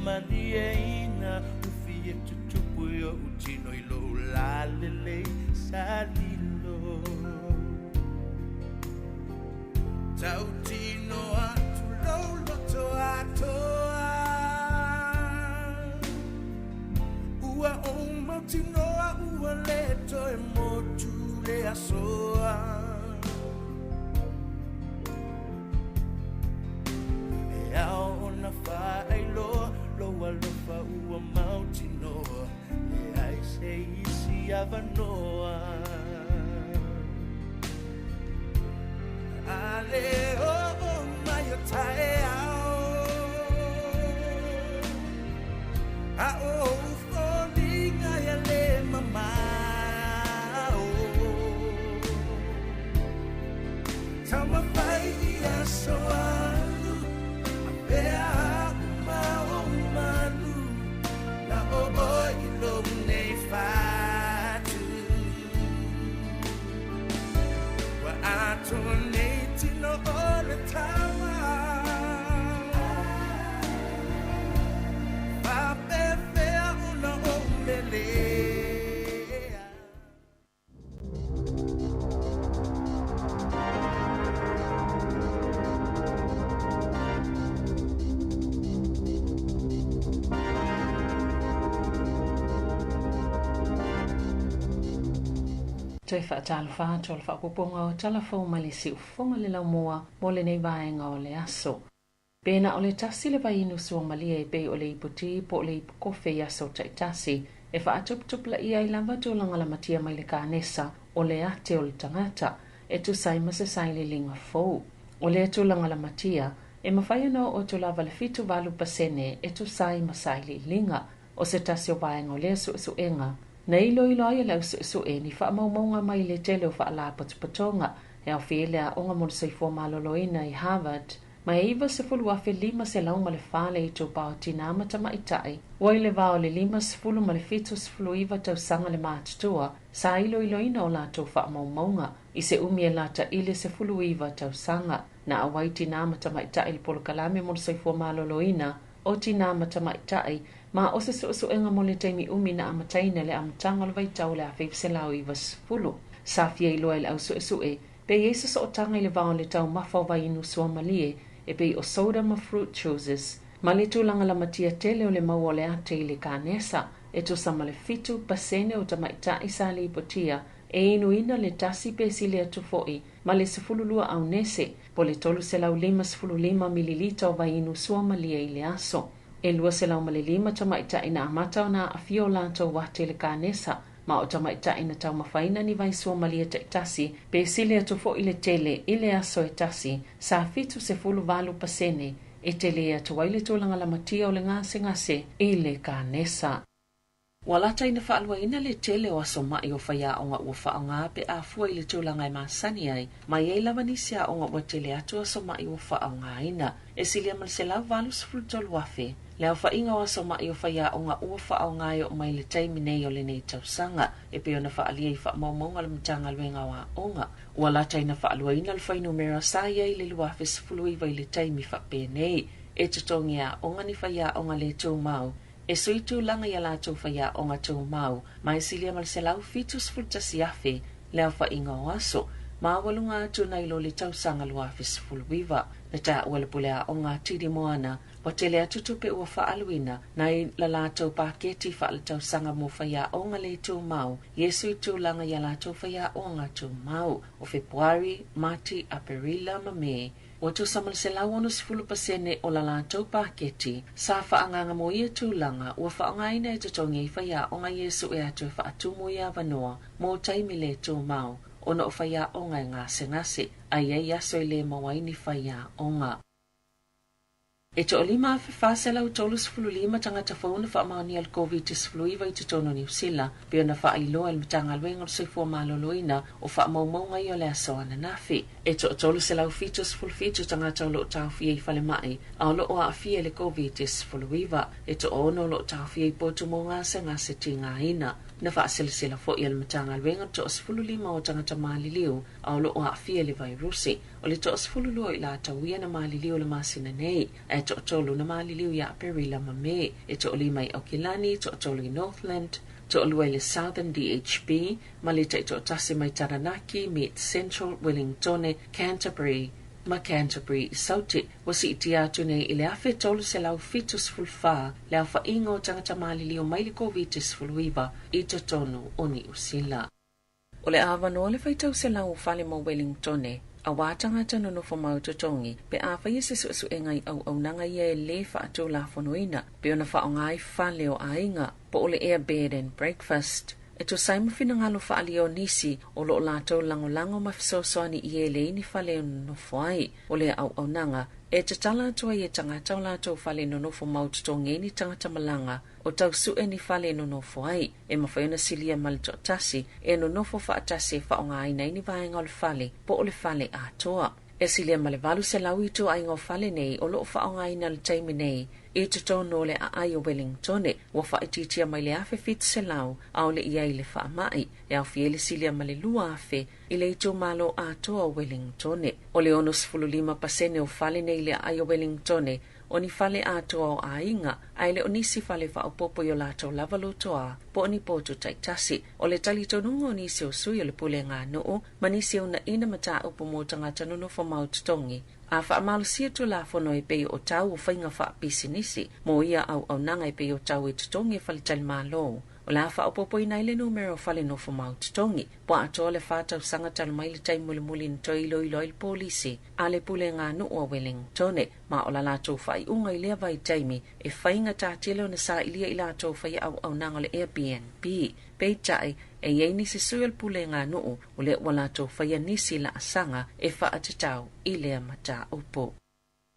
Faamalieina ufie tutupu i oʻu tino i lou lalelei sa lilo. Tautino atu lou loto atoa. Ua ou mautinoa ua lē toe motu le asoa. E ao ona faailoa lou alofa ua mautinoa. Leai se isi avanoa. A le oo mai o taeao. A o foliga ia le mamao. Taumafai i aso alu, a pea uma o malu, na o oe i lou nei fatu. Ua atoa nei tino o le tama. Faapefea ona ou melea. Toe faatalofa atu o le faaopoopoga o tala fou mai le siufofoga le laumua mo lenei vaega o le aso. Pe na o le tasi le vainu suamalie e pei o le ipu ti po o le ipu kofe i aso taitasi e faatuputupulaia ai lava tulaga lamatia mai le kanesa o le ate o le tagata e tusa ai ma se sailiiliga fou. O lea tulaga lamatia e mafai ona oo atu lava le 78% e tusa ai ma sailiiliga. O se tasi o vaega o lea suesuega na iloilo ai e le ausuesue ni faamaumauga mai le tele o faalapotopotoga e aofia i le aoga mo le soifua maloloina i Harvard ma e 90,504 le itupa o tinā ma tamaitai ua i le va o le 50 ma le 79 tausaga le matutua sa iloiloina o latou faamaumauga i se umi e lata i le 19 tausaga. Na auai tinā ma tamaitai i le polokalame mo le soifua maloloina o tinā ma tamaitai ma o se suesuega mo le taimi umi na amataina i le amataga o le vaitau o le 1990. Sa fia iloa e le ausuesue pe i ai se sootaga i le va o le taumafa o vainu suamalie e pei o soda ma fruit juices ma le tulaga lamatia tele o le maua o le ate i le kanesa e tusa ma le 7% o tamaitai sa lipotia e inuina le tasi pe sili atu foi ma le 12 aunese po o le 355 mililita o vainu suamalie i le aso. E 205 tamaitai na amata ona aafia o latou ate i le kanesa ma o tamaitai na taumafaina ni vai suamalie taitasi pe sili atu foi le tele i le aso e tasi sa 78% e tele atu ai le tulaga lamatia o le gasegase i le kanesa. Ua lata ina faaluaina le tele o aso maʻi o faiaoga ua faaaoga pe a fua i le tulaga e masani ai, ma e i ai lava nisi aoga ua tele atu aso maʻi ua faaaogaina. E silia ma le 183,000 le aofaiga o aso maʻi o faiaoga ua faaaoga e oo mai i le taimi nei o lenei tausaga, e pei ona faaalia i faamaumauga a le Matagaluega o Aoga. Ua lata ina faaluaina le fuainumera sa i ai i le 2019 i le taimi faapenei. E totogi e aoga ni faiaoga le tumau e sui tulaga i a latou faiaoga tumau ma e silia ma le 171,000 le aofaiga o aso ma aualuga atu nai lo le tausaga 2019. Na taua le pule aoga a Tidi Moana ua tele atu tupe ua faaaluina nai la latou paketi faaletausaga mo faiaoga le tumau i e sui tulaga i a latou faiaoga tumau o Fepuari, Mati, Aperila ma Me. Ua tusa ma le 160% o la latou paketi sa faaagaaga mo ia tulaga ua faaaogaina e totogi ai faiaoga i e sue atu e faatumu i avanoa mo taimi le tumau ona o faiaoga e gasegase a i ai aso e lē maua ai ni faiaoga. E 1,435 tagata fou na faamaonia i le Covid-19 i totonu o Niu Sila, pei ona faailoa e le Matagaluega o le Soifua Maloloina o faamaumauga ia o le aso ananafi. E 377 tagata o lo o taofia i falemai a o lo o aafia i le Covid-19. E 6 o lo o taofia i potu mo gasegase tigaina. Na fa'aselasela fo'i e le Matagaluega le 15 o tagata maliliu a o lo'o a'afia i le vairusi. O le 12 o i latou ia na maliliu i le masina nei, ae to'atolu na maliliu ia Aperila ma Me. E to'alima i Aukilani, to'atolu i Northland, to'alua i le Southern DHB, ma le ta'ito'atasi mai Taranaki, Mid Central, Wellingtone, Canterbury, ma Canterbury i Saute. Ua si'itia atu nei i le 1374 le aofa'iga o tagata maliliu mai le Koviti-19 i totonu o Niu Sila. O le avanoa le faitau selau o fale mo Wellingtone, auā tagata nonofo mau totogi, pe a faia se su'esu'ega i auaunaga ia e lē fa'atulafonoina, pe ona fa'aaogā ai fale o aiga, po o le air bed and breakfast, e tusa ai ma finagalo fa'aalia o nisi o lo'o latou lagolago ma fesoasoani i e leai ni fale e nonofo ai. O lea auaunaga e tatala atu ai e tagata o latou fale nonofo mau totogi ai ni tagata malaga o tau su'e ni fale e nonofo ai, e mafai ona silia ma le to'atasi e nonofo fa'atasi e fa'aaogāina ai ni vaega o le fale po o le fale atoa. E silia ma le 800 ituaiga o fale nei o lo'o fa'aaogāina i le taimi nei i totonu o le aai o Wellingtone, ua faaitiitia mai le 1700 a o le'i i ai le faama'i, e aofia ai le silia ma le 2000 i le itumalo atoa o Wellingtone. O le 65% o fale nei i le aai o Wellingtone o ni fale atoa o aiga, ae le o nisi fale faaopoopo i o latou lava lotoa po o ni potu taitasi. O le talitonuga o nisi o sui o le pulega nuu ma nisi e uunaina mataupu mo tagata nonofo mau totogi, a fa'amalosia tulafono e pei o tau o faiga fa'apisinisi mo ia auaunaga e pei o tau e totogi e faletalimālō, o le a fa'aopoopoina ai le numera o fale nofo mau totogi. Ua atoa le 4 tausaga talu mai le taimi mulimuli na toe iloilo ai le polisi a le pulega nuu a Wellingtone, ma o la latou fa'ai'uga i lea vaitaimi e faigatā tele ona sa'ilia i latou faia auaunaga o le Airbnb. Peitai, e iai nisi sui o le pulega nuu o lea ua latou faia nisi la'asaga e fa'atatau i lea mataupu.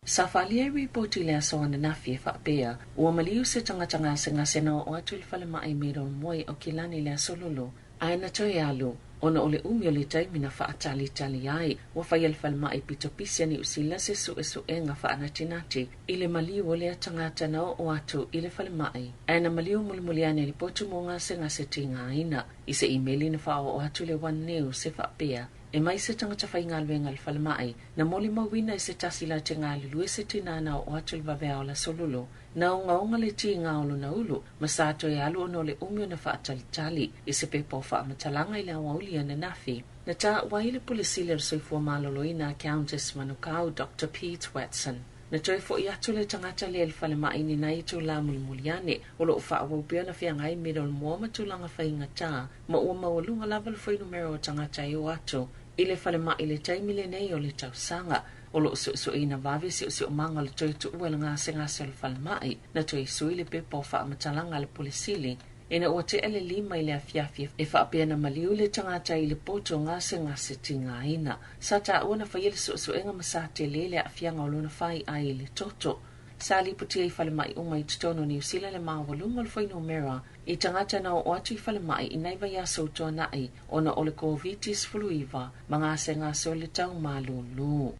Sa faalia i ripoti i le aso ananafi e faapea, ua maliu se tagata gasegase na oo atu i le falema'i Middlemore i Aukilani i le aso Lulu, ae na toe alu ona o le umi o le taimi na fa'atalitali ai. Ua faia le falema'i pitopisi a Niu Sila se su'esu'ega fa'anatinati i le maliu o lea tagata na oo atu i le falema'i, ae na maliu mulimuli ane i le potu mo gasegase tigāina. I se imeli na fa'aoo atu i le One News e faapea, e mai se tagata faigaluega i le falema'i na molimauina e se tasi latou te galulue se tinā na oo atu i le vaveao o le aso Lulu, na ogaoga le tigā o lona ulu ma sa toe alu ona o le umi ona fa'atalitali. I se pepa o fa'amatalaga i le aoauli ananafi, na tā'ua ai le Pule Sili o le Soifua Maloloina a Countess Manukau, Dr Pete Watson, na toe fo'i atu le tagata lea i le falema'i ni nai itulā mulimuli ane. O lo'o fa'aauau pea ona feagai Middlemore ma tulaga faigatā, ma ua maualuga lava le fuainumera o tagata e o atu i le falema'i i le taimi lenei o le tausaga. O lo'o su'esu'eina vave si'osi'omaga o le toe tu'ua i le gasegase o le falema'i. Na toe sui le pepa o fa'amatalaga a le Pule Sili ina ua te'a le 5 i le afiafi e faapea na maliu le tagata i le poto gasegase tigāina. Sa tā'ua na faia le su'esu'ega ma sa telē le a'afiaga o lona fai'ai i le toto. Sa lipotia i falema'i uma i totonu o Niu Sila le maualuga o le fuainumera i tagata na oo atu i falema'i i nai vaiaso ua tuana'i ona o le Koviti-19 ma gasegase o le taumalūlū.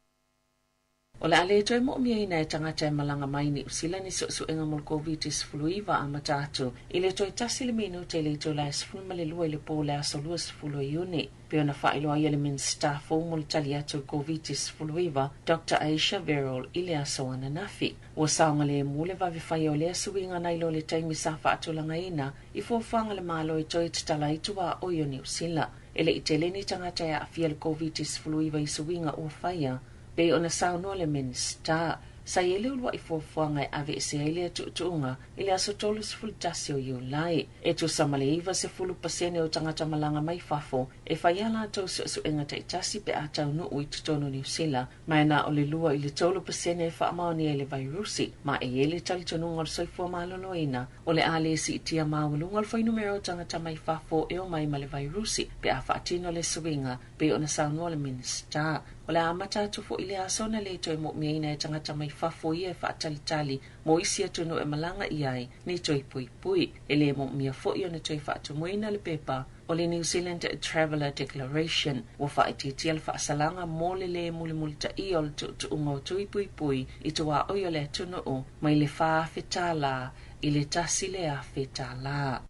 O le a le toe mo'omiaina e tagata e malaga mai Niu Sila ni su'esu'ega mo le Koviti-19 amata atu i le toe 1 le minute i le itulā e 12 i le pō le aso 20 o Iuni, pe ona fa'ailoa ai e le Minisita fou mo le tali atu i le Koviti-19, Dr Ayesha Verrall, i le aso ananafi. Ua saogalēmū le vave faia o lea suiga nai lo le taimi sa fa'atulagaina i fuafuaga a le Malo e toe tatala ai tuā'oi o Niu Sila. E le'i tele ni tagata e a'afia le Koviti-19 i suiga ua faia, pei ona saunoa le Minisita. Sa i ai le ulua'i fuafuaga e ave'ese ai lea tu'utu'uga i le aso 31 o Iulai. E tusa ma le 90% o tagata malaga mai fafo e fai a latou su'esu'ega ta'itasi pe a taunu'u i totonu o Niu Sila, ma e na o le 2 i le 3% e fa'amaonia i le vairusi, ma e i ai le talitonuga o le Soifua Maloloina o le a lē si'itia maualuga o le fuainumera o tagata mai fafo e o mai ma le vairusi pe a fa'atino le suiga, pei ona saunoa le Minisita. O le a amata atu fo'i le aso ona lē toe mo'omiaina e tagata mai fafo ia e fa'atalitali mo isi atunuu e malaga i ai ni toe puipui. E lē mo'omia fo'i ona toe fa'atumuina le pepa o le New Zealand Traveller Declaration. Ua fa'aitiitia le fa'asalaga mo le lē mulimulitaʻia o le tu'utu'uga o tui puipui i tuā'oi o le atunu'u mai le $4000 i le $1000.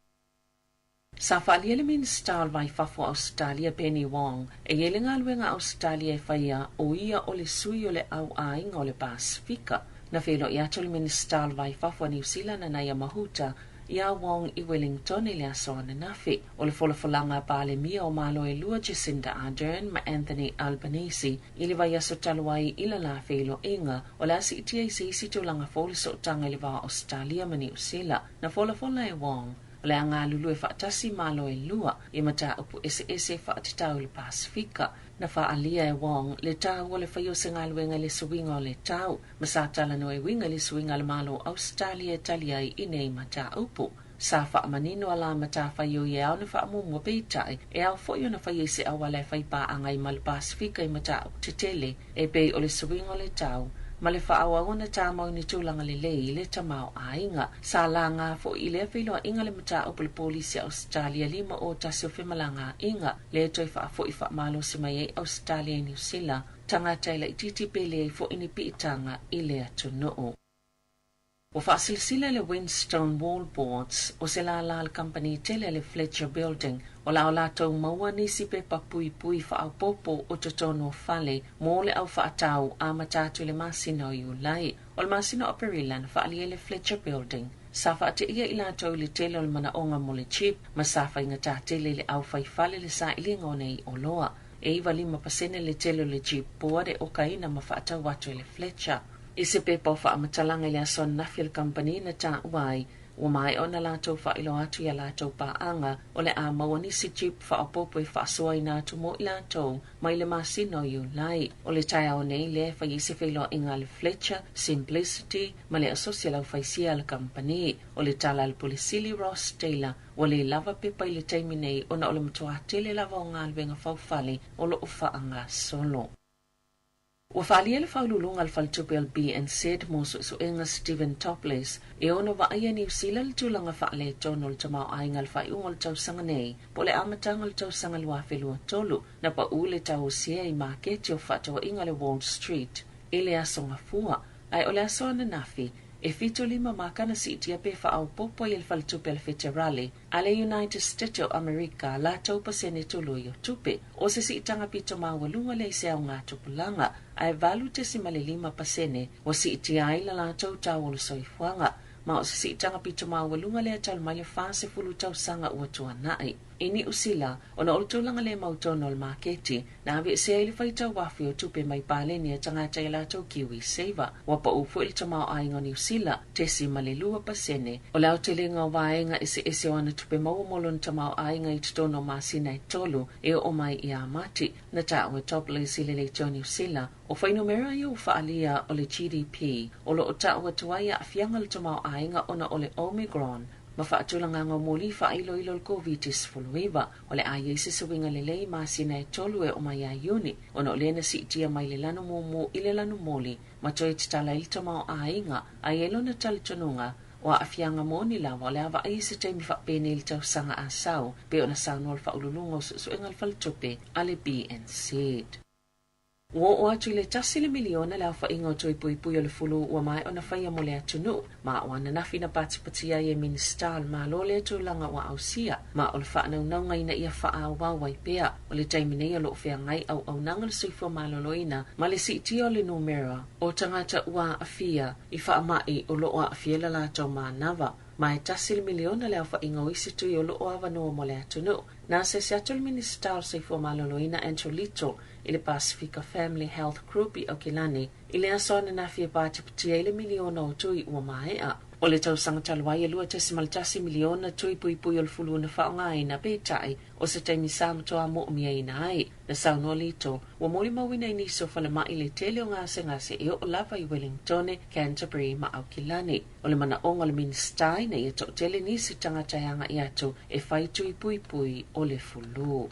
Sa faaalia le Minisita o le Va i Fafo o Ausetalia Penny Wong e i ai le galuega a Ausetalia e faia o ia o le sui o le Au Aiga o le Pasefika. Na feiloai atu le Minisita o le Va i Fafo a Niu Sila Nanaia Mahuta iā Wong i Wellington i le aso ananafi. O le folafolaga a Palemia o Malo e lua Jacinda Ardern ma Anthony Albanese i le vaiaso talu ai i le la feiloaiga, o le a siitia i se isi tulaga fou le sootaga i le va o Ausetalia ma Niu Sila. Na folafola e Wong, o le a galulue faatasi Malo e lua i mataupu eseese faatatau i le Pasefika. Na faaalia e Wong le taua o le faia o se galuega i le suiga o le tau, ma sa talanoa e uiga i le suiga a le Malo o Ausetalia e tali ai i nei mataupu. Sa faamanino a la matafaioi e ao ona faamuamua peitai, e ao foi ona faia i se auala e fai paaga ai ma le Pasefika i mataupu tetele e pei o le suiga o le tau ma le faaauau ona tamau i ni tulaga lelei i le tamaoaiga. Sa laga foi i lea feiloaiga le mataupu i le Polisi a Ausetalia 51 o Femalagaaiga, lea toe faafoi faamalosi mai ai Ausetalia i Niu Sila, tagata e laitiiti pe leai foi ni piitaga i le atunuu. Ua faasilasila le Winstone Wallboards, o se lālā a le kamupani tele a le Fletcher Building, o le a latou maua nisi pepa puipui faaopoopo o totonu o fale mo le au faatau amata atu i le masina o Iulai. O le masina o Aperila na faaalia ai le Fletcher Building. Sa faateia i latou i le tele o le manaoga mo le chip ma sa faigata tele i le au fai fale le sailiga o nei oloa. E 95% le tele o le chip board e okaina ma faatau atu e le Fletcher. I se pepa o faamatalaga i le aso ananafi a le kamupani na taua ai, ua maea ona latou faailoa atu i a latou paaga o le a maua nisi chip faaopoopo e faasoaina atu mo i latou mai le masina o Iulai. O le taeao nei lea e fai ai se feiloaiga a le Fletcher, Simplicity ma le Asosi a le Aufaisia a le kamupani. O le tala a le Pule Sili Ross Taylor, ua le lava pepa i le taimi nei ona o le matuā tele lava o galuega faufale o loo faagasolo. Ua faaalia le faauluuluga a le faletupe o le BNZ mo suesuega Stephen Toplis e ono vaaia Niu Sila le tulaga faaletonu o le tamaoaiga i le faaiuga o le tausaga nei po o le amataga o le tausaga 2023. Na pau le tau o sea i maketi o fefaatauaiga a le Wall Street i le aso Gafua, ae o le aso ananafi e 75 makana siitia pe faaopoopo ai e le faletupe a le Feterale a le United States o Amerika latou pasene tului o tupe. O se siitaga pito maualuga lea i se augatupulaga, ae 8.5% ua siitia ai le latou tau o le soifuaga, ma o se siitaga pito maualuga lea talu mai le 40 tausaga ua tuanai. I Niu Sila, ona o le tulaga le mautonu o le maketi, na aveesea ai le faitau afe o tupe mai paleni a tagata i a latou KiwiSaver. Ua pau foi le tamaoaiga o Niu Sila, 0.2%. O le aotelega o vaega eseese o ana tupe maua mo lona tamaoaiga i totonu o masina e tolu e oo mai ia Mati, na taua e Toplis i le leitio a Niu Sila, o fuainumera ia ua faaalia o le GDP, o loo taua atu ai aafiaga o le tamaoaiga ona o le Omicron, ma faatulagaga o moli faailoilo o le Koviti-19. O le a i ai se suiga lelei i masina e tolu e oo mai ia Iuni, ona o lea na siitia mai le lanu mumu i le lanu moli ma toe tatala ai le tamaoaiga, a i ai lona talitonuga o aafiaga moni lava o le a vaai i se taimi faapenei i le tausaga a sau, pei ona saunoa le faauluuluga o suesuega a le faletupe a le BNZ. Ua oo atu i le tasi le miliona le aofaiga o tui puipui o le fulu ua maea ona faia mo le atunuu, ma o ananafi na patipatia ai e Minisita o le Malo lea tulaga ua ausia, ma o le faanaunauga ina ia faaauau ai pea. O le taimi nei o loo feagai auaunaga le soifua maloloina ma le siitia o le numera o tagata ua aafia i faamai o loo aafia le latou manava, ma e tasi le miliona le aofaiga o isi tui o loo avanoa mo le atunuu. Na asiasi atu le Minisita o le Soifua Maloloina Andrew Little i le Pasifika Family Health Group i Aukilani i le aso ananafi e patipatia ai le miliona o tui ua maea. O le tausaga talu ai e 2.1 miliona tui puipui o le fulu na faaaogaina, peitai o se taimi sa matoa moomiaina ai. Na saunoa Little, ua molimauina i nisi o falemai le tele o gasegase e oo lava i Wellingtone, Canterbury ma Aukilani. O le manaoga o le Minisita ina ia toatele nisi tagata e agai atu e fai tui puipui o le fulu.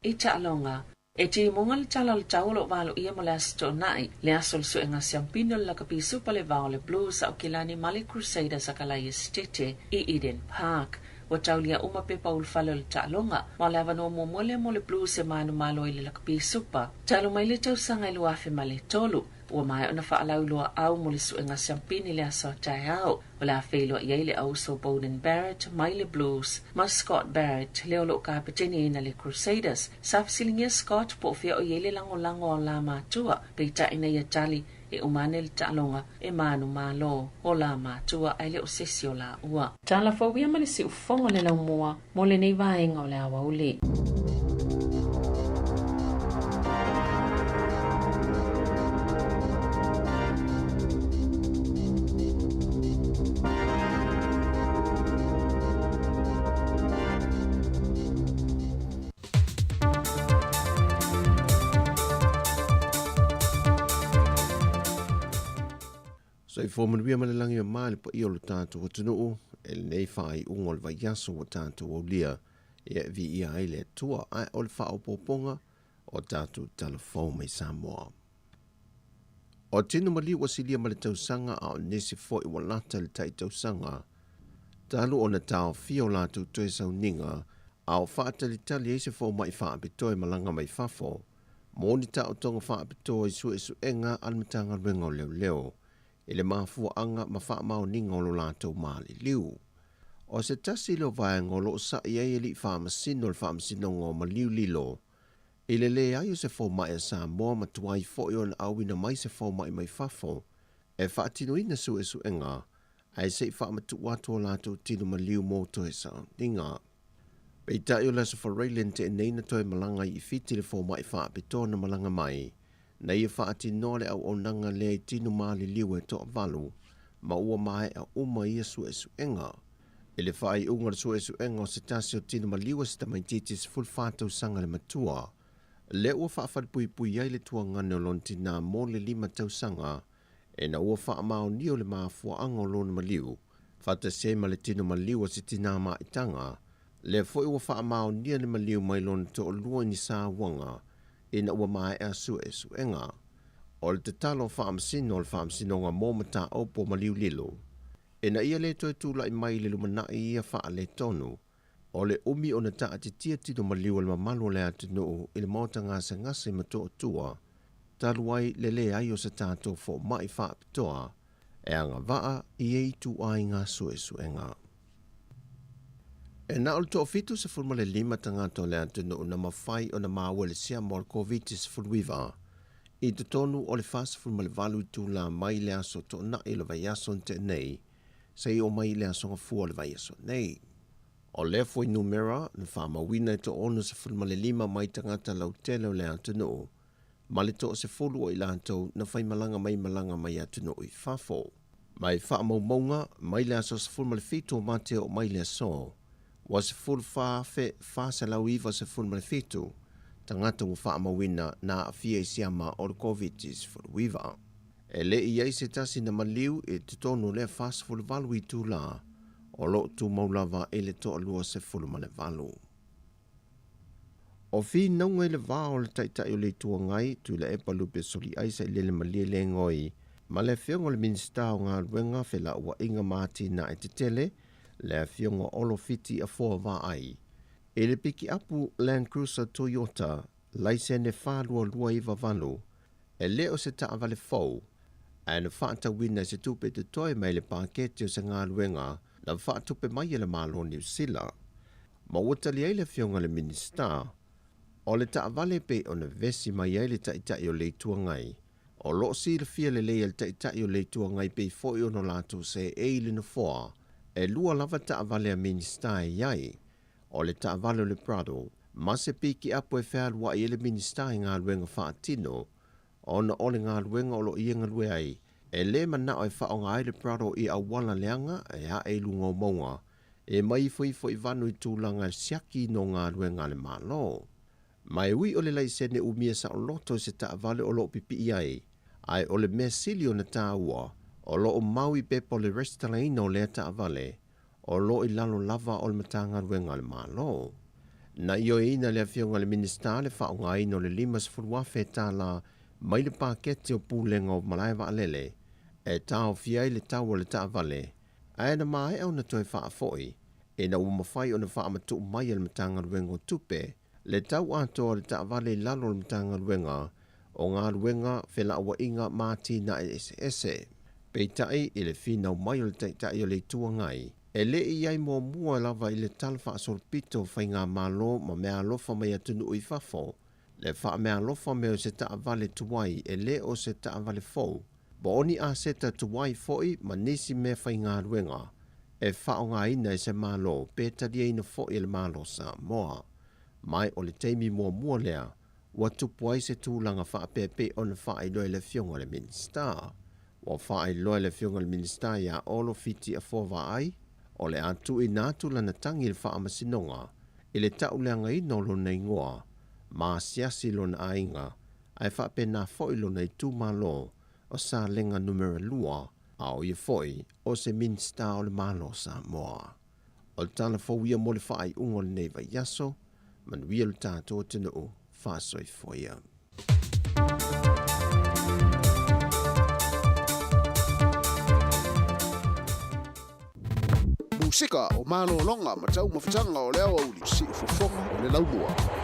I taaloga, e timuga le tala o le tau o loo valoia mo le Aso Toonai, le aso o le suega siampina o le lakapi supa le va o le Blues a Aukilani ma le Crusaders a Kalaia Esitete i Eden Park. Ua taulia uma pepa ulufale o le taaloga, ma o le avanoa muamua lea mo le Blues e manumalo ai i le lakapi supa talu mai le tausaga e 2003. Ua maea ona faalauiloa mo le suega siampini le aso a taeao. O le a feiloai ai le auso Beauden Barrett mai le Blues ma Scott Barrett le o loo kapeteniina le Crusaders. Sa fesiligia Scott po o fea o i ai le lagolago a o la matua, peitai na ia tali e uma ane le taaloga e manumalo o la matua ae le o se isi o laua. Tala fou ia ma le siufofoga o le laumua mo lenei vaega o le aoauli. Soifua manuia ma le lagi e mā le paia o lo tātou atunuu e lenei faaiuga o le vaiaso ua tātou aulia ia e viia ai le Atua ae o le faaopoopoga o tātou tala fou mai Samoa. O tino maliu ua silia ma le tausaga a o nisi foi ua lata i le tai tausaga talu ona taofia o latou toe sauniga a o faatalitali ai se fomai faapitoa e malaga mai fafo mo ni taotoga faapitoa i suesuega a le Matagaluega o Leoleo i le mafuaaga ma faamaoniga o lo latou maliliu. O se tasi lea o vaega o lo o sa'i ai alii faamasino o le Faamasinoga o Maliu Lilo i le leai o se fomai a Samoa ma tuai foi ona auina mai se fomai mai fafo e faatinoina suesuega ae se i faamatuu atu o latou tino maliu mo toe sauniga. Peitai o le Aso Faraile na tea nei na toe malaga ai i Fiti le fomai faapitoa na malaga mai na ia faatinoa le auaunaga lea i tino maliliu e toavalu ma ua maea uma ia suesuega. I le faaiuga o le suesuega o se tasi o tino maliu a se tamaitiiti 14 tausaga le matua, lea ua faafalepuipui ai le tuagane o lona tinā mo le 5 tausaga ina ua faamaonia o le mafuaaga o lona maliu, faatasi ai ma le tino maliu a se tinā maitaga, lea foi ua faamaonia le maliu mai lona toalua i ni sauaga ina ua maea suesuega. O le tatalo faamasino o le Faamasinoga mo Mataupu o Maliu Lilo, ina ia le toe tulai mai i le lumanai ia faaletonu, o le umi ona taatitia tino maliu a le mamalu o le atunuu i le maota gasegase ma toatua, talu ai le leai o se tatou fomai faapitoa e agavaa i ia ituaiga suesuega. E na o le 75 tagata o le atunuu na mafai ona maua i le siama o le Koviti-19 i totonu o le 48 itula mai le aso Toonai o le vaiaso na tea nei seia oo mai i le aso Gafua o le vaiaso nei. O lea fuainumera na faamauina e 65 mai tagata lautele o le atunuu ma le 10 o i latou na faimalaga mai malaga mai atunuu i fafo. Mai faamaumauga mai le aso 17 o Mati e oo mai le aso, ua 14,497 tagata ua faamauina na aafia i siama o le Koviti-19. E le i i ai se tasi na maliu i totonu o lea 48 itula o lo o tumau lava i le 28. O finauga i le va o le Taitai o le Itu Agai, Tuilaepa Lupe Soliai Sailele Malielegaoi ma le Afioga o le Minisita o Galuega, Felauaiga ma Atinae Tetele, le Afioga Olo Fiti Afoa Vaai, i le pikiapu Land Cruiser Toyota laisene 4298, e le o se taavale fou, ae na faatauina i se tupe totoe mai le paketi o se galuega na faatupe mai e le Malo o Niu Sila. Ma ua tali ai le Afioga i le Minisita, o le taavale pei ona vesi mai ai le Taitai o le Itu Agai, o lo o silafia lelei e le Taitai o le Itu Agai pei foi ona latou seei i le Nofoa, e lua lava taavale a Minisita e i ai, o le taavale o le Prado ma se pikiapu e fealuai ai le Minisita i galuega faatino, ona o le galuega o lo o ia galue ai, e le manao e faaaoga ai le Prado i auala leaga e ae i luga o mauga, e mai ifoifo i vanu i tulaga e siaki no galuega a le Malo. Ma e ui o le laisene umia saoloto i se taavale o lo o pipii ai, ae o le mea sili ona taua, o lo o mau i pepa o le resitalaina o lea taavale, o lo o i lalo lava o le Matagaluega a le Malo. Na ioeina le Afioga i le Minisita le faaaogaina o le $50,000 mai le paketi o Pulega o Malae Vaalele e taofia ai le tau o le taavale, ae na maea ona toe faafoi ina ua mafai ona faamatuu mai e le Matagaluega o Tupe le tau atoa o le taavale i lalo o le Matagaluega o galuega, felauaiga ma atinae eseese. Peitai, i le finau mai o le Taitai o le Itu Agai, e le i i ai muamua lava i le Tala Faasolopito o Faigamalo ma Meaalofa mai atunuu i fafo, le faameaalofa mea o se taavale tuai e le o se taavale fou, po o ni aseta tuai foi ma nisi mea faigaluega e faaaogaina e se Malo pe taliaina foi e le Malo o Samoa. Ma o le taimi muamua lea ua tupu ai se tulaga faapea e pei ona faailoa e le Afioga i le Minisita. Ua faailoa e le Afioga i le Minisita ia Olo Fiti Afoa Vaai, o le a tuuina atu lana tagi i le Faamasinoga i le tauleagaina o lona igoa ma asiasi lona aiga ae faapena foi lona itumalo o Salega Numera 2, a o ia foi o se Minisita o le Malo o Samoa. O le tala fou ia mo le faaiuga o lenei vaiaso. Manuia lo tatou atunuu. Faasoifua ia. Musika o malologa ma taumafataga o le aoauli, siufofoga o le laumua.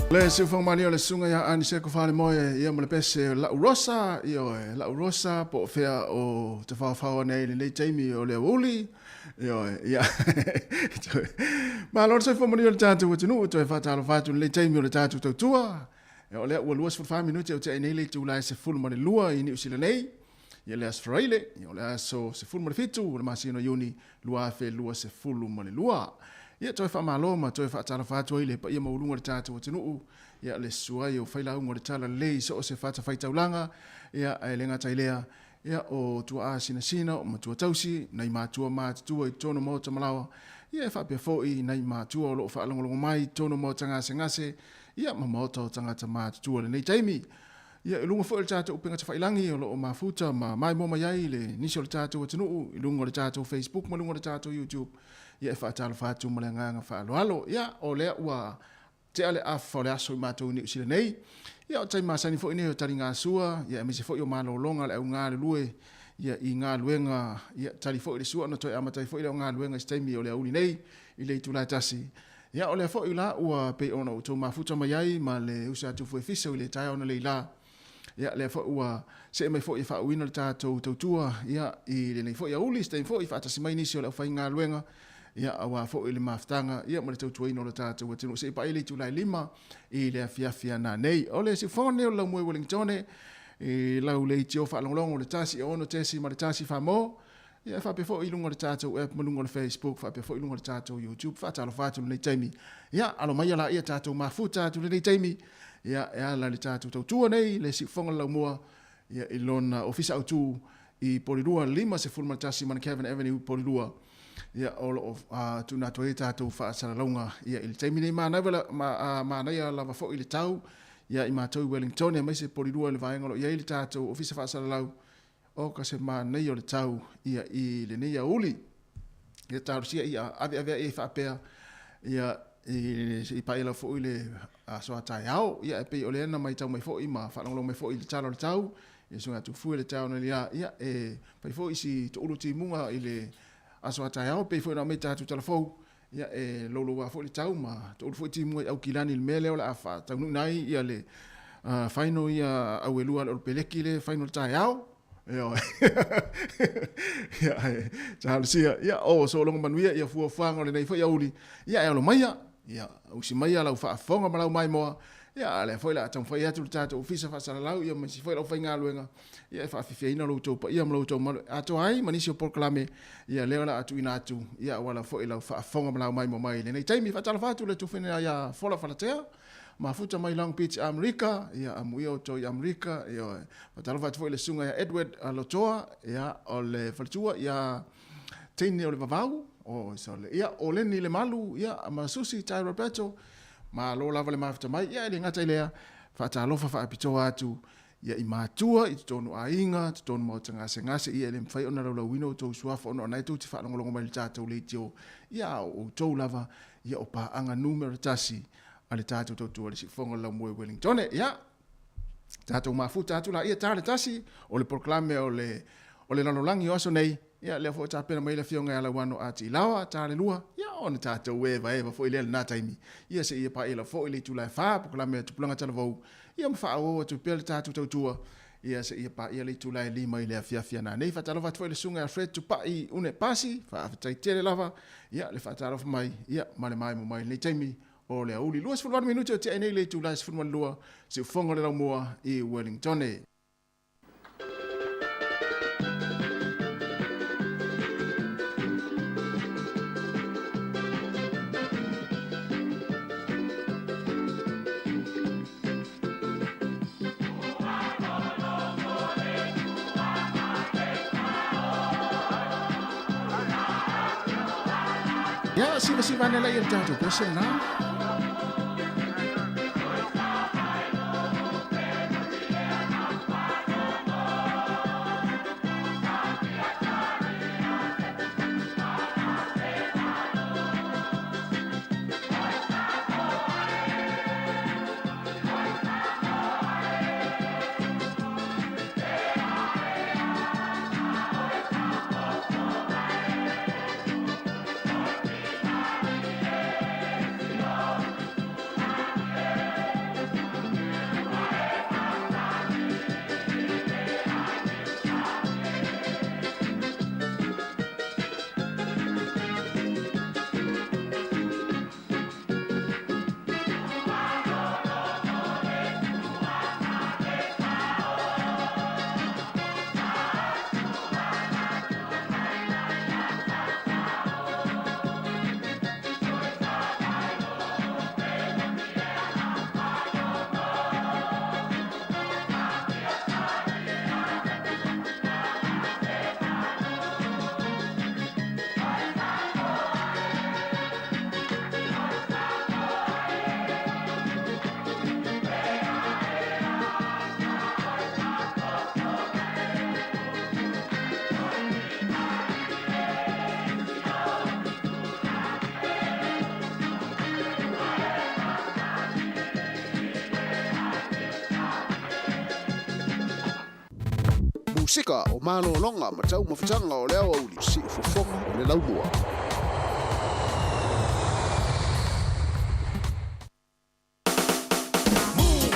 Le siufoga malie o le susuga ia Aniseko Falemoe ia ma le pese o Lau Rosa, ioe, Lau Rosa po o fea o te whaowhao ane ai lenei taimi o le aoauli, ioe, ia. Malo le soifua manuia o le tatou atunuu, toe faatalofa atu i lenei taimi o le tatou tautua. Ia, o lea ua 24 minute o tea nei le itula e 12 i Niu Sila nei. Ia le aso Faraile, ia o le aso 17 o le masina o Iuni 2022. Ia toe faamalo ma toe faatalofa atu ai le paia maualuga o le tatou atunuu, ia le susu ai o failauga o le Talalelei i so o se fatafaitaulaga, ia ae le gata i lea, ia o tuaa sinasina, o matua tausi, nai matua matutua i totonu o maota malaoa, ia e faapea foi nai matua o lo o faalogologo mai i totonu o maota gasegase, ia ma maota o tagata matutua i lenei taimi. Ia, i luga foi o le tatou upega tafailagi o lo o mafuta ma maimoa mai ai le nisi o le tatou atunuu i luga o le tatou Facebook ma luga o le tatou YouTube, ia e faatalofa atu ma le agaga faaaloalo. Ia, o lea ua tea le afa o le aso i matou i Niu Sila nei. Ia, o taimi masani foi nei o taligasua, ia aemaise foi o malologa a le au galulue, ia i galuega, ia tali foi le sua ona toe amata ai foi lea o galuega i se taimi o le aoauli nei i le itula e 1. Ia, o lea foi la ua pei ona outou mafuta mai ai ma le uso atu foi Fiso i le taeao analeila la. Ia, lea foi ua see mai foi e faauuina le tatou tautua, ia, i lenei foi aoauli, se taimi foi faatasi mai nisi o le aufaigaluega, ia, aua foi le mafutaga, ia, ma le tautuaina o le tatou atunuu. Se i paia le itula e 5 i le afiafi ana nei. O le siufofoga lenei o le Laumue Wellingtone, i lau leitio faalogologo le 1 6 ma le 1 4 mo. Ia, e faapea foi i luga o le tatou app ma luga o le Facebook, faapea foi i luga o le tatou YouTube. Faatalofa atu i lenei taimi. Ia, alo maia laia tatou mafuta atu i lenei taimi. Ia, e ala i le tatou tautua nei, le siufofoga o le laumua, ia, i lona ofisa autu i Porirua, 51 Mount Avenue, Porirua. Ia, o lo o tuuina atu ai tatou faasalalauga, ia, i le taimi nei. Manaia lava foi le tau, ia, i matou i Wellington, aemaise Porirua i le vaega o lo o i ai le tatou ofisa faasalalau. O ka se manaia o le tau ia i lenei aoauli. Ia talosia ia aveave ai faapea ia i se i paia lava foi le aso a taeao. Ia e pei o lea na matau mai foi ma faalogologo mai foi i le tala o le tau, ia susuga ia Tufue le taeao nei la, ia e fai foi si toulu timuga i le aso a taeao, pei foi ona aumai tatou tala fou, ia e louloua foi le tau ma toulu foi timuga i Aukilani i le mea lea o le a faataunuuina ai ia le final ia au e lua a le Olopeleki le final taeao. Ioe. Ia, e talosia. Ia, o sologa manuia ia fuafuaga o lenei foi aoauli. Ia, e alo maia. Ia, usi maia lau faafofoga ma lau maimoa. Ia, a lea foi o le a taumafai atu le tatou ofisa faasalalau, ia ma isi foi le aufaigaluega, ia e faafiafiaina lo outou paia ma lo outou mamalu atoa ai ma nisi o polokalame, ia lea o le a tuuina atu, ia auala foi lau faafofoga ma lau maimoa mai i lenei taimi. Faatalofa atu le tuafafine ia Fola Falatea, mafuta mai Long Beach, Amerika, ia amuia outou i Amerika, ia faatalofa atu foi le susuga ia Edward Lotoa, ia o le faletua ia teine o le Vavau, o sole, ia o Leni Lemalu, ia ma Susi Tai Roberto, malo lava le mafuta mai, ia e le gata i lea, faatalofa faapitoa atu ia i matua, i totonu aiga, totonu maota gasegase, ia e le mafai ona laulauina outou suafa ona o lena e tou te faalogologo mai i le tatou leitio, ia a o outou lava, ia o paaga numera tasi a le tatou tautua i le siufofoga o le laumua i Wellingtone. Ia, tatou mafuta atu laia ta le tasi o le polokalame o le o le lalolagi o aso nei, ia lea foi tapena mai le afioga ia Lauano a Tiilaoa, ta le lua, ia ona tatou evaeva foi lea i lena taimi, ia seia paia lava foi le itula e 4 polokalame a Tupulaga Talavou, ia ma faaauau atu pea le tatou tautua, ia seia paia le itula e 5 i le afiafi ana nei. Faatalofa atu foi i le susuga ia Fred Tupai Une Pasi, faafetai tele lava, ia le faatalofa mai, ia ma le maimoa mai i lenei taimi o le aoauli. 28 minute o tea nei le itula e 12, siufofoga o le laumua i Wellingtone. Ia, sivasiva ane laia le tatou pese lena. Pasifika o malologa ma taumafataga o le aoauli siufofoga o le laumua.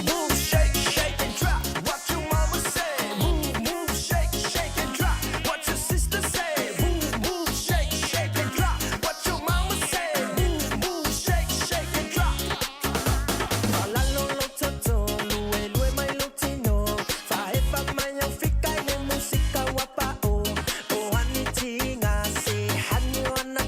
Move, shake, shake and drop. What your mama say? Move, move, shake, shake and drop. What your sister say? Move, move, shake, shake and drop. What your mama say? Move, move, shake, shake and drop. Falalo lo toto, lue lue mai lo tino. Faefa mai au fika i le musika wa pa'o. O ani tinga se hani o ana.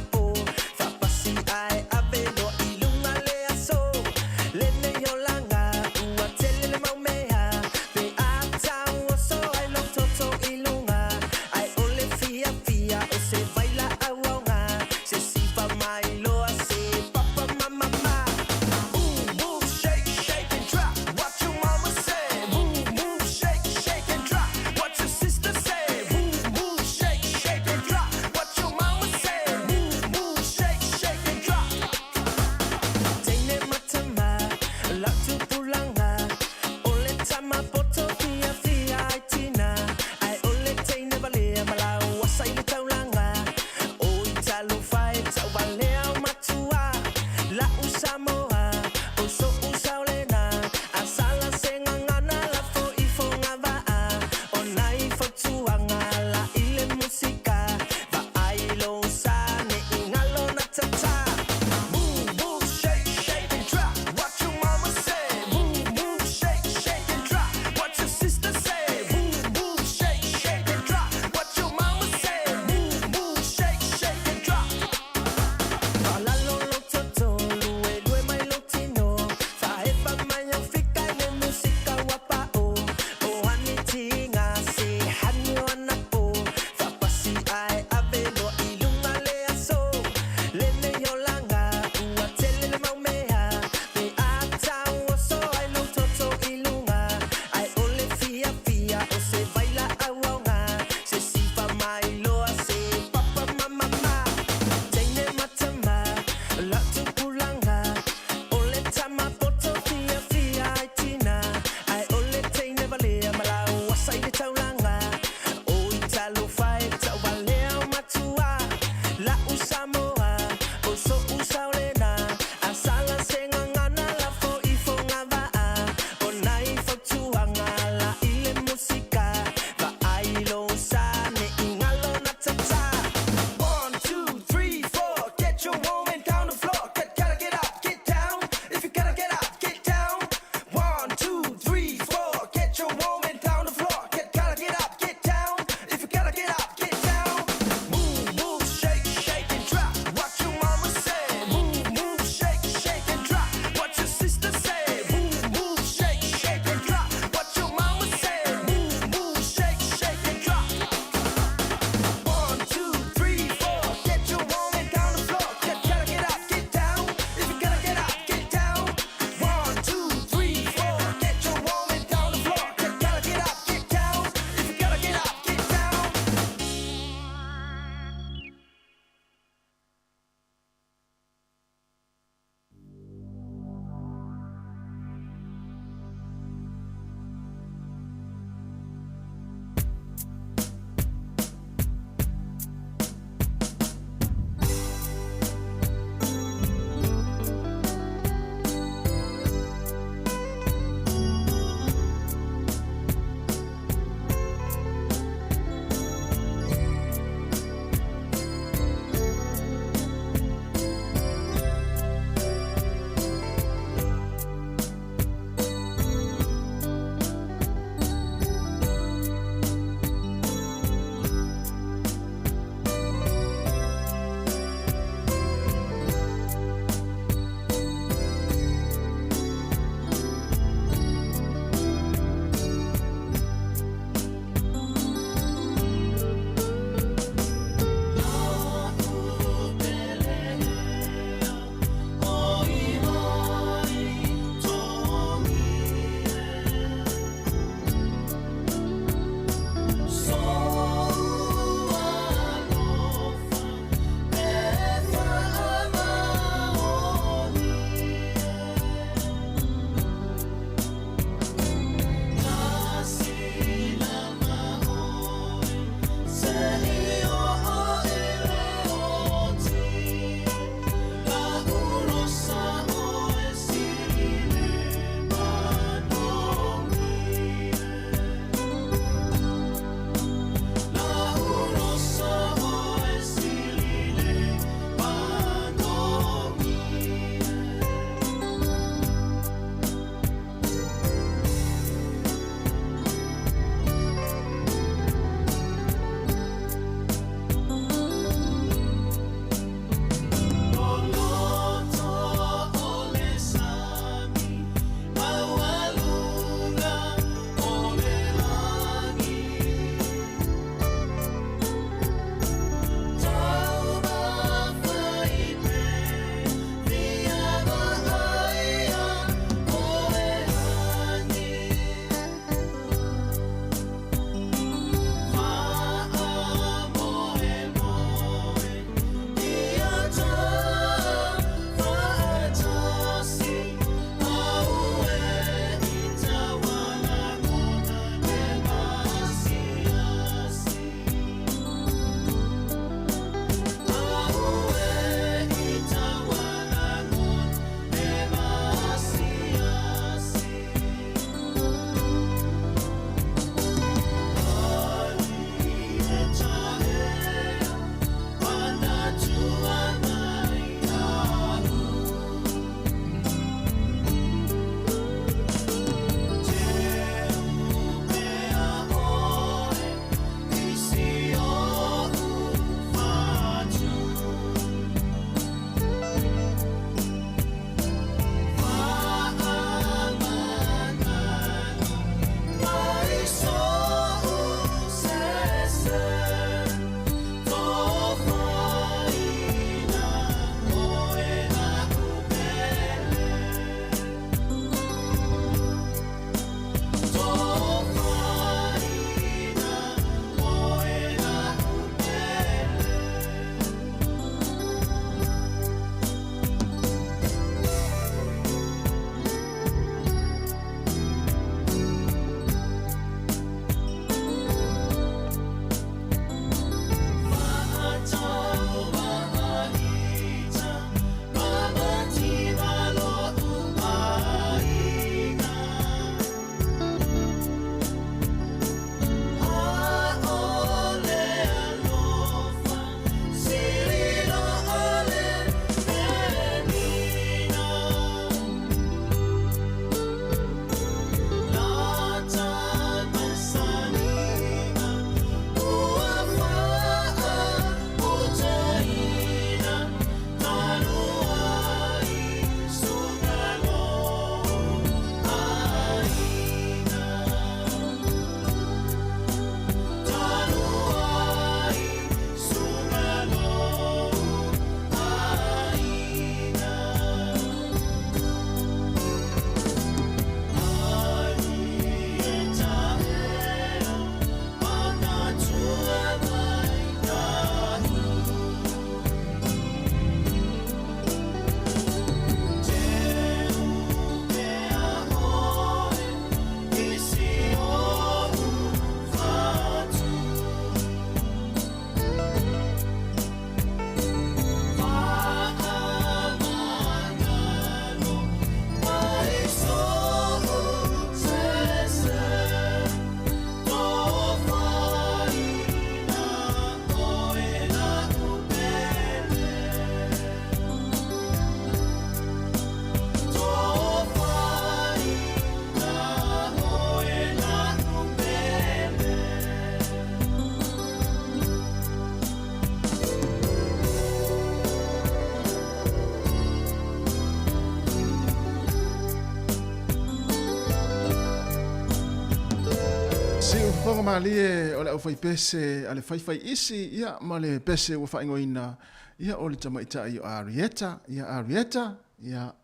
Faafofoga malie o le aufaipese a le faifaiisi, ia, ma le pese ua faaigoaina, ia, o le tamaitai o Arieta, ia, Arieta, ia,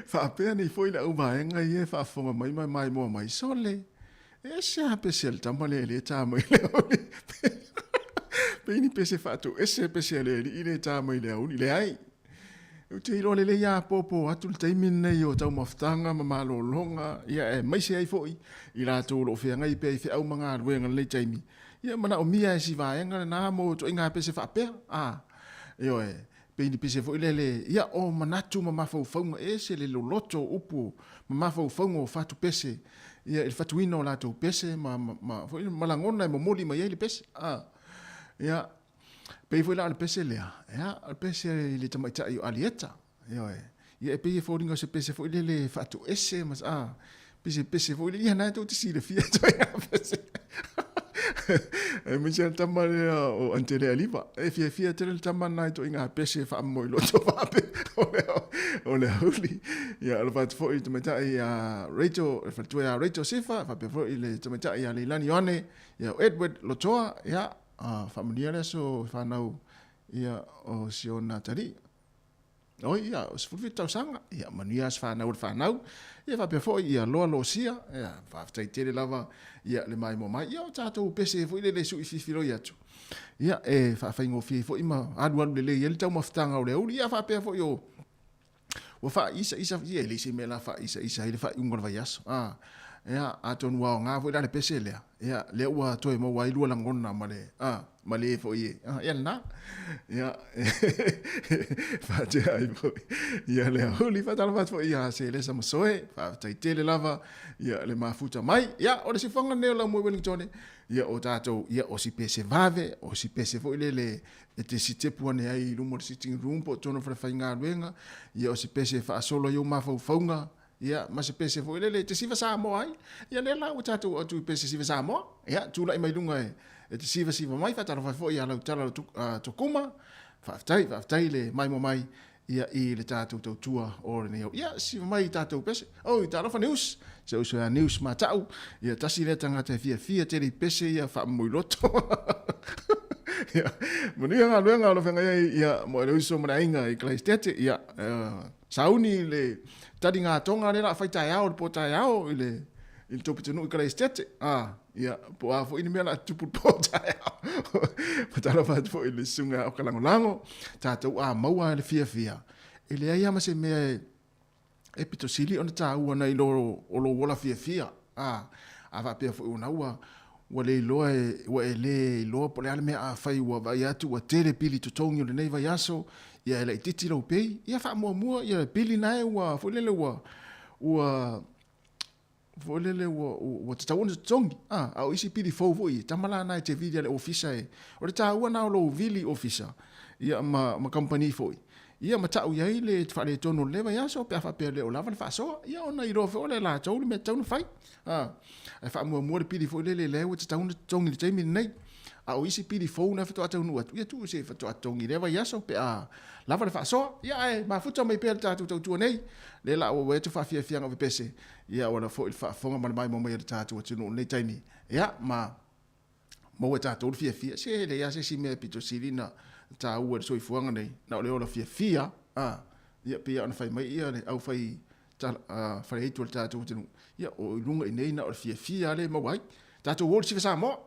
faapea nei foi le auvaega ia e faafofoga mai ma e maimoa mai, sole, e ese lava pese a le tama lea e le ta mai le auli. Pei ni pese faatoese pese a le alii lea e ta mai le auli. Leai. Ou te iloa lelei lava apoapo atu le taimi lenei o taumafataga ma malologa, ia aemaise ai foi i latou o lo o feagai pea i feau ma galuega i lenei taimi, ia manaomia e si vaega lena mo ituaiga pese faapea. A, ioe, pei ni pese foi lele, ia o manatu ma mafaufauga, e ese le loloto o upu ma mafaufauga o fatu pese, ia i le fatuina o latou pese ma, ma, ma, foi, ma lagona e momoli mai ai le pese. A, ia, Pei foi la o le pese lea, ia, o le pese i le tamaitai o Alieta, ioe. Ia e pei e foliga o se pese foi lele e faatoese ma, a, pese pese foi lele, ia na e tou te silafia ituaiga pese. Aemaise le tama lea o Antele Aliva, e fiafia tele le tama na ituaiga pese e faamomoiloto faapea o le auli. Ia, alofa atu foi i le tamaitai ia Rachel, le faletua ia Rachel Sifa, faapea foi i le tamaitai ia Leilani Ioane, ia o Edward Lotoa, ia, A faamanuia le aso e fanau ia o si ona atalii. Oi, ia, o 17 tausaga, ia, manuia aso fanau o le fanau, ia faapea foi ia Loa Losia, ia, faafetai tele lava, ia, le maimoa mai, ia, o tatou pese foi lele e sui fifiloi atu, ia, e faafaigofie foi ma alualu lelei ai le taumafataga o le auli, ia, faapea foi o, ua faaisaisa, ia e leai se mea la faaisaisa ai le faaiuga o le vaiaso. A, ia, atonu ua aoga foi la le pese lea, ia, lea ua toe maua ai lua lagona ma le, a, ma le foi e, a, ia lena. Ia, faatea ai foi, ia le auli, faatalofa atu foi ia Selesa Masoe, faafetai tele lava, ia le mafuta mai. Ia, o le sifoga lenei o Laumua i Wellingtone, ia o tatou, ia o si pese vave, o si pese foi lele e te sitepu ane ai i luma o le sitting room po o totonu o le falefaigaluega, ia o se pese e faasolo ai ou mafaufauga, ia ma se pese foi lele e te siva Samoa ai. Ia lea la ua tatou oo atu i pese siva Samoa, ia tulai mai luga e te sivasiva mai, faatalofa ai foi ia Lautala Tokuma, faafetai, faafetai le maimoa mai ia i le tatou tautua o lenei au. Ia, siva mai i tatou pese. Oi, talofa News, se uso ia News Mata'u, ia tasi lea tagata e fiafia tele i pese ia faamomoiloto. Ia, manuia galuega o lo feagai ai ia mo le uso ma le aiga i Kalaisitete. Ia, sauni le taliga tonga lea la fai taeao le po taeao i le i le tou pitonuu i Kalaisitete. Ah, ia, po o a foi ni mea la tupu le po taeao. Faatalofa atu foi i le susuga o Kalagolago, tatou a maua le fiafia, e leai lava ma se mea e, e pito sili ona taua nai lo o lou ola fiafia. A, a faapea foi ona ua, ua le iloa e, ua e le iloa po o le a le mea a fai ua vaai atu ua tele pili totogi o lenei vaiaso, ia e laitiiti lou pei, ia faamuamua ia pili nae ua foi lele ua, ua, foi lele ua, ua tatau ona totogi. A, a o isi pili fou foi, e tama la na e te vili a le ofisa e, o le taua na o lou vili ofisa, ia ma, ma kamupani foi, ia ma tau i ai le faaletonu o lenei vaiaso pe a faapea e le o lava le faasoa, ia ona iloa foi o le latou le mea tatau ona fai. A, ae faamuamua le pili foi lele lea ua tatau ona totogi i le taimi lenei. A o isi pili fou na faatoa taunuu atu, ia tuu se faatoa totogi i lea vaiaso pe a lava le faasoa. Ia ae mafuta mai pea le tatou tautua nei, lea la ua atu faafiafiaga o pepese, ia ua foi le faafofoga ma le maimoa mai a le tatou atunuu i lenei taimi. Ia ma maua e tatou le fiafia. Se e leai lava se isi mea e pito sili ona taua i le soifuaga nei, na o le ola fiafia. A, ia pei lava ona fai mai ia le aufai faleaitu a le tatou atunuu, ia o i luga i nei na o le fiafia lava lea e maua ai. Tatou o i le Siva Samoa.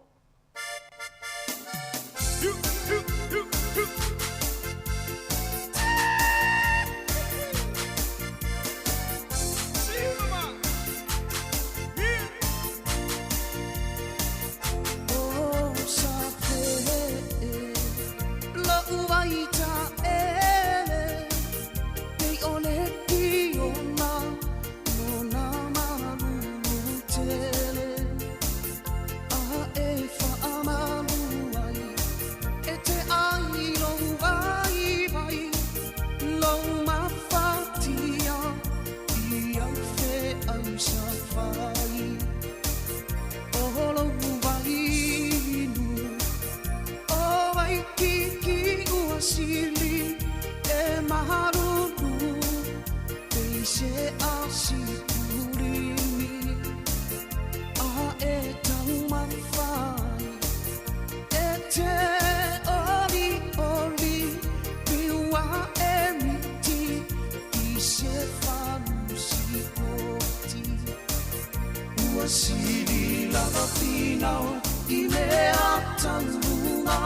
sili lava finau i mea taluga.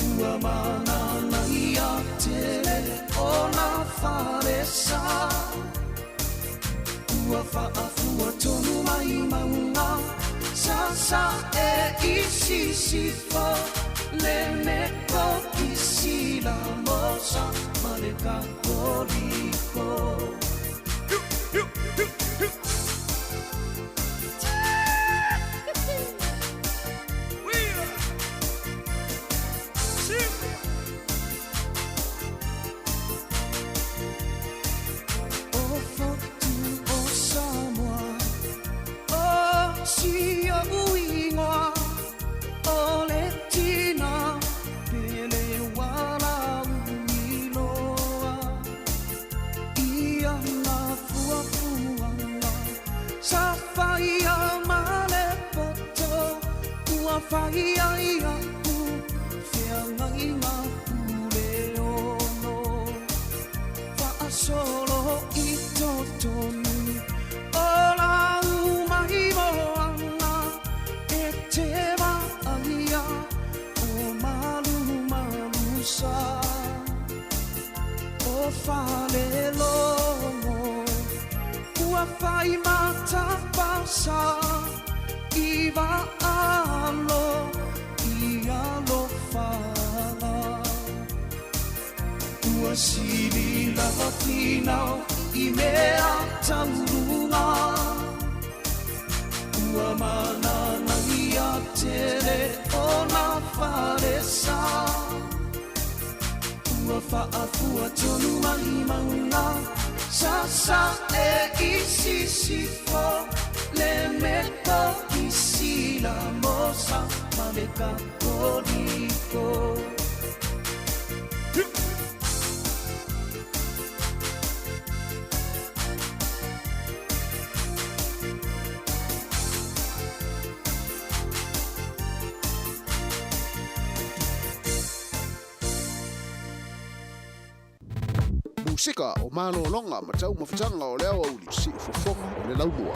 Ua mananaia tele o na falesa. Ua faafua tonu mai mauga sasa e i sisifo le metokisi la mosa ma le katoliko. O fotu o Samoa, o si o uingoa, o le tina pele wala uiloa. Ia na fuafuaga, sa faia ma le poto, ua faia ia u feagaiga pule ono. Faasolo i totonu o lau mai moana e te vaaia o malumalu sa. O falelogo ua fai matapasa i vaalo i alofaga. Ua sili lava finau i mea tauluga. Ua mananaia tele o na falesa. Ua faafua tonu mai mauga sasa e i sisifo le metokisi la mosa ma le katoliko. Musika o malologa ma taumafataga o le aoauli siufofoga o le laumua.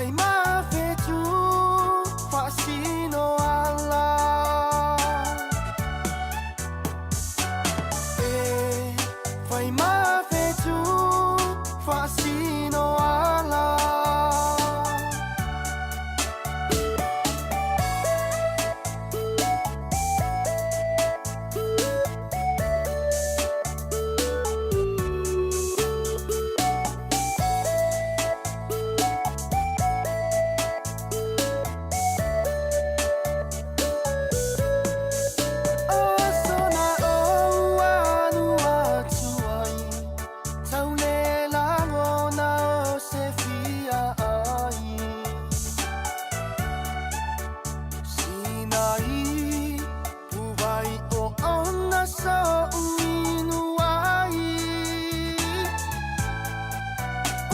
Fai ma fetu faasino ala E fai ma fetu faasino ala. Aso na ou alu atu ai, tau le lagona o se fia ai. Sinai puvai o ona so inu ai.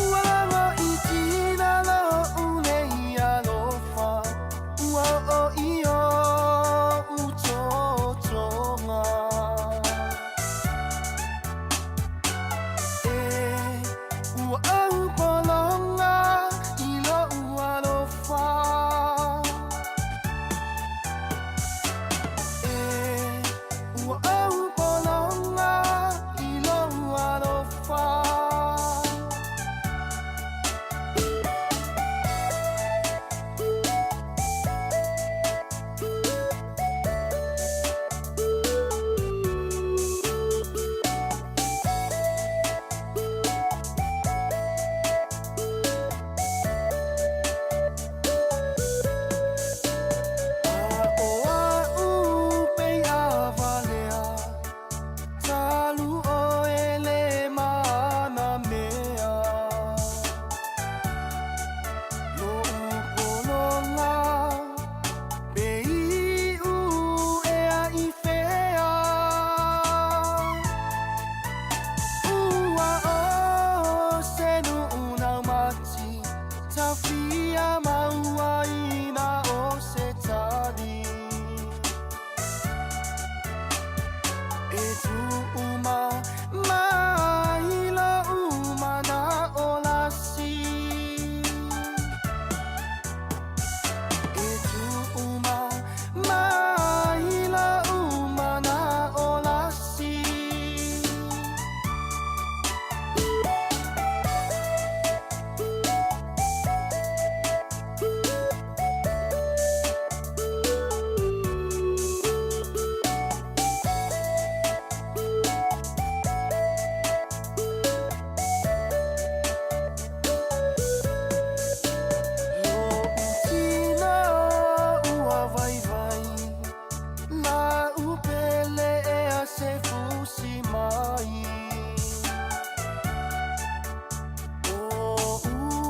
Ua lago i tina lo unei alofa, ua o i o utotoga. E ua au polonga i lo alofa. E ua au polonga i lo alofa. A o a'u pei a valea, talu o e le mana mea. Lo'u pologa pe iu e a i fea. Ua o se nu'u naumati, tafia maua ina o se tali. E tu'u ma mai lo'u mana'o lasi. E tu'u ma mai lo'u mana'o lasi. Lo'u tina ua vaivai, la upele e a se fusi mai. O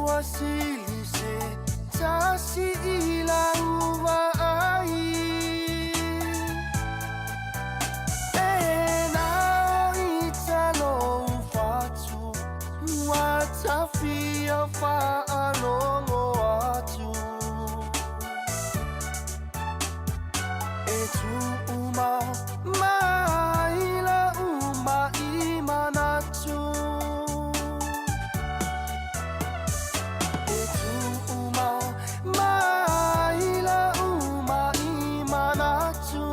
ua sili se tasi i la uva ai. E nao i talo fatu, ua tafia faalogo atu. E tu'u ma mai la'u ma'i manatu. E tu'u ma mai la'u ma'i manatu.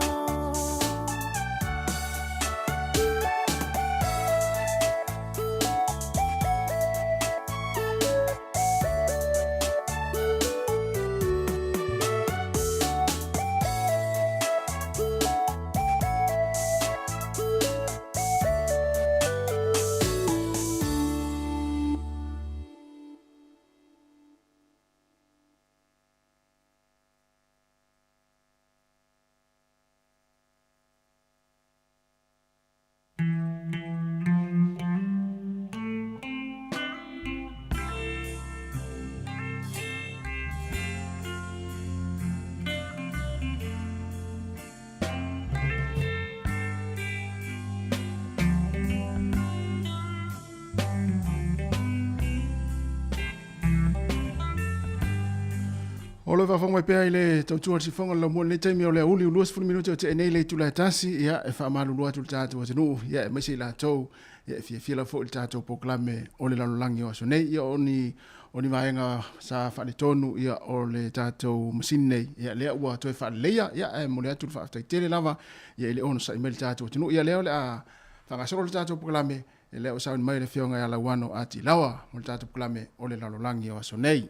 O le faafofoga mai pea i le tautua o le sifoga o le laumua i lenei taimi o le auli ua 20 minute o tea nei le itula e tasi, ia e faamalulu atu i le tatou atunuu, ia aemaise i latou ia e fiafia lava foi i le tatou polokalame o le lalolagi o aso nei. Ia o ni o ni vaega sa faaletonu ia o le tatou masini nei, ia lea ua toe faaleleia, ia ae momoli atu le faafetai tele lava ia i le onosai mai le tatou atunuu. Ia lea o le a faagasolo le tatou polokalame, ia lea ua sauni mai le Afioga ia Lauano Atilawa mo le tatou polokalame o le lalolagi o aso nei.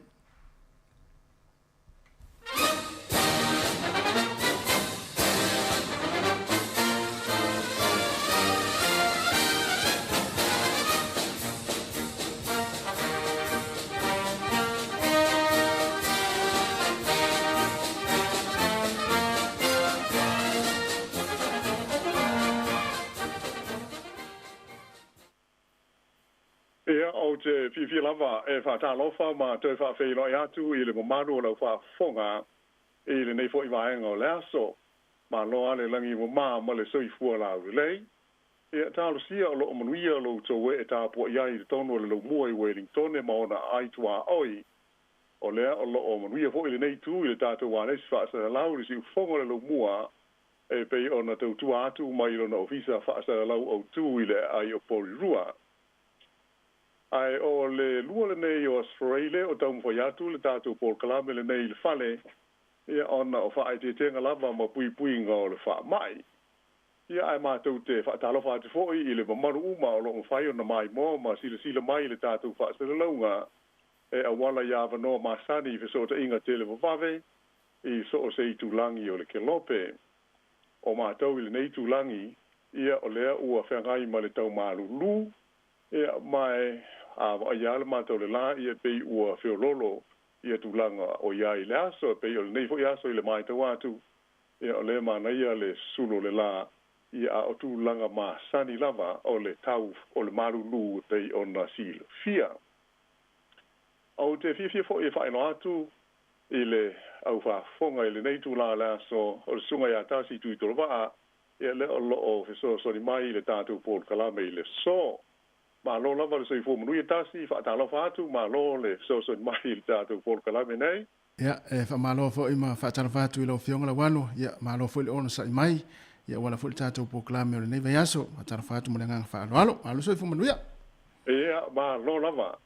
Ia, ou te fiafia lava e faatalofa ma toe faafeiloai atu i le mamalu o lau faafofoga i lenei foi vaega o le aso. Malo lava le lagi mama ma le soifua laulelei. Ia, talosia o lo o manuia lo outou ee tapuai ai i totonu o le laumua i Welingtone ma ona aai tuaoi. O lea o lo o manuia foi lenei itu i le tatou ualesi faasalalau i le siufofoga o le laumua e pei ona tautua atu mai lona ofisa faasalalau autu i le aai o Porirua. Ae o le lua lenei o Aso Faraile o taumafai atu le tatou polokalame lenei i le fale, ia ona o faaeteetega lava ma puipuiga o le faamai. Ia ae matou te faatalofa atu foi i le mamalu uma o lo o mafai ona maimoa ma silasila mai i le tatou faasalalauga e auala i avanoa masani i fesootaiga televavave i so o se itulagi o le kelope. O matou i lenei itulagi, ia o lea ua feagai ma le taumalulu, ia ma e a vaaia lava le matou le la, ia pei ua feoloolo ia tulaga o i ai i le aso, e pei o lenei foi aso i le matau atu, ia o lea e manaia le sulu o le la, ia a o tulaga masani lava o le tau o le malulu e pei ona silafia. Ou te fiafia foi e faailoa atu i le au faafofoga i lenei itula o le aso o le Susuga ia Tasi Tuitolovaa, ia lea o lo o fesoasoani mai i le tatou polokalame i le aso. Malo lava le soifua manuia Tasi, faatalofa atu, malo le fesoasoani mai i le tatou polokalame nei. Ia, e faamalo foi ma faatalofa atu i lau Afioga Lauano, ia, malo foi le onosai mai, ia, auala foi le tatou polokalame o lenei vaiaso. Faatalofa atu ma le agaga faaaloalo. Malo le soifua manuia. Ia, malo lava.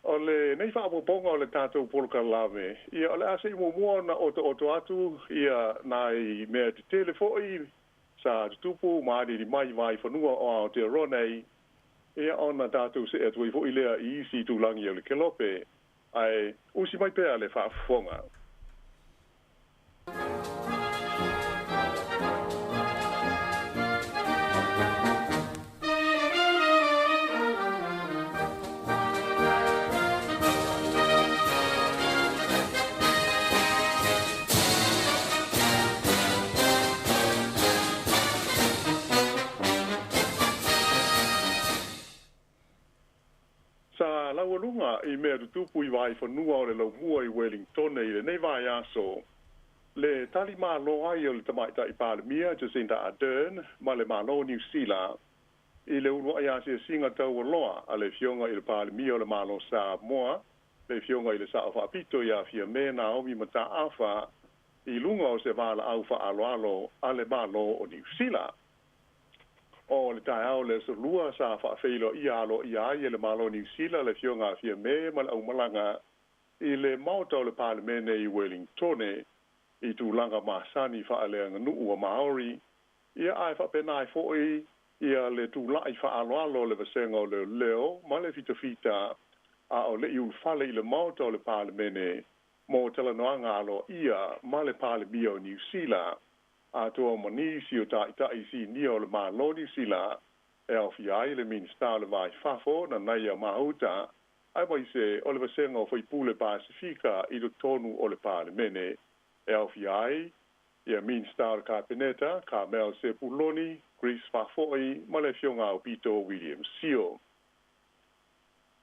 O lenei faaopoopoga o le tatou polokalame, ia, o le a se i muamua ona otooto atu ia nai mea tetele foi sa tutupu ma aliali mai i vaifanua o Aotearoa nei, ia, ona tatou see atu ai foi lea i isi itulagi o le kelope. Ae usi mai pea le faafofoga. Sa laualuga i mea tutupu i Vaaifanua o le Laumua i Welingtone i lenei vaiaso, le tali malo ai o le Tamaitai Palemia Jacinda Ardern ma le Malo o Niu Sila i le uluai asiasiga taualoa a le Afioga i le Palemia o le Malo Samoa, le Afioga i le Sao Faapito ia Fiame Naomi Mataafa i luga o se valaau faaaloalo a le Malo o Niu Sila. O le taeao o le Aso Lua sa faafeiloaia aloaia ai e le Malo o Niu Sila le Afioga a Fiame ma le aumalaga i le Maota o le Palemene i Welingtone i tulaga masani faaleaganuu a Maori, ia ae faapena ai foi ia le tula'i faaaloalo o le Vasega o Leoleo ma le fitafita a o le i ulufale i le Maota o le Palemene mo talanoaga aloaia ma le Palemia o Niu Sila. Atoa ma nisi o Taitai Sinia o le Malo Niu Sila, e aofia ai le Minisita o le Va i Fafo, Nanaia Mahuta, aemaise o le Vasega o Faipule Pasefika i totonu o le Palemene, e aofia ai ia Minisita o le Kapeneta, Carmel Sepuloni, Chris Faafoi ma le Afioga Aupito William Sio.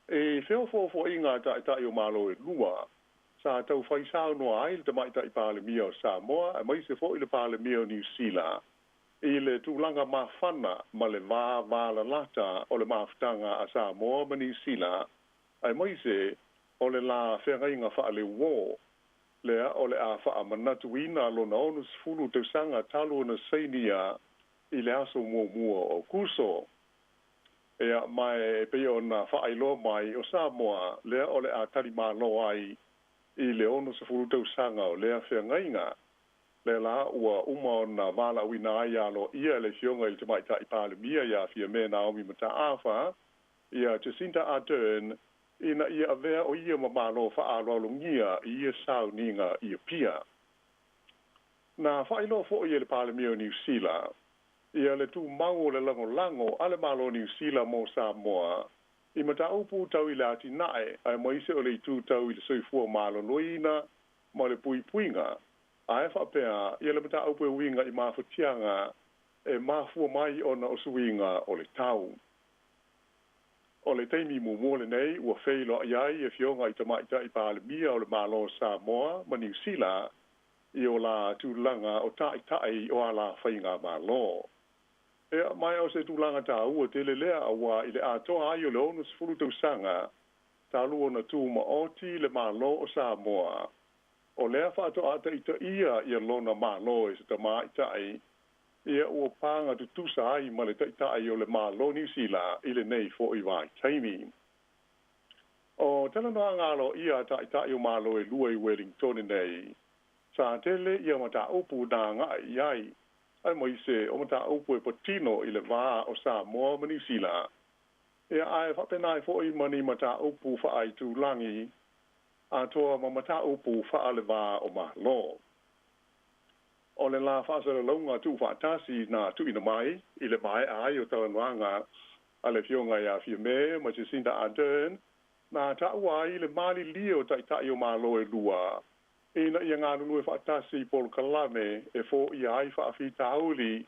I feofoofoaiga a Taitai o Malo e lua, sa tau fai saunoa ai le Tamaitai Palemia o Samoa aemaise foi le Palemia o Niu Sila i le tulaga mafana ma le va valalata o le mafutaga a Samoa ma Niu Sila aemaise o le la feagaiga faaleuō lea o le a faamanatuina lona 60 tausaga talu ona sainia i le aso muamua o Aokuso. Ia ma e pei ona faailoa mai o Samoa lea o le a talimalo ai i le 60 tausaga o lea feagaiga. Lea la ua uma ona valaauina ai aloaia e le Afioga i le Tamaitai Palemia ia Fiamē Naomi Mataafa ia Jacinda Ardern ina ia avea o ia ma malo faaaloalogia i ia sauniga i Apia. Na faailoa foi e le Palemia o Niu Sila ia le tumau o le lagolago a le Malo o Niu Sila mo Samoa i mataupu tau i le atinae aemaise o le itu tau i le soifua maloloina ma le puipuiga ae faapea ia le mataupu e uiga i mafatiaga e mafua mai ona o suiga o le tau. O le taimi muamua lenei ua feiloai ai afioga i tamaitai Palemia o le Malo o Samoa ma Niu Sila i o la tulaga o ta'ita'i o alafaigamālō. Ia ma o se tulaga tāua tele lea auā i le atoa ai o le 60 tausaga talu ona tumaoti le Malo o Samoa. O lea faatoa ta'itaia ia lona Malo e se tamaitai ia ua paga tutusa ai ma le ta'ita'i o le Malo Niu Sila i lenei fo'i vaitaimi. O talanoaga aloaia a ta'ita'i o Malo e lua i Wellingtone nei sa tele ia mataupu na aga'i i ai aemaise o mataupu e patino i le vā o Samoa ma Niu Sila. Ia ae faapena ai fo'i ma ni mataupu faaaitulagi atoa ma mataupu faalevā o Malo. O le la faasalalauga tuufaatasi na tuuina mai i le maea ai o talanoaga a le Afioga ia Fiamē ma Jacinda Ardern na taua ai le malilie o ta'ita'i o Malo e lua ina ia galulue faatasi i polokalame e foia ai faafitauli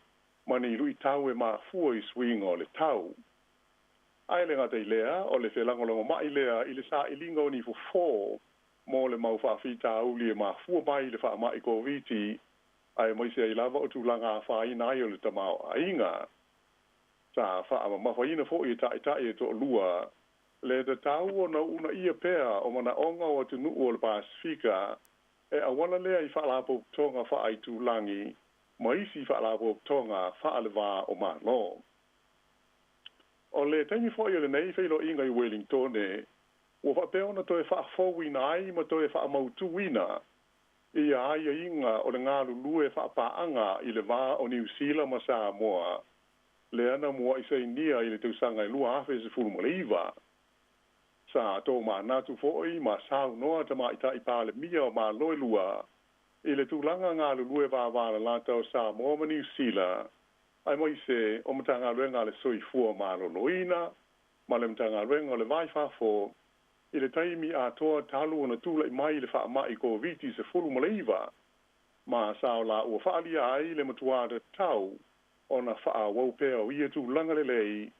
ma ni luitau e mafua i suiga o le tau. Ae le gata i lea, o le felagolagomai lea i le sailiga o ni fofō mo le mau faafitauli e mafua mai i le faama'i Koviti aemaise ai lava o tulaga afaina ai o le tamaoaiga. Sa faamamafaina fo'i e ta'ita'i e toalua le tatau ona uunaia pea o manaoga o atunuu o le Pasefika e auala lea i faalapotopotoga faaaitulagi ma isi faalapotopotoga faalevā o Malo. O le taimi fo'i o lenei feiloaiga i Wellingtone ua faapea ona toe faafouina ai ma toe faamautuina ia aiaiga o le galulue faapaaga i le vā o Niu Sila ma Samoa lea na mua'i sainia i le tausaga e 2019. Sa tomanatu fo'i ma saunoa tamaitai Palemia o Malo e lua i le tulaga galulue vavalalata o Samoa ma Niu Sila aemaise o Matagaluega a le Soifua Maloloina ma le Matagaluega o le Va i Fafo i le taimi atoa talu ona tula'i mai le faama'i Koviti-19 ma sa o laua faaalia ai le matuā tatau ona faaauau pea o ia tulaga lelei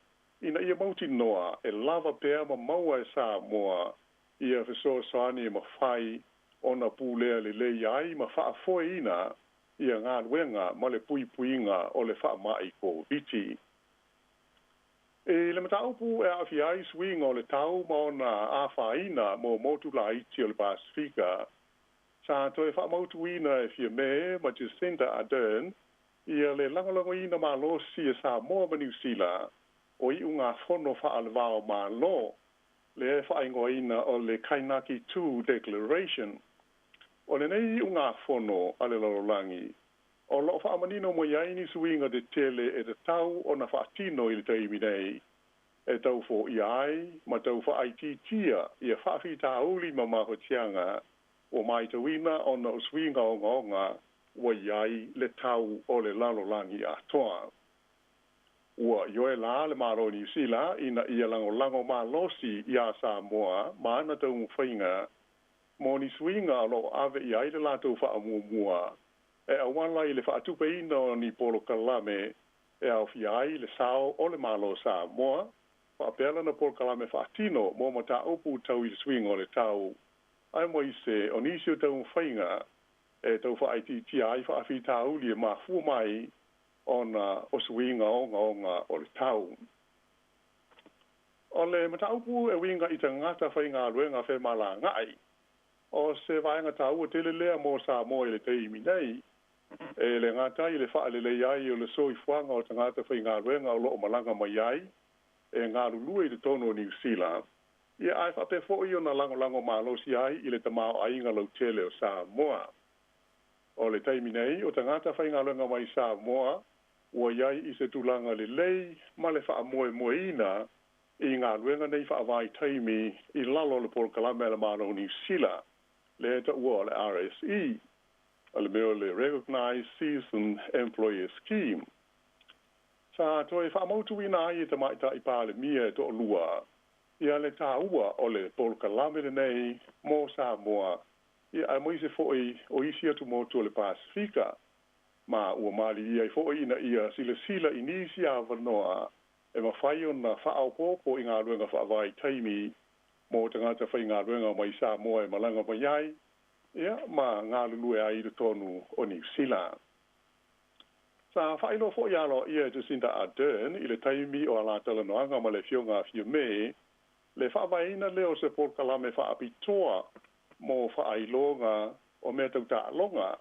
ina ia mautinoa e lava pea ma maua e Samoa ia fesoasoani e mafai ona pulea lelei ai ma faafoeina ia galuega ma le puipuiga o le faama'i Koviti. I le mataupu e aafia ai suiga o le tau ma ona afaina mo motu laiti o le Pasefika, sa toe faamautuina e Fiamē ma Jacinda Ardern ia le lagolagoina malosi e Samoa ma Niu Sila o iugafono faalevā o Malo lea e faaigoaina o le Kainaki 2 Declaration. O lenei iugafono a le lalolagi o loo faamanino mai ai ni suiga tetele e tatau ona faatino i le taimi nei e tau foia ai ma tau faaitiitia ia faafitauli ma mafatiaga ua matauina ona o suiga ogaoga ua i ai le tau o le lalolagi atoa. Ua ioe la le Malo o Niu Sila ina ia lagolago malosi iā Samoa ma ana taumafaiga mo ni suiga o loo ave i ai le latou faamuamua e auala i le faatupeina o ni polokalame e aofia ai le sao o le Malo o Samoa faapea lana polokalame faatino mo mataupu tau i le suiga o le tau aemaise o nisi o taumafaiga e tau faaitiitia ai faafitauli e mafua mai ona o suiga ogaoga o le tau. O le mataupu e uiga i tagata faigaluega femalaga'i o se vaega taua tele lea mo Samoa i le taimi nei e le gata i le faalelei ai o le soifuaga o tagata faigaluega o loo malaga mai ai e galulue i totonu o Niusila, ia ae faapea fo'i ona lagolago malosi ai i le tamaoaiga lautele o Samoa. O le taimi nei, o tagata faigaluega mai Samoa ua i ai i se tulaga lelei ma le faamoemoeina i galuega nei faavaitaimi i lalo o le polokalame a le Malo o Niusila, lea e taua o le RSE, o le mea o le Recognised Season Employer Scheme. Sa toe faamautuina ai e Tamaitai Palemia e toalua ia le tāua o le polokalame lenei mo Samoa, ia aemaise foi o isi atumotu o le Pasefika, ma ua malilie ai foi ina ia silasila i nisi avanoa e mafai ona faaopoopo i galuega faavaitaimi mo tagata faigaluega mai Samoa e malaga mai ai ia ma galulue ai i totonu o Niusila. Sa faailoa foi aloaia e Jacinda Ardern i le taimi o a la talanoaga ma le Afioga a Fiame le faavaeina lea o se polokalame faapitoa mo faailoga o mea tau taaloga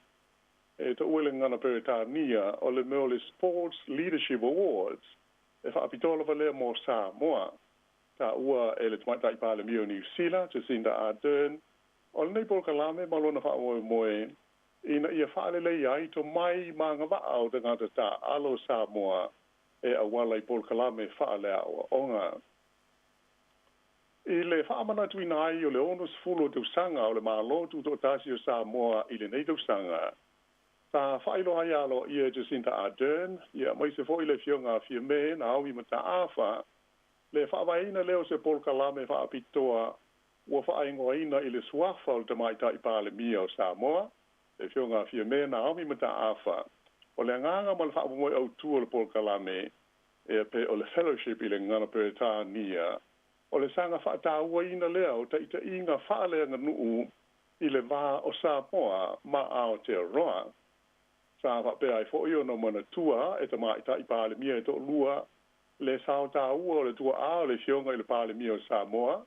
e taua i le gagana Peretania o le mea o le Sports Leadership Awards, e faapitoa lava lea mo Samoa. Taua e le Tamaitai Palemia o Niusila, Jacinda Ardern, o lenei polokalame ma lona faamoemoe ina ia faaleleia ai tomai ma agavaa o tagata taaalo o Samoa e auala i polokalame faaleaoaoga. I le faamanatuina ai o le 60 o tausaga o le Malo Tutoatasi o Samoa i lenei tausaga, sa faailoa ai aloaia e Jacinda Ardern, ia aemaise foi le Afioga a Fiame Naomi Mataafa, le faavaeina lea o se polokalame faapitoa ua faaigoaina i le suafa o le Tamaitai Palemia o Samoa, le Afioga a Fiame Naomi Mataafa. O le agaga ma le faamoemoe autu o le polokalame, ia pe o le fellowship i le gagana Peretania, o le saga faatauaina lea o taitaiga faaleaganuu i le va o Samoa ma Aotearoa. Sa faapea ai foi ona manatua e Tamaitai Palemia e toalua le sao taua o le tuaa o le Afioga i le Palemia o Samoa,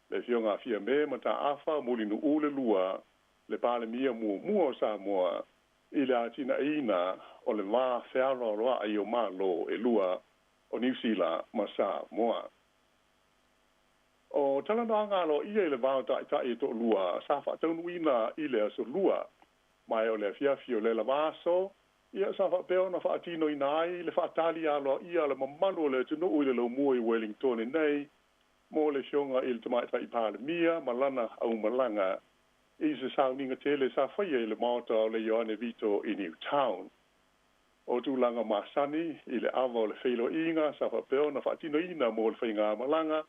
le Afioga a Fiame Mataafa Mulinuu le Lua, le Palemia muamua o Samoa, i le atinaeina o le va fealoaloai o Malo e lua o Niusila ma Samoa. O talanoaga aloaia i le va o taitai e toalua sa faataunuuina i le aso Lua, ma o le afiafi o le lava aso, ia sa faapea ona faatinoina ai le faatali aloaia a le mamalu o le atunuu i le laumua i Wellington nei mo le Afioga i le Tamaitai Palemia ma lana aumalaga i se sauniga tele sa faia i le maota o le Ioane Vito i Newtown. O tulaga masani i le ava o le feiloaiga sa faapea ona faatinoina mo le faigamalaga,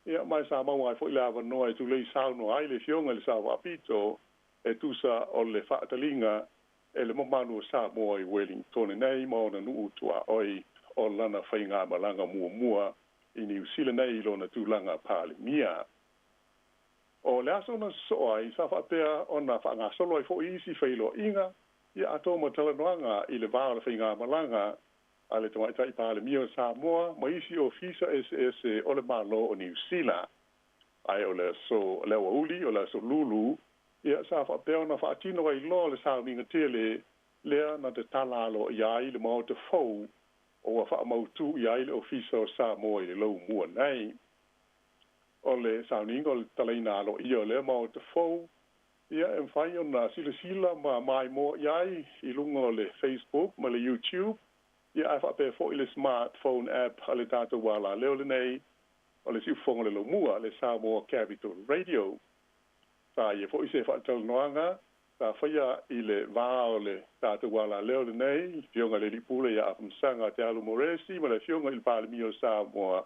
ia ma sa maua ai foi le avanoa e tulei saunoa ai le Afioga i le Sao Faapito e tusa o le faataliga e le mamalu o Samoa i Wellington nei ma ona nuu tuaoi o lana faigamalaga muamua i Niusila nei i lona tulaga Palemia. O le aso na sosoo ai sa faapea ona faagasolo ai foi isi feiloaiga, ia atoa ma talanoaga i le va o le faigamalaga a le Tamaitai Palemia o Samoa ma isi ofisa eseese o le Malo o Niusila. Ae o le aso le aoauli o le aso Lulu, ia sa faapea ona faatino ai loa le sauniga tele lea na tatala aloaia ai le maota fou o ua faamautu i ai le Ofisa o Samoa i le laumua nei. O le sauniga o le tatalaina aloaia o lea maota fou, ia e mafai ona silasila ma maimoa i ai i luga o le Facebook ma le YouTube, ia ae faapea foi le smartphone app a le tatou alaleo lenei o le Siufofoga o le Laumua, le Samoa Capital Radio. Sa ia foi se faatalanoaga sa faia i le va o le tatou alaleo lenei, Afioga i le Alii Pule ia Afamasaga Te Alu Moresi ma le Afioga i le Palemia o Samoa,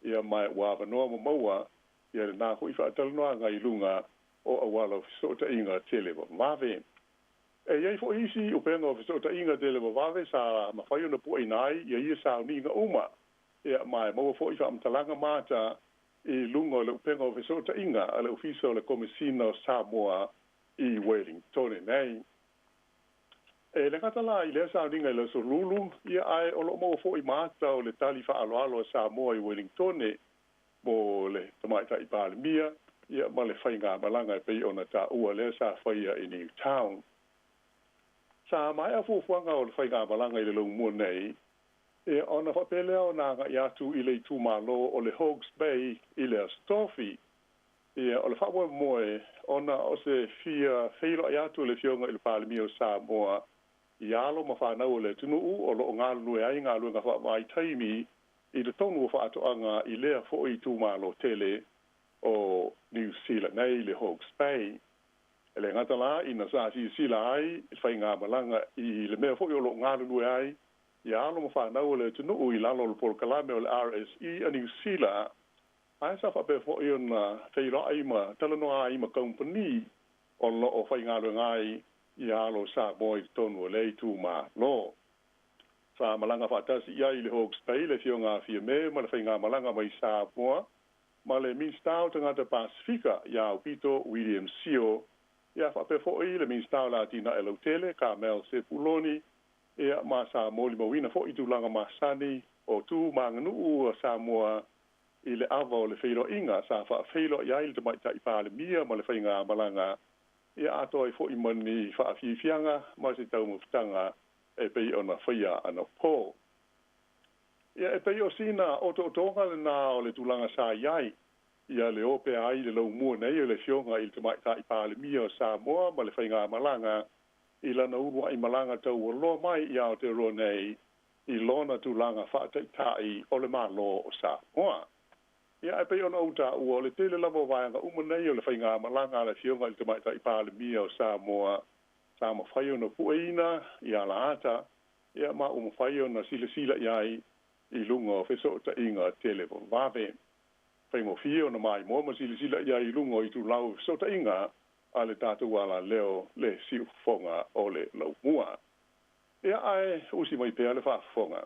ia ma ua avanoa ma maua ia lena foi faatalanoaga i luga o auala o fesootaiga televavave. E i ai foi isi upega o fesootaiga televavave sa mafai ona puaina ai ia ia sauniga uma, ia ma e maua foi faamatalaga mata i luga o le upega o fesootaiga a le Ofisa o le Komesina o Samoa i Wellington nei. E le gata la i lea sauniga i le aso Lulu, ia ae o loo maua foi mata o le tali faaaloalo a Samoa i Wellington mo le Tamaitai Palemia ia ma le faigamalaga e pei ona taua lea sa faia i Newtown. Sa maea fuafuaga o le faigamalaga i le laumua nei, Ia ona faapea lea ona agai atu i le itumalo o le Hawke's Bay i le Aso Tofi. Ia o le faamoemoe ona o se fia feiloai atu o le Afioga i le Palemia o Samoa i alo ma fanau o le atunuu o lo o galulue ai galuega faavaitaimi i totonu o faatoaga i lea foi itumalo tele o Niu Sila nei le Hawke's Bay. E le gata la ina sa silasila ai i le faigamalaga i le mea foi o lo o galulue ai i alo ma fanau o le atunuu i lalo o le polokalame o le RSE a Niu Sila, ae sa faapea foi ona feiloai ma talanoa ai ma kamupani o lo o faigaluega ai i alo o Samoa i totonu o lea itumalo. Sa malaga faatasi i ai i le Hawke's Bay le Afioga a Fiame ma le faigamalaga mai Samoa ma le Minisita o Tagata Pasefika ia Aupito William Sio, ia faapea foi le Minisita o le Atinae Lautele Carmel Sepuloni, ia ma sa molimauina foi tulaga masani o tu ma aganuu a Samoa i le ava o le feiloaiga sa faafeiloai ai le Tamaitai Palemia ma le faigamalaga, ia atoa ai foi ma ni faafiafiaga ma se taumafataga e pei ona faia anapo. Ia e pei o sina otootoga lenā o le tulaga sa i ai ia le opea ai i le laumua nei o le Afioga i le Tamaitai Palemia o Samoa ma le faigamalaga i lana uluai malaga taualoa mai i Aotearoa nei i lona tulaga faataitai o le Malo o Samoa. Ia ae pei ona ou taua, o le tele lava o vaega uma nei o le faigamalaga a le Afioga i le Tamaitai Palemia o Samoa sa mafai ona pueina i alaata, ia ma ua mafai ona silasila i ai i luga o fesootaiga televavave. Faigofie ona maimoa ma silasila i ai i luga o itulau o fesootaiga a le tatou alaleo le siufofoga o le laumua. Ia ae usi mai pea le faafofoga.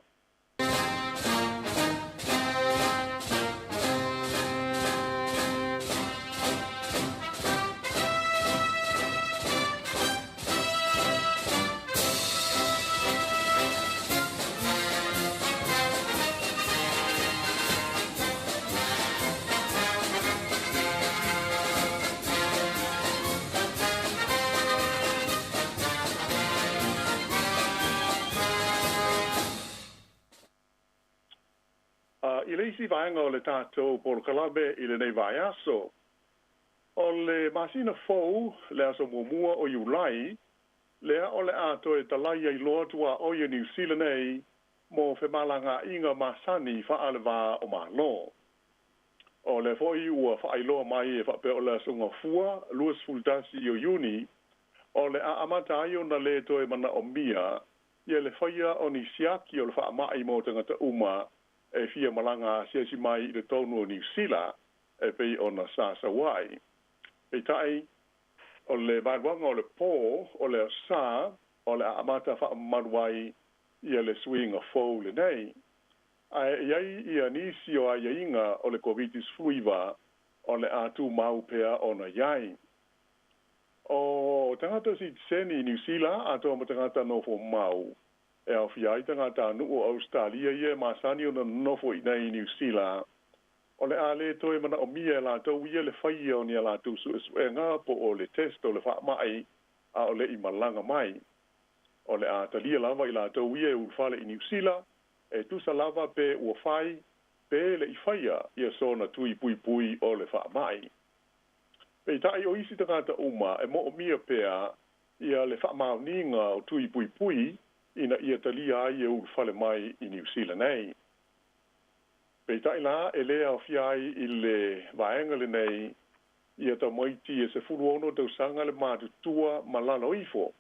I le isi vaega o le tatou polokalame i lenei vaiaso, o le masina fou, le aso muamua o Iulai, lea o le a toe talai ai loa tuaoi o Niu Sila nei mo femalagaaiga masani faale-va o Malo. O lea foi ua faailoa mai e faapea o le aso Gafua 21 o Iuni, o le a amata ai ona lē toe manaomia ia le faia o ni siaki o le faamai mo tagata uma e fia malaga asiasi mai i totonu o Niu Sila e pei ona sa sau ai. Peitai, o le vaeluaga o le pō o le aso Sa o le a amata faamamalu ai ia le suiga fou lenei. Ae i ai ia nisi o aiaiga o le Koviti-19 o le a tumau pea ona i ai. O tagata sitiseni i Niu Sila atoa ma tagata nofo mau, e aofia ai tagatanuu o Ausetalia ia e masani ona nonofo i inei i Niu Sila, o le a lē toe manaomia e latou ia le faia o ni a latou suesuega po o le test o le faamai a o le i malaga mai. O le a talia lava i latou ia e ulufale i Niu Sila, e tusa lava pe ua fai pe le i faia ia sona tui puipui o le faamai. Peitai o isi tagata uma e moomia pea ia le faamaoniga o tui puipui ina ia talia ai e ulufale mai i Niu Sila nei. Peitai la e lē aofia ai i le vaega lenei ia tamaiti e 16 tausaga le matutua ma lalo ifo,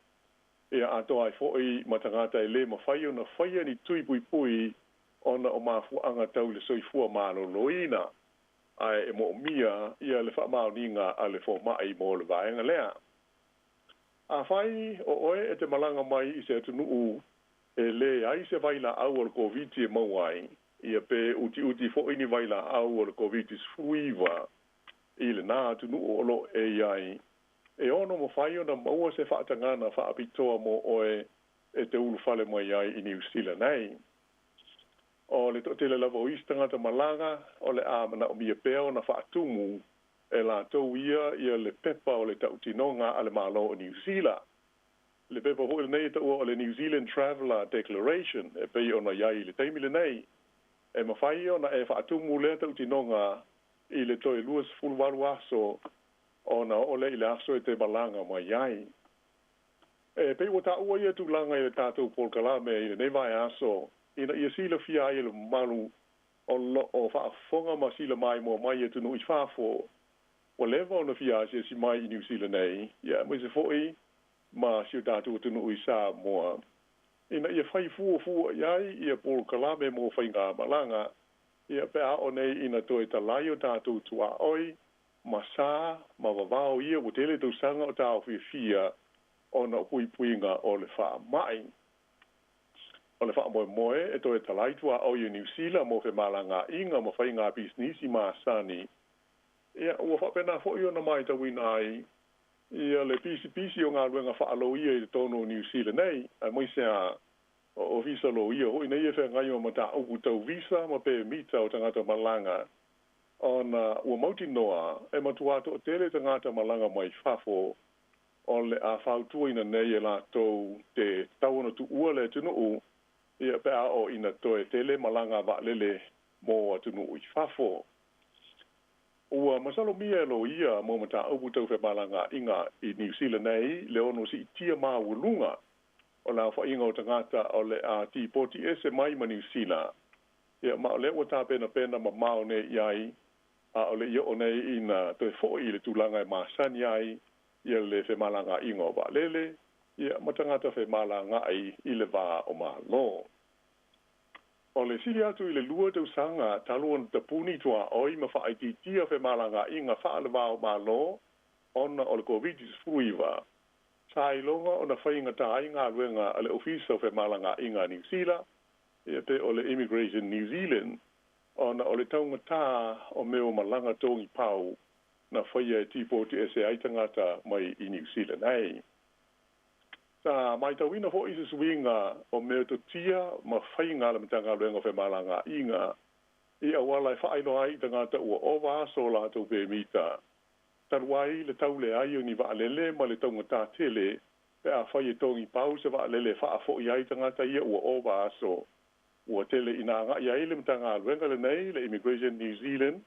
ia atoa ai foi ma tagata e lē mafai ona faia ni tui puipui ona o mafuaaga tau i le soifua malōlōina, ae e moomia ia le faamaoniga a le fomai mo le vaega lea. Afai o oe e te malaga mai i se atunuu e leai se vailaau o le Koviti e maua ai, ia pe utiuti foi ni vailaau o le Koviti-19 i lenā atunuu o lo o e i ai, e ono mafai ona maua se faatagaga faapitoa mo oe e te ulufale mai ai i Niu Sila nei. O le toatele lava o isi tagata malaga o le a manaomia pea ona faatumu e latou ia ia le pepa o le tautinoga a le Malo o Niu Sila. Le pepa foʻi lenei e taʻua o le New Zealand Traveller Declaration e pei ona iai i le taimi lenei. E mafai ona e faatumu lea tautinoga i le toe 28 aso ona oo lea i le aso e te malaga mai ai. E pei ua taʻua ia tulaga i le tatou polokalame i lenei vaeaso ina ia silafia ai e le mamalu o loo faafofoga ma silamaimoa mai atunuu i fafo ua leva ona fia asiasi mai i Niu Sila nei, ia aemaise foi ma si o tatou atunuu i Samoa, ina ia fai fuafua i ai ia polokalame mo faigamalaga, ia pe a oo nei ina toe talai o tatou tuaoi ma sa ma vavao ia ua tele tausaga o taofiofia ona o puipuiga o le faamai. O le faamoemoe e toe talai tuaoi o Niu Sila mo femalagaaiga ma faiga pisinisi masani, ia ua faapena foi ona matauina ai ia le pisipisi o galuega faaloia i totonu o Niu Sila nei, aemaise a o ofisa loia hoʻi nei e feagai ma mataupu tau visa ma pemita o tagata malaga, ona ua mautinoa e matuā toʻatele tagata malaga mai fafo o le a fautuaina nei e latou te tatau ona tuua le atunuu, ia pe a oo ina toe tele malaga vaalele mo atunuu i fafo. Ua masalomia e loia mo mataupu tau femalagaaiga i Niu Sila nei le ono siitia maualuga o le aofaiga o tagata o le a tipoti ese mai ma Niu Sila, ia ma o lea ua tapenapena mamao nei i ai a o le i oo nei ina toe foʻi i le tulaga e masani ai ia le femalagaaiga o vaalele, ia ma tagata femalagaai i le va o Malo. O le sili atu i le 2 tausaga talu ona tapuni tuaoi ma faaitiitia femalagaaiga faalevao-malo ona o le Koviti-19, sa iloga ona faigatā ai galuega a le Ofisa o Femalagaaiga a Niu Sila, ia pe o le Immigration New Zealand, ona o le taugatā o mea o malaga togi pau na faia e tipoti ese ai tagata mai i Niu Sila nei. Sa matauina foʻi se suiga o mea ma faiga a le Matagaluega o Femalagaaiga i auala e faailoa ai i tagata ua ova aso o latou pemita, talu ai le tauleai o ni vaalele ma le taugatā tele pe afai e togi pau se vaalele e faafoʻi ai tagata ia ua ova aso. Ua tele ina agaʻi ai le Matagaluega lenei, le Immigration New Zealand,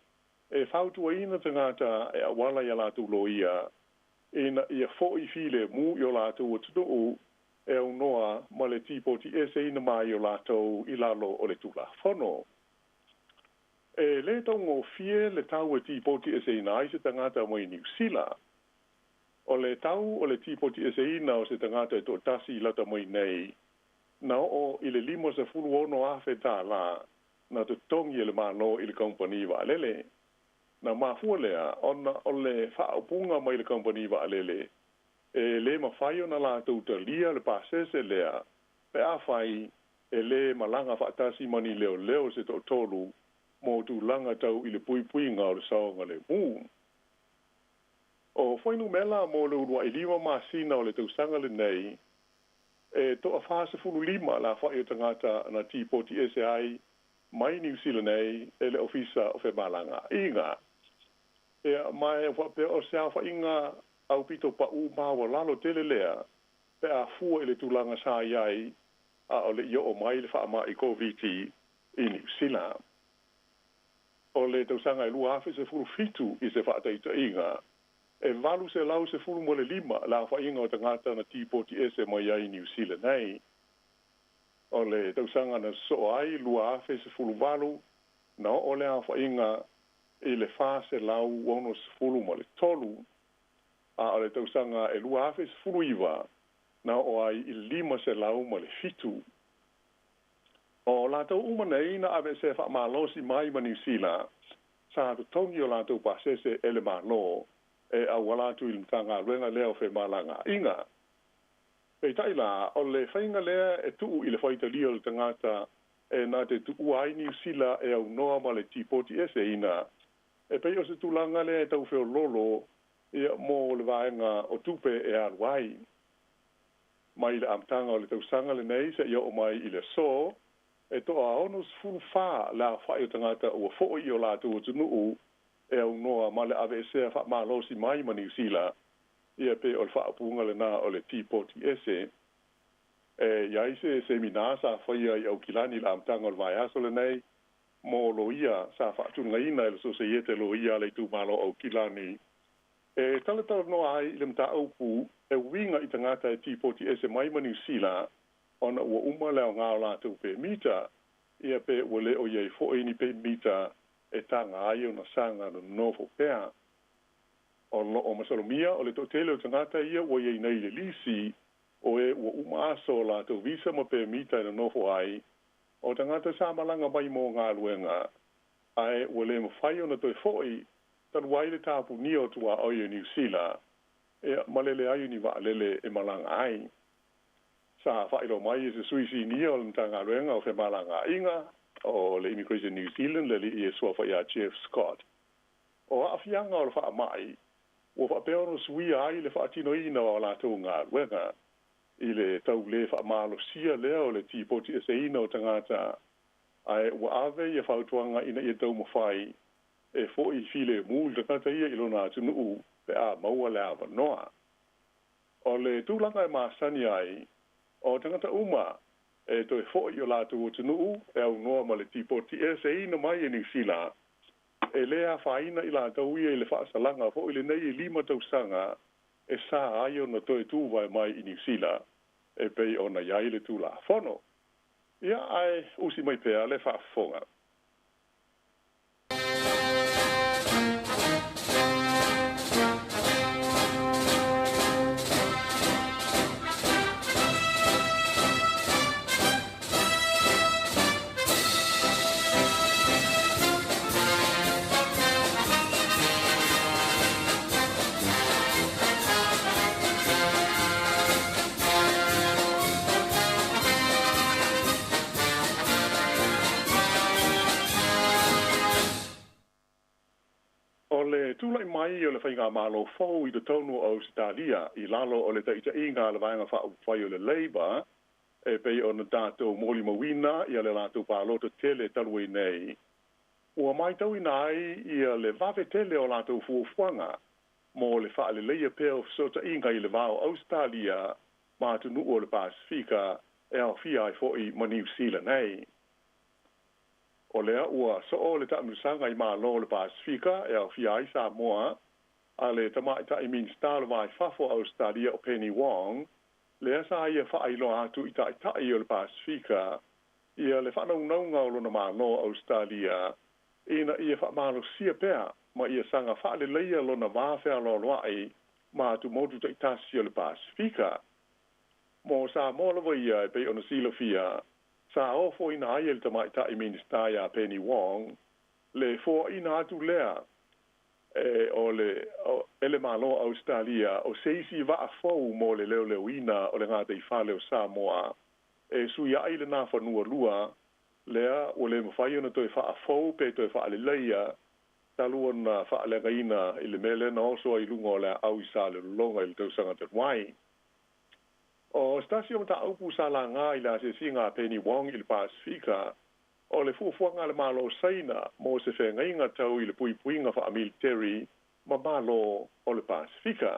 e fautuaina tagata e auala iā latou loia ina ia foʻi filemu i o latou atunuu e aunoa ma le tipoti eseina mai o latou i lalo o le Tulafono. E lē taugofie le tau e tipoti eseina ai se tagata mai Niu Sila. O le tau o le tipoti eseina o se tagata e toʻatasi i lata mai nei na oo i le $56,000 tālā na totogi e le Malo i le kamupani vaalele. Na mafua lea ona o le faaupuga mai le kamupani vaalele e lē mafai ona latou talia le pasese lea pe afai e lē malaga faatasi ma ni leoleo se toʻatolu mo tulaga tau i le puipuiga o le saogalemu. O fuainumela mo le 25 masina o le tausaga lenei, e toa-45 le aofaʻi o tagata na tipoti ese ai mai Niu Sila nei e le Ofisa o Femalagaaiga. Ia ma e faapea o se aofaiga aupito paʻū maualalo tele lea pe a fua i le tulaga sa i ai a o le i oo mai le faamaʻi Koviti i Niu Sila. O le tausaga e 2017 i se faataitaiga, e 815 le aofaiga o tagata na tipoti ese mai ai Niu Sila nei. O le tausaga na sosoo ai 2018 na oo le aofaiga i le 463, a o le tausaga e 2019 na oo ai i le 507. O latou uma nei na aveesea faamalosi mai ma Niu Sila sa totogi o latou pasese e le Malo e auala atu i le Matagaluega lea o Femalagaaiga. Peitai la, o le faiga lea e tuu i le faitalia o le tagata e na te tuua ai Niu Sila e aunoa ma le tipoti eseina, e pei o se tulaga lea e tau feoloolo ia mo le vaega o tupe e alu ai. Mai le amataga o le tausaga lenei seia oo mai i le aso, e toa-64 le aofaʻi o tagata ua foʻi i o latou atunuu e aunoa ma le aveesea faamalosi mai ma Niu Sila. Ia pe o le faaupuga lenā o le tipoti ese. E i ai se semina sa faia i Aukilani i le amataga o le vaiaso lenei mo loia sa faatulagaina e le Sosaiete Loia a le Itumalo o Aukilani e talatalanoa ai i le mataupu e uiga i tagata e tipoti ese mai ma Niu Sila ona ua uma le aoga o latou pemita, ia pe ua le o i ai foi ni pemita e taga ai ona saga nonofo pea. O loo masalomia o le toatele o tagata ia ua i ai nei i le lisi o e ua uma aso o latou visa ma pemita e nonofo ai, o tagata sa malaga mai mo galuega ae ua le mafai ona toe fo'i talu ai le tapunia o tuaoi o Niu Sila, ia ma le leai o ni vaalele e malaga ai. Sa faailoa mai e se sui sinia o le Matagaluega o Femalagaaiga o le Immigration New Zealand le alii e suafa ia Jeff Scott, o aafiaga o le faamai ua faapea ona suia ai le faatinoina o a latou galuega i le tau lē faamalosia lea o le tipoti eseina o tagata, ae ua ave ia fautuaga ina ia taumafai e fo'i filemu le tagata ia i lona atunuu pe a maua le avanoa. O le tulaga e masani ai, o tagata uma e toe fo'i i o latou atunuu e aunoa ma le tipoti eseina mai e Niu Sila, e lē afaina i latou ia i le faasalaga fo'i lenei e 5 tausaga e sa ai ona toe tuvae mai i Niu Sila e pei ona i ai le Tulafono. Ia, ae usi mai pea le faafofoga. O le tulai mai o le faigamalo fou i totonu o Ausetalia i lalo o le taitaiga a le Vaega Faaupufai o le Labour e pei ona tatou molimauina ia le latou palota tele talu ai nei, ua matauina ai ia le vave tele o latou fuafuaga mo le faaleleia pea o fesootaiga i le va o Ausetalia ma atunuu o le Pasefika e aofia ai foi ma Niu Sila nei. O lea ua soo le taamilosaga i Malo o le Pasefika e aofia ai Samoa a le Tamaitai Minisita o le Va i Fafo o Ausetalia o Penny Wong, lea sa ia faailoa atu i taitai o le Pasefika ia le faanaunauga o lona Malo o Ausetalia ina ia faamalosia pea ma ia saga faaleleia lona va fealoaloai ma atumotu taitasi o le Pasefika. Mo Samoa lava ia e pei ona silafia, sa ofoina ai e le Tamaitai Minisita ia Penny Wong le foaina atu lea e o le e le Malo o Ausetalia o se isi vaa fou mo le leoleoina o le gataifale o Samoa e suiai lenā fanua lua lea ua le mafai ona toe faafou pe toe faaleleia talu ona faaleagaina i le mea lea na oso ai i luga o le aau i Salelologa i le tausaga talu ai. O se tasi o mataupu sa laga i le asiasiga a Penny Wong i le Pasefika, o le fuafuaga a le Malo o Saina mo se feagaiga tau i le puipuiga faamiliteri ma Malo o le Pasefika.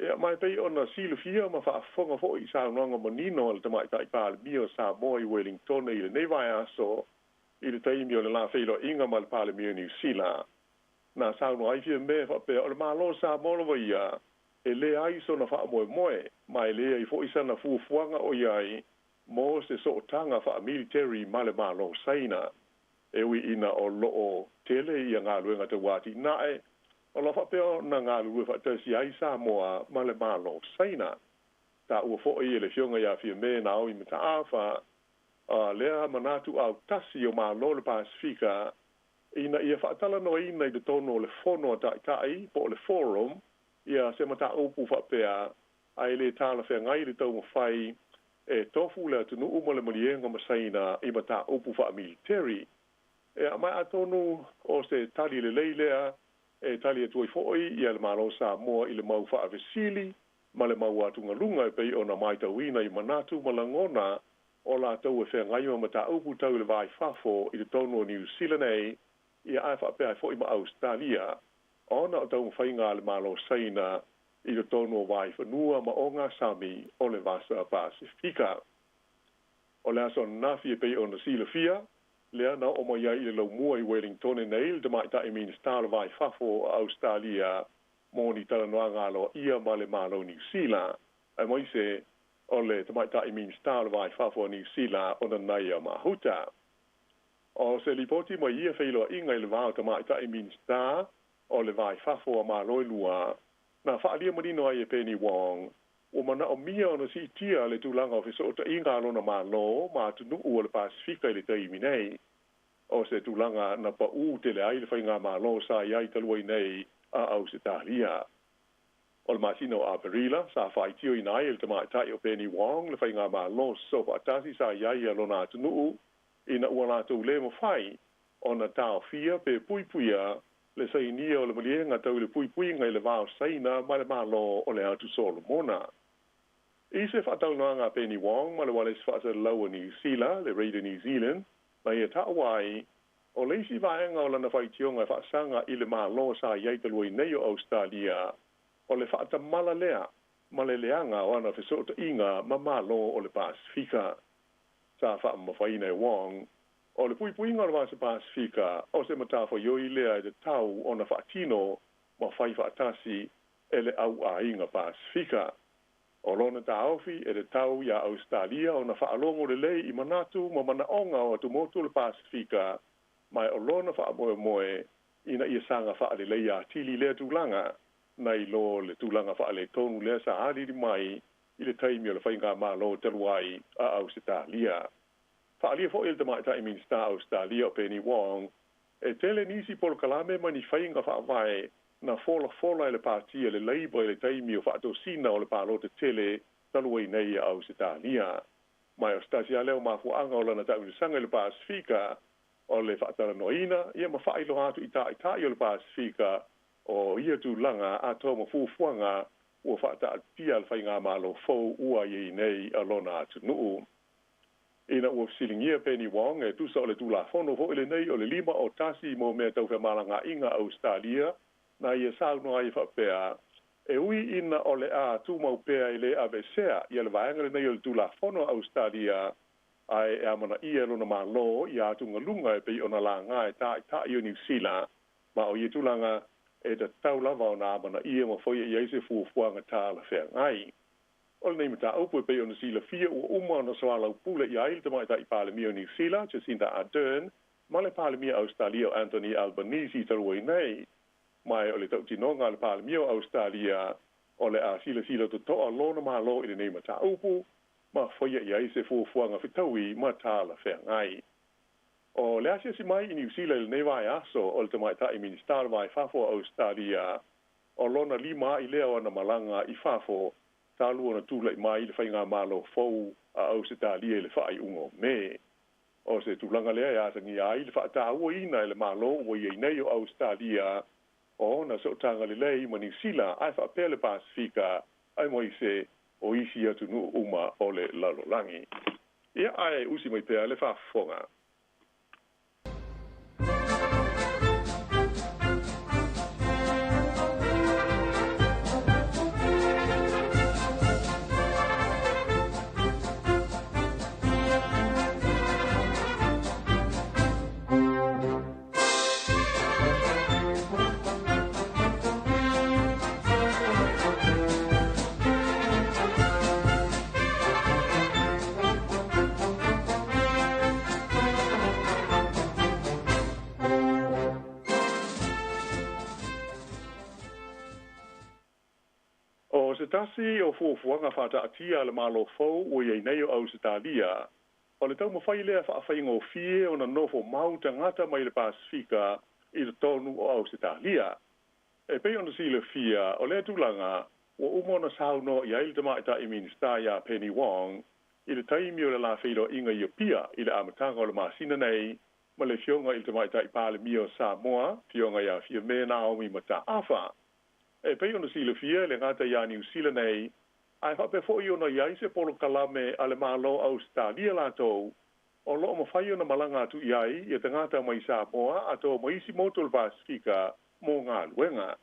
Ia, ma e pei ona silafia ma faafofoga foi i saunoaga manino a le Tamaitai Palemia o Samoa i Wellingtone i lenei vaiaso i le taimi o le la feiloaiga ma le Palemia o Niu Sila, na saunoa ai Fiame faapea o le Malo o Samoa lava ia e leai sona faamoemoe ma e leai foi sana fuafuaga o i ai mo se sootaga faamiliteri ma le Malo o Saina. E ui ina o loo tele ia galuega tauatinae, o lo o faapea ona galulue faatasi ai Samoa ma le Malo o Saina. Taua foi e le Afioga ia Fiame Naomi Mataafa lea manatu autasi o Malo o le Pasefika ina ia faatalanoaina i totonu o le Fono a Taitai po o le Forum ia se mataupu faapea, ae le talafeagai le taumafai e tofu le atunuu ma le maliega ma Saina i mataupu faamiliteri. Ea, ma atonu o se tali lelei lea e tali atu ai foi ia le Malo o Samoa i le mau faavesili ma le mau atugaluga e pei ona matauina i manatu ma lagona o latou e feagai ma mataupu tau i le va i fafo i totonu o Niu Sila nei, ia ae faapea ai foi ma Ausetalia, ona o taumafaiga a le Malo o Saina i totonu o vaifanua ma ogasami o le Vasa Pasifika. O le aso ananafi e pei ona silafia lea na oo mai ai i le laumua i Wellingtone nei le tamaita'i Minista o le Vaifafo o Ausetalia mo ni talanoaga aloaia ma le Malo Niu Sila, aemaise o le tamaita'i Minista o le Vaifafo a Niu Sila o Nanaia Mahuta. O se lipoti mai ia feiloaiga i le va o tamaita'i Minista o le Vaifafo a Malo e lua, na faaalia manino ai e Penny Wong ua manaomia ona siitia le tulaga o fesootaʻiga a lona Mālō ma atunuu o le Pasifika i le taimi nei. O se tulaga na paʻū tele ai le faigamālō sa i ai talu ai nei a Ausetalia. O le masina o Aperila sa faaitioina ai e le tamaʻitaʻi o Penny Wong le faigamālō sosoo faatasi sa i ai a lona atunuu ina ua latou lē mafai ona taofia pe puipuia le sainia o le maliega tau i le puipuiga i le va o Saina ma le Mālō o le Atu Solomona. I se faatalanoaga a Penny Wong ma le ualesi faasalalau a Niu Sila, le Radio New Zealand, na ia taua ai, o le isi vaega o lana faitioga e faasaga i le Mālō sa i ai talu ai nei o Ausetalia, o le faatamala lea ma le leaga o ana fesootaʻiga ma Mālō o le Pasifika. Sa faamamafaina e Wong, o le puipuiga o le Vasa Pasifika o se matafaioi lea e tatau ona faatino ma fai faatasi e le auaiga Pasifika. O lona taofi e tatau iā Ausetalia ona faalogo lelei i manatu ma manaʻoga o atumotu o le Pasifika, ma o lona faamoemoe ina ia saga faaleleia atili lea tulaga nai lo le tulaga faaletonu lea sa alili mai i le taimi o le faigamālō talu ai a Ausetalia. Faaalia foʻi e le tamaʻitaʻi Minista Ausetalia o Penny Wong e tele nisi polokalame ma ni faiga faavae na folafola e le Patia le Labour i le taimi o faatosina o le palota tele talu ai nei a Ausetalia. Ma o se tasi lea o mafuaaga o lana taʻulisaga i le Pasifika o le faatalanoaina ia ma faailoa atu i taʻitaʻi o le Pasifika o ia tulaga atoa ma fuafuaga ua faataatia le faigamālō fou ua iai nei a lona atunuu. Ina ua fesiligia Penny Wong e tusa o le Tulafono foʻi lenei o le 51 mo mea tau femalagaʻiga Ausetalia, na ia saunoa ai faapea, e ui ina o le a tumau pea e lē aveesea ia le vaega lenei o le Tulafono a Ausetalia, ae e amanaia e lona Mālō ia atugaluga e pei ona lagā e taʻitaʻi o Niu Sila, ma o ia tulaga e tatau lava ona amanaia ma faia i ai se fuafuaga talafeagai. O lenei mataupu e pei ona silafia ua uma ona soalaupule i ai le tamaʻitaʻi Palemia o Niu Sila Jacinda Ardern ma le Palemia Ausetalia o Anthony Albanese talu ai nei, ma o le tautinoga a le Palemia o Ausetalia o le a silasila totoa lona Mālō i lenei mataupu ma faia i ai se fuafuaga fetaui ma talafeagai. O le asiasi mai i Niu Sila i lenei vaiaso o le tamaʻitaʻi Minista o le Vaifafo o Ausetalia, o lona lima aʻi lea o ana malaga i fafo talu ona tulaʻi mai i le faigamālō fou a Ausetalia i le faaiuga o Me. O se tulaga lea e asagia ai le faatauaina e le Mālō ua iai nei o Ausetalia o ona sootaga lelei ma Niu Sila ae faapea le Pasifika aemaise o isi atunuu uma o le lalolagi. Ia ae usi mai pea le faafofoga. O se tasi o fuafuaga faataatia a le Mālō fou ua i ai nei o Ausetalia, o le taumafai lea faafaigofie ona nofo mau tagata mai le Pasifika i totonu o Ausetalia. E pei ona silafia, o lea tulaga ua uma ona saunoa i ai le tamaʻitaʻi Minista iā Penny Wong i le taimi o le la feiloaiga i Apia i le amataga o le masina nei ma le Afioga i le tamaʻitaʻi Palemia o Samoa, Afioga iā Fiamē Naomi Mataafa. E pei ona silafia e le gata iā Niu Sila nei, ae faapea foʻi ona i ai se polokalame a le Mālō Ausetalia latou o loo mafai ona malaga atu i ai ia tagata mai Samoa atoa ma isi motu o le Pasifika mo galuega.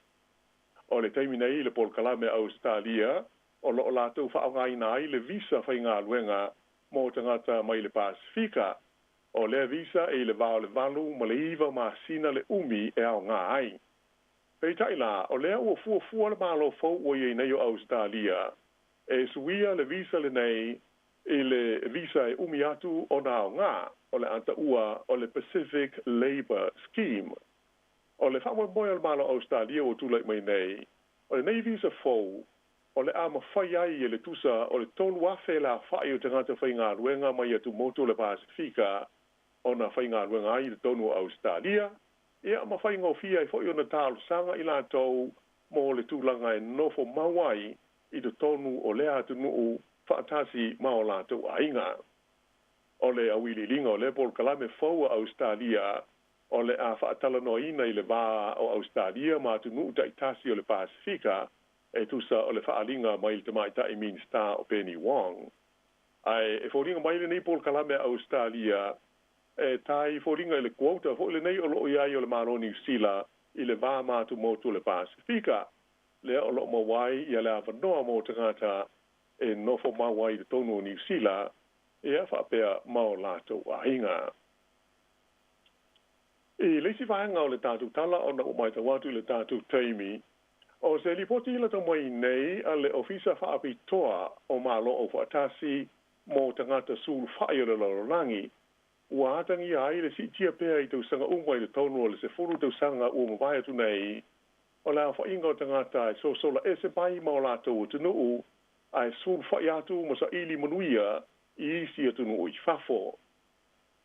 O le taimi nei le polokalame a Ausetalia o loo latou faaaogāina ai le visa faigaluega mo tagata mai le Pasifika. O lea visa e i le va o le 8 ma le 9 masina le umi e aogā ai. Peitai la, o lea ua fuafua le Malo fou ua iai nei o Ausetalia e suia le visa lenei i le visa e umi atu ona aogā, o le a taua o le Pacific Labour Scheme. O le faamoemoe o le Malo o Ausetalia ua tula'i mai nei, o lenei visa fou o le a mafai ai e le tusa o le 3,000 le aofa'i o tagata faigaluega mai atumotu o le Pasefika ona faigaluega ai i totonu o Ausetalia, ia ma faigofie ai fo'i ona talosaga i latou mo le tulaga e nofo mau ai i totonu o lea atunuu faatasi ma o latou aiga. O le auiliiliga o lea polokalame fou a Ausetalia o le a faatalanoaina i le va o Ausetalia ma atunuu ta'itasi o le Pasefika e tusa o le faaaliga mai le tamaitai Minisita o Penny Wong. Ae e foliga mai lenei polokalame a Ausetalia e tai foliga i le quota fo'i lenei o loo i ai o le Malo Niu Sila i le va ma atumotu o le Pasefika, lea o loo maua ai ia le avanoa mo tagata e nofo mau ai i totonu o Niu Sila ia faapea ma o latou aiga. I le isi vaega o le tatou tala ona ua matau atu i le tatou taimi, o se lipoti ila tau mai nei a le Ofisa Faapitoa o Malo Aufaatasi mo Tagata Sulufai o le Lalolagi, ua atagia ai le siitia pea i tausaga uma i totonu o le 10 tausaga ua mavae atu nei o le aofaiga o tagata e sosola ese mai ma o latou atunuu ae sulufai atu ma saili manuia i isi atunuu i fafo.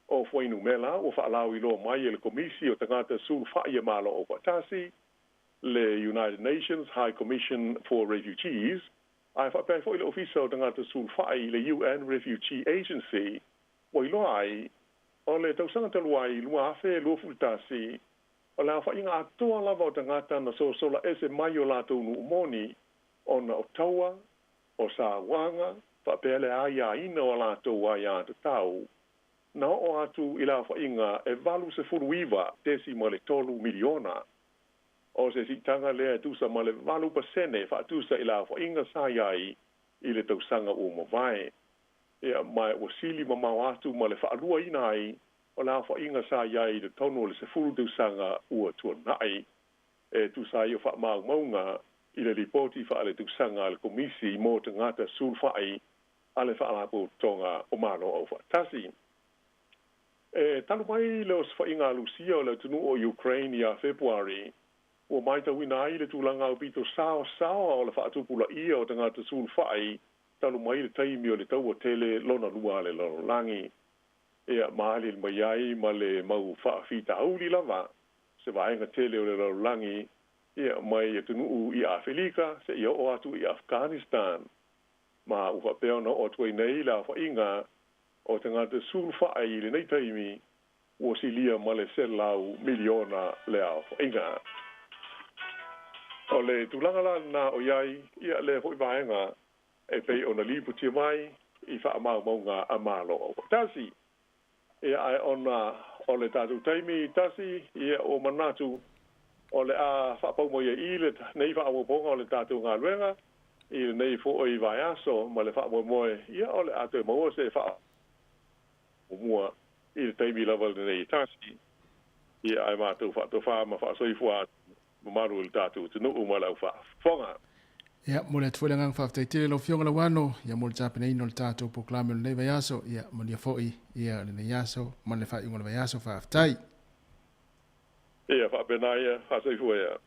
O fuainumera ua faalauiloa mai e le Komisi o Tagata Sulufai e Malo Aufaatasi, le United Nations High Commission for Refugees, ae faapea ai fo'i le Ofisa o Tagata Sulufai, le UN Refugee Agency, ua iloa ai, o le tausaga talu ai 2021, o le aofaiga atoa lava o tagata na sosola ese mai o latou nuu moni ona o taua, o sauaga, faapea le aiaina o a latou aiā tatau, na oo atu i le aofaiga e 89.3 miliona. O se siitaga lea e tusa ma le 8% faatusa i le aofaiga sa i ai i le tausaga ua mavae. Ia, ma ua sili mamao atu ma le faaluaina ai o le aofaiga sa i ai i totonu o le 10 tausaga ua tuana'i, e tusa ai o faamaumauga i le lipoti faaletausaga a le Komisi mo Tagata Sulufai a le Faalapotopotoga o Malo Aufaatasi. E talu mai le osofaiga a Lusia o le atunuu o Ukraine ia Fepuari, ua matauina ai le tulaga aupito saosaoa o le faatupulaia o tagata sulufai talu mai le taimi o le taua tele lona lua a le lalolagi. Ia, ma aliali mai ai ma le mau faafitauli lava se vaega tele o le lalolagi, ia, mai atunuu i Afelika seia oo atu i Afghanistan. Ma ua faapea ona oo atu ai nei le aofaiga o tagata sulufai i lenei taimi ua silia ma le 100 miliona le aofaiga. O le tulaga la lenā o i ai ia lea fo'i vaega e pei ona lipotia mai i faamaumauga a Malo Aufaatasi. Ia, ae ona o le tatou taimi tasi, ia ua manatu o le a faapau mai ai i lenei faaopoopoga o le tatou galuega i lenei fo'i vaiaso ma le faamoemoe, ia o le a toe maua se faamuamua i le taimi lava lenei e tasi. Ia, ae matou faatofā ma faasoifua atu mamalu i le tatou atunuu ma le aufaafofoga. Ia, momoli atu foi le agaga faafetai tele i lau Afioga Lauano, ia mo le tapenaina o le tatou polokalame o lenei vaiaso. Ia, manuia foi ia lenei aso ma le faaiuga o le vaiaso. Faafetai. Ia, faapena ia, faasoifua ia.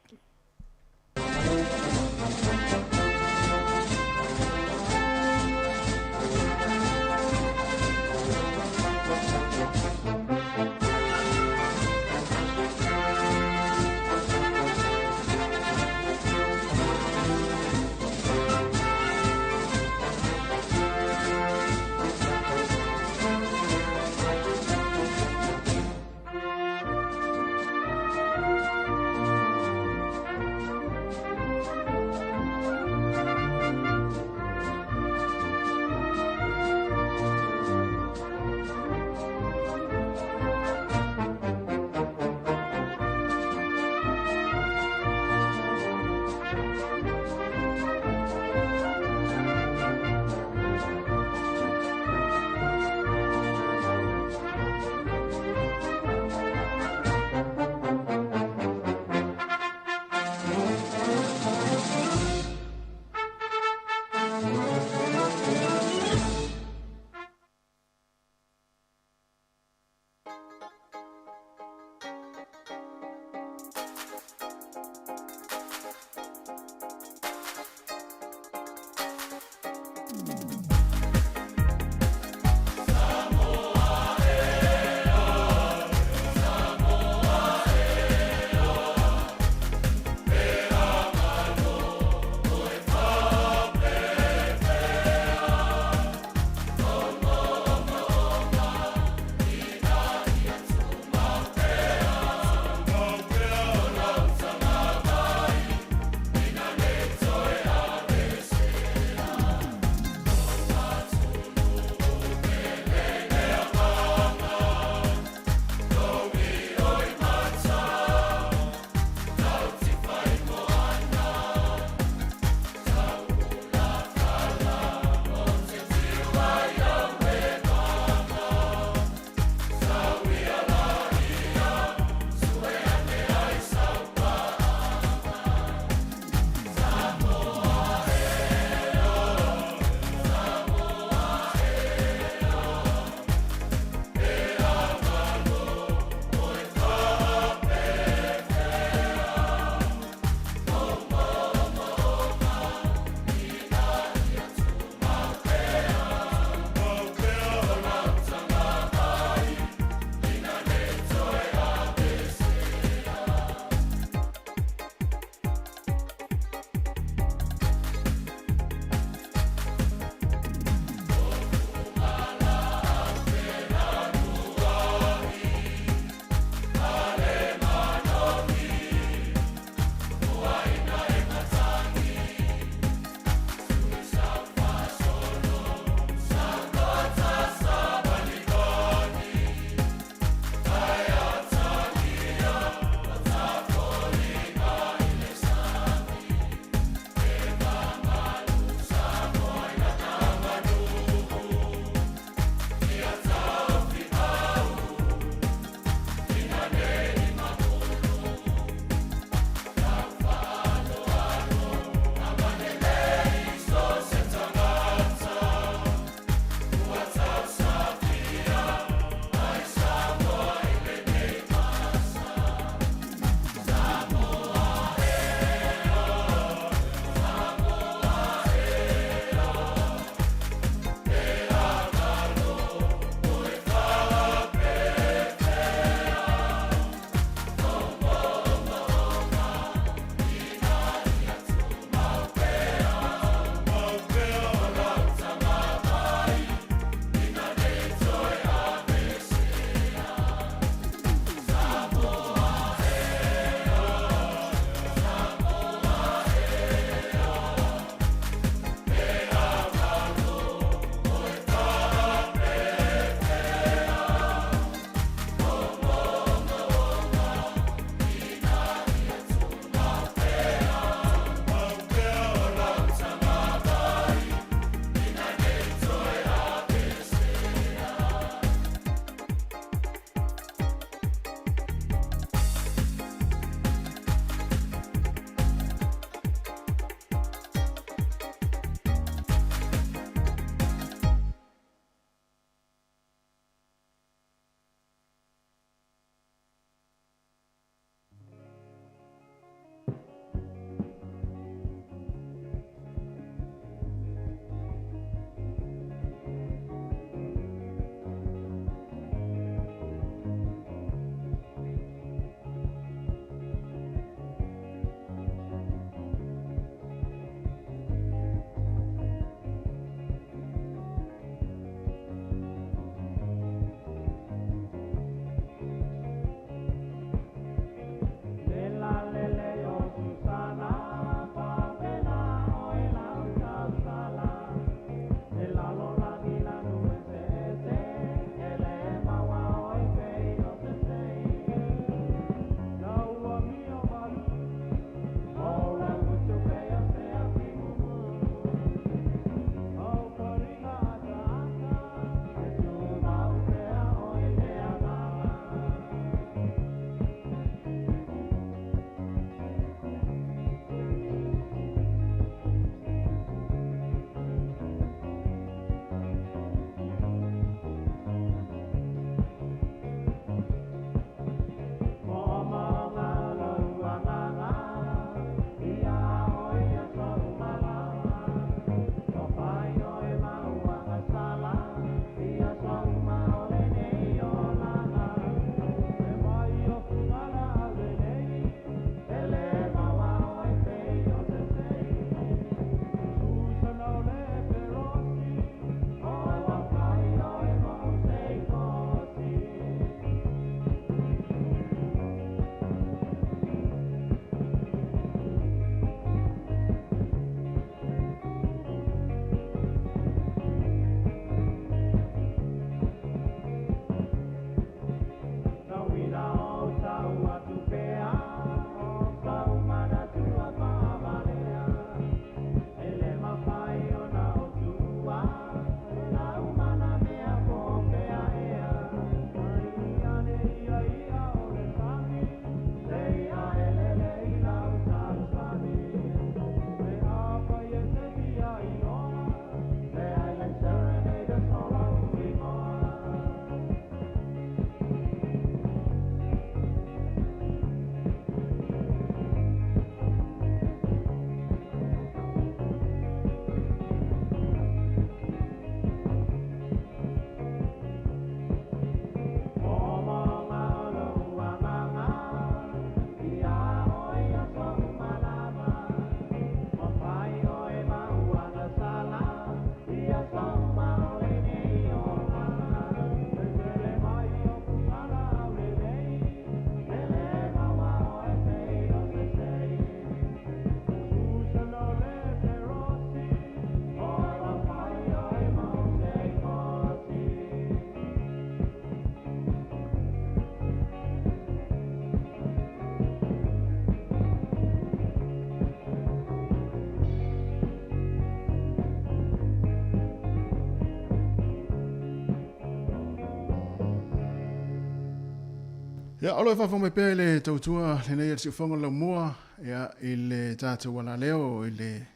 Ia, o lo o faafofoga mai pea i le tautua lenei a le Siufofoga o le Laumua, ia, i le tatou alaleo i le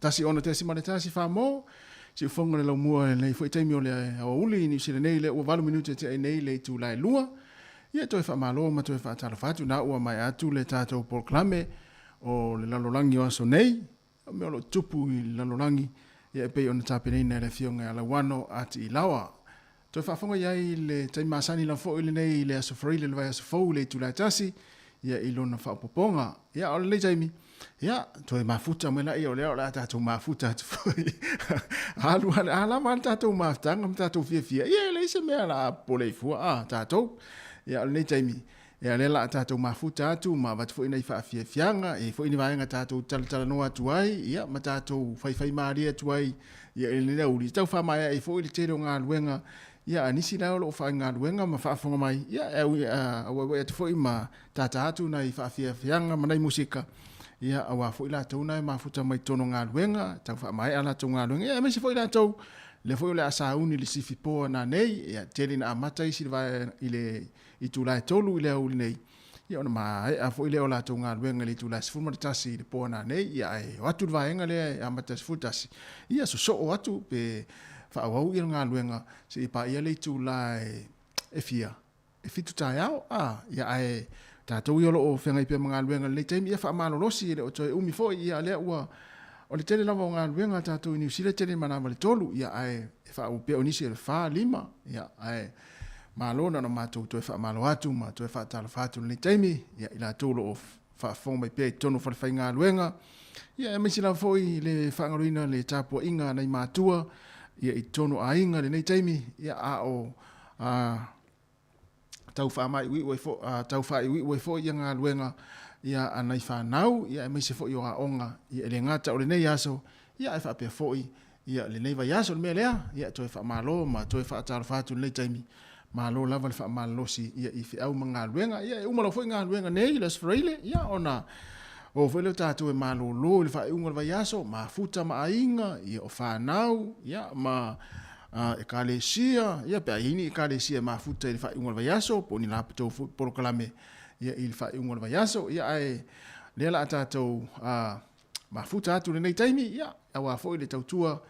16.1 Samoa, Siufofoga o le Laumua i lenei foi taimi o le aoauli i Niu Sila nei, lea ua 8 minute tea ai nei le itula e 2. Ia, toe faamalo ma toe faatalofa atu, na ua maea atu le tatou polokalame o le lalolagi o aso nei, o mea o lo o tupu i le lalolagi, ia e pei ona tapenaina e le Afioga ia Lauano Ati Ilaoa. Toe faafofoga i ai i le taimi masani lava foi lenei i le Aso Faraile o le vaiaso fou i le itula e 1, ia i lona faaopoopoga. Ia, o lenei taimi, ia, toe mafuta mai laia o lea o le a tatou mafuta atu foi. Alu a, a lava le tatou mafutaga ma tatou fiafia, ia e leai se mea o le a popole ai fua, a, tatou. Ia, o lenei taimi, Ia, lea la a tatou mafuta atu ma avatu foi nai faafiafiaga, e i ai foi ni vaega tatou talatalanoa atu ai, ia, ma tatou faifaimalie atu ai, ia, i lenei aoauli, tau faamaea ai foi le tele o galuega, ia, a nisi la o lo o faigaluega ma faafofoga mai, ia, e auauai atu foi ma tata atu nai faafiafiaga ma nai musika, ia, aua foi latou na e mafuta mai totonu o galuega, tau faamaea a latou galuega, ia, aemaise foi latou, lea foi o le a sauni i le sifipoa nanei, ia, tele ina amata isi i le itula e 3 i le aoauli nei, ia ona maea foi lea o latou galuega i le itula e 11 i le po nanei, ia ae o atu le vaega lea e amata i le 11, ia sosoo atu pe faaauau ia le galuega seia paia le itula e fia, e 7 taeao, a, ia ae tatou ia o lo o feagai pea ma galuega i lenei taimi, ia faamalolosi e le o toe umi foi, ia lea ua, o le tele lava o galuega a tatou i Niu Sila e tele manava i le 3, ia ae e faaauau pea o nisi o le 4, 5, ia ae Malo na ona matou toe faamalo atu ma toe faatalofa atu i lenei taimi, ia i latou o lo o faafofoga mai pea i totonu o falefaigaluega, ia aemaise lava foi le faagaloina le tapuaiga a nai matua ia i totonu o aiga i lenei taimi, ia a o a, tau faamaiuiu ai foi, a, tau faaiuiu ai foi ia galuega ia a nai fanau, ia aemaise foi o aoga, ia e le gata o lenei aso, ia ae faapea foi Ia, lenei vaiaso le mea lea, ia, toe faamalo ma toe faatalofa atu i lenei taimi. Malo lava le faamalolosi, ia, i feau ma galuega. Ia, e uma loa foi galuega nei i le Aso Faraile, ia, ona o foi lea o tatou e malolo i le faaiuga o le vaiaso, mafuta ma aiga, ia, o fanau, ia, ma ekalesia, ia, pe a i ai ni ekalesia e mafuta i le faaiuga o le vaiaso, po o ni lapotou foi polokalame, ia, i le faaiuga o le vaiaso. Ia, ae lea la a tatou, mafuta atu lenei taimi, ia, aua foi le tautua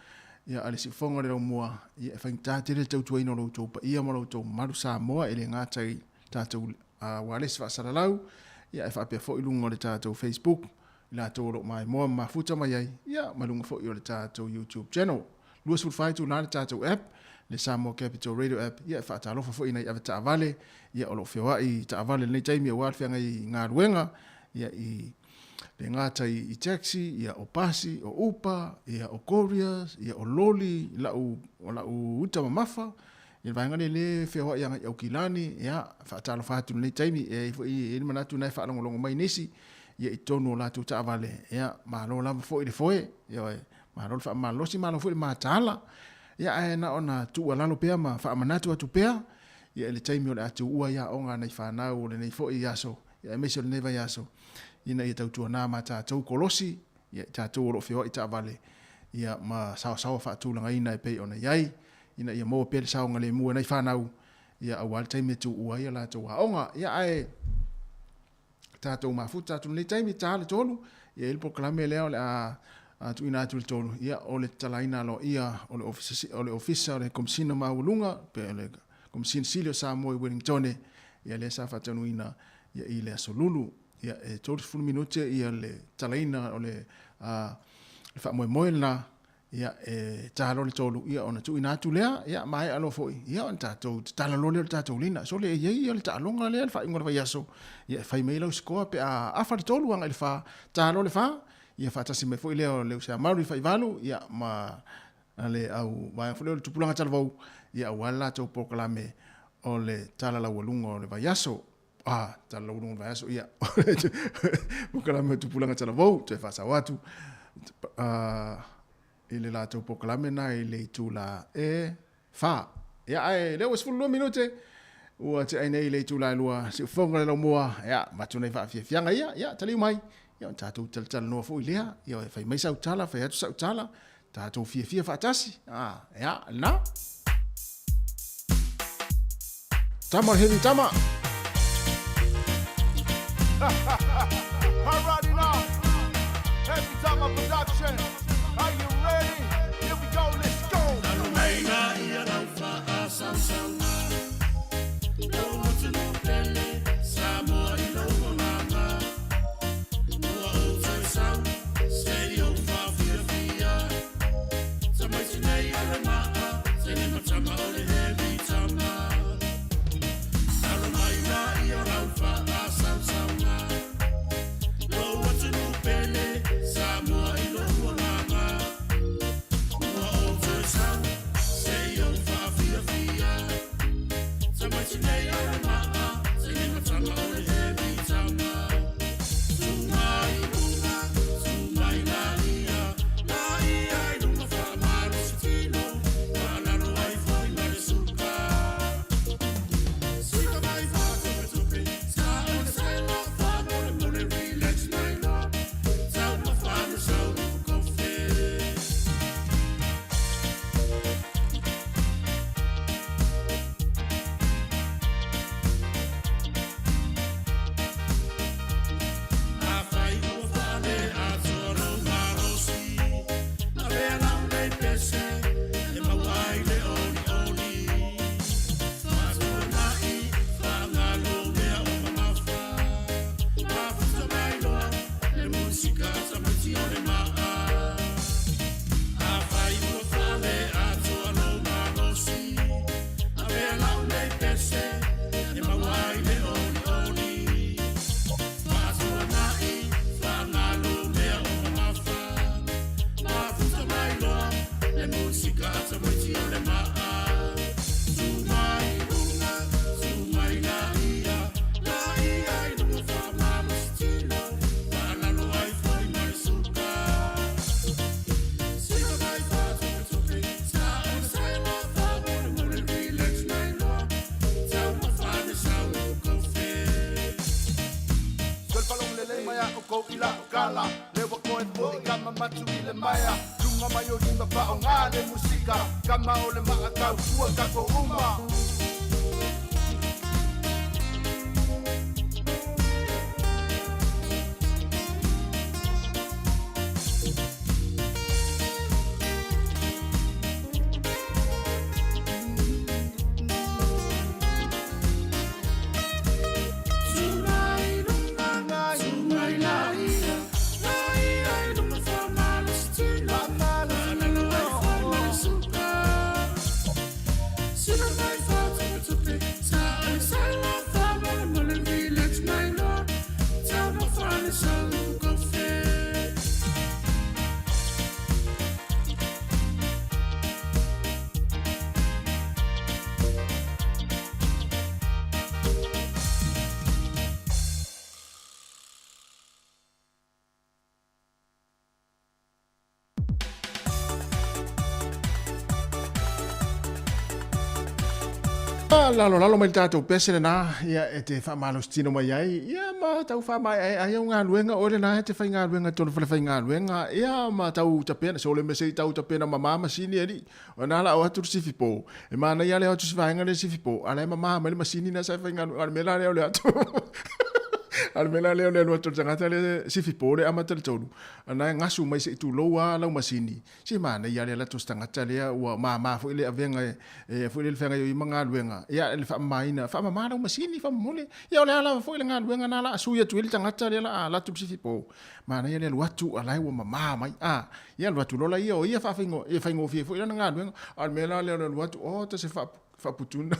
ia, a le siufofoga o le laumua, ia, e faigata tele le tautuaina o lo outou paia ma lo outou mamalu Samoa, e le gata i tatou ualesi faasalalau, ia, ae faapea foi luga o le tatou Facebook, i latou o lo o maimoa ma mafuta mai ai, ia, ma luga foi o le tatou YouTube channel. 24 itula le tatou app, le Samoa Capital Radio app, ia, e faatalofa foi i nai avetaavale, ia, o lo o feoai i taavale i lenei taimi aua le feagai i galuega, ia, i le gata i taxi, ia o pasi, o upa, ia o couriers, ia o loli, lau, o lau uta mamafa, ia le vaega lea le feoai agai i Aukilani, ia faatalofa atu i lenei taimi, e ai foi e i ai le manatu na e faalogologo mai nisi, ia i totonu o latou taavale, ia malo lava foi le foe, ia malo le faamalolosi, malo foi le mataala, ia ae na ona tuualalo pea ma faamanatu atu pea, ia i le taimi o le a tuua ai aoga a nai fanau o lenei foi aso, ia aemaise o lenei vaiaso, ina ia tautuana ma tatou kolosi, ia i tatou o lo o feoai taavale, ia ma saosaoa faatulagaina e pei ona i ai, ina ia maua pea le saogalemu e nai fanau, ia aua le taimi e tuua ai a latou aoga. Ia ae tatou mafuta atu lenei taimi, ta le 3, ia i ai le polokalame lea o le a tuuina atu i le 3, ia o le tatalaina aloaia o le ofisa o le ofisa o le Komesina Maualuga, pe o le Komesina Sili o Samoa i Wellingtone, ia lea sa faataunuuina ia i le Aso Lulu. Ia e 30 minute ia le talaina o le le faamoemoe lena, ia e ta loa le 3, ia ona tuuina atu lea, ia maea loa foi, ia ona tatou tatala loa lea o le tatou lina. Sole e i ai ia le taaloga lea le faaiuga o le vaiaso, ia e fai mai lau sikoa pe a afa le 3 agai i le 4, ta loa le 4, ia faatasi mai foi lea o le Useamalu i Faivalu, ia ma le au vaega foi lea o le Tupulaga Talavou, ia aua le latou polokalame o le tala laualuga o le vaiaso. Ah, tala laualuga o le vaiaso, ia. Polokalame o Tupulaga Talavou, toe faasao atu i le latou polokalame na i le itula e 4. Ia, ae lea ua 12 minute, ua tea ai nei i le itula e 2, siufofoga le laumua, ia, avatu nai faafiafiaga ia, ia, taliu mai, ia, ona tatou talatalanoa foi lea, ia, fai mai sau tala, fai atu sau tala, tatou fiafia faatasi, ah, ia, lena. Tama o le heavy tama. Alrighty now. Happy Tama Production. Are you ready? Here we go, let's go. Lalo lalo mai le tatou pese lena, ia e te faamalositino mai ai, ia ma tau faamaeaea ai au galuega, oe lena e te faigaluega i totonu o le falefaigaluega, ia ma tau tapena, sole mea se i tau tapena mamā masini alii, o lena la o atu le sifipo, e manaia lava le o atu i se vaega lea i le sifipo, a o la e mamā mai le masini lena sa e faigaluega, a o le mea la lea o le atu, a o le mea la lea o le alu atu o le tagata lea e sifipo lea e amata i le 3, o lena e gasu mai se i tulou lava lau masini, Se manaia le alu atu o se tagata lea ua mama foi le avega e foi le feagai ma galuega ia le faamamaina faamama lau masini faamolemole ia o le a lava foi le galuega na la a sui atu ai le tagata lea la a alu atu le sifipo manaia le alu atu a la e ua mama mai a ia alu atu loa laia o ia faafaigofie e faigofie foi lana galuega a o le mea la lea o le alu atu o ta se faaputuna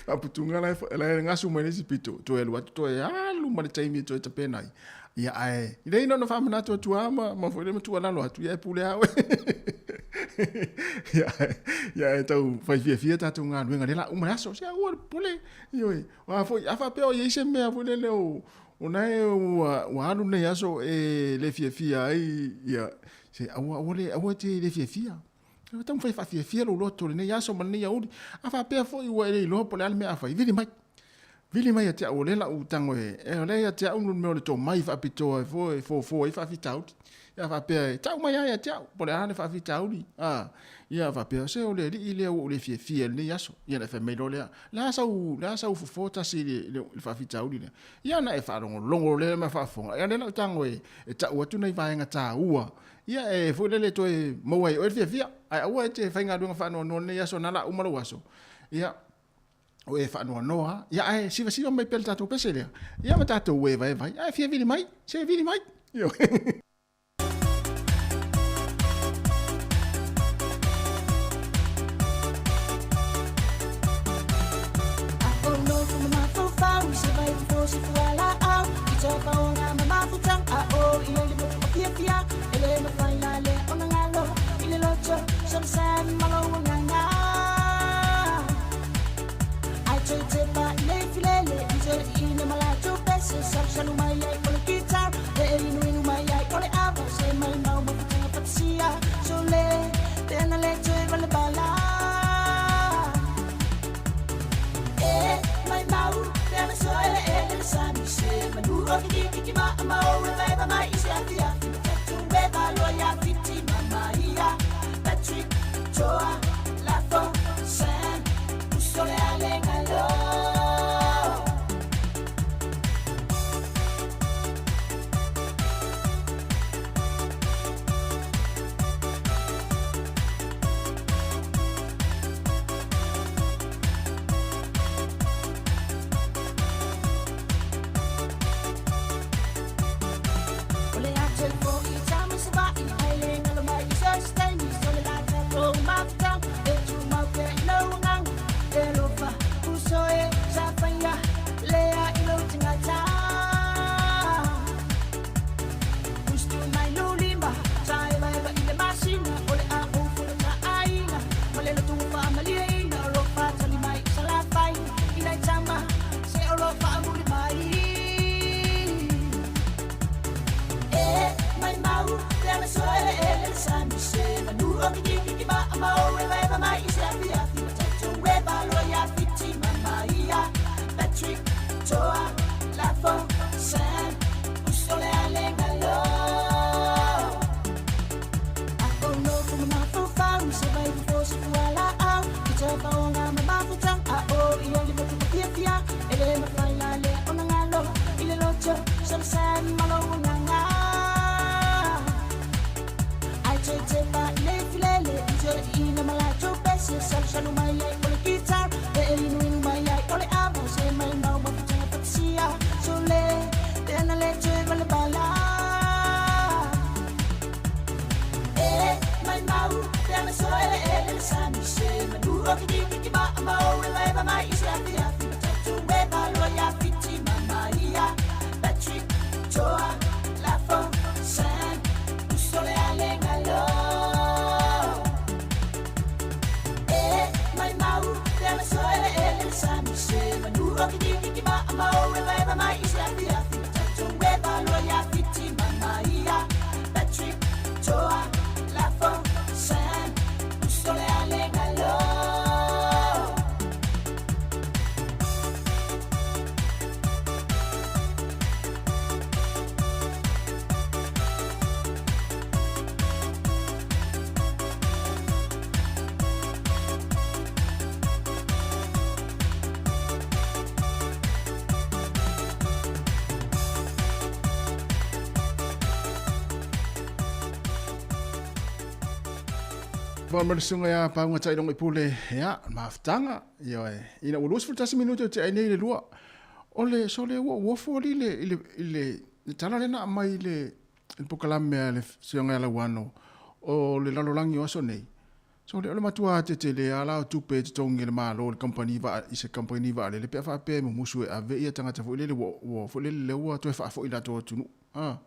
faaputuga la e gasu mai le isi pito toe alu atu toe alu ma le taimi e toe tapena ai ia ae i lei na faamanatu atu lava ma, ma foi le ma tuualalo atu ia e pule lava oe ia ia e tau fai fiafia tatou galuega lea la uma le aso se aua le popole ioe a foi a faapea o i ai se mea foi lele o o na e ua, ua alu lenei aso e le fiafia ai ia se aua aua le aua te le fiafia E taumafai e faafiafia lou loto i lenei aso ma lenei aoauli. A faapea foi ua e le iloa po o le a le mea a fai, vili mai. Vili mai ia te au o lea la u tago e, e o lea ia te au le mea o le tomai faapitoa e fo e fofo ai faafitauli. Ia faapea e tau mai lava ia te au, po o le a le faafitauli. A, ia faapea, se o le alii lea ua ou le fiafia i lenei aso. Ia ona e fai mai loa lea, le a sau, le a sau fofo tasi i le, i le faafitauli lea. Ia ona e faalogologo lea ma faafofoga. Ia lea la u tago e, e tau atu nai vaega taua. Ia e foi lele toe maua ai oe le fiafia. Ae aua e te faigaluega faanoanoa i lenei aso, na la uma lou aso. Ia, o e faanoanoa, ia ae sivasiva mai pea le tatou pese lea, ia ma tatou e vaevae, ae fia vili mai, se vili mai. Ma le susuga ia Pauga Tailongo i Pule, ia, mafutaga, ioe. Ina ua 21 minute o te ai nei le lua. O le sole ua uofo ali le, i le, i le, le tala lea na aumai i le, i le polokalame a le susuga ia Lauano o le lalolagi o aso nei. Sole, o le matua tetele lava la o tupe e totogi e le Malo i le kamupani vaa, i se kamupani vaalele pe a faapea e mumusu e ave ia tagata foi lele ua, ua foi lele lea ua toe faafoi i latou atunuu. A.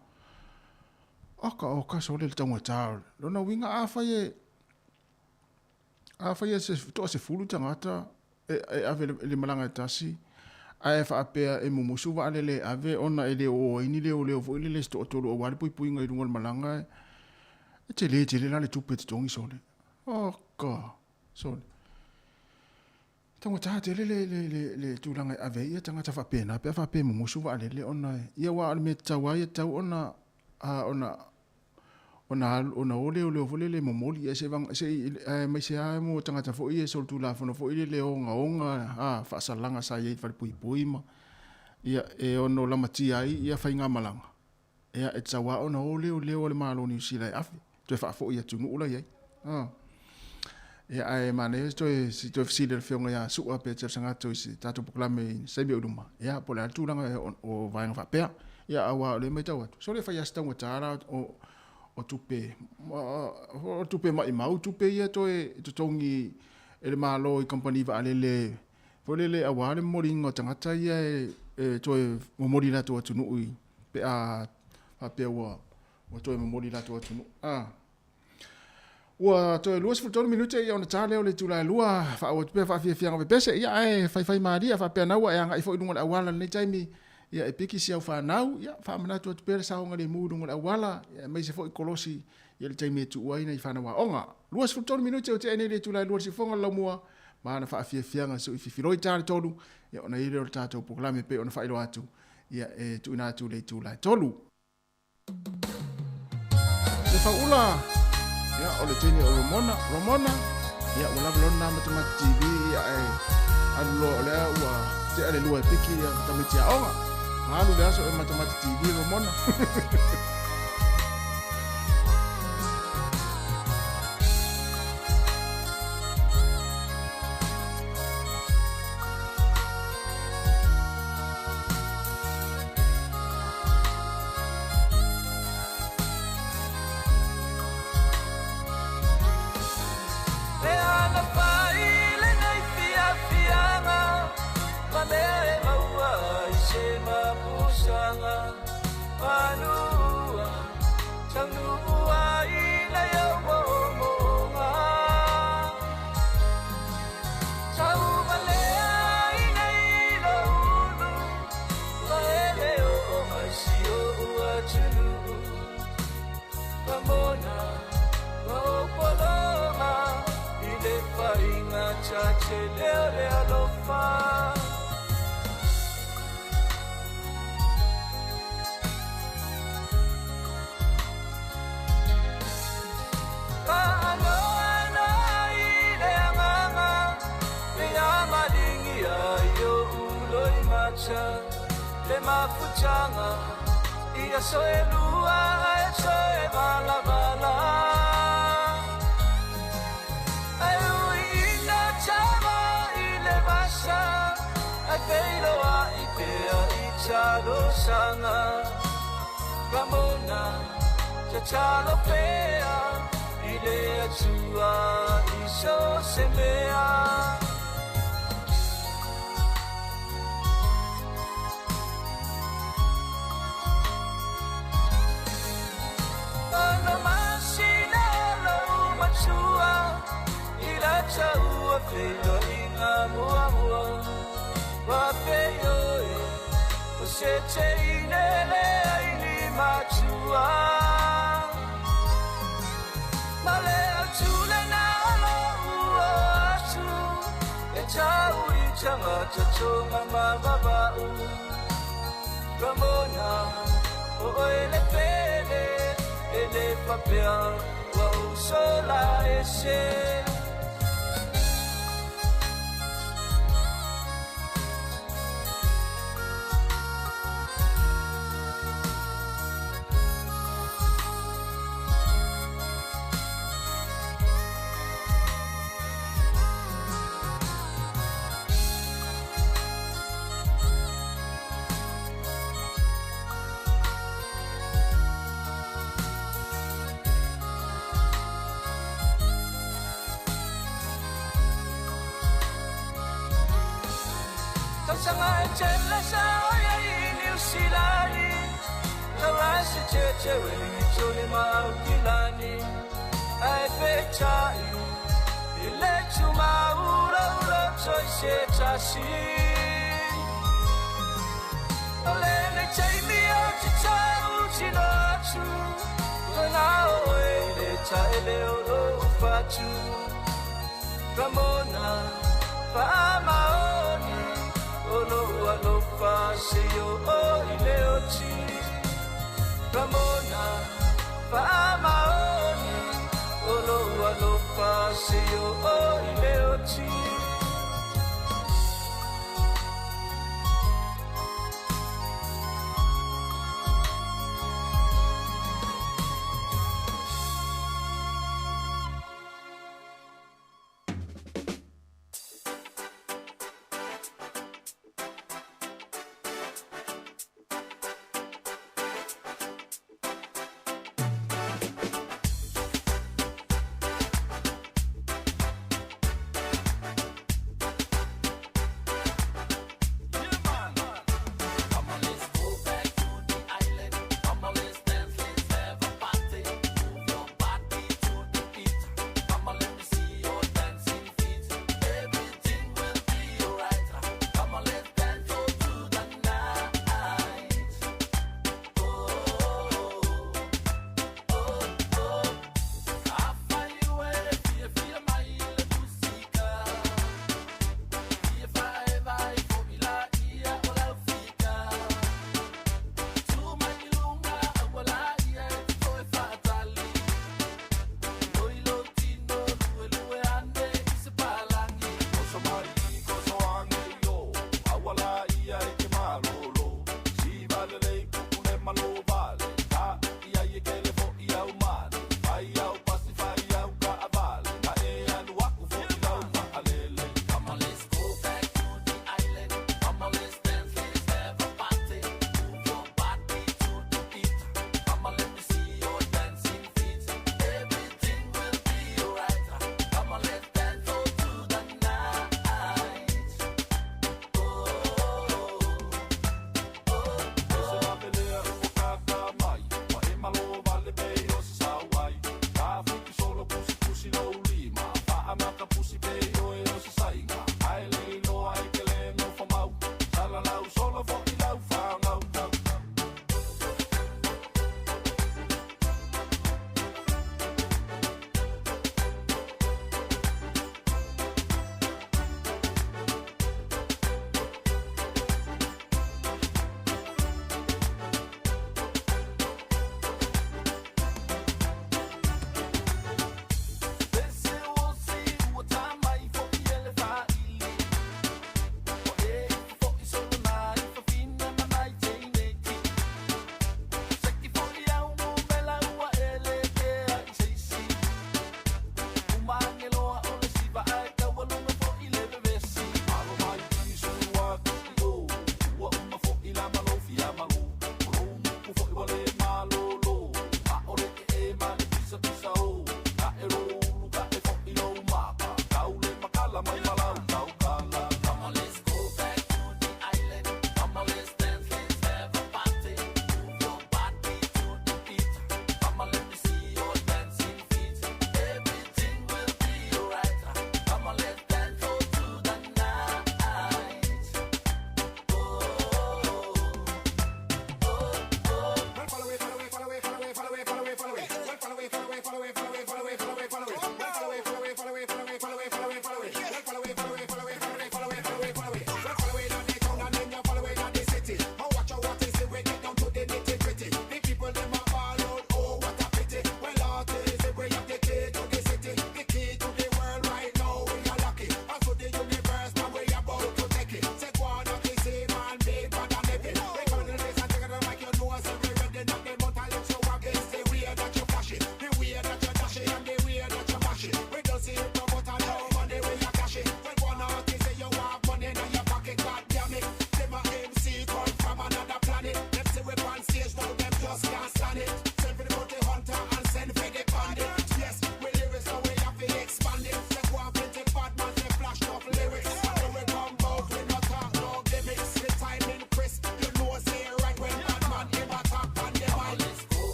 Oka, oka, sole le taugata o lona uiga afai e, afai e se toasefulu tagata e, e ave i le malaga e tasi, ae faapea e mumusu vaalele e ave ona e le oo ai ni leoleo foi lele se toatolu aua le puipuiga i luga o le malaga, e tele tele la le tupe e totogi sole. Oka, sole. Taugata tele le, le, le, le tulaga e ave ai ia tagata faapena pe a faapea e mumusu vaalele ona ia aua o le mea tatau lava ia tatau ona a ona ona alu ona o leoleo foi lele e momoli ia se se aemaise lava mo tagata foi ia e solitulafono foi lele ogaoga a faasalaga sa i ai i le falepuipui ma ia e ono lamatia ai ia faigamalaga ia e tatau lava ona o leoleo a le Malo o Niu Sila e ave toe faafoi i atunuu la i ai. Ia ae manaia se toe se toe fesili a le Afioga ia Su'a pe talosaga atu i se tatou polokalame i se taimi o i luma, ia po o le a le tulaga o vaega faapea. Ia aua o lea e matau atu, sole e fai lava si taugata la o tupe, o tupe maumau tupe ia toe totogi e le Malo i kamupani vaalele foi lele aua le momoliina o tagata ia e toe momoli i latou atunuu pe a faapea ua toe momoli i latou atunuu. Ua toe 23 minute ia ona ta lea o le itula e 2, faaauau atu pea faafiafiaga pepese, ia ae faifai malie faapea na ua e agai foi i luga o le auala i lenei taimi, ia e piki si au fanau, ia faamanatu atu pea le saogalemu i luga o le auala, ia aemaise foi kolosi ia le taimi e tuu ai nai fanau aoga. 23 minute ua tea nei le itula e 2 i le siufofoga o le laumua, ma ana faafiafiaga sui fifiloi ta le 3, ia ona i ai lea o le tatou polokalame pei ona faailoa atu, ia e tuuina atu i le itula e 3. Le fauula ia o le teine o Ramona, Ramona ia ua lava lona Matamata TV ia ae alu loa o lea ua tea le lua e piki ia tamaiti aoga. Alu le aso e Matamata TV Ramona. Faamaoni o lou alofa seia oo i le oti. Ramona, faamaoni o lou alofa seia oo i le oti.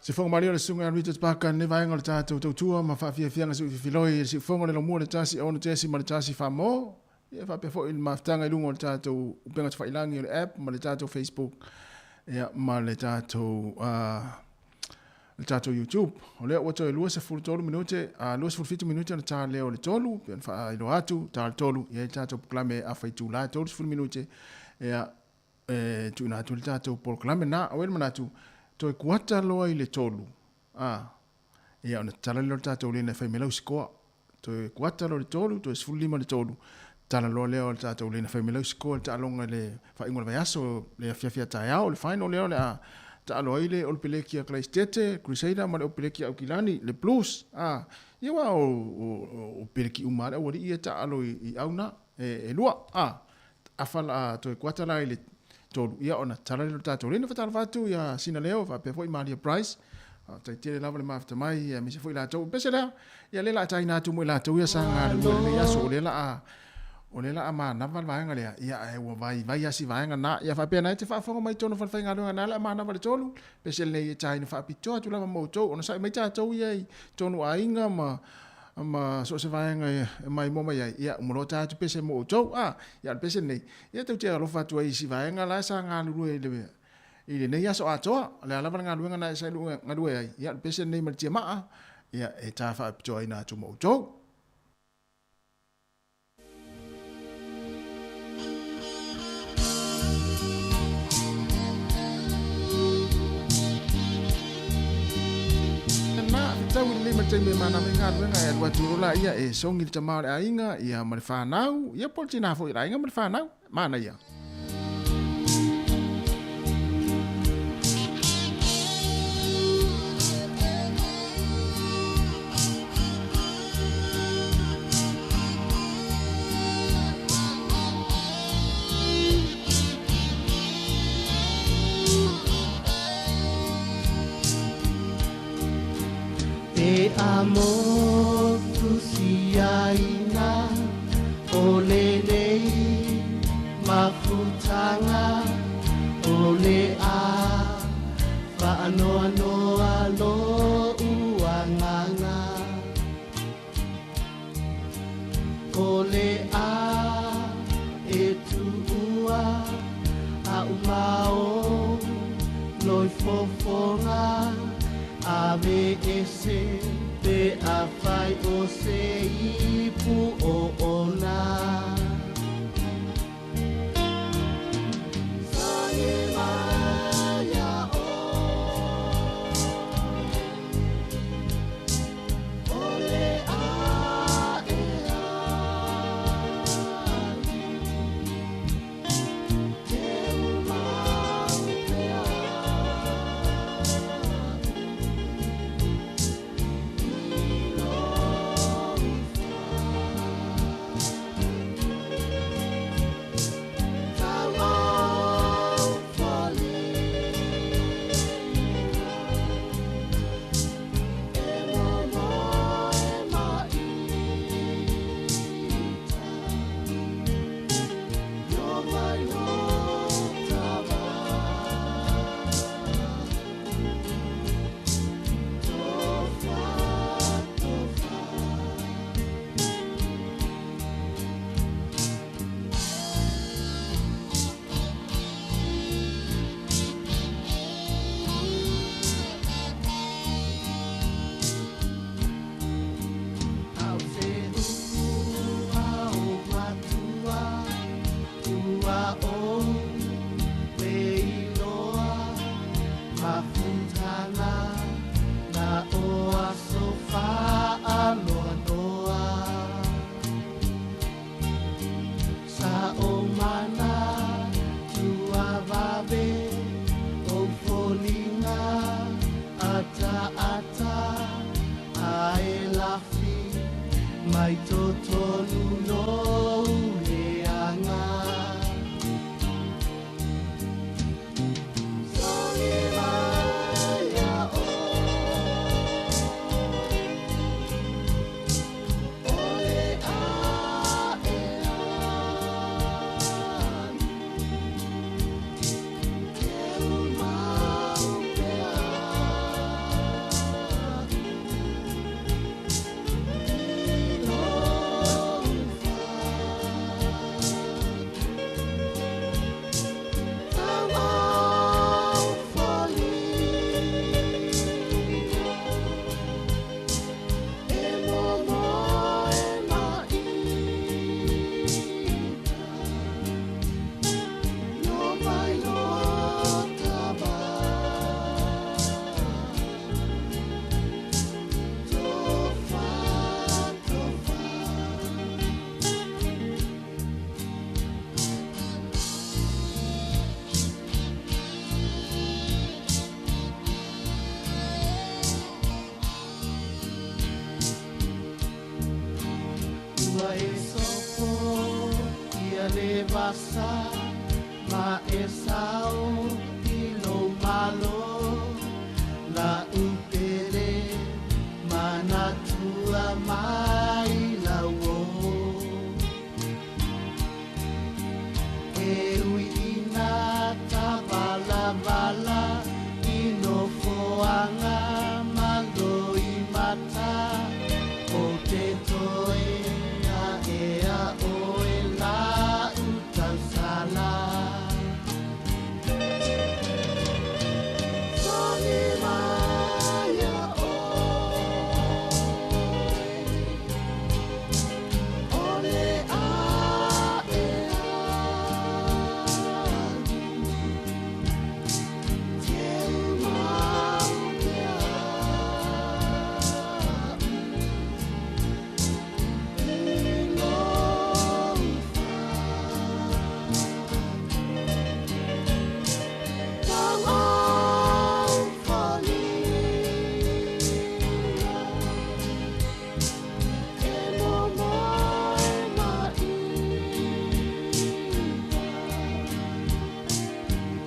Se fonga malia le sunga Richard Parker ne vaenga o le tātou tautua ma whaafiafianga su i le siufoga o le laumua le 1 6 ma le 1 famo. Ia faapea foi le mafutaga i luga o le tatou upega tafailagi o le app ma le tatou Facebook ia ma le tatou le tatou YouTube. O lea ua toe 23 minute, a 27 minute ona tā lea o le 3, pe ona faailoa atu, tā le 3, ia i le tatou polokalame a faitula 30 minute, ia e tuuina atu le tatou polokalame na. O le manatu, toe kuata loa i le 3, ia ona tatala lea o le tatou lena e fai mai lau sikoa. Toe kuata loa i le 3, toe 15 le 3, tala loa lea o le tatou lena fai mai lau sikoa le taaloga i le faaiuga o le vaiaso, le afiafi a taeao, le final lea o le a taalo ai le Olopeleki a Kalaisitete, Crusader ma le Olopeleki a Aukilani, le Blues. Ia ua o peleki uma le aualii ia taalo i auna e lua. Afa la toe kuata la i le 3, ia ona tala lea o le tatou lena. Fatalofa atu ia Sina Leo, faapea foi Malia Price. Tai tele lava le mafuta mai, ia aemaise foi latou. Pese lea, ia le la taina atu mo i latou ia sa galulue lenei aso, o lea la o lea la manava le vaega lea, ia ae ua vai vai asi vaega na, ia faapea na te faafofoga mai tonu falefaigaluega na la manava le 3, pese lenei e taina faapitoa atu lava mo outou, ona sai mai tatou ia i tonu aiga ma so o se vaega e mai mo mai ai, ia umalo tatou pese mo outou, ia le pese lenei, ia tau te alofa atu ai i si vaega la sa galulue i lenei aso atoa, o le a lava le galuega na e sa galue ai, ia le pese lenei ma le tiamaa, ia e tā faapitoa ai na atu mo outou. Na tau i le ma taimi e mana mai galuega e alu atu lola ia e songi le tama o le aiga ia ma le whanau, ia po le tina foi le aiga ma le whanau, mana ia. E amo tu siaina o le nei mafutanga o le a whaanoanoa lo uanganga o le a e tuua a umao loi fofonga a me ese pe a whai o se ipu o ona. Sangi mai a o, o le a e ali, te umau te a. vasa ma e sao i lo malo la upele manatua mai lau e ui ina tavalavala i nofoaga malo i mata o te toe aʻea oe laʻu tausala. Songi mai ia oe o le aʻe alu teu mau pea aʻu i lou fatu foliga e momoe maʻita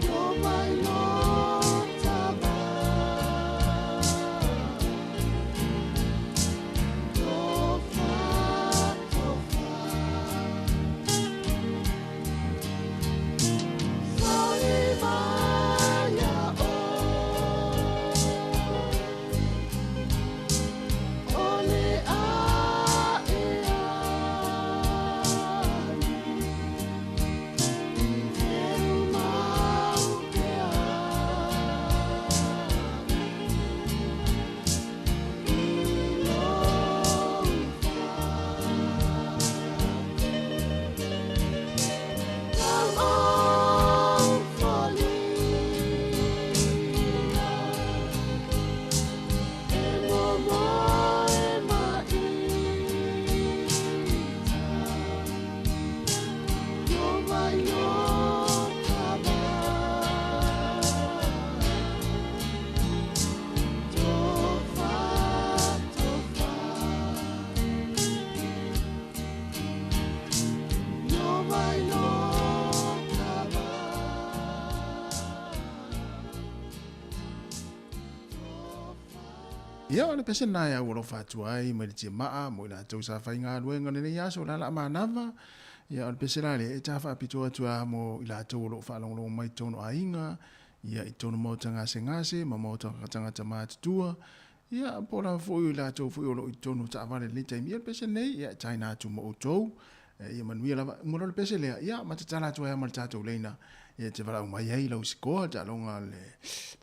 no mai lo tava tofa tofa Songi mai ia oe o le aʻe alu teu mau pea aʻu i lou fatu Tau foliga e momoe maʻita no mai lo tava tofa tofa no mai lo tava. Ia o le pese na ia ua lofa atu ai mai le tiamaa mo i latou sa faigaluega lenei aso o le ala manava. Ia o le pese la lea e ta faapitoa atu a mo i latou o loo faalogologo mai tonu aiga, ia i tonu maota gasegase ma maota tagata matutua. Ia po lava foi i latou foi o loo i tonu taavale lenei taimi. Ia le pese nei ia e taina atu mo outou. Ia manuia lava. Mo le pese lea, ia matatala atu ai ma le tatou leina. Ia te valaau mai ai lau sikoa taaloga le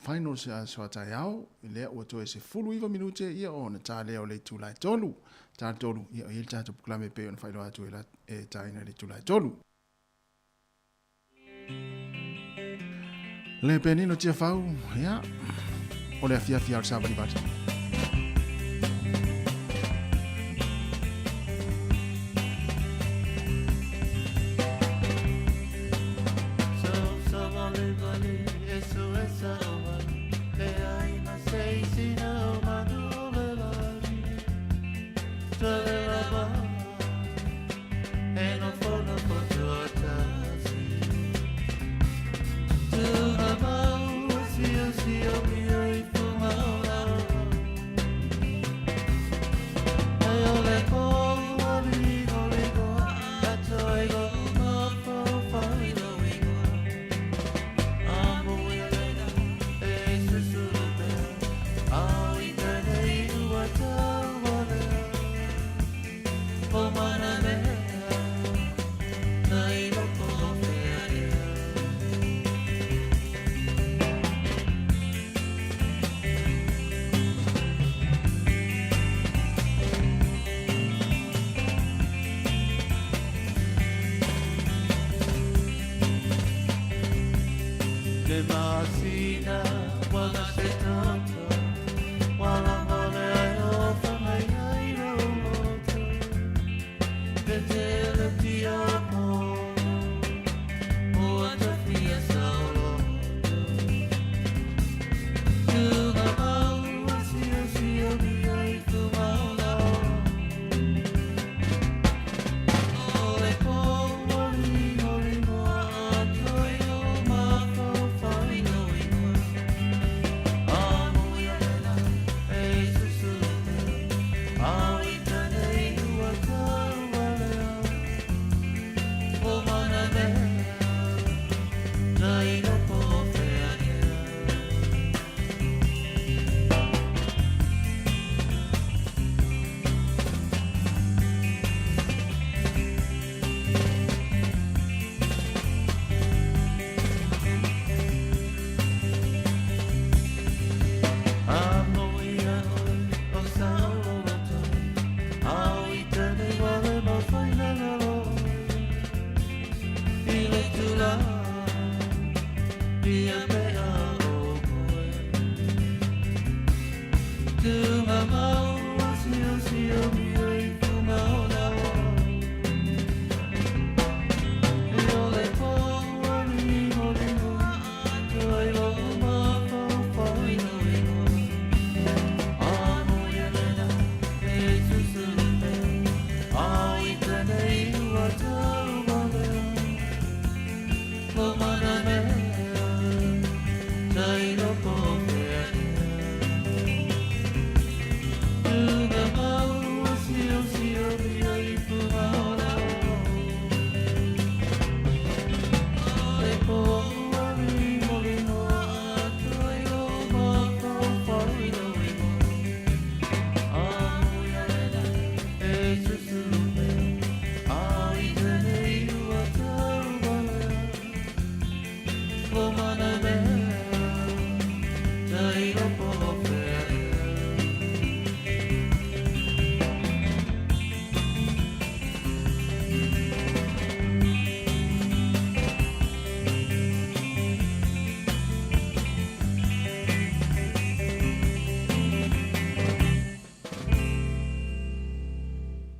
finals aso a taeao lea ua toe 19 minute ia ona ta lea o le itula e 3. Ta 3 ia o i le tatou proklame pe ona faailoa atu e la e taina le itula e 3. Le penino tia fau, ia, o le afiafi au le savalivali. Le masina wala se tata wala mole ai o whangai ai ro moto te tele tia mo o atawhia saulo Tunga mau a sio sio mi ai tu maola O le po o li o li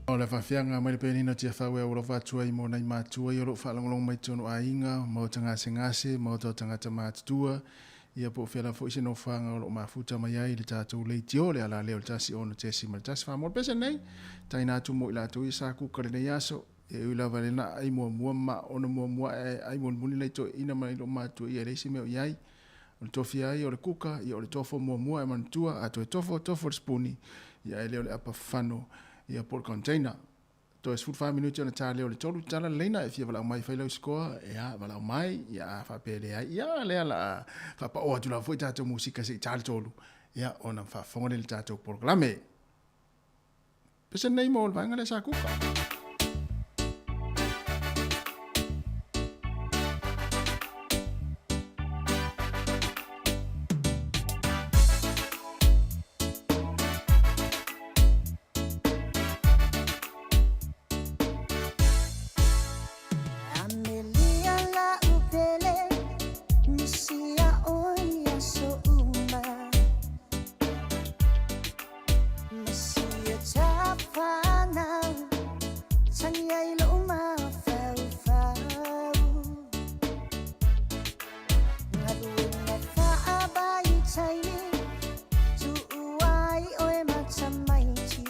O le faafiaga mai le penina tiafau e aualofa atu ai mo nai matua ia o loo faalogologo mai tonu aiga maota gasegase maota o tagata matutua ia po o fea foi se nofoaga o loo mafuta mai ai le tatou leitio le ala lea o le 1 6.1 faamo le pese nei taina atu mo i latou ia sa kuka lenei aso e ui lava lena ai muamua ma ona muamua e ai mulimuli lai toeaina ma loo matua ia e leai se mea o i ai o le tofia ai o le kuka ia o le tofo muamua e manatua a toe tofo tofo le sipuni ia ae le o le apa fano ia po o le container. Toe 14 minute ona ta lea o le tolu tala leleina e fia valaau mai fai lau sikoa ia valaau mai ia a faapea leai ia lea la faapao atu lava foi tatou musika se i ta le tolu ia ona faafofoga lea i le tatou polokalame. Pese nei mo le vaega lea sa kuka. Amelia la upele misia oi aso uma Masia tafana tangi ai lo mafaufau Ngaluenga faabai taimi Tuuai oe matamaiti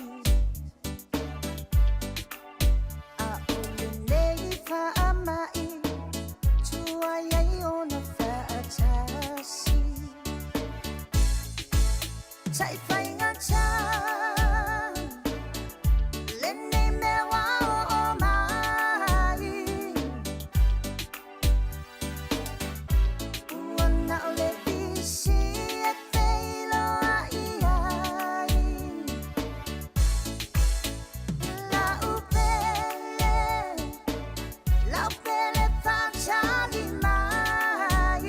A o lenei faamai Tuai ai ona faatasi Taifaiga lenei mea ua oo mai Ua na o le pisi e feiloai ai Lau pele, lau pele faatali mai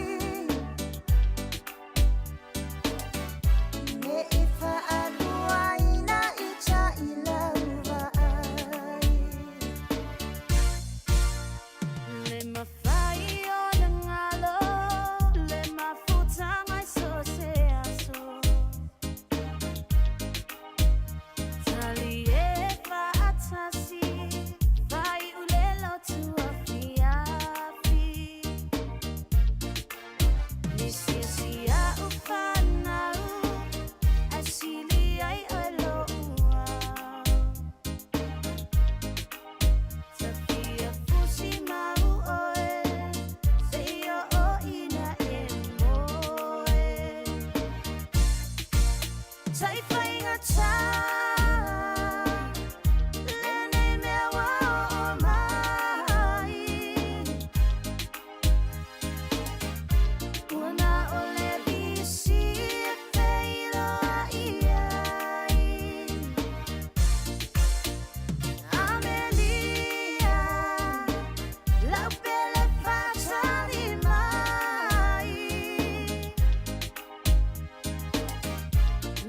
Me i faaluaina i taʻilauvaai Le mafai o le galo le mafutaga i so se aso Tali e faatasi faiʻu le lotu afiafi Nisiasiaʻu fanau ae sili ai oe loʻu ao Tafia fusi mau oe seia oo ina e moe Taifaigatā lenei mea ua oo mai Ua na o le pisi e feiloai ai Amelia lau pele faatali mai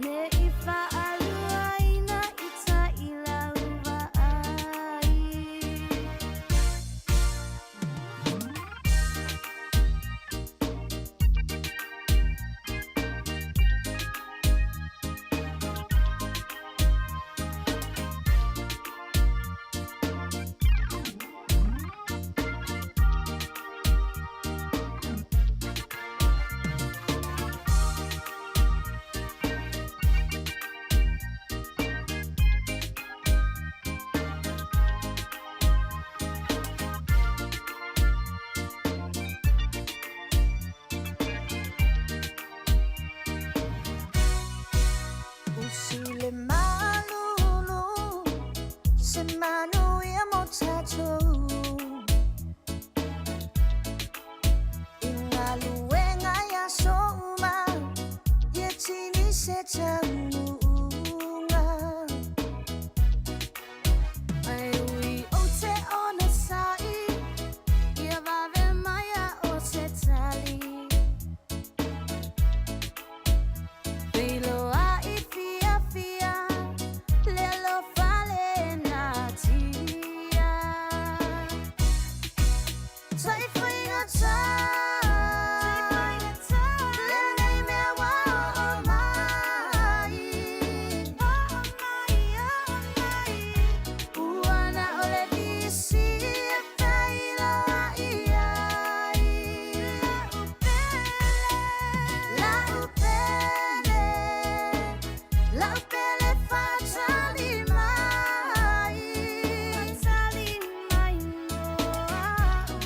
Me i faaluaina se taunuuga. Ai ui o te ona sai, ia vave mai a o se tali. Feiloai fiafia, le alofa le natia. Taifaiga tā, lenei mea ua oo mai. Ua na o le visi e feiloai ai. Lau pele, lau pele faatali mai.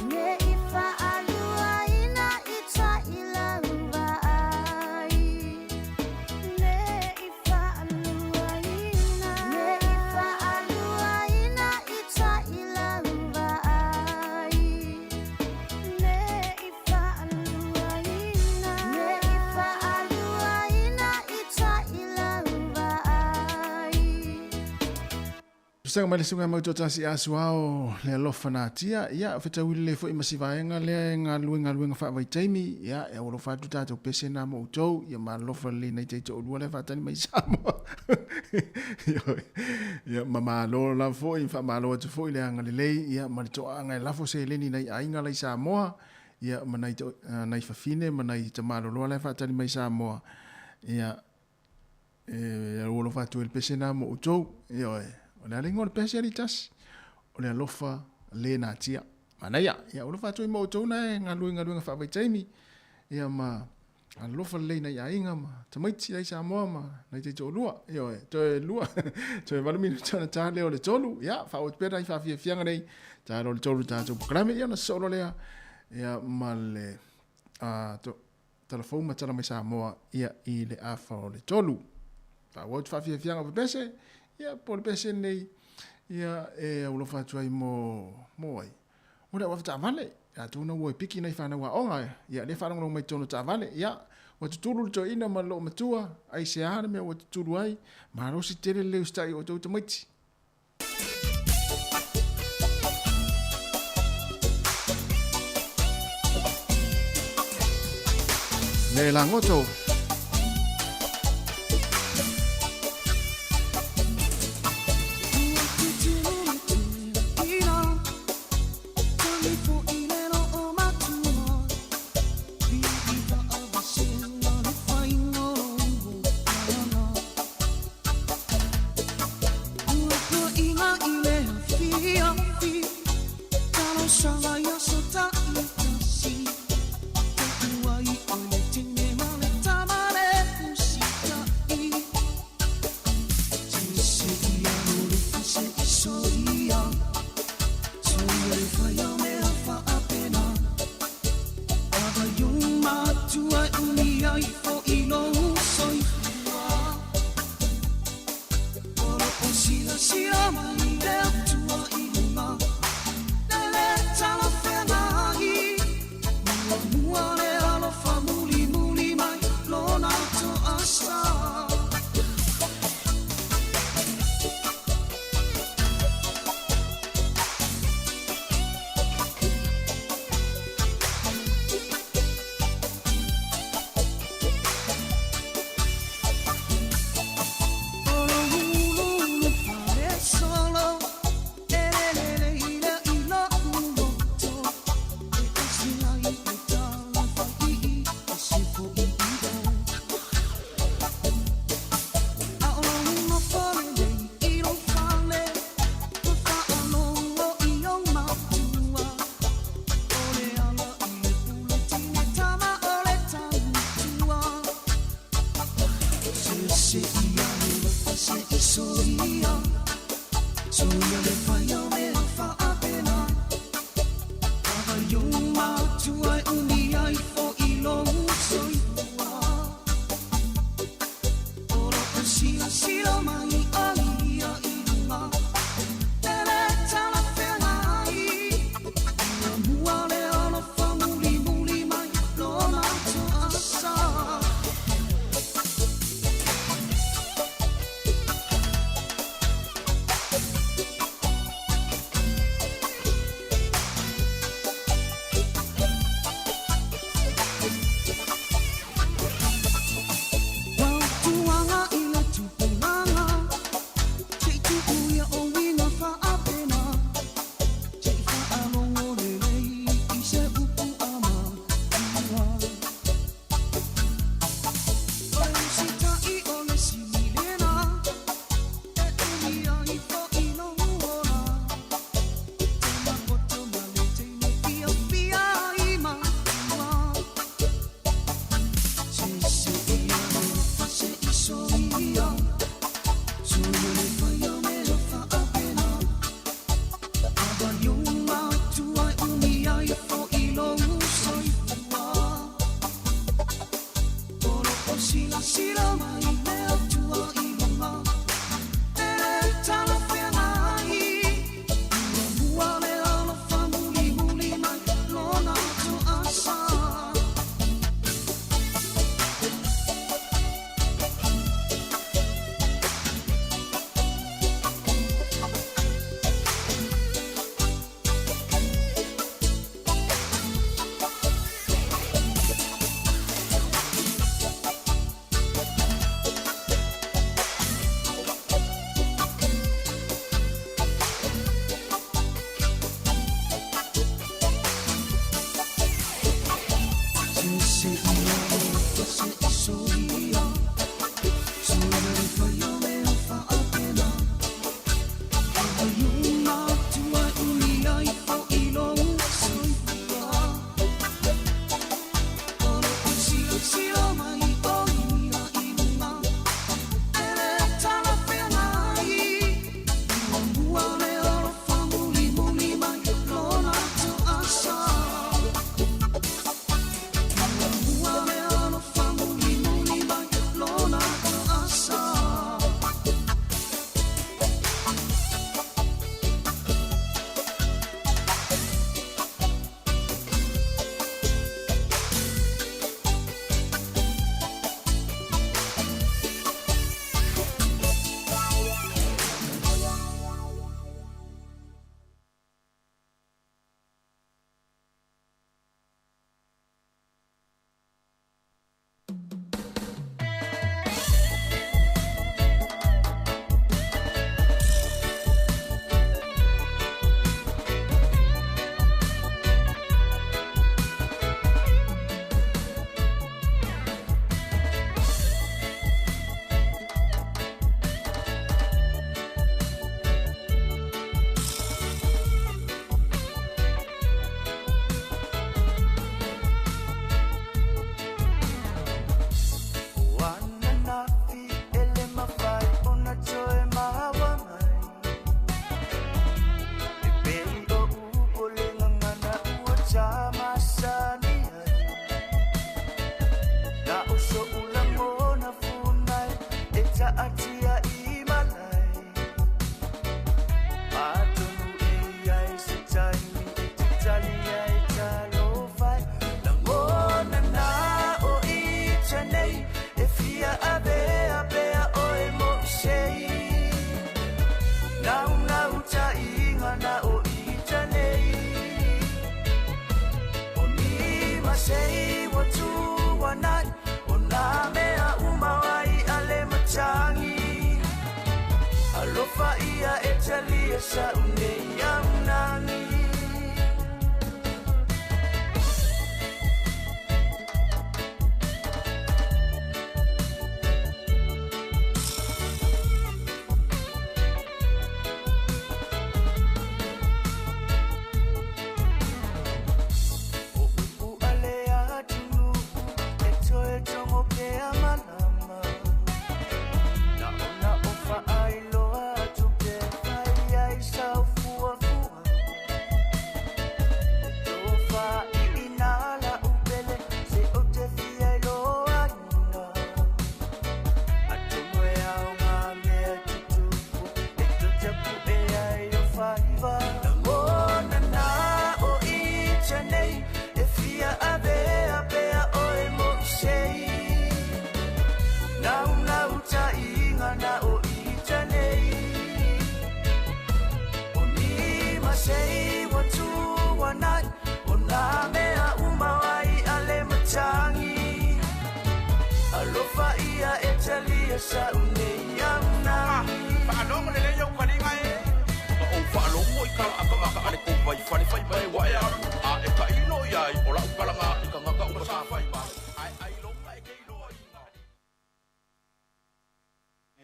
Ne i faaluaina i taʻilau vaai. Ne i faaluaina, ne i faaluaina i taʻilau vaai. Ne i faaluaina, ne i faaluaina i taʻilau vaai. Susaga mai le suga mau tōtasi a suao le alofa nā tia. Ia, fetauili le foi masivaenga lea e ngā luenga whaavaitaimi. Ia, e alofa atu tātou pese nā mo utou. Ia, ma alofa le nei teito o lua le whaatani mai Samoa. Ia, ma malo la foi, wha malo atu foi le anga lelei. Ia, ma le toa anga e lafo se leni nei ainga lai Samoa. Ia, ma nei, to, nei fafine, ma nei te maloloa le whaatani mai Samoa. Ia, e alofa atu e le pese nā mo utou. Ia, oe. O le alenga o le pese ali tasi, o le alofa le nā tia. Manaia, ia alofa atu i mo utou na e ngā luenga whaavaitaimi. Ia ma alofa le nei ainga ma tamaiti lai Samoa ma nei te tō lua. Ia oe, toe lua, toe valu minuta na tā leo le tolu. Ia, wha o te pera i whaafiafianga nei, tā leo le tolu tātou programme, ia na solo lea. Ia ma le telefou ma tala mai Samoa, ia i le afa o le tolu. Wha o te whaafiafianga o pese, ia po le pese nei, ia e alofa atu ai mo ai. Mo le awa whataavale, ia tūna ua e piki nei whanau a onga, ia le whanau mai tōna taavale, ia ua tutulu le toina ma loo matua, ai se aha le mea ua tutulu ai, malosi tele le ustai o tau tamaiti. Le langoto.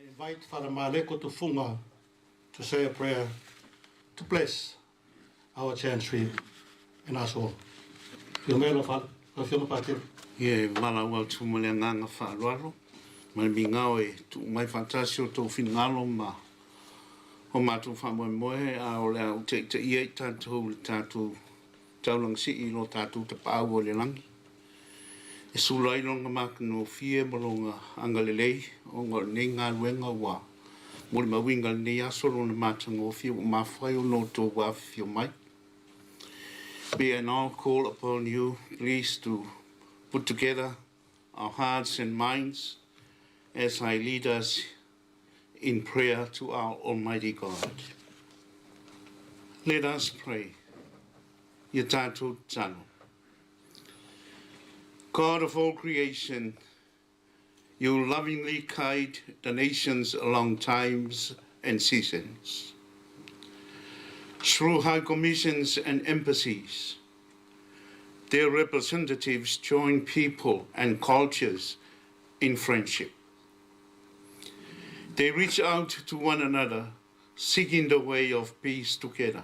Invite Father Maleko Tufunga to say a prayer to bless our chantry and us all. Ia e valaau atu ma le agaga faaaloalo ma le migao e tuu mai faatasi o tou finagalo ma o matou faamoemoe a o le a ou taitaia i tatou i le tatou taulaga sii i lo tatou tapaau o le lagi e sula ai lona matagofie ma lona agalelei ona o lenei galuega ua molimauina i lenei aso lona matagofie ua mafua ai ona outou afifio mai. May I now call upon you, please, to put together our hearts and minds as I lead us in prayer to our Almighty God. Let us pray. Ia tatou tatalo. God of all creation, you lovingly guide the nations along times and seasons. Through high commissions and embassies, Their representatives join people and cultures in friendship. They reach out to one another, seeking the way of peace together.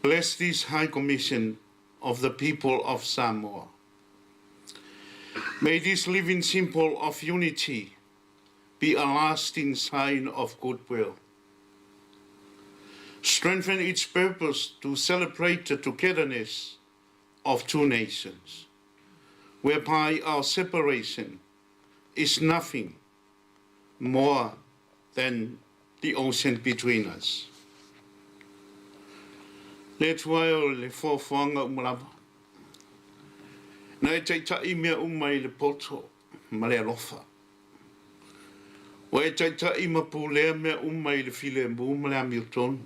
Bless this High Commission of the people of Samoa. May this living symbol of unity be a lasting sign of goodwill. Strengthen its purpose to celebrate the togetherness of two nations, whereby our separation is nothing more than the ocean between us. Le Atua e o le foafoaga uma lava. Na e taitai mea uma i le poto ma le alofa. Ua e taitai ma pulea mea uma i le filemu ma le amiotonu.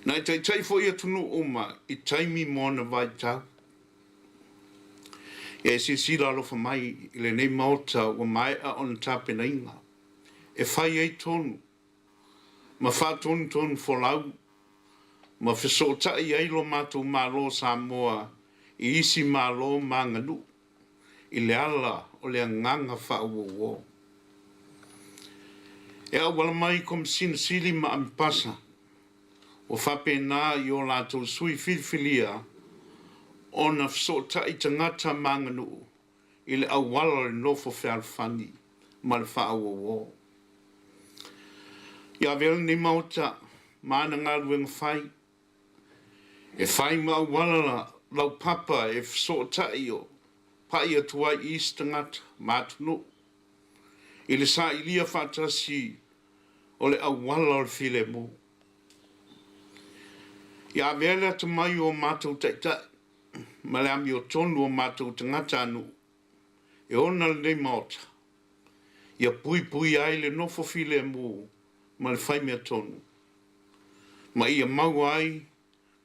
Na e taitai foi atunuu uma i taimi ma ona vaitau. Ia e silasila alofa mai i lenei Maota ua maea ona tapenaina e fai ai tonu ma faatonutonu folau ma fesootai ai lo matou Malo o Samoa i isi Malo ma aganuu i le ala o le agaga faauouo. E auala mai i Komisina Sili ma Amepasa ua faapena i o latou sui filifilia ona fesootai tagata ma aganuu i le auala o le nofo fealofani ma le faaauauo. Ia avea lenei Maota ma ana galuega fai, e fai ma auala laupapa e fesootai o pai atu ai i isi tagata ma atunuu i le sailia faatasi o le auala o le filemu. Ia avea le atamai o matou taitai ma le amiotonu o matou tagatanuu e ona lenei Maota, ia puipuia ai le nofo filemu ma le faimeatonu, ma ia maua ai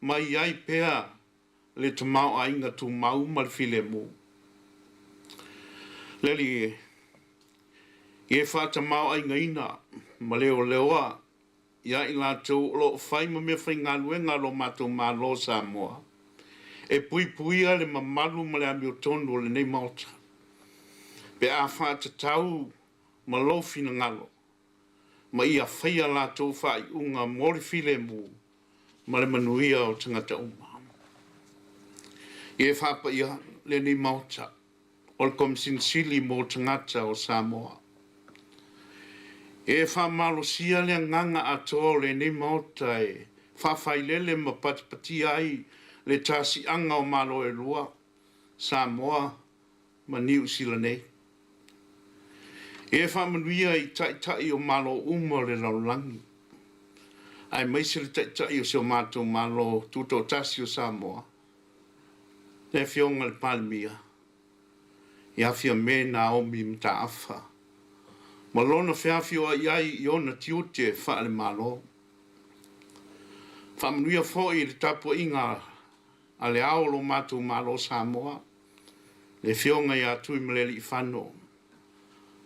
mai ai pea le tamaoaiga tumau ma le filemu. Le Alii e, ia e faatamaoaigaina ma leoleoa iā i latou o lo o fai ma meafaigaluega a lo matou Malo o Samoa, e puipuia le mamalu ma le amiotonu o lenei Maota, pe a faatatau ma lou finagalo, ma ia faia latou faaiuga mo le filemu ma le manuia o tagata uma. Ia e faapaia lenei Maota o le Komisini Sili mo Tagata o Samoa. E faamalosia le agaga atoa o lenei Maota e faafailele ma patipatia ai le tasiaga o Malo e lua, Samoa ma Niu Sila nei. E faamanuia i Taitai o Malo uma o le lalolagi, aemaise le Taitai o si o matou Malo Tutoatasi o Samoa, le Afioga i le Palemia, ia Fiame Naomi Mataafa, ma lona feafioai ai i ona tiute faale-Malo. Faamanuia foi i le tapuaiga a le Ao o lo matou Malo o Samoa, le Afioga ia Tuimalealiifano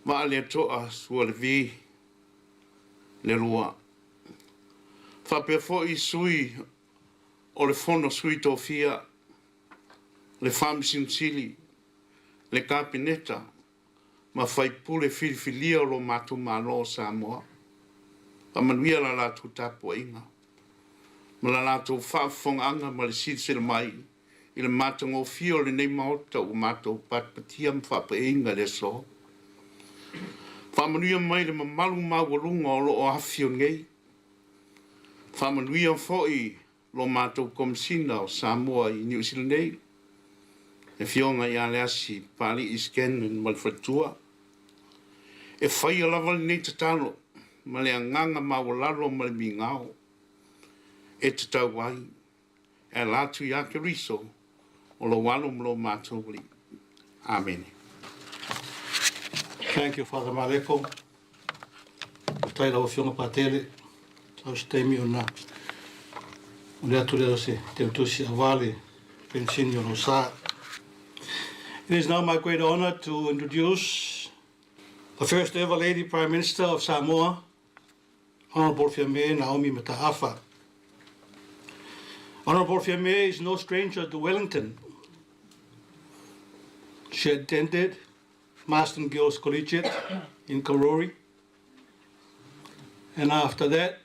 Vaaleto'a Sualauvi le Lua, faapea foi sui o le Fono Sui Tofia, le Faamasino Sili, le Kapeneta ma faipule filifilia o lo matou Malo o Samoa. Faamanuia la latou tapuaiga ma la latou faafofogaaga ma le silasila mai i le matagofie o lenei Maota ua matou patipatia ma faapaeina i le aso. Faamanuia mai le mamalu maualuga o lo o afifio nei. Faamanuia foi lo matou Komesina o Samoa i Niu Sila nei, le Afioga ia Leasi Papalii Scanlan ma le faletua. E faia lava lenei tatalo ma le agaga maualalo ma le migao e tatau ai e ala atu iā Keriso o lou Alo ma lo matou Alii. Amene. Thank you, Father Maleko. Faafetai i lau Afioga Patele. Sau se taimi ona momoli atu lea o se teutusi aua le penisini o lou sa. It is now my great honor to introduce the first ever Lady Prime Minister of Samoa, Honorable Fiame Naomi Mata'afa. Honorable Fiame is no stranger to Wellington. She attended Marston Girls Collegiate in Karori, and after that,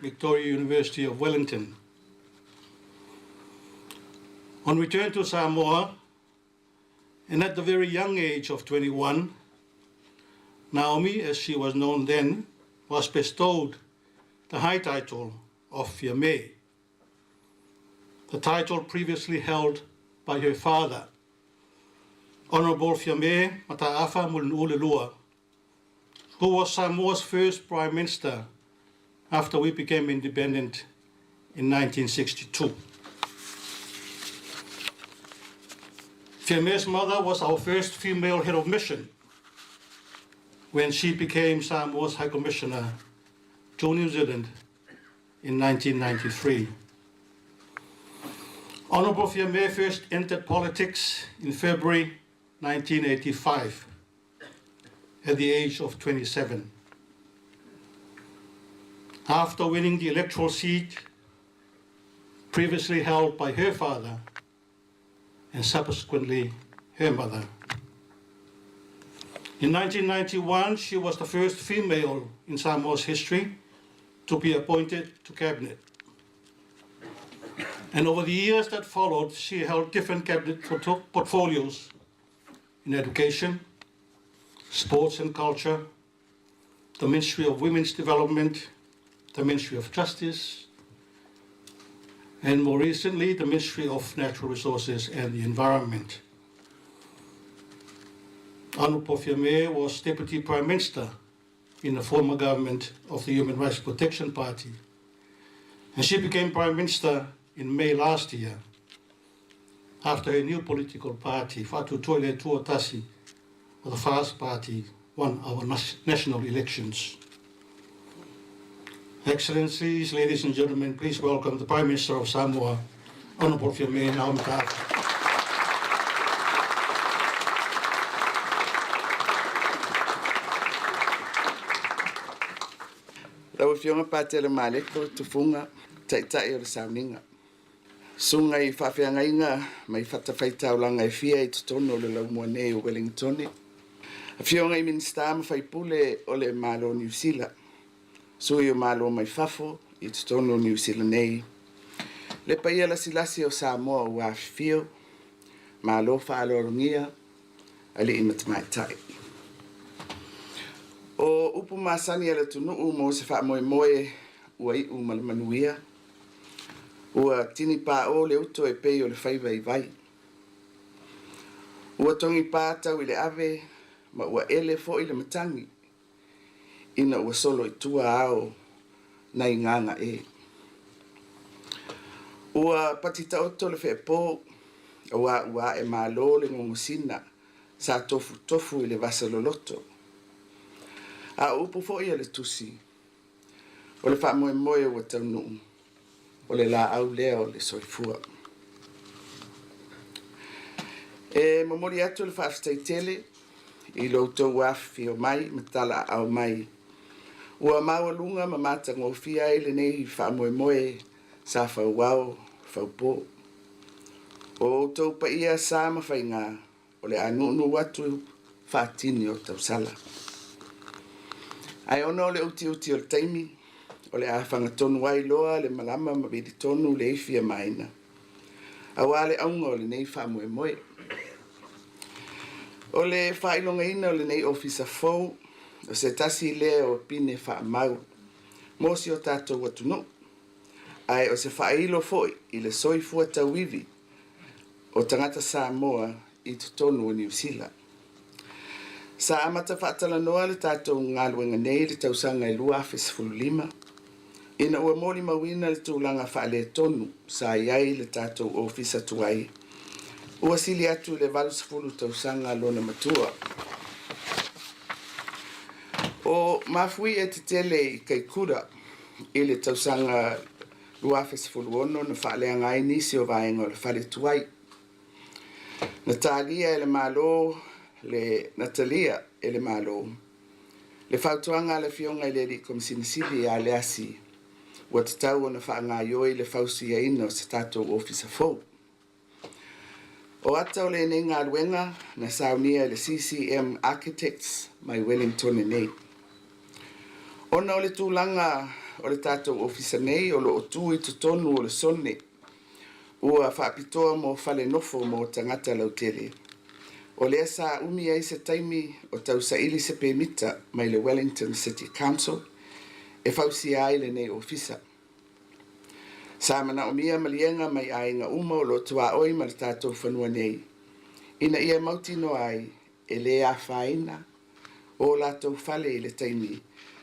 Victoria University of Wellington. On return to Samoa, and at the very young age of 21, Naomi, as she was known then, was bestowed the high title of Fiame, the title previously held by her father, Honorable Fiame Mata'afa Mulinu'ulelua, who was Samoa's first Prime Minister after we became independent in 1962. Fiame's mother was our first female head of mission when she became Samoa's High Commissioner to New Zealand in 1993. Honorable Fiame first entered politics in February 1985 at the age of 27. After winning the electoral seat previously held by her father and subsequently her mother. In 1991, she was the first female in Samoa's history to be appointed to cabinet. And over the years that followed, she held different cabinet portfolios in education, sports and culture, the Ministry of Women's Development, the Ministry of Justice, and more recently, the Ministry of Natural Resources and the Environment. Honorable Fiame was Deputy Prime Minister in the former government of the Human Rights Protection Party. And she became Prime Minister in May last year after her new political party, Fatu Toile Tuatasi, or the Fast Party, won our national elections. Excellencies, ladies and gentlemen, please welcome the Prime Minister of Samoa, Honorable Fiame Naomi Lau Afioga Patele Maleko Tufuga, Taitai o le Sauniga. Susuga i faafeagaiga ma i fatafaitaulaga e fia i totonu o le laumua nei o Wellingtone. Afioga i Minisita ma Faipule o le Malo o Niu Sila. Sui o Malo mai fafo i totonu o Niu Sila nei. Le paia lasilasi o Samoa ua afifio, malo faaaloalogia, alii ma tamaitai. O upu masani a le atunuu mo se faamoemoe ua iu ma le manuia, ua tini paʻō le uto e pei o le faiva i vai. Ua togipā tau i le ave ma ua ele foi le matagi ina ua solo i tua ao nai gagaʻe. Ua pati taoto le feepō auā ua ae malo le gogosina sa tofutofu i le vasa loloto. A o upu foi a le Tusi, o le faamoemoe ua taunuu, o le laau lea o le soifua. E momoli atu le faafetai tele i lo outou afifio mai ma talaaao mai ua maualuga ma matagofie ai lenei faamoemoe sa fauao faupō. O outou paia sa ma faigā o le a nuunuu atu faatini o tausala. Ae ona o le utiuti o le taimi, o le a fagatonu ai loa le malama ma vilitonu le ifi a maina, auā le auga o lenei faamoemoe. O le faailogaina o lenei ofisa fou, o se tasi lea o pine faamau mo si o tatou atunuu, ae o se faailo foi i le soifua tauivi o tagata Samoa i totonu o Niu Sila. Sa amata faatalanoa le tatou galuega nei i le tausaga e 2015, ina ua molimauina le tulaga faaletonu sa i ai le tatou ofisa tuai, ua sili atu i le 80 tausaga lona matua. O mafuie tetele i Kaikura i le tausaga 2016 na faaleaga ai nisi o vaega o le fale tuai. Na talia e le Malo le na talia e le Malo le fautuaga a le Afioga i le Alii Komesina Sili ia Leasi Ua tatau ona faagaioi le fausiaina o se tatou ofisa fou. O ata o lenei galuega na saunia e le CCM Architects mai Wellington nei. Ona o le tulaga o le tatou ofisa nei o loo tu i totonu o le sone ua faapitoa mo fale nofo mo tagata lautele. O lea sa umi ai se taimi o tausaili se pemita mai le Wellington City Council e fausia ai lenei ofisa. Sa manaomia maliega mai aiga uma o loo tuaoi ma le tatou fanua nei, ina ia mautinoa ai e lē afaina o latou fale i le taimi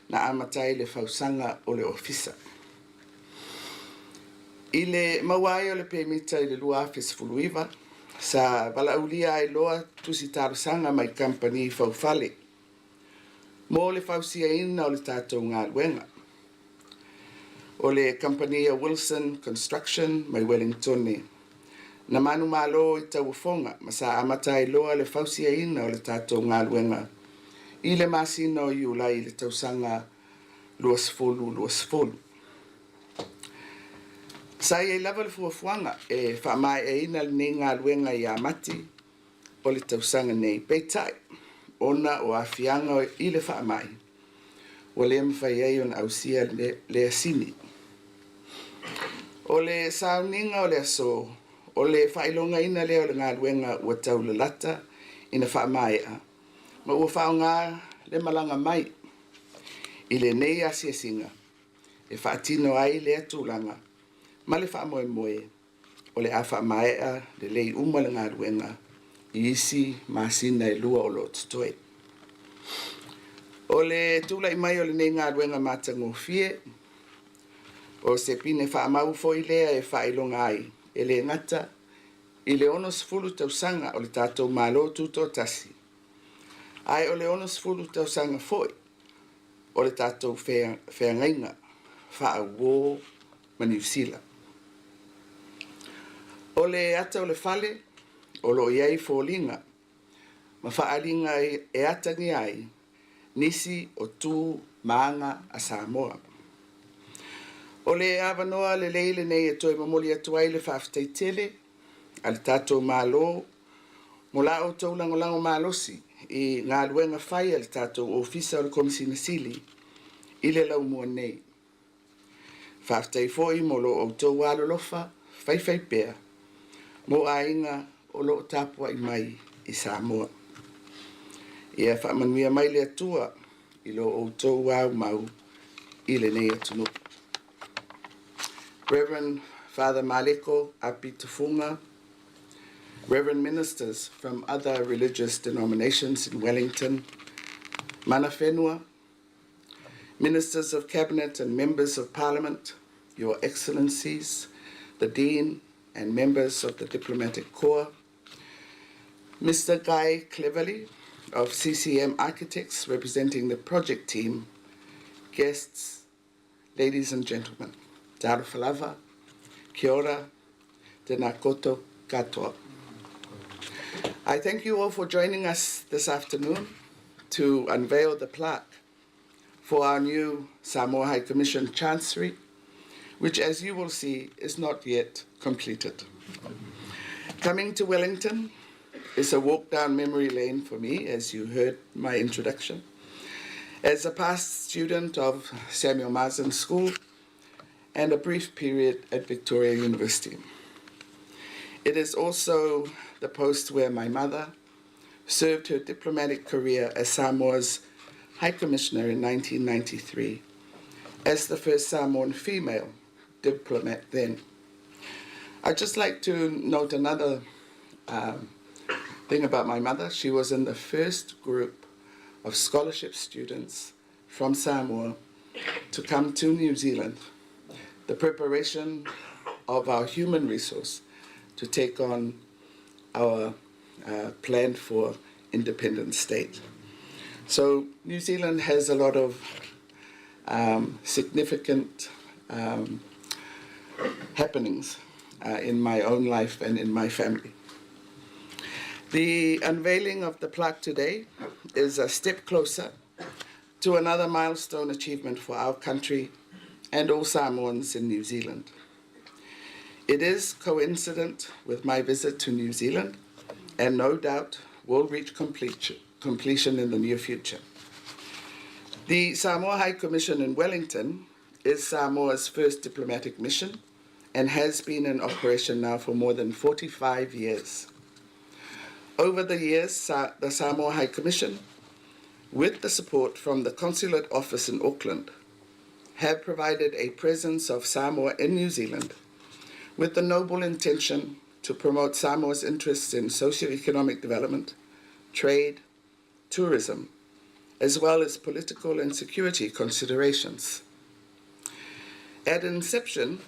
na amata ai le fausaga o le ofisa. I le maua ai o le pemita i le 2019, sa valaaulia ai loa tusi talosaga mai kamupani faufale mo le fausiaina o le tatou galuega. O le kamupani a Wilson Construction mai Wellington na manumalo i tauofoga ma sa amata ai loa le fausiaina o le tatou galuega i le masina o Iulai i le tausaga 2020. Sa i ai lava le fuafuaga e faamaeaina lenei galuega ia Mati o le tausaga nei, peitai ona o aafiaga i le faamai ua le mafai ai ona ausia lea sini. O le sauniga o le aso, o le faailogaina lea o le galuega ua taulalata ina faamaea ma ua faaaoga le malaga mai i lenei asiasiga e faatino ai lea tulaga ma le faamoemoe o le a faamaea lelei uma le galuega i isi masina e 2 o loo totoe. O le tulai mai o lenei galuega matagofie, o se pine faamau foi lea e faailoga ai e le gata i le 60 tausaga o le tatou Malo Tutoatasi, ae o le 60 tausaga foi o le tatou feagaiga faauō ma Niu Sila. O le ata o le fale o loo i ai foliga ma faaaliga e atagia ai nisi o tu ma aga a Samoa. O le avanoa lelei lenei e toe momoli atu ai le faafetai tele a le tatou Malo mo la outou lagolago malosi i galuega fai a le tatou Ofisa o le Komesina Sili i le laumua nei. Faafetai foi mo lo outou alolofa faifaipea mo aiga o loo tapuai mai i Samoa. Ia faamanuia mai le Atua i lo outou aumau i lenei atunuu. Reverend Father Maleko Api Tufunga, Reverend Ministers from other religious denominations in Wellington, Mana Whenua, Ministers of Cabinet and Members of Parliament, Your Excellencies, the Dean and members of the Diplomatic Corps, Mr. Guy Cleverly of CCM Architects representing the project team, guests, ladies and gentlemen, Talofa lava, kia ora, tēnā koutou katoa. I thank you all for joining us this afternoon to unveil the plaque for our new Samoa High Commission Chancery, which, as you will see, is not yet completed. Coming to Wellington is a walk down memory lane for me, as you heard my introduction. As a past student of Samuel Marsden School and a brief period at Victoria University. It is also the post where my mother served her diplomatic career as Samoa's High Commissioner in 1993, as the first Samoan female diplomat then. I'd just like to note another thing about my mother. She was in the first group of scholarship students from Samoa to come to New Zealand, the preparation of our human resource to take on our plan for independent state. So New Zealand has a lot of significant happenings in my own life and in my family. The unveiling of the plaque today is a step closer to another milestone achievement for our country and all Samoans in New Zealand. It is coincident with my visit to New Zealand and no doubt will reach completion in the near future. The Samoa High Commission in Wellington is Samoa's first diplomatic mission and has been in operation now for more than 45 years. Over the years, the Samoa High Commission, with the support from the Consulate Office in Auckland, have provided a presence of Samoa in New Zealand with the noble intention to promote Samoa's interests in socio-economic development, trade, tourism, as well as political and security considerations. At inception,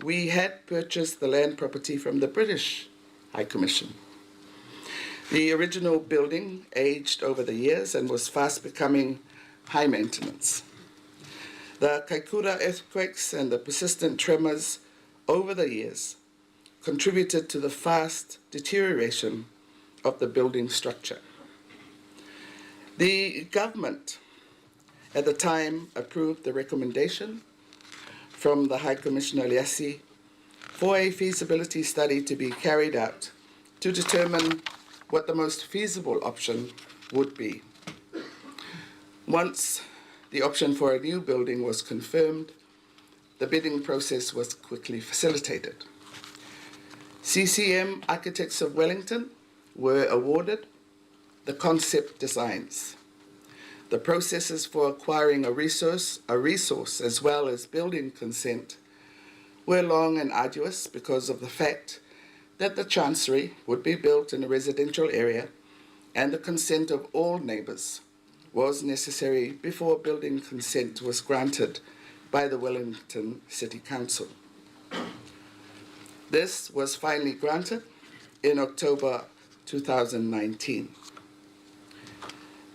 we had purchased the land property from the British High Commission. The original building aged over the years and was fast becoming high maintenance. The Kaikoura earthquakes and the persistent tremors over the years contributed to the fast deterioration of the building structure. The government at the time approved the recommendation from the High Commissioner Liasi for a feasibility study to be carried out to determine what the most feasible option would be. Once the option for a new building was confirmed, the bidding process was quickly facilitated. CCM Architects of Wellington were awarded the concept designs. The processes for acquiring a resource, a resource as well as building consent were long and arduous because of the fact that the chancery would be built in a residential area and the consent of all neighbours was necessary before building consent was granted by the Wellington City Council. This was finally granted in October 2019.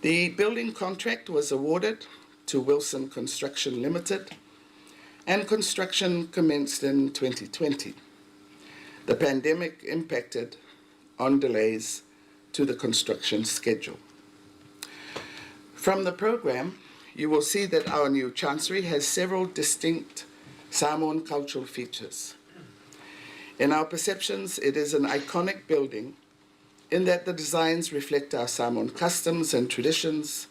The building contract was awarded to Wilson Construction Limited and construction commenced in 2020. The pandemic impacted on delays to the construction schedule. From the program, you will see that our new chancery has several distinct Samoan cultural features. In our perceptions, it is an iconic building in that the designs reflect our Samoan customs and traditions,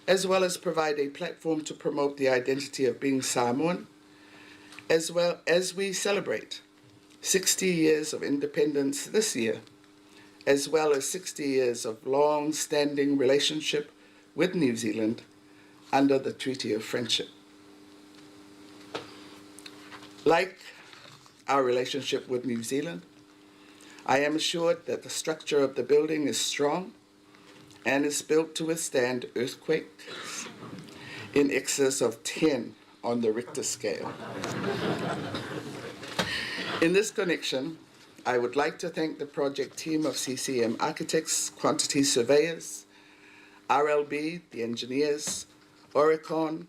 as well as provide a platform to promote the identity of being Samoan, as well as we celebrate 60 years of independence this year, as well as 60 years of long standing relationship with New Zealand under the Treaty of Friendship. Like our relationship with New Zealand, I am assured that the structure of the building is strong and is built to withstand earthquakes in excess of 10 on the Richter scale. In this connection, I would like to thank the project team of CCM architects, quantity surveyors, RLB, the engineers, Oricon,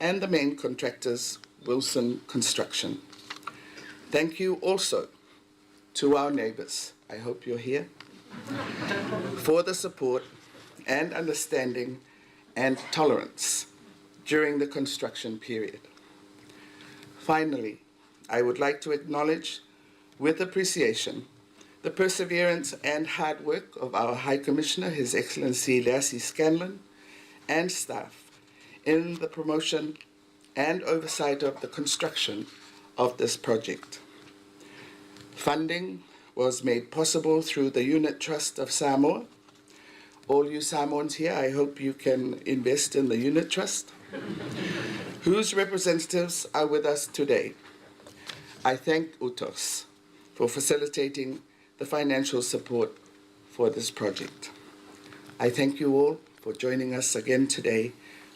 and the main contractors, Wilson Construction. Thank you also to our neighbours, I hope you're here, for the support and understanding and tolerance during the construction period. Finally, I would like to acknowledge with appreciation the perseverance and hard work of our High Commissioner, His Excellency Lassie Scanlon, and staff in the promotion and oversight of the construction of this project. Funding was made possible through the Unit Trust of Samoa. All you Samoans here, I hope you can invest in the Unit Trust, whose representatives are with us today. I thank UTOS for facilitating the financial support for this project. I thank you all for joining us again today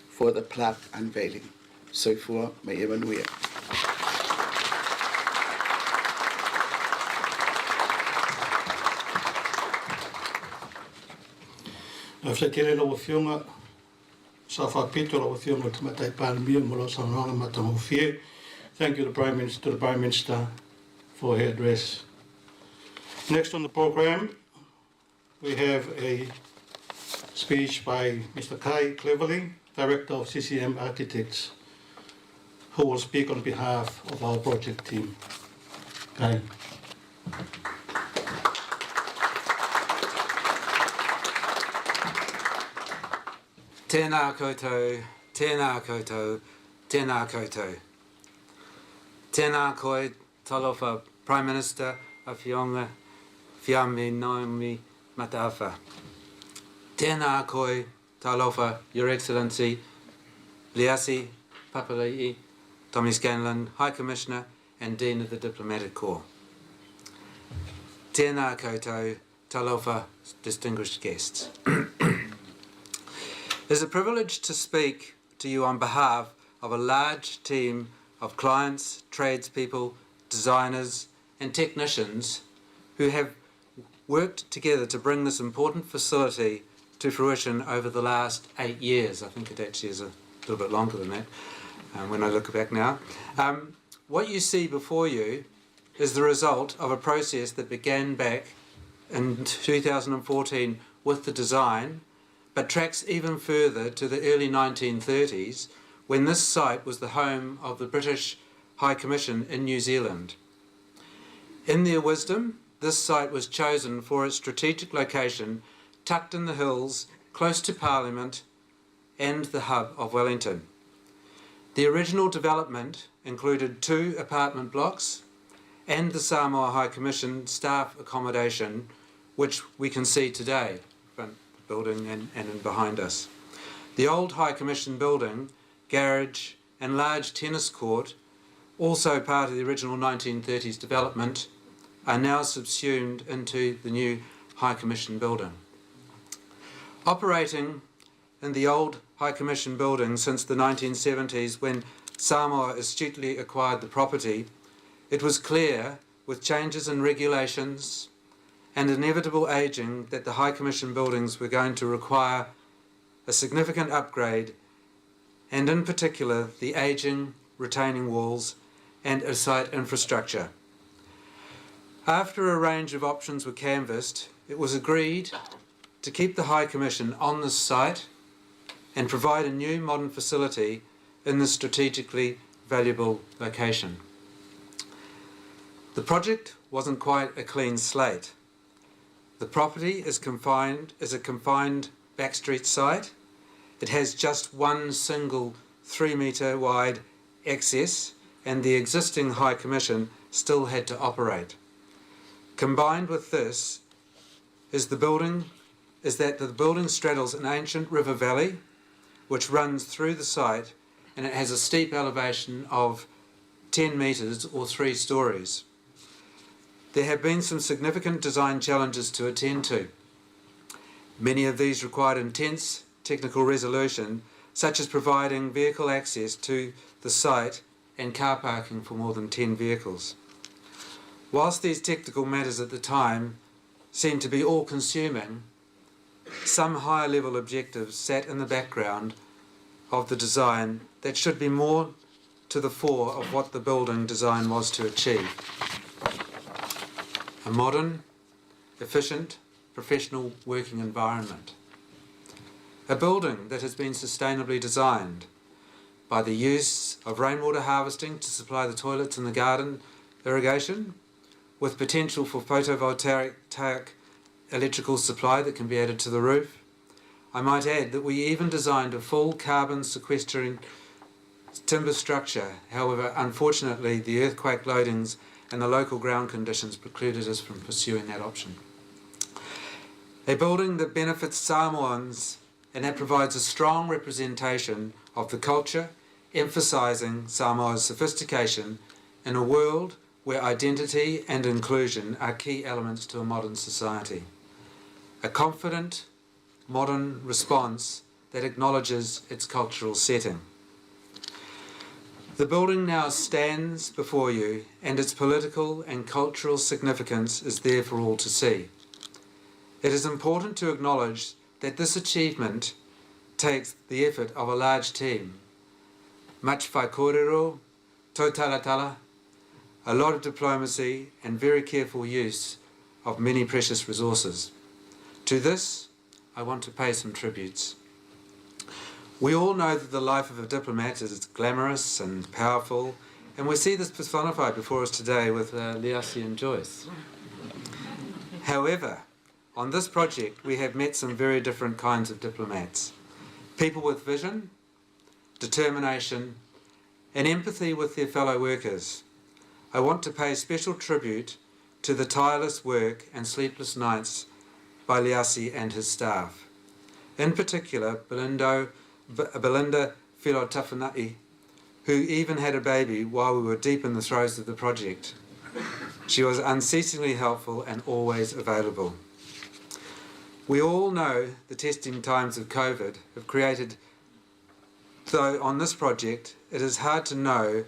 for the plaque unveiling. Soifua Me'ewanuia. Faafetai tele i lau Afioga Sa Faapito, lau Afioga i le Tamaitai Palemia mo lau saunoaga matagofie. Thank you to the Prime Minister, to the Prime Minister for her address. Next on the program, we have a speech by Mr. Kai Cleverly, Director of CCM Architects. who will speak on behalf of our project team. Guy. Tēnā koutou, tēnā koutou, tēnā koutou. Tēnā koe talofa Prime Minister Afioga Fiame Naomi Mataafa. Tēnā koe talofa Your Excellency Liasi Papali'i Tommy Scanlon, High Commissioner and Dean of the Diplomatic Corps. Tēnā koutou, talofa, distinguished guests. It is a privilege to speak to you on behalf of a large team of clients, tradespeople, designers and technicians who have worked together to bring this important facility to fruition over the last eight years. I think it actually is a little bit longer than that um, when I look back now. Um, what you see before you is the result of a process that began back in 2014 with the design, but tracks even further to the early 1930s when this site was the home of the British High Commission in New Zealand. In their wisdom, this site was chosen for its strategic location tucked in the hills close to Parliament and the hub of Wellington. The original development included two apartment blocks and the Samoa High Commission staff accommodation, which we can see today, front building and, and behind us. The old High Commission building, garage and large tennis court, also part of the original 1930s development, are now subsumed into the new High Commission building. Operating in the old High Commission building since the 1970s when Samoa astutely acquired the property, it was clear with changes in regulations and inevitable ageing that the High Commission buildings were going to require a significant upgrade and in particular the ageing retaining walls and site infrastructure. After a range of options were canvassed, it was agreed to keep the High Commission on the site and provide a new modern facility in this strategically valuable location. The project wasn't quite a clean slate. The property is confined is a confined backstreet site. It has just one single 3 metre wide access and the existing High Commission still had to operate. Combined with this is the building is that the building straddles an ancient river valley which runs through the site and it has a steep elevation of 10 metres or three stories. There have been some significant design challenges to attend to. Many of these required intense technical resolution, such as providing vehicle access to the site and car parking for more than 10 vehicles. Whilst these technical matters at the time seemed to be all consuming, some higher level objectives sat in the background of the design that should be more to the fore of what the building design was to achieve. A modern, efficient, professional working environment. A building that has been sustainably designed by the use of rainwater harvesting to supply the toilets and the garden irrigation, with potential for photovoltaic electrical supply that can be added to the roof. I might add that we even designed a full carbon sequestering timber structure. However, unfortunately, the earthquake loadings and the local ground conditions precluded us from pursuing that option. A building that benefits Samoans and that provides a strong representation of the culture, emphasising Samoa's sophistication in a world where identity and inclusion are key elements to a modern society. A confident, modern response that acknowledges its cultural setting. The building now stands before you, and its political and cultural significance is there for all to see. It is important to acknowledge that this achievement takes the effort of a large team. Much whaikorero, talatala, a lot of diplomacy, and very careful use of many precious resources. To this, I want to pay some tributes. We all know that the life of a diplomat is glamorous and powerful, and we see this personified before us today with Liasi and Joyce. However, on this project we have met some very different kinds of diplomats. People with vision, determination, and empathy with their fellow workers. I want to pay special tribute to the tireless work and sleepless nights by Liasi and his staff. In particular, Belindo, Belinda Filotafanai, who even had a baby while we were deep in the throes of the project. She was unceasingly helpful and always available. We all know the testing times of COVID have created, though on this project, it is hard to know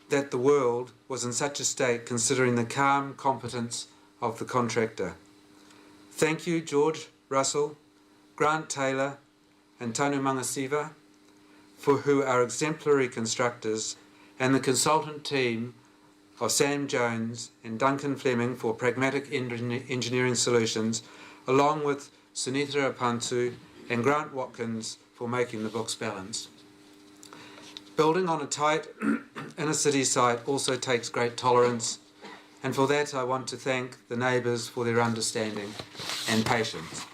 that the world was in such a state considering the calm competence of the contractor. Thank you, George Russell, Grant Taylor, and Tanu Mangasiva, for who are exemplary constructors, and the consultant team of Sam Jones and Duncan Fleming for pragmatic engineering solutions, along with Sunita Apantu and Grant Watkins for making the books balance. Building on a tight inner city site also takes great tolerance, and for that I want to thank the neighbours for their understanding and patience.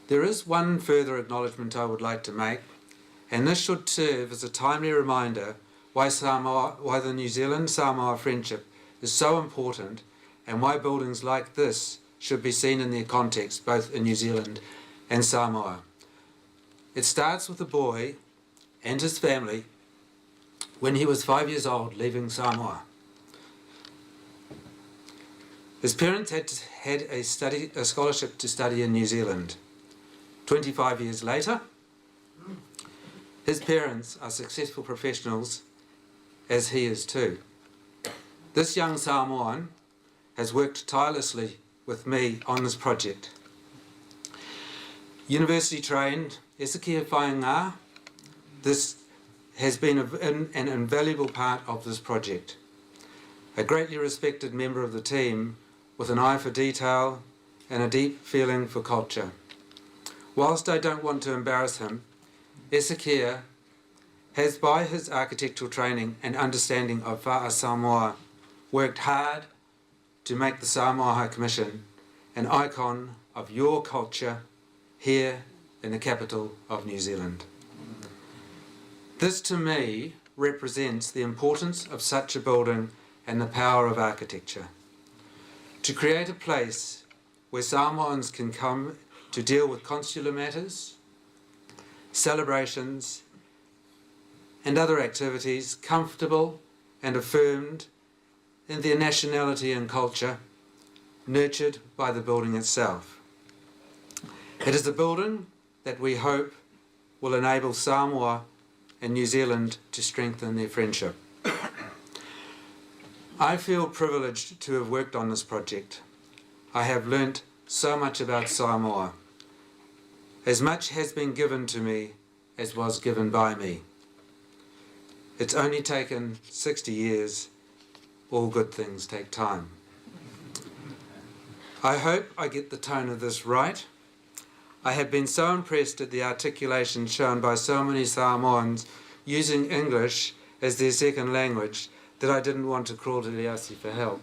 There is one further acknowledgement I would like to make, and this should serve as a timely reminder why, Samoa, why the New Zealand Samoa friendship is so important and why buildings like this should be seen in their context both in New Zealand and Samoa. It starts with a boy and his family when he was five years old leaving Samoa. His parents had, had a, study, a scholarship to study in New Zealand. 25 years later, his parents are successful professionals, as he is too. This young Samoan has worked tirelessly with me on this project. University trained, Esekia Whainga, this has been a, an, an invaluable part of this project. A greatly respected member of the team with an eye for detail and a deep feeling for culture. Whilst I don't want to embarrass him, Esekia has, by his architectural training and understanding of Fa'a Samoa, worked hard to make the Samoa High Commission an icon of your culture here in the capital of New Zealand. This to me represents the importance of such a building and the power of architecture. To create a place where Samoans can come to deal with consular matters, celebrations, and other activities comfortable and affirmed in their nationality and culture, nurtured by the building itself. It is a building that we hope will enable Samoa and New Zealand to strengthen their friendship. I feel privileged to have worked on this project. I have learnt so much about Samoa. As much has been given to me as was given by me. It's only taken 60 years. All good things take time. I hope I get the tone of this right. I have been so impressed at the articulation shown by so many Samoans using English as their second language that I didn't want to crawl to Liasi for help.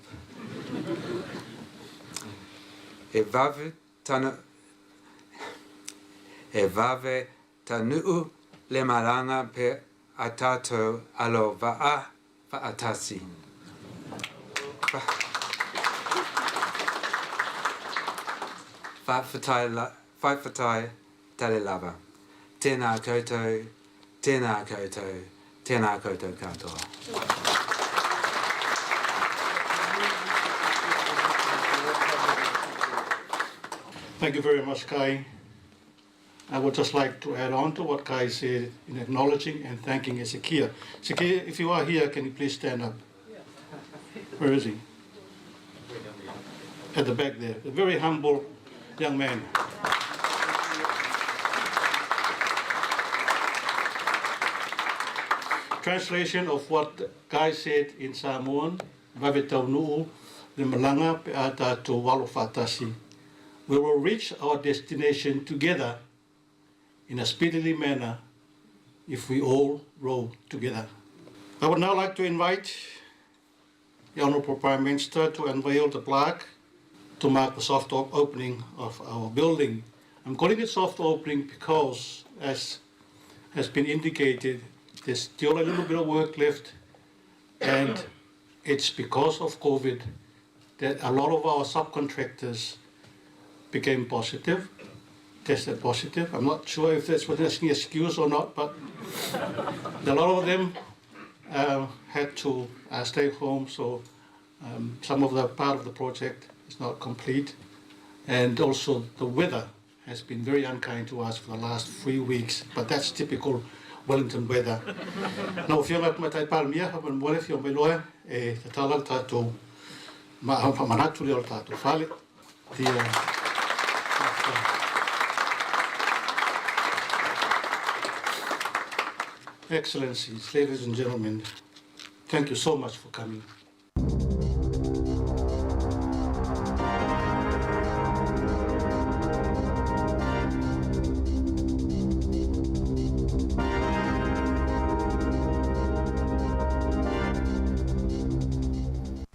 E vave tana, e vave tanu'u le maranga pe a tātou alo va'a fa'atasi. Fa'afetai tale lava. Tēnā koutou, tēnā koutou, tēnā koutou katoa. Thank you very much, Kai. I would just like to add on to what Kai said in acknowledging and thanking Ezekiel. Ezekiel, if you are here, can you please stand up? Where is he? At the back there. A very humble young man. Translation of what Kai said in Samoan, Vave tau nuu, le malanga pe a tātou walo whātasi. We will reach our destination together in a speedily manner if we all row together. I would now like to invite the Honourable Prime Minister to unveil the plaque to mark the soft opening of our building. I'm calling it soft opening because, as has been indicated, there's still a little bit of work left, and it's because of COVID that a lot of our subcontractors became positive, tested positive. I'm not sure if that's an excuse or not, but a lot of them had to stay home, so some of the part of the project is not complete. And also the weather has been very unkind to us for the last 3 weeks, but that's typical Wellington weather. Lau Afioga i le Tamaitai Palemia, faamolemole afio mai loa e tatala le tatou faamanatu lea o le tatou fale. The, Excellencies, ladies and gentlemen, thank you so much for coming.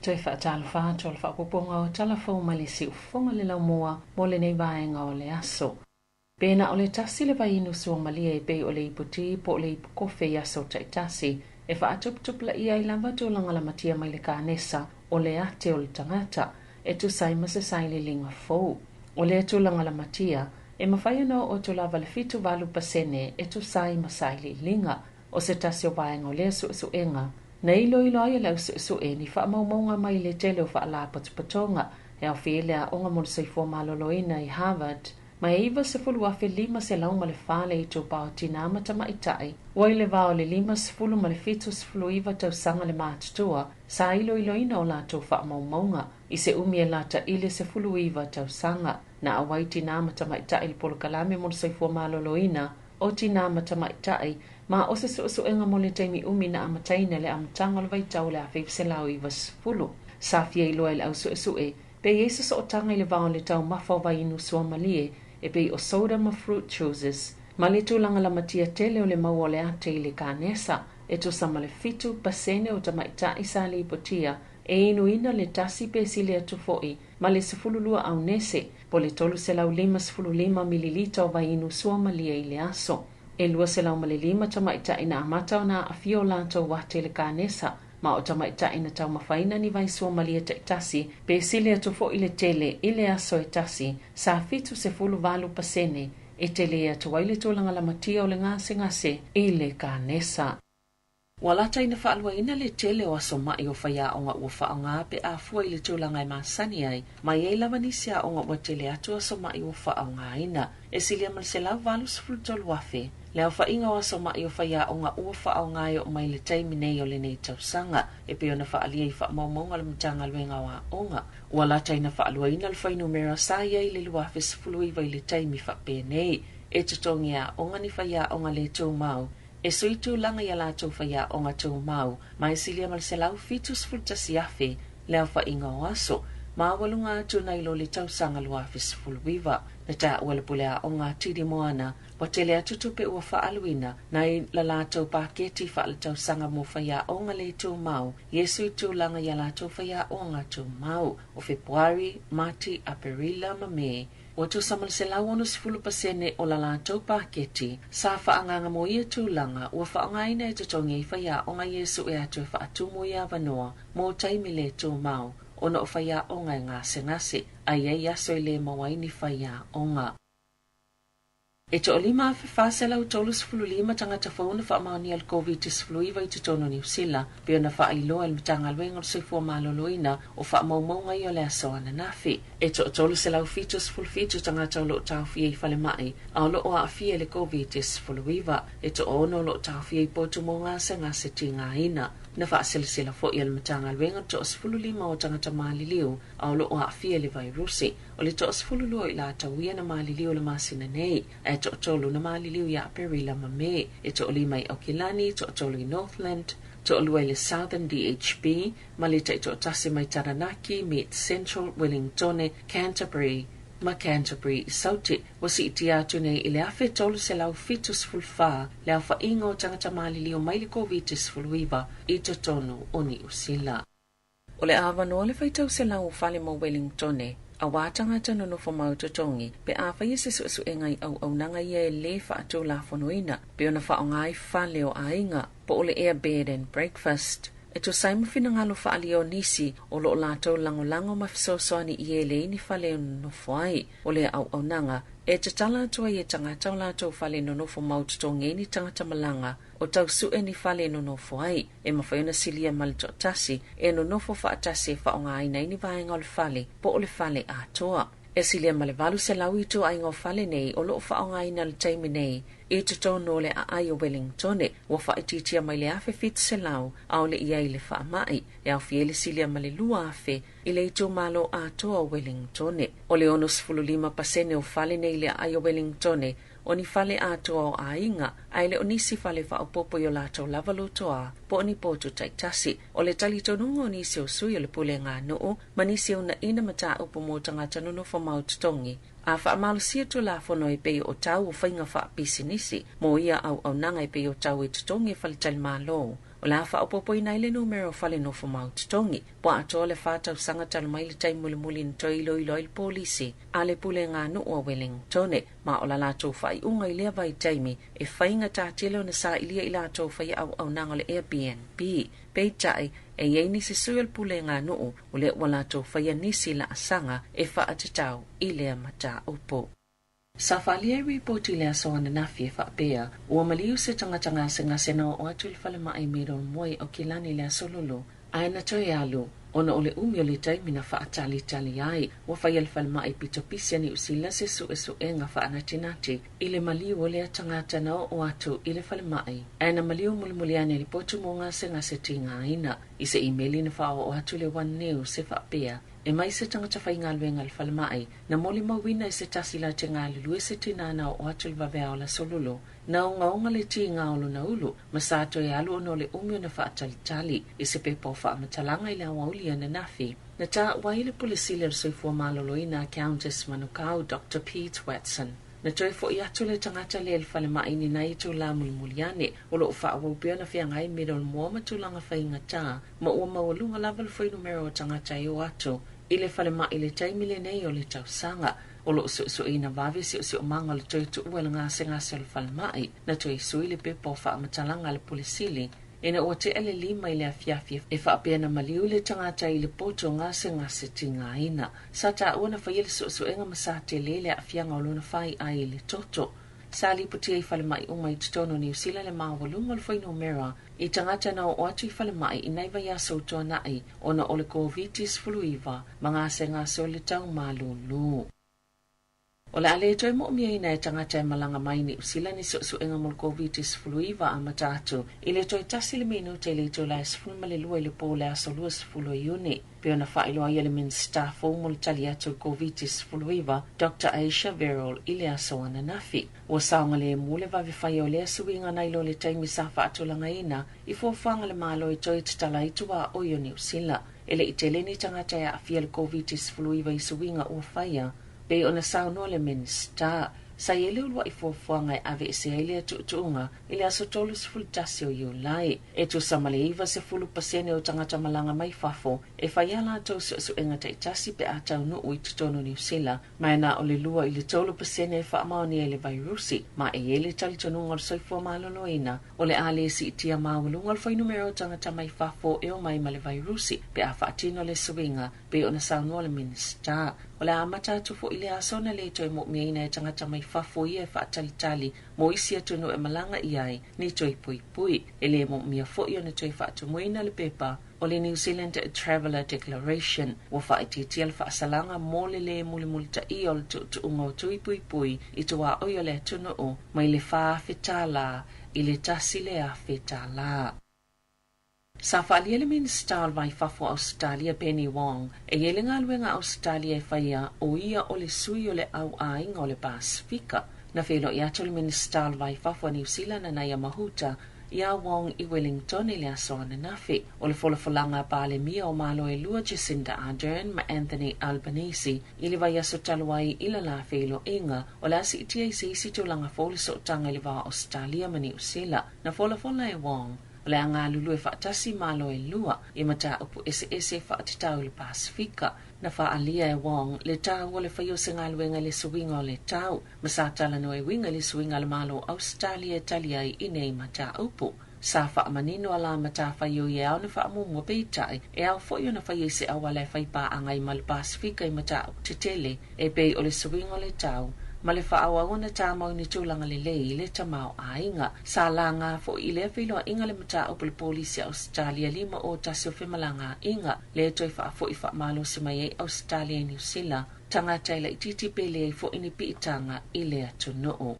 Toe faatalofa atu o le faaopoopoga o tala fou mai le siufofoga le laumua mo lenei vaega o le aso. Pe na o le tasi le vainu suamalie e pei o le ipu ti po o le ipu kofe i aso taitasi e faatuputupulaia ai lava tulaga lamatia mai le kanesa o le ate o le tagata e tusa ai ma se sailiiliga fou. O lea tulaga lamatia e mafai ona oo atu lava le 78% e tusa ai ma sailiiliga. O se tasi o vaega o lea suesuega na iloilo ai e le ausuesue ni faamaumauga mai le tele o faalapotopotoga e aofia i le aoga mo le soifua maloloina i Harvard ma e 90,504 le itupa o tinā ma tamaitai ua i le va o le 50 ma le 79 tausaga le matutua sa iloiloina o latou faamaumauga i se umi e lata i le 19 tausaga. Na auai tinā ma tamaitai i le polokalame mo le soifua maloloina o tinā ma tamaitai ma o se suesuega mo le taimi umi na amataina le amataga o le vaitau o le 1990. Sa fia iloa e le ausuesue pe i ai se sootaga i le va o le taumafa o vainu suamalie e pei o soda ma fruit juices ma le tulaga lamatia tele o le maua o le ate i le kanesa e tusa ma le 7% o tamaitai sa lipotia e inuina le tasi pe sili atu foi ma le 12 aunese po le 355 mililita o vainu suamalie i le aso. E 205 tamaitai na amata ona aafia o latou ate i le kanesa ma o tamaitai na taumafaina ni vai suamalie taitasi pe sili atu foi le tele i le aso e tasi sa 78% e tele atu ai le tulaga lamatia o le gasegase i le kanesa. Ua lata ina faaluaina le tele o aso ma'i o faiaoga ua faaaoga pe a fua i le tulaga e masani ai, ma e i ai lava nisi aoga ua tele atu aso ma'i ua faaaogaina. E silia ma le 183,000 le aofaiga o aso ma'i o faiaoga ua faaaoga e oo mai le taimi nei o lenei tausaga, e pei ona faaalia i faamaumauga a le Matagaluega o Aoga. Ua lata ina faaluaina le fuainumera sa i ai i le 2019 i le taimi faapenei. E totogi e aoga ni faiaoga le tumau e sui tulaga i a latou faiaoga tumau ma e silia ma le 171,000 le aofaiga o aso ma aualuga atu nai lo le tausaga 2019. Na taua le pule aoga a Tidi Moana ua tele atu tupe ua faaaluina nai la latou paketi faaletausaga mo faiaoga le tumau i e sui tulaga i a latou faiaoga tumau o Fepuari, Mati, Aperila ma Me. Ua tusa ma le 160% o la latou paketi sa faaagaaga mo ia tulaga ua faaaogaina e totogi ai faiaoga i e sue atu e faatumu i avanoa mo taimi le tumau ona o faiaoga e gasegase a i ai aso e lē maua ai ni faiaoga. E 5,435 tagata fou na faamaonia le Covid-19 i totonu o Niu Sila, pei ona faailoa e le Matagaluega o le Soifua Maloloina o faamaumauga ia o le aso ananafi. E 377 tagata o lo o taofia i falemai a o lo o aafia i le Covid-19. E 6 o lo o taofia i potu mo gasegase tigaina. Na faaselasela foi e le Matagaluega le 15 o tagata maliliu a o lo o aafia i le vairusi. O le 12 o i latou ia na maliliu i le masina nei, ae 3 na maliliu ia Aperila ma Me. E 5 i Aukilani, 3 i Northland, 2 i le Southern DHB, ma le taitoatasi mai Taranaki, Mid Central, Wellingtone, Canterbury ma Canterbury i Saute. Ua siitia atu nei i le 1,374 le aofaiga o tagata maliliu mai le Koviti-19 i totonu o Niu Sila. O le avanoa le faitau selau o fale mo Wellingtone, auā tagata nonofo mau totogi pe a faia se suesuega i auaunaga ia e lē faatulafonoina pe ona faaaogā ai fale o aiga po o le ea bed and breakfast e tusa ai ma finagalo faaalia o nisi o loo latou lagolago ma fesoasoani i e leai ni fale e nonofo ai. O lea auaunaga e tatala atu ai e tagata o latou fale nonofo mau totogi ai ni tagata malaga o tau sue ni fale e nonofo ai, e mafai ona silia ma le toatasi e nonofo faatasi e faaaogāina ai ni vaega o le fale po o le fale atoa. E silia ma le 800 ituaiga o fale nei o loo faaaogāina i le taimi nei i totonu o le aai o Wellingtone, ua faaitiitia mai le 1,700 a o le i ai le faamai, e aofia ai le silia ma le 2,000 i le itumalo atoa o Wellingtone. O le 65% o fale nei i le aai o Wellingtone o ni fale atoa o aiga, ae le o nisi fale faaopoopo i o latou lava lotoā po o ni potu taitasi. O le talitonuga o nisi o sui o le pulega nuu ma nisi e uunaina mataupu mo tagata nonofo mau totogi, a faamalosia tulafono e pei o tau o faiga faapisinisi mo ia auaunaga e pei o tau e totogi e faletalimālō, o le a faaopoopoina ai le numera o fale nofo mau totogi. Ua atoa le 4 tausaga talu mai le taimi mulimuli na toe iloilo ai le polisi a le pulega nuu a Wellingtone, ma o la latou faaiuga i lea vaitaimi e faigatā tele ona sailia i latou faia auaunaga o le Airbnb. Peitai, e i ai nisi sui o le pulega nuu o lea ua latou faia nisi laasaga e faatatau i lea mataupu. Sa faaalia i ripoti i le aso ananafi e faapea, ua maliu se tagata gasegase na oo atu i le falemai i Middlemore o Kilani i le aso Lulu, ae na toe alu ona o le umi o le taimi na faatalitali ai. Ua faia le falemai pitopisi a Niu Sila se suesuega faanatinati i le maliu o lea tagata na oo atu i le falemai, ae na maliu mulimuli ane i le potu mo gasegase tigaina. I se imeli na faaoo atu i le One News e faapea, e mai se tagata faigaluega i le falemai na molimauina e se tasi latou te galulue se tinā na oo atu i le vaveao o le aso Lulu, na ogaoga le tiga o lona ulu ma sa toe alu ona o le umi ona faatalitali. I se pepa o faamatalaga i le aoauli ananafi, na taua ai le Pule Sili o le Soifua Maloloina a Countess Manukau, Dr Pete Watson, na toe fo'i atu le tagata lea i le falemai ni nai itulā mulimuli ane. O loo faaauau pea ona feagai Middlemore ma tulaga faigatā, ma ua maualuga lava le fuainumera o tagata e o atu i le falemai i le taimi lenei o le tausaga. O loo suesueina vave siosiomaga o le toe tuua i le gasegase o le falemai. Na toe sui le pepa o faamatalaga a le Pule Sili ina ua tea le 5 i le afiafi e faapea na maliu le tagata i le poto gasegase tigaina. Sa taua na faia le suesuega ma sa telē le aafiaga o lona faiai i le toto. Sa lipotia i falemai uma i totonu o Niu Sila le maualuga o le fuainumera i tagata na oo atu i falemai i nai vaiaso ua tuana'i ona o le Koviti-19 ma gasegase o le taumalūlū. O le a le toe moomiaina e tagata e malaga mai Niu Sila ni suesuega mo le Koviti-19 amata atu i le toe 1 le minute i le itulā e 12 i le pō o le aso 20 o Iuni, pei ona faailoa ai e le Minisita fou mo le tali atu i le Koviti-19, Dr Ayesha Verrall i le aso ananafi. Ua saogalemu le vave faia o lea suiga nai lo le taimi sa faatulagaina i fuafuaga a le Malo e toe tatala ai tuaoi o Niu Sila. E le i tele ni tagata e aafia i le Koviti-19 i suiga ua faia, pei ona saunoa le Minisita. Sa i ai le uluai fuafuaga e aveesea ai lea tuutuuga i le aso 31 o Iulai. E tusa ma le 90% o tagata malaga mai fafo e fai a latou suesuega taitasi pe a taunuu i totonu o Niu Sila, ma e na o le 2 i le 3% e faamaonia i le vairusi, ma e i ai le talitonuga o le soifua maloloina o le a le siitia maualuga o le fuainumera o tagata mai fafo e omai ma le vairusi pe a faatino le suiga, pei ona saunoa le Minisita. O le a amata atu fo'i le aso na lē toe moomiaina e tagata mai fafo ia e faatalitali mo isi atunuu e malaga i ai ni toe puipui. E lē moomia fo'i ona toe faatumuina le pepa o le New Zealand Traveller Declaration. Ua faaitiitia le faasalaga mo le lē mulimulitaia o le tuutuuga o tui puipui i tuaoi o le atunuu mai le 4,000 tālā i le 1,000 tālā. Sa faaalia le Minisita o le Va i Fafo o Ausetalia Penny Wong e i ai le galuega a Ausetalia e faia o ia o le sui o le auaiga o le Pasifika. Na feiloai atu le Minisita o le Va i Fafo a Niu Sila Nanaia Mahuta Iā Wong i Wellington i le aso ananafi. O le folafolaga a Palemia o Malo e lua Jacinda Ardern ma Anthony Albanese i le vaiaso talu ai i le la feiloaiga, o le a siitia i se isi tulaga fou le sootaga i le va o Ausetalia ma Niu Sila. Na folafola e Wong, o le a galulue faatasi Malo e lua i mataupu eseese faatatau i le Pasefika. Na faaalia e Wong le taua o le faia o se galuega i le suiga o le tau, ma sa talanoa e uiga i le suiga a le Malo o Ausetalia e tali ai i nei mataupu. Sa faamanino a la matafaioi e ao ona faamuamua peitai, e ao foi ona faia i se auala e fai paaga ai ma le Pasefika i mataupu tetele e pei o le suiga o le tau ma le faaauau ona tamau i ni tulaga lelei i le tamaoaiga. Sa laga foi i lea feiloaiga le mataupu i le Polisi a Ausetalia 51 o Femalagaaiga, lea e toe faafoi faamalosi mai ai Ausetalia i Niu Sila, tagata e laitiiti pe leai foi ni piitaga i le atunuu.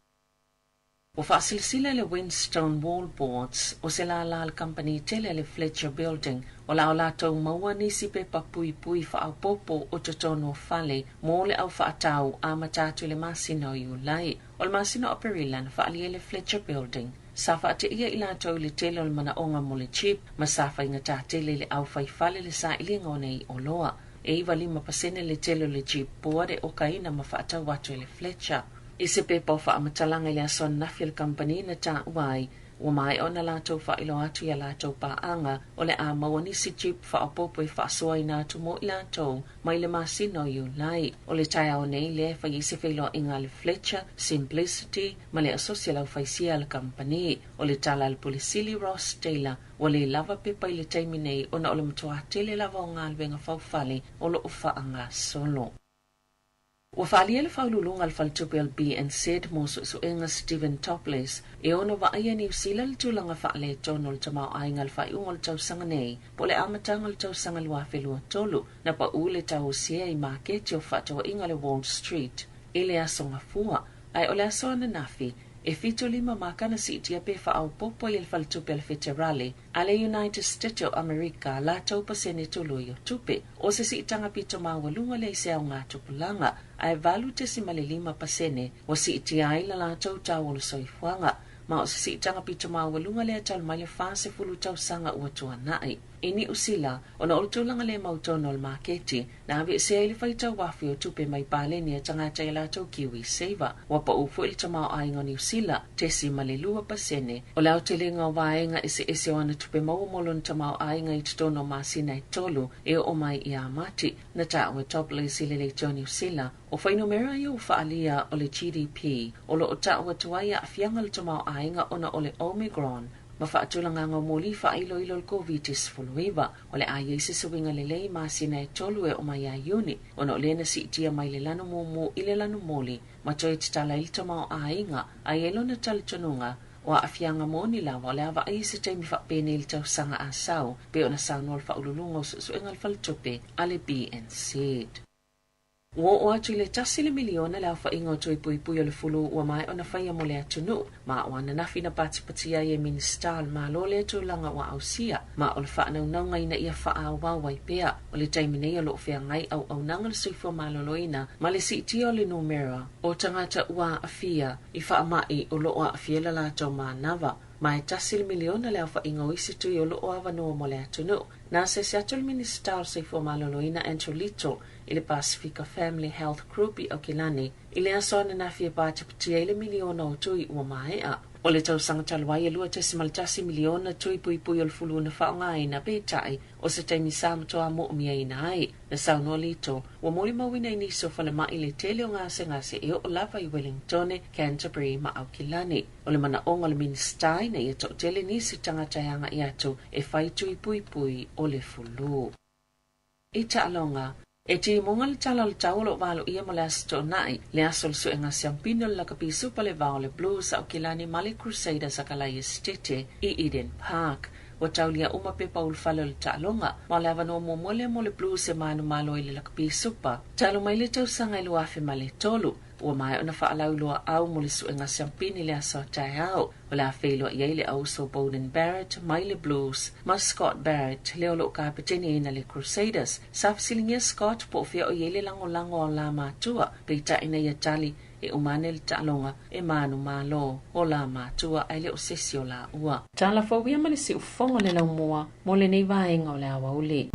Ua faasilasila e le Winstone Wallboards, o se lālā a le kamupani tele a le Fletcher Building, o le a o latou maua nisi pepa puipui faaopoopo o totonu o fale mo le au faatau amata atu i le masina o Iulai. O le masina o Aperila na faaalia ai le Fletcher Building. Sa faateia i latou i le tele o le manaoga mo le chip ma sa faigata tele i le au fai fale le sailiga o nei oloa. E 95% le tele o le chip board e okaina ma faatau atu e le Fletcher. I se pepa o faamatalaga i le aso ananafi a le kamupani na taua ai, ua maea ona latou faailoa atu i a latou paaga o le a maua nisi chip faaopoopo e faasoaina atu mo i latou mai le masina o Iulai. O le taeao nei lea e fai ai se feiloaiga a le Fletcher, Simplicity ma le Asosi a le Aufaisia a le kamupani. O le tala a le Pule Sili Ross Taylor, ua le lava pepa i le taimi nei ona o le matuā tele lava o galuega faufale o lo o faagasolo. Ua faaalia le faauluuluga a le faletupe o le BNZ mo suesuega Steven Toplis e ono vaaia e Niu Sila le tulaga faaletonu o le tamaoaiga i le faaiuga o le tausaga nei po o le amataga o le tausaga 2023. Na pau le tau o sea i maketi o fefaatauaiga a le Wall Street i le aso Gafua, ae o le aso ananafi e 75 makana siitia pe faaopoopo ai e le faletupe a le Feterale a le United States o Amerika latou pasene tului o tupe. O se siitaga pito maualuga lea i se augatupulaga, ae 8.5% ua siitia ai la latou tau o le soifuaga. Ma o se siitaga pito maualuga lea talu mai le 40 tausaga ua tuanai. I Niu Sila, ona o le tulaga le mautonu o le maketi, na aveesea ai le faitau afe o tupe mai paleni a tagata i a latou KiwiSaver. Ua pau foi le tamaoaiga o Niu Sila, 0.2%. O le aotelega o vaega eseese o ana tupe maua mo lona tamaoaiga i totonu o masina e tolu e oo mai ia Mati, na taua e Toplis i le leitio a Niu Sila, o fuainumera ia ua faaalia o le GDP, o lo o taua atu ai aafiaga o le tamaoaiga ona o le Omicron ma faatulagaga o moli faailoilo o le Koviti-19. O le a i ai se suiga lelei i masina e tolu e oo mai ia Iuni, ona o lea na siitia mai le lanu mumu i le lanu moli ma toe tatala ai le tamaoaiga, a i ai lona talitonuga, o aafiaga moni lava o le a vaai i se taimi faapenei i le tausaga a sau, pei ona saunoa le Faauluuluga o Suesuega a le Faletupe a le BNZ. Ua oo atu i le tasi le miliona le aofaiga o tui puipui o le fulu ua maea ona faia mo le atunuu, ma o ananafi na patipatia ai e Minisita o le Malo lea tulaga ua ausia, ma o le faanaunauga ina ia faaauau ai pea. O le taimi nei o lo o feagai auaunaga o le soifua maloloina ma le siitia o le numera o tagata ua aafia i faamai o lo o aafia le latou manava, ma e tasi le miliona le aofaiga o isi tui o lo o avanoa mo le atunuu. Na asiasi atu le Minisita o le Soifua Maloloina Andrew Little i le Pasefika Family Health Group i Aukilani i le aso ananafi e patipatia ai le miliona o tui ua maea. O le tausaga talu ai e 2.1 miliona tui puipui o le fulu na faaaogaina, peitai, o se taimi sa matoā moomiaina ai. Na saunoa Little, ua molimauina i nisi o falemai le tele o gasegase e oo lava i Wellingtone, Canterbury ma Aukilani. O le manaoga o le Minisita ina ia toatele nisi tagata e agai atu e fai tui puipui o le fulu. I taaloga, e timuga le tala o le tau o lo o valoia mo le Aso Toonai, le aso o le suega siampina o le lakapi supa le va o le Blues a Aukilani ma le Crusaders a Kalaia Setete i Eden Park. Ua taulia uma pepa ulufale o le taaloga, ma o le avanoa muamua lea mo le Blues e manumalo ai i le lakapi supa talu mai le tausaga e 2003. Ua maea ona faalauiloa au mo le suega siampini i le aso a taeao. O le a feiloai ai le auso Beauden Barrett mai le Blues ma Scott Barrett, lea o lo o kapeteniina le Crusaders. Sa fesiligia Scott po o fea o i ai le lagolago a o la matua, peitai na ia tali, E uma ane le taaloga e manumalo o la matua ae le o sesi o laua. Tala fou ia ma le siufofoga o le laumua mo lenei vaega o le aoauli.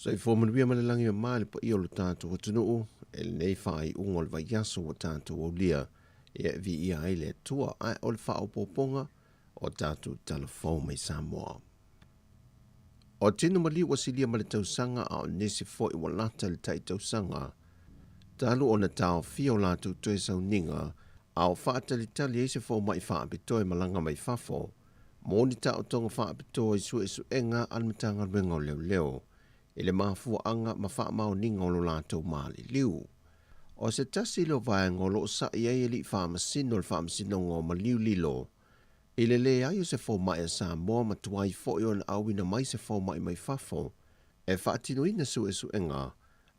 Soifua manuia ma le lagi o mā le paia o lo tātou atunuu e lenei faaiuga o le vaiaso ua tātou aulia e viia ai le Atua ae o le faaopoopoga o tātou tala fou mai Samoa. O tino maliu ua silia ma le tausaga a o nisi foi ua lata i le tai tausaga talu ona taofia o latou toe sauniga a o faatalitali ai se fomai faapitoa e malaga mai fafo mo ni taotoga faapitoa i suesuega a le Matagaluega o Leoleo i le mafuaaga ma faamaoniga o lo latou maliliu. O se tasi lea o vaega o lo o sa'i ai alii faamasino o le Faamasinoga o Maliu Lilo I le leai o se fomai a Samoa ma tuai foi ona auina mai se fomai mai fafo e faatinoina suesuega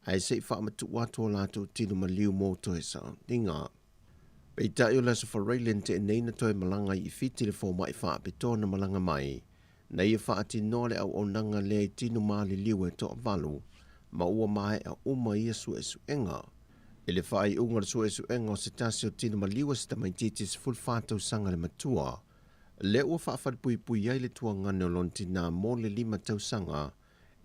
ae se i faamatuu atu o latou tino maliu mo toe sauniga. Peitai o le Aso Faraile na tea nei na toe malaga ai i Fiti le fomai faapitoa na malaga mai na ia faatinoa le auaunaga lea i tino maliliu e toavalu ma ua maea uma ia suesuega. I le faaiuga o le suesuega o se tasi o tino maliu a se tamaitiiti 14 tausaga le matua, lea ua faafalepuipui ai le tuagane o lona tinā mo le 5 tausaga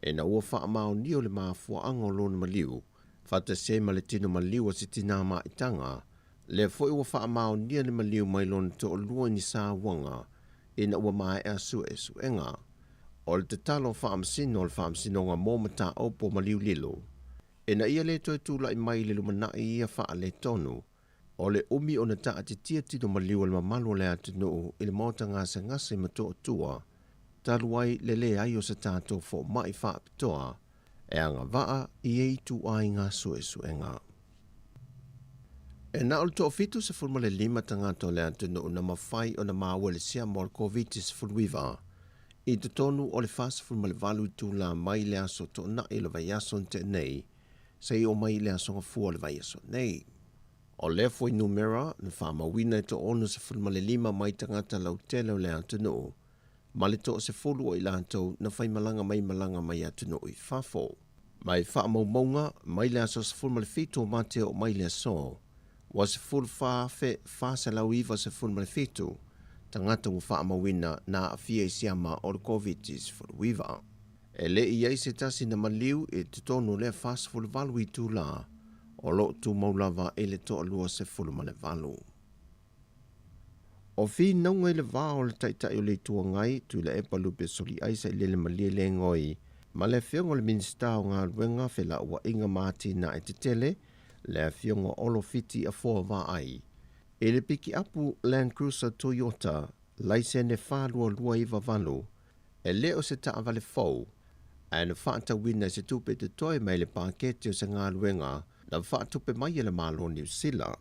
ina ua faamaonia o le mafuaaga o lona maliu, faatasi ai ma le tino maliu a se tinā maitaga, lea foi ua faamaonia le maliu mai lona toalua i ni sauaga ina ua maea suesuega. O le tatalo faamasino o le Faamasinoga mo Mataupu o Maliu Lilo, Ina ia le toe tulai mai i le lumanai ia faaletonu, o le umi ona taatitia tino maliu a le mamalu o le atunuu i le maota gasegase ma toatua, talu ai le leai o se tatou fomai faapitoa e agavaa i ia ituaiga suesuega. E na o le 75 tagata o le atunuu na mafai ona maua i le siama o le Koviti-19 i totonu o le 48 itula mai le aso Toonai o le vaiaso na tea nei seia oo mai i le aso Gafua o le vaiaso nei. O lea fuainumera na faamauina e 65 mai tagata lautele o le atunuu ma le 10 o i latou na faimalaga mai malaga mai atunuu i fafo. Mai faamaumauga mai le aso 17 o Mate oo mai le aso ua 14,497 tagata ua faamauina na aafia i siama o le Koviti-19. E le i i ai se tasi na maliu i totonu o lea 48 itula o lo o tumau lava i le 28. O finauga i le va o le Taitai o le Itu Agai, Tuilaepa Lupe Soliai Sailele Malie Lengoi ma le Afioga o le Minisita o Galuega, Felauaiga ma Atinae Tetele, le Afioga Olo Fiti Afoa Vaai, i le pikiapu Land Cruiser Toyota laisene 4298, e le o se taavale fou, ae na faatauina i se tupe totoe mai le paketi o se galuega na faatupe mai e le Malo Niu Sila.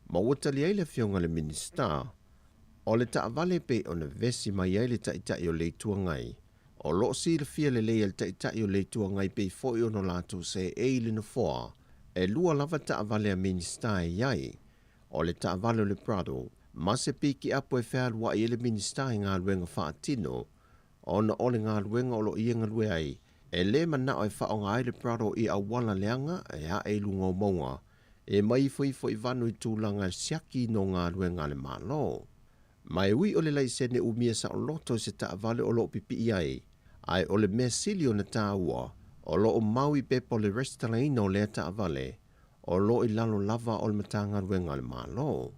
Ma ua tali ai le Afioga i le Minisita, o le taavale pei ona vesi mai ai le Taitai o le Itu Agai, o lo o silafia lelei e le Taitai o le Itu Agai pei foi ona latou seei i le nofoa, e lua lava taavale a Minisita e i ai, o le taavale o le Prado ma se pikiapu e fealuai ai le Minisita i galuega faatino, ona o le galuega o lo o ia galue ai, e le manao e faaaoga ai le Prado i auala leaga e ae i luga o mauga, e mai ifoifo i vanu i tulaga e siaki no galuega a le Malo. Ma e ui o le laisene umia saoloto i se taavale o lo o pipii ai, ae o le mea sili ona taua, o lo o mau i pepa o le resitalaina o lea taavale, o lo o i lalo lava o le Matagaluega a le Malo.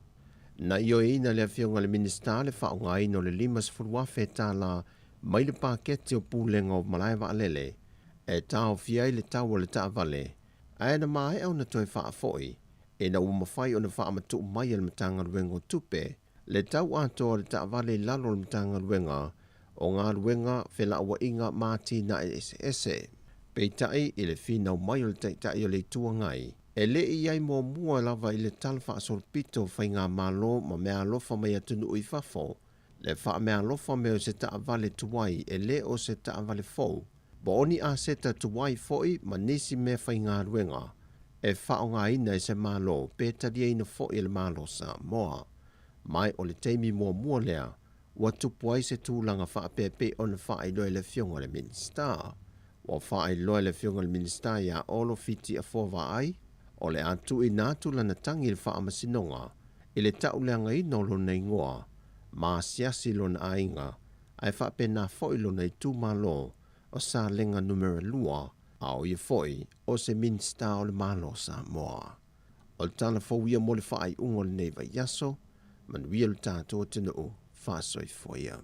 Na ioeina e le Afioga i le Minisita le faaaogaina o le $50,000 mai le paketi o Pulega o Malae Vaalele e taofia ai le tau o le taavale, ae na maea ona toe faafoi ina ua mafai ona faamatuu mai e le Matagaluega o Tupe le tau atoa o le taavale i lalo o le Matagaluega o Galuega, Felauaiga ma Atinae Eseese. Peitai, i le finau mai o le Taitai o le Itu Agai, e le i i ai muamua lava i le tala faasolopito o faigamalo ma meaalofa mai atunuu i fafo, le faameaalofa mea o se taavale tuai e le o se taavale fou, Po o ni aseta tuai foʻi ma nisi meafaigaluega e faaaogaina e se Malo pe taliaina foʻi e le Malo Samoa. Ma o le taimi muamua lea ua tupu ai se tulaga faapea pei ona faailoa e le Afioga i le Minisita. Ua faailoa e le Afioga i le Minisita iā Olo Fiti Afoa Vaai, o le a tuuina atu lana tagi i le Faamasinoga i le tauleagaina o lona igoa ma asiasi lona aiga ae faapena foi lona itumalo o Salega Numera 2, a o ia foi o se Minisita o le Malo o Samoa. O le tala fou ia mo le faaiuga o lenei vaiaso, manuia lo tatou atunuu, faasoifua ia.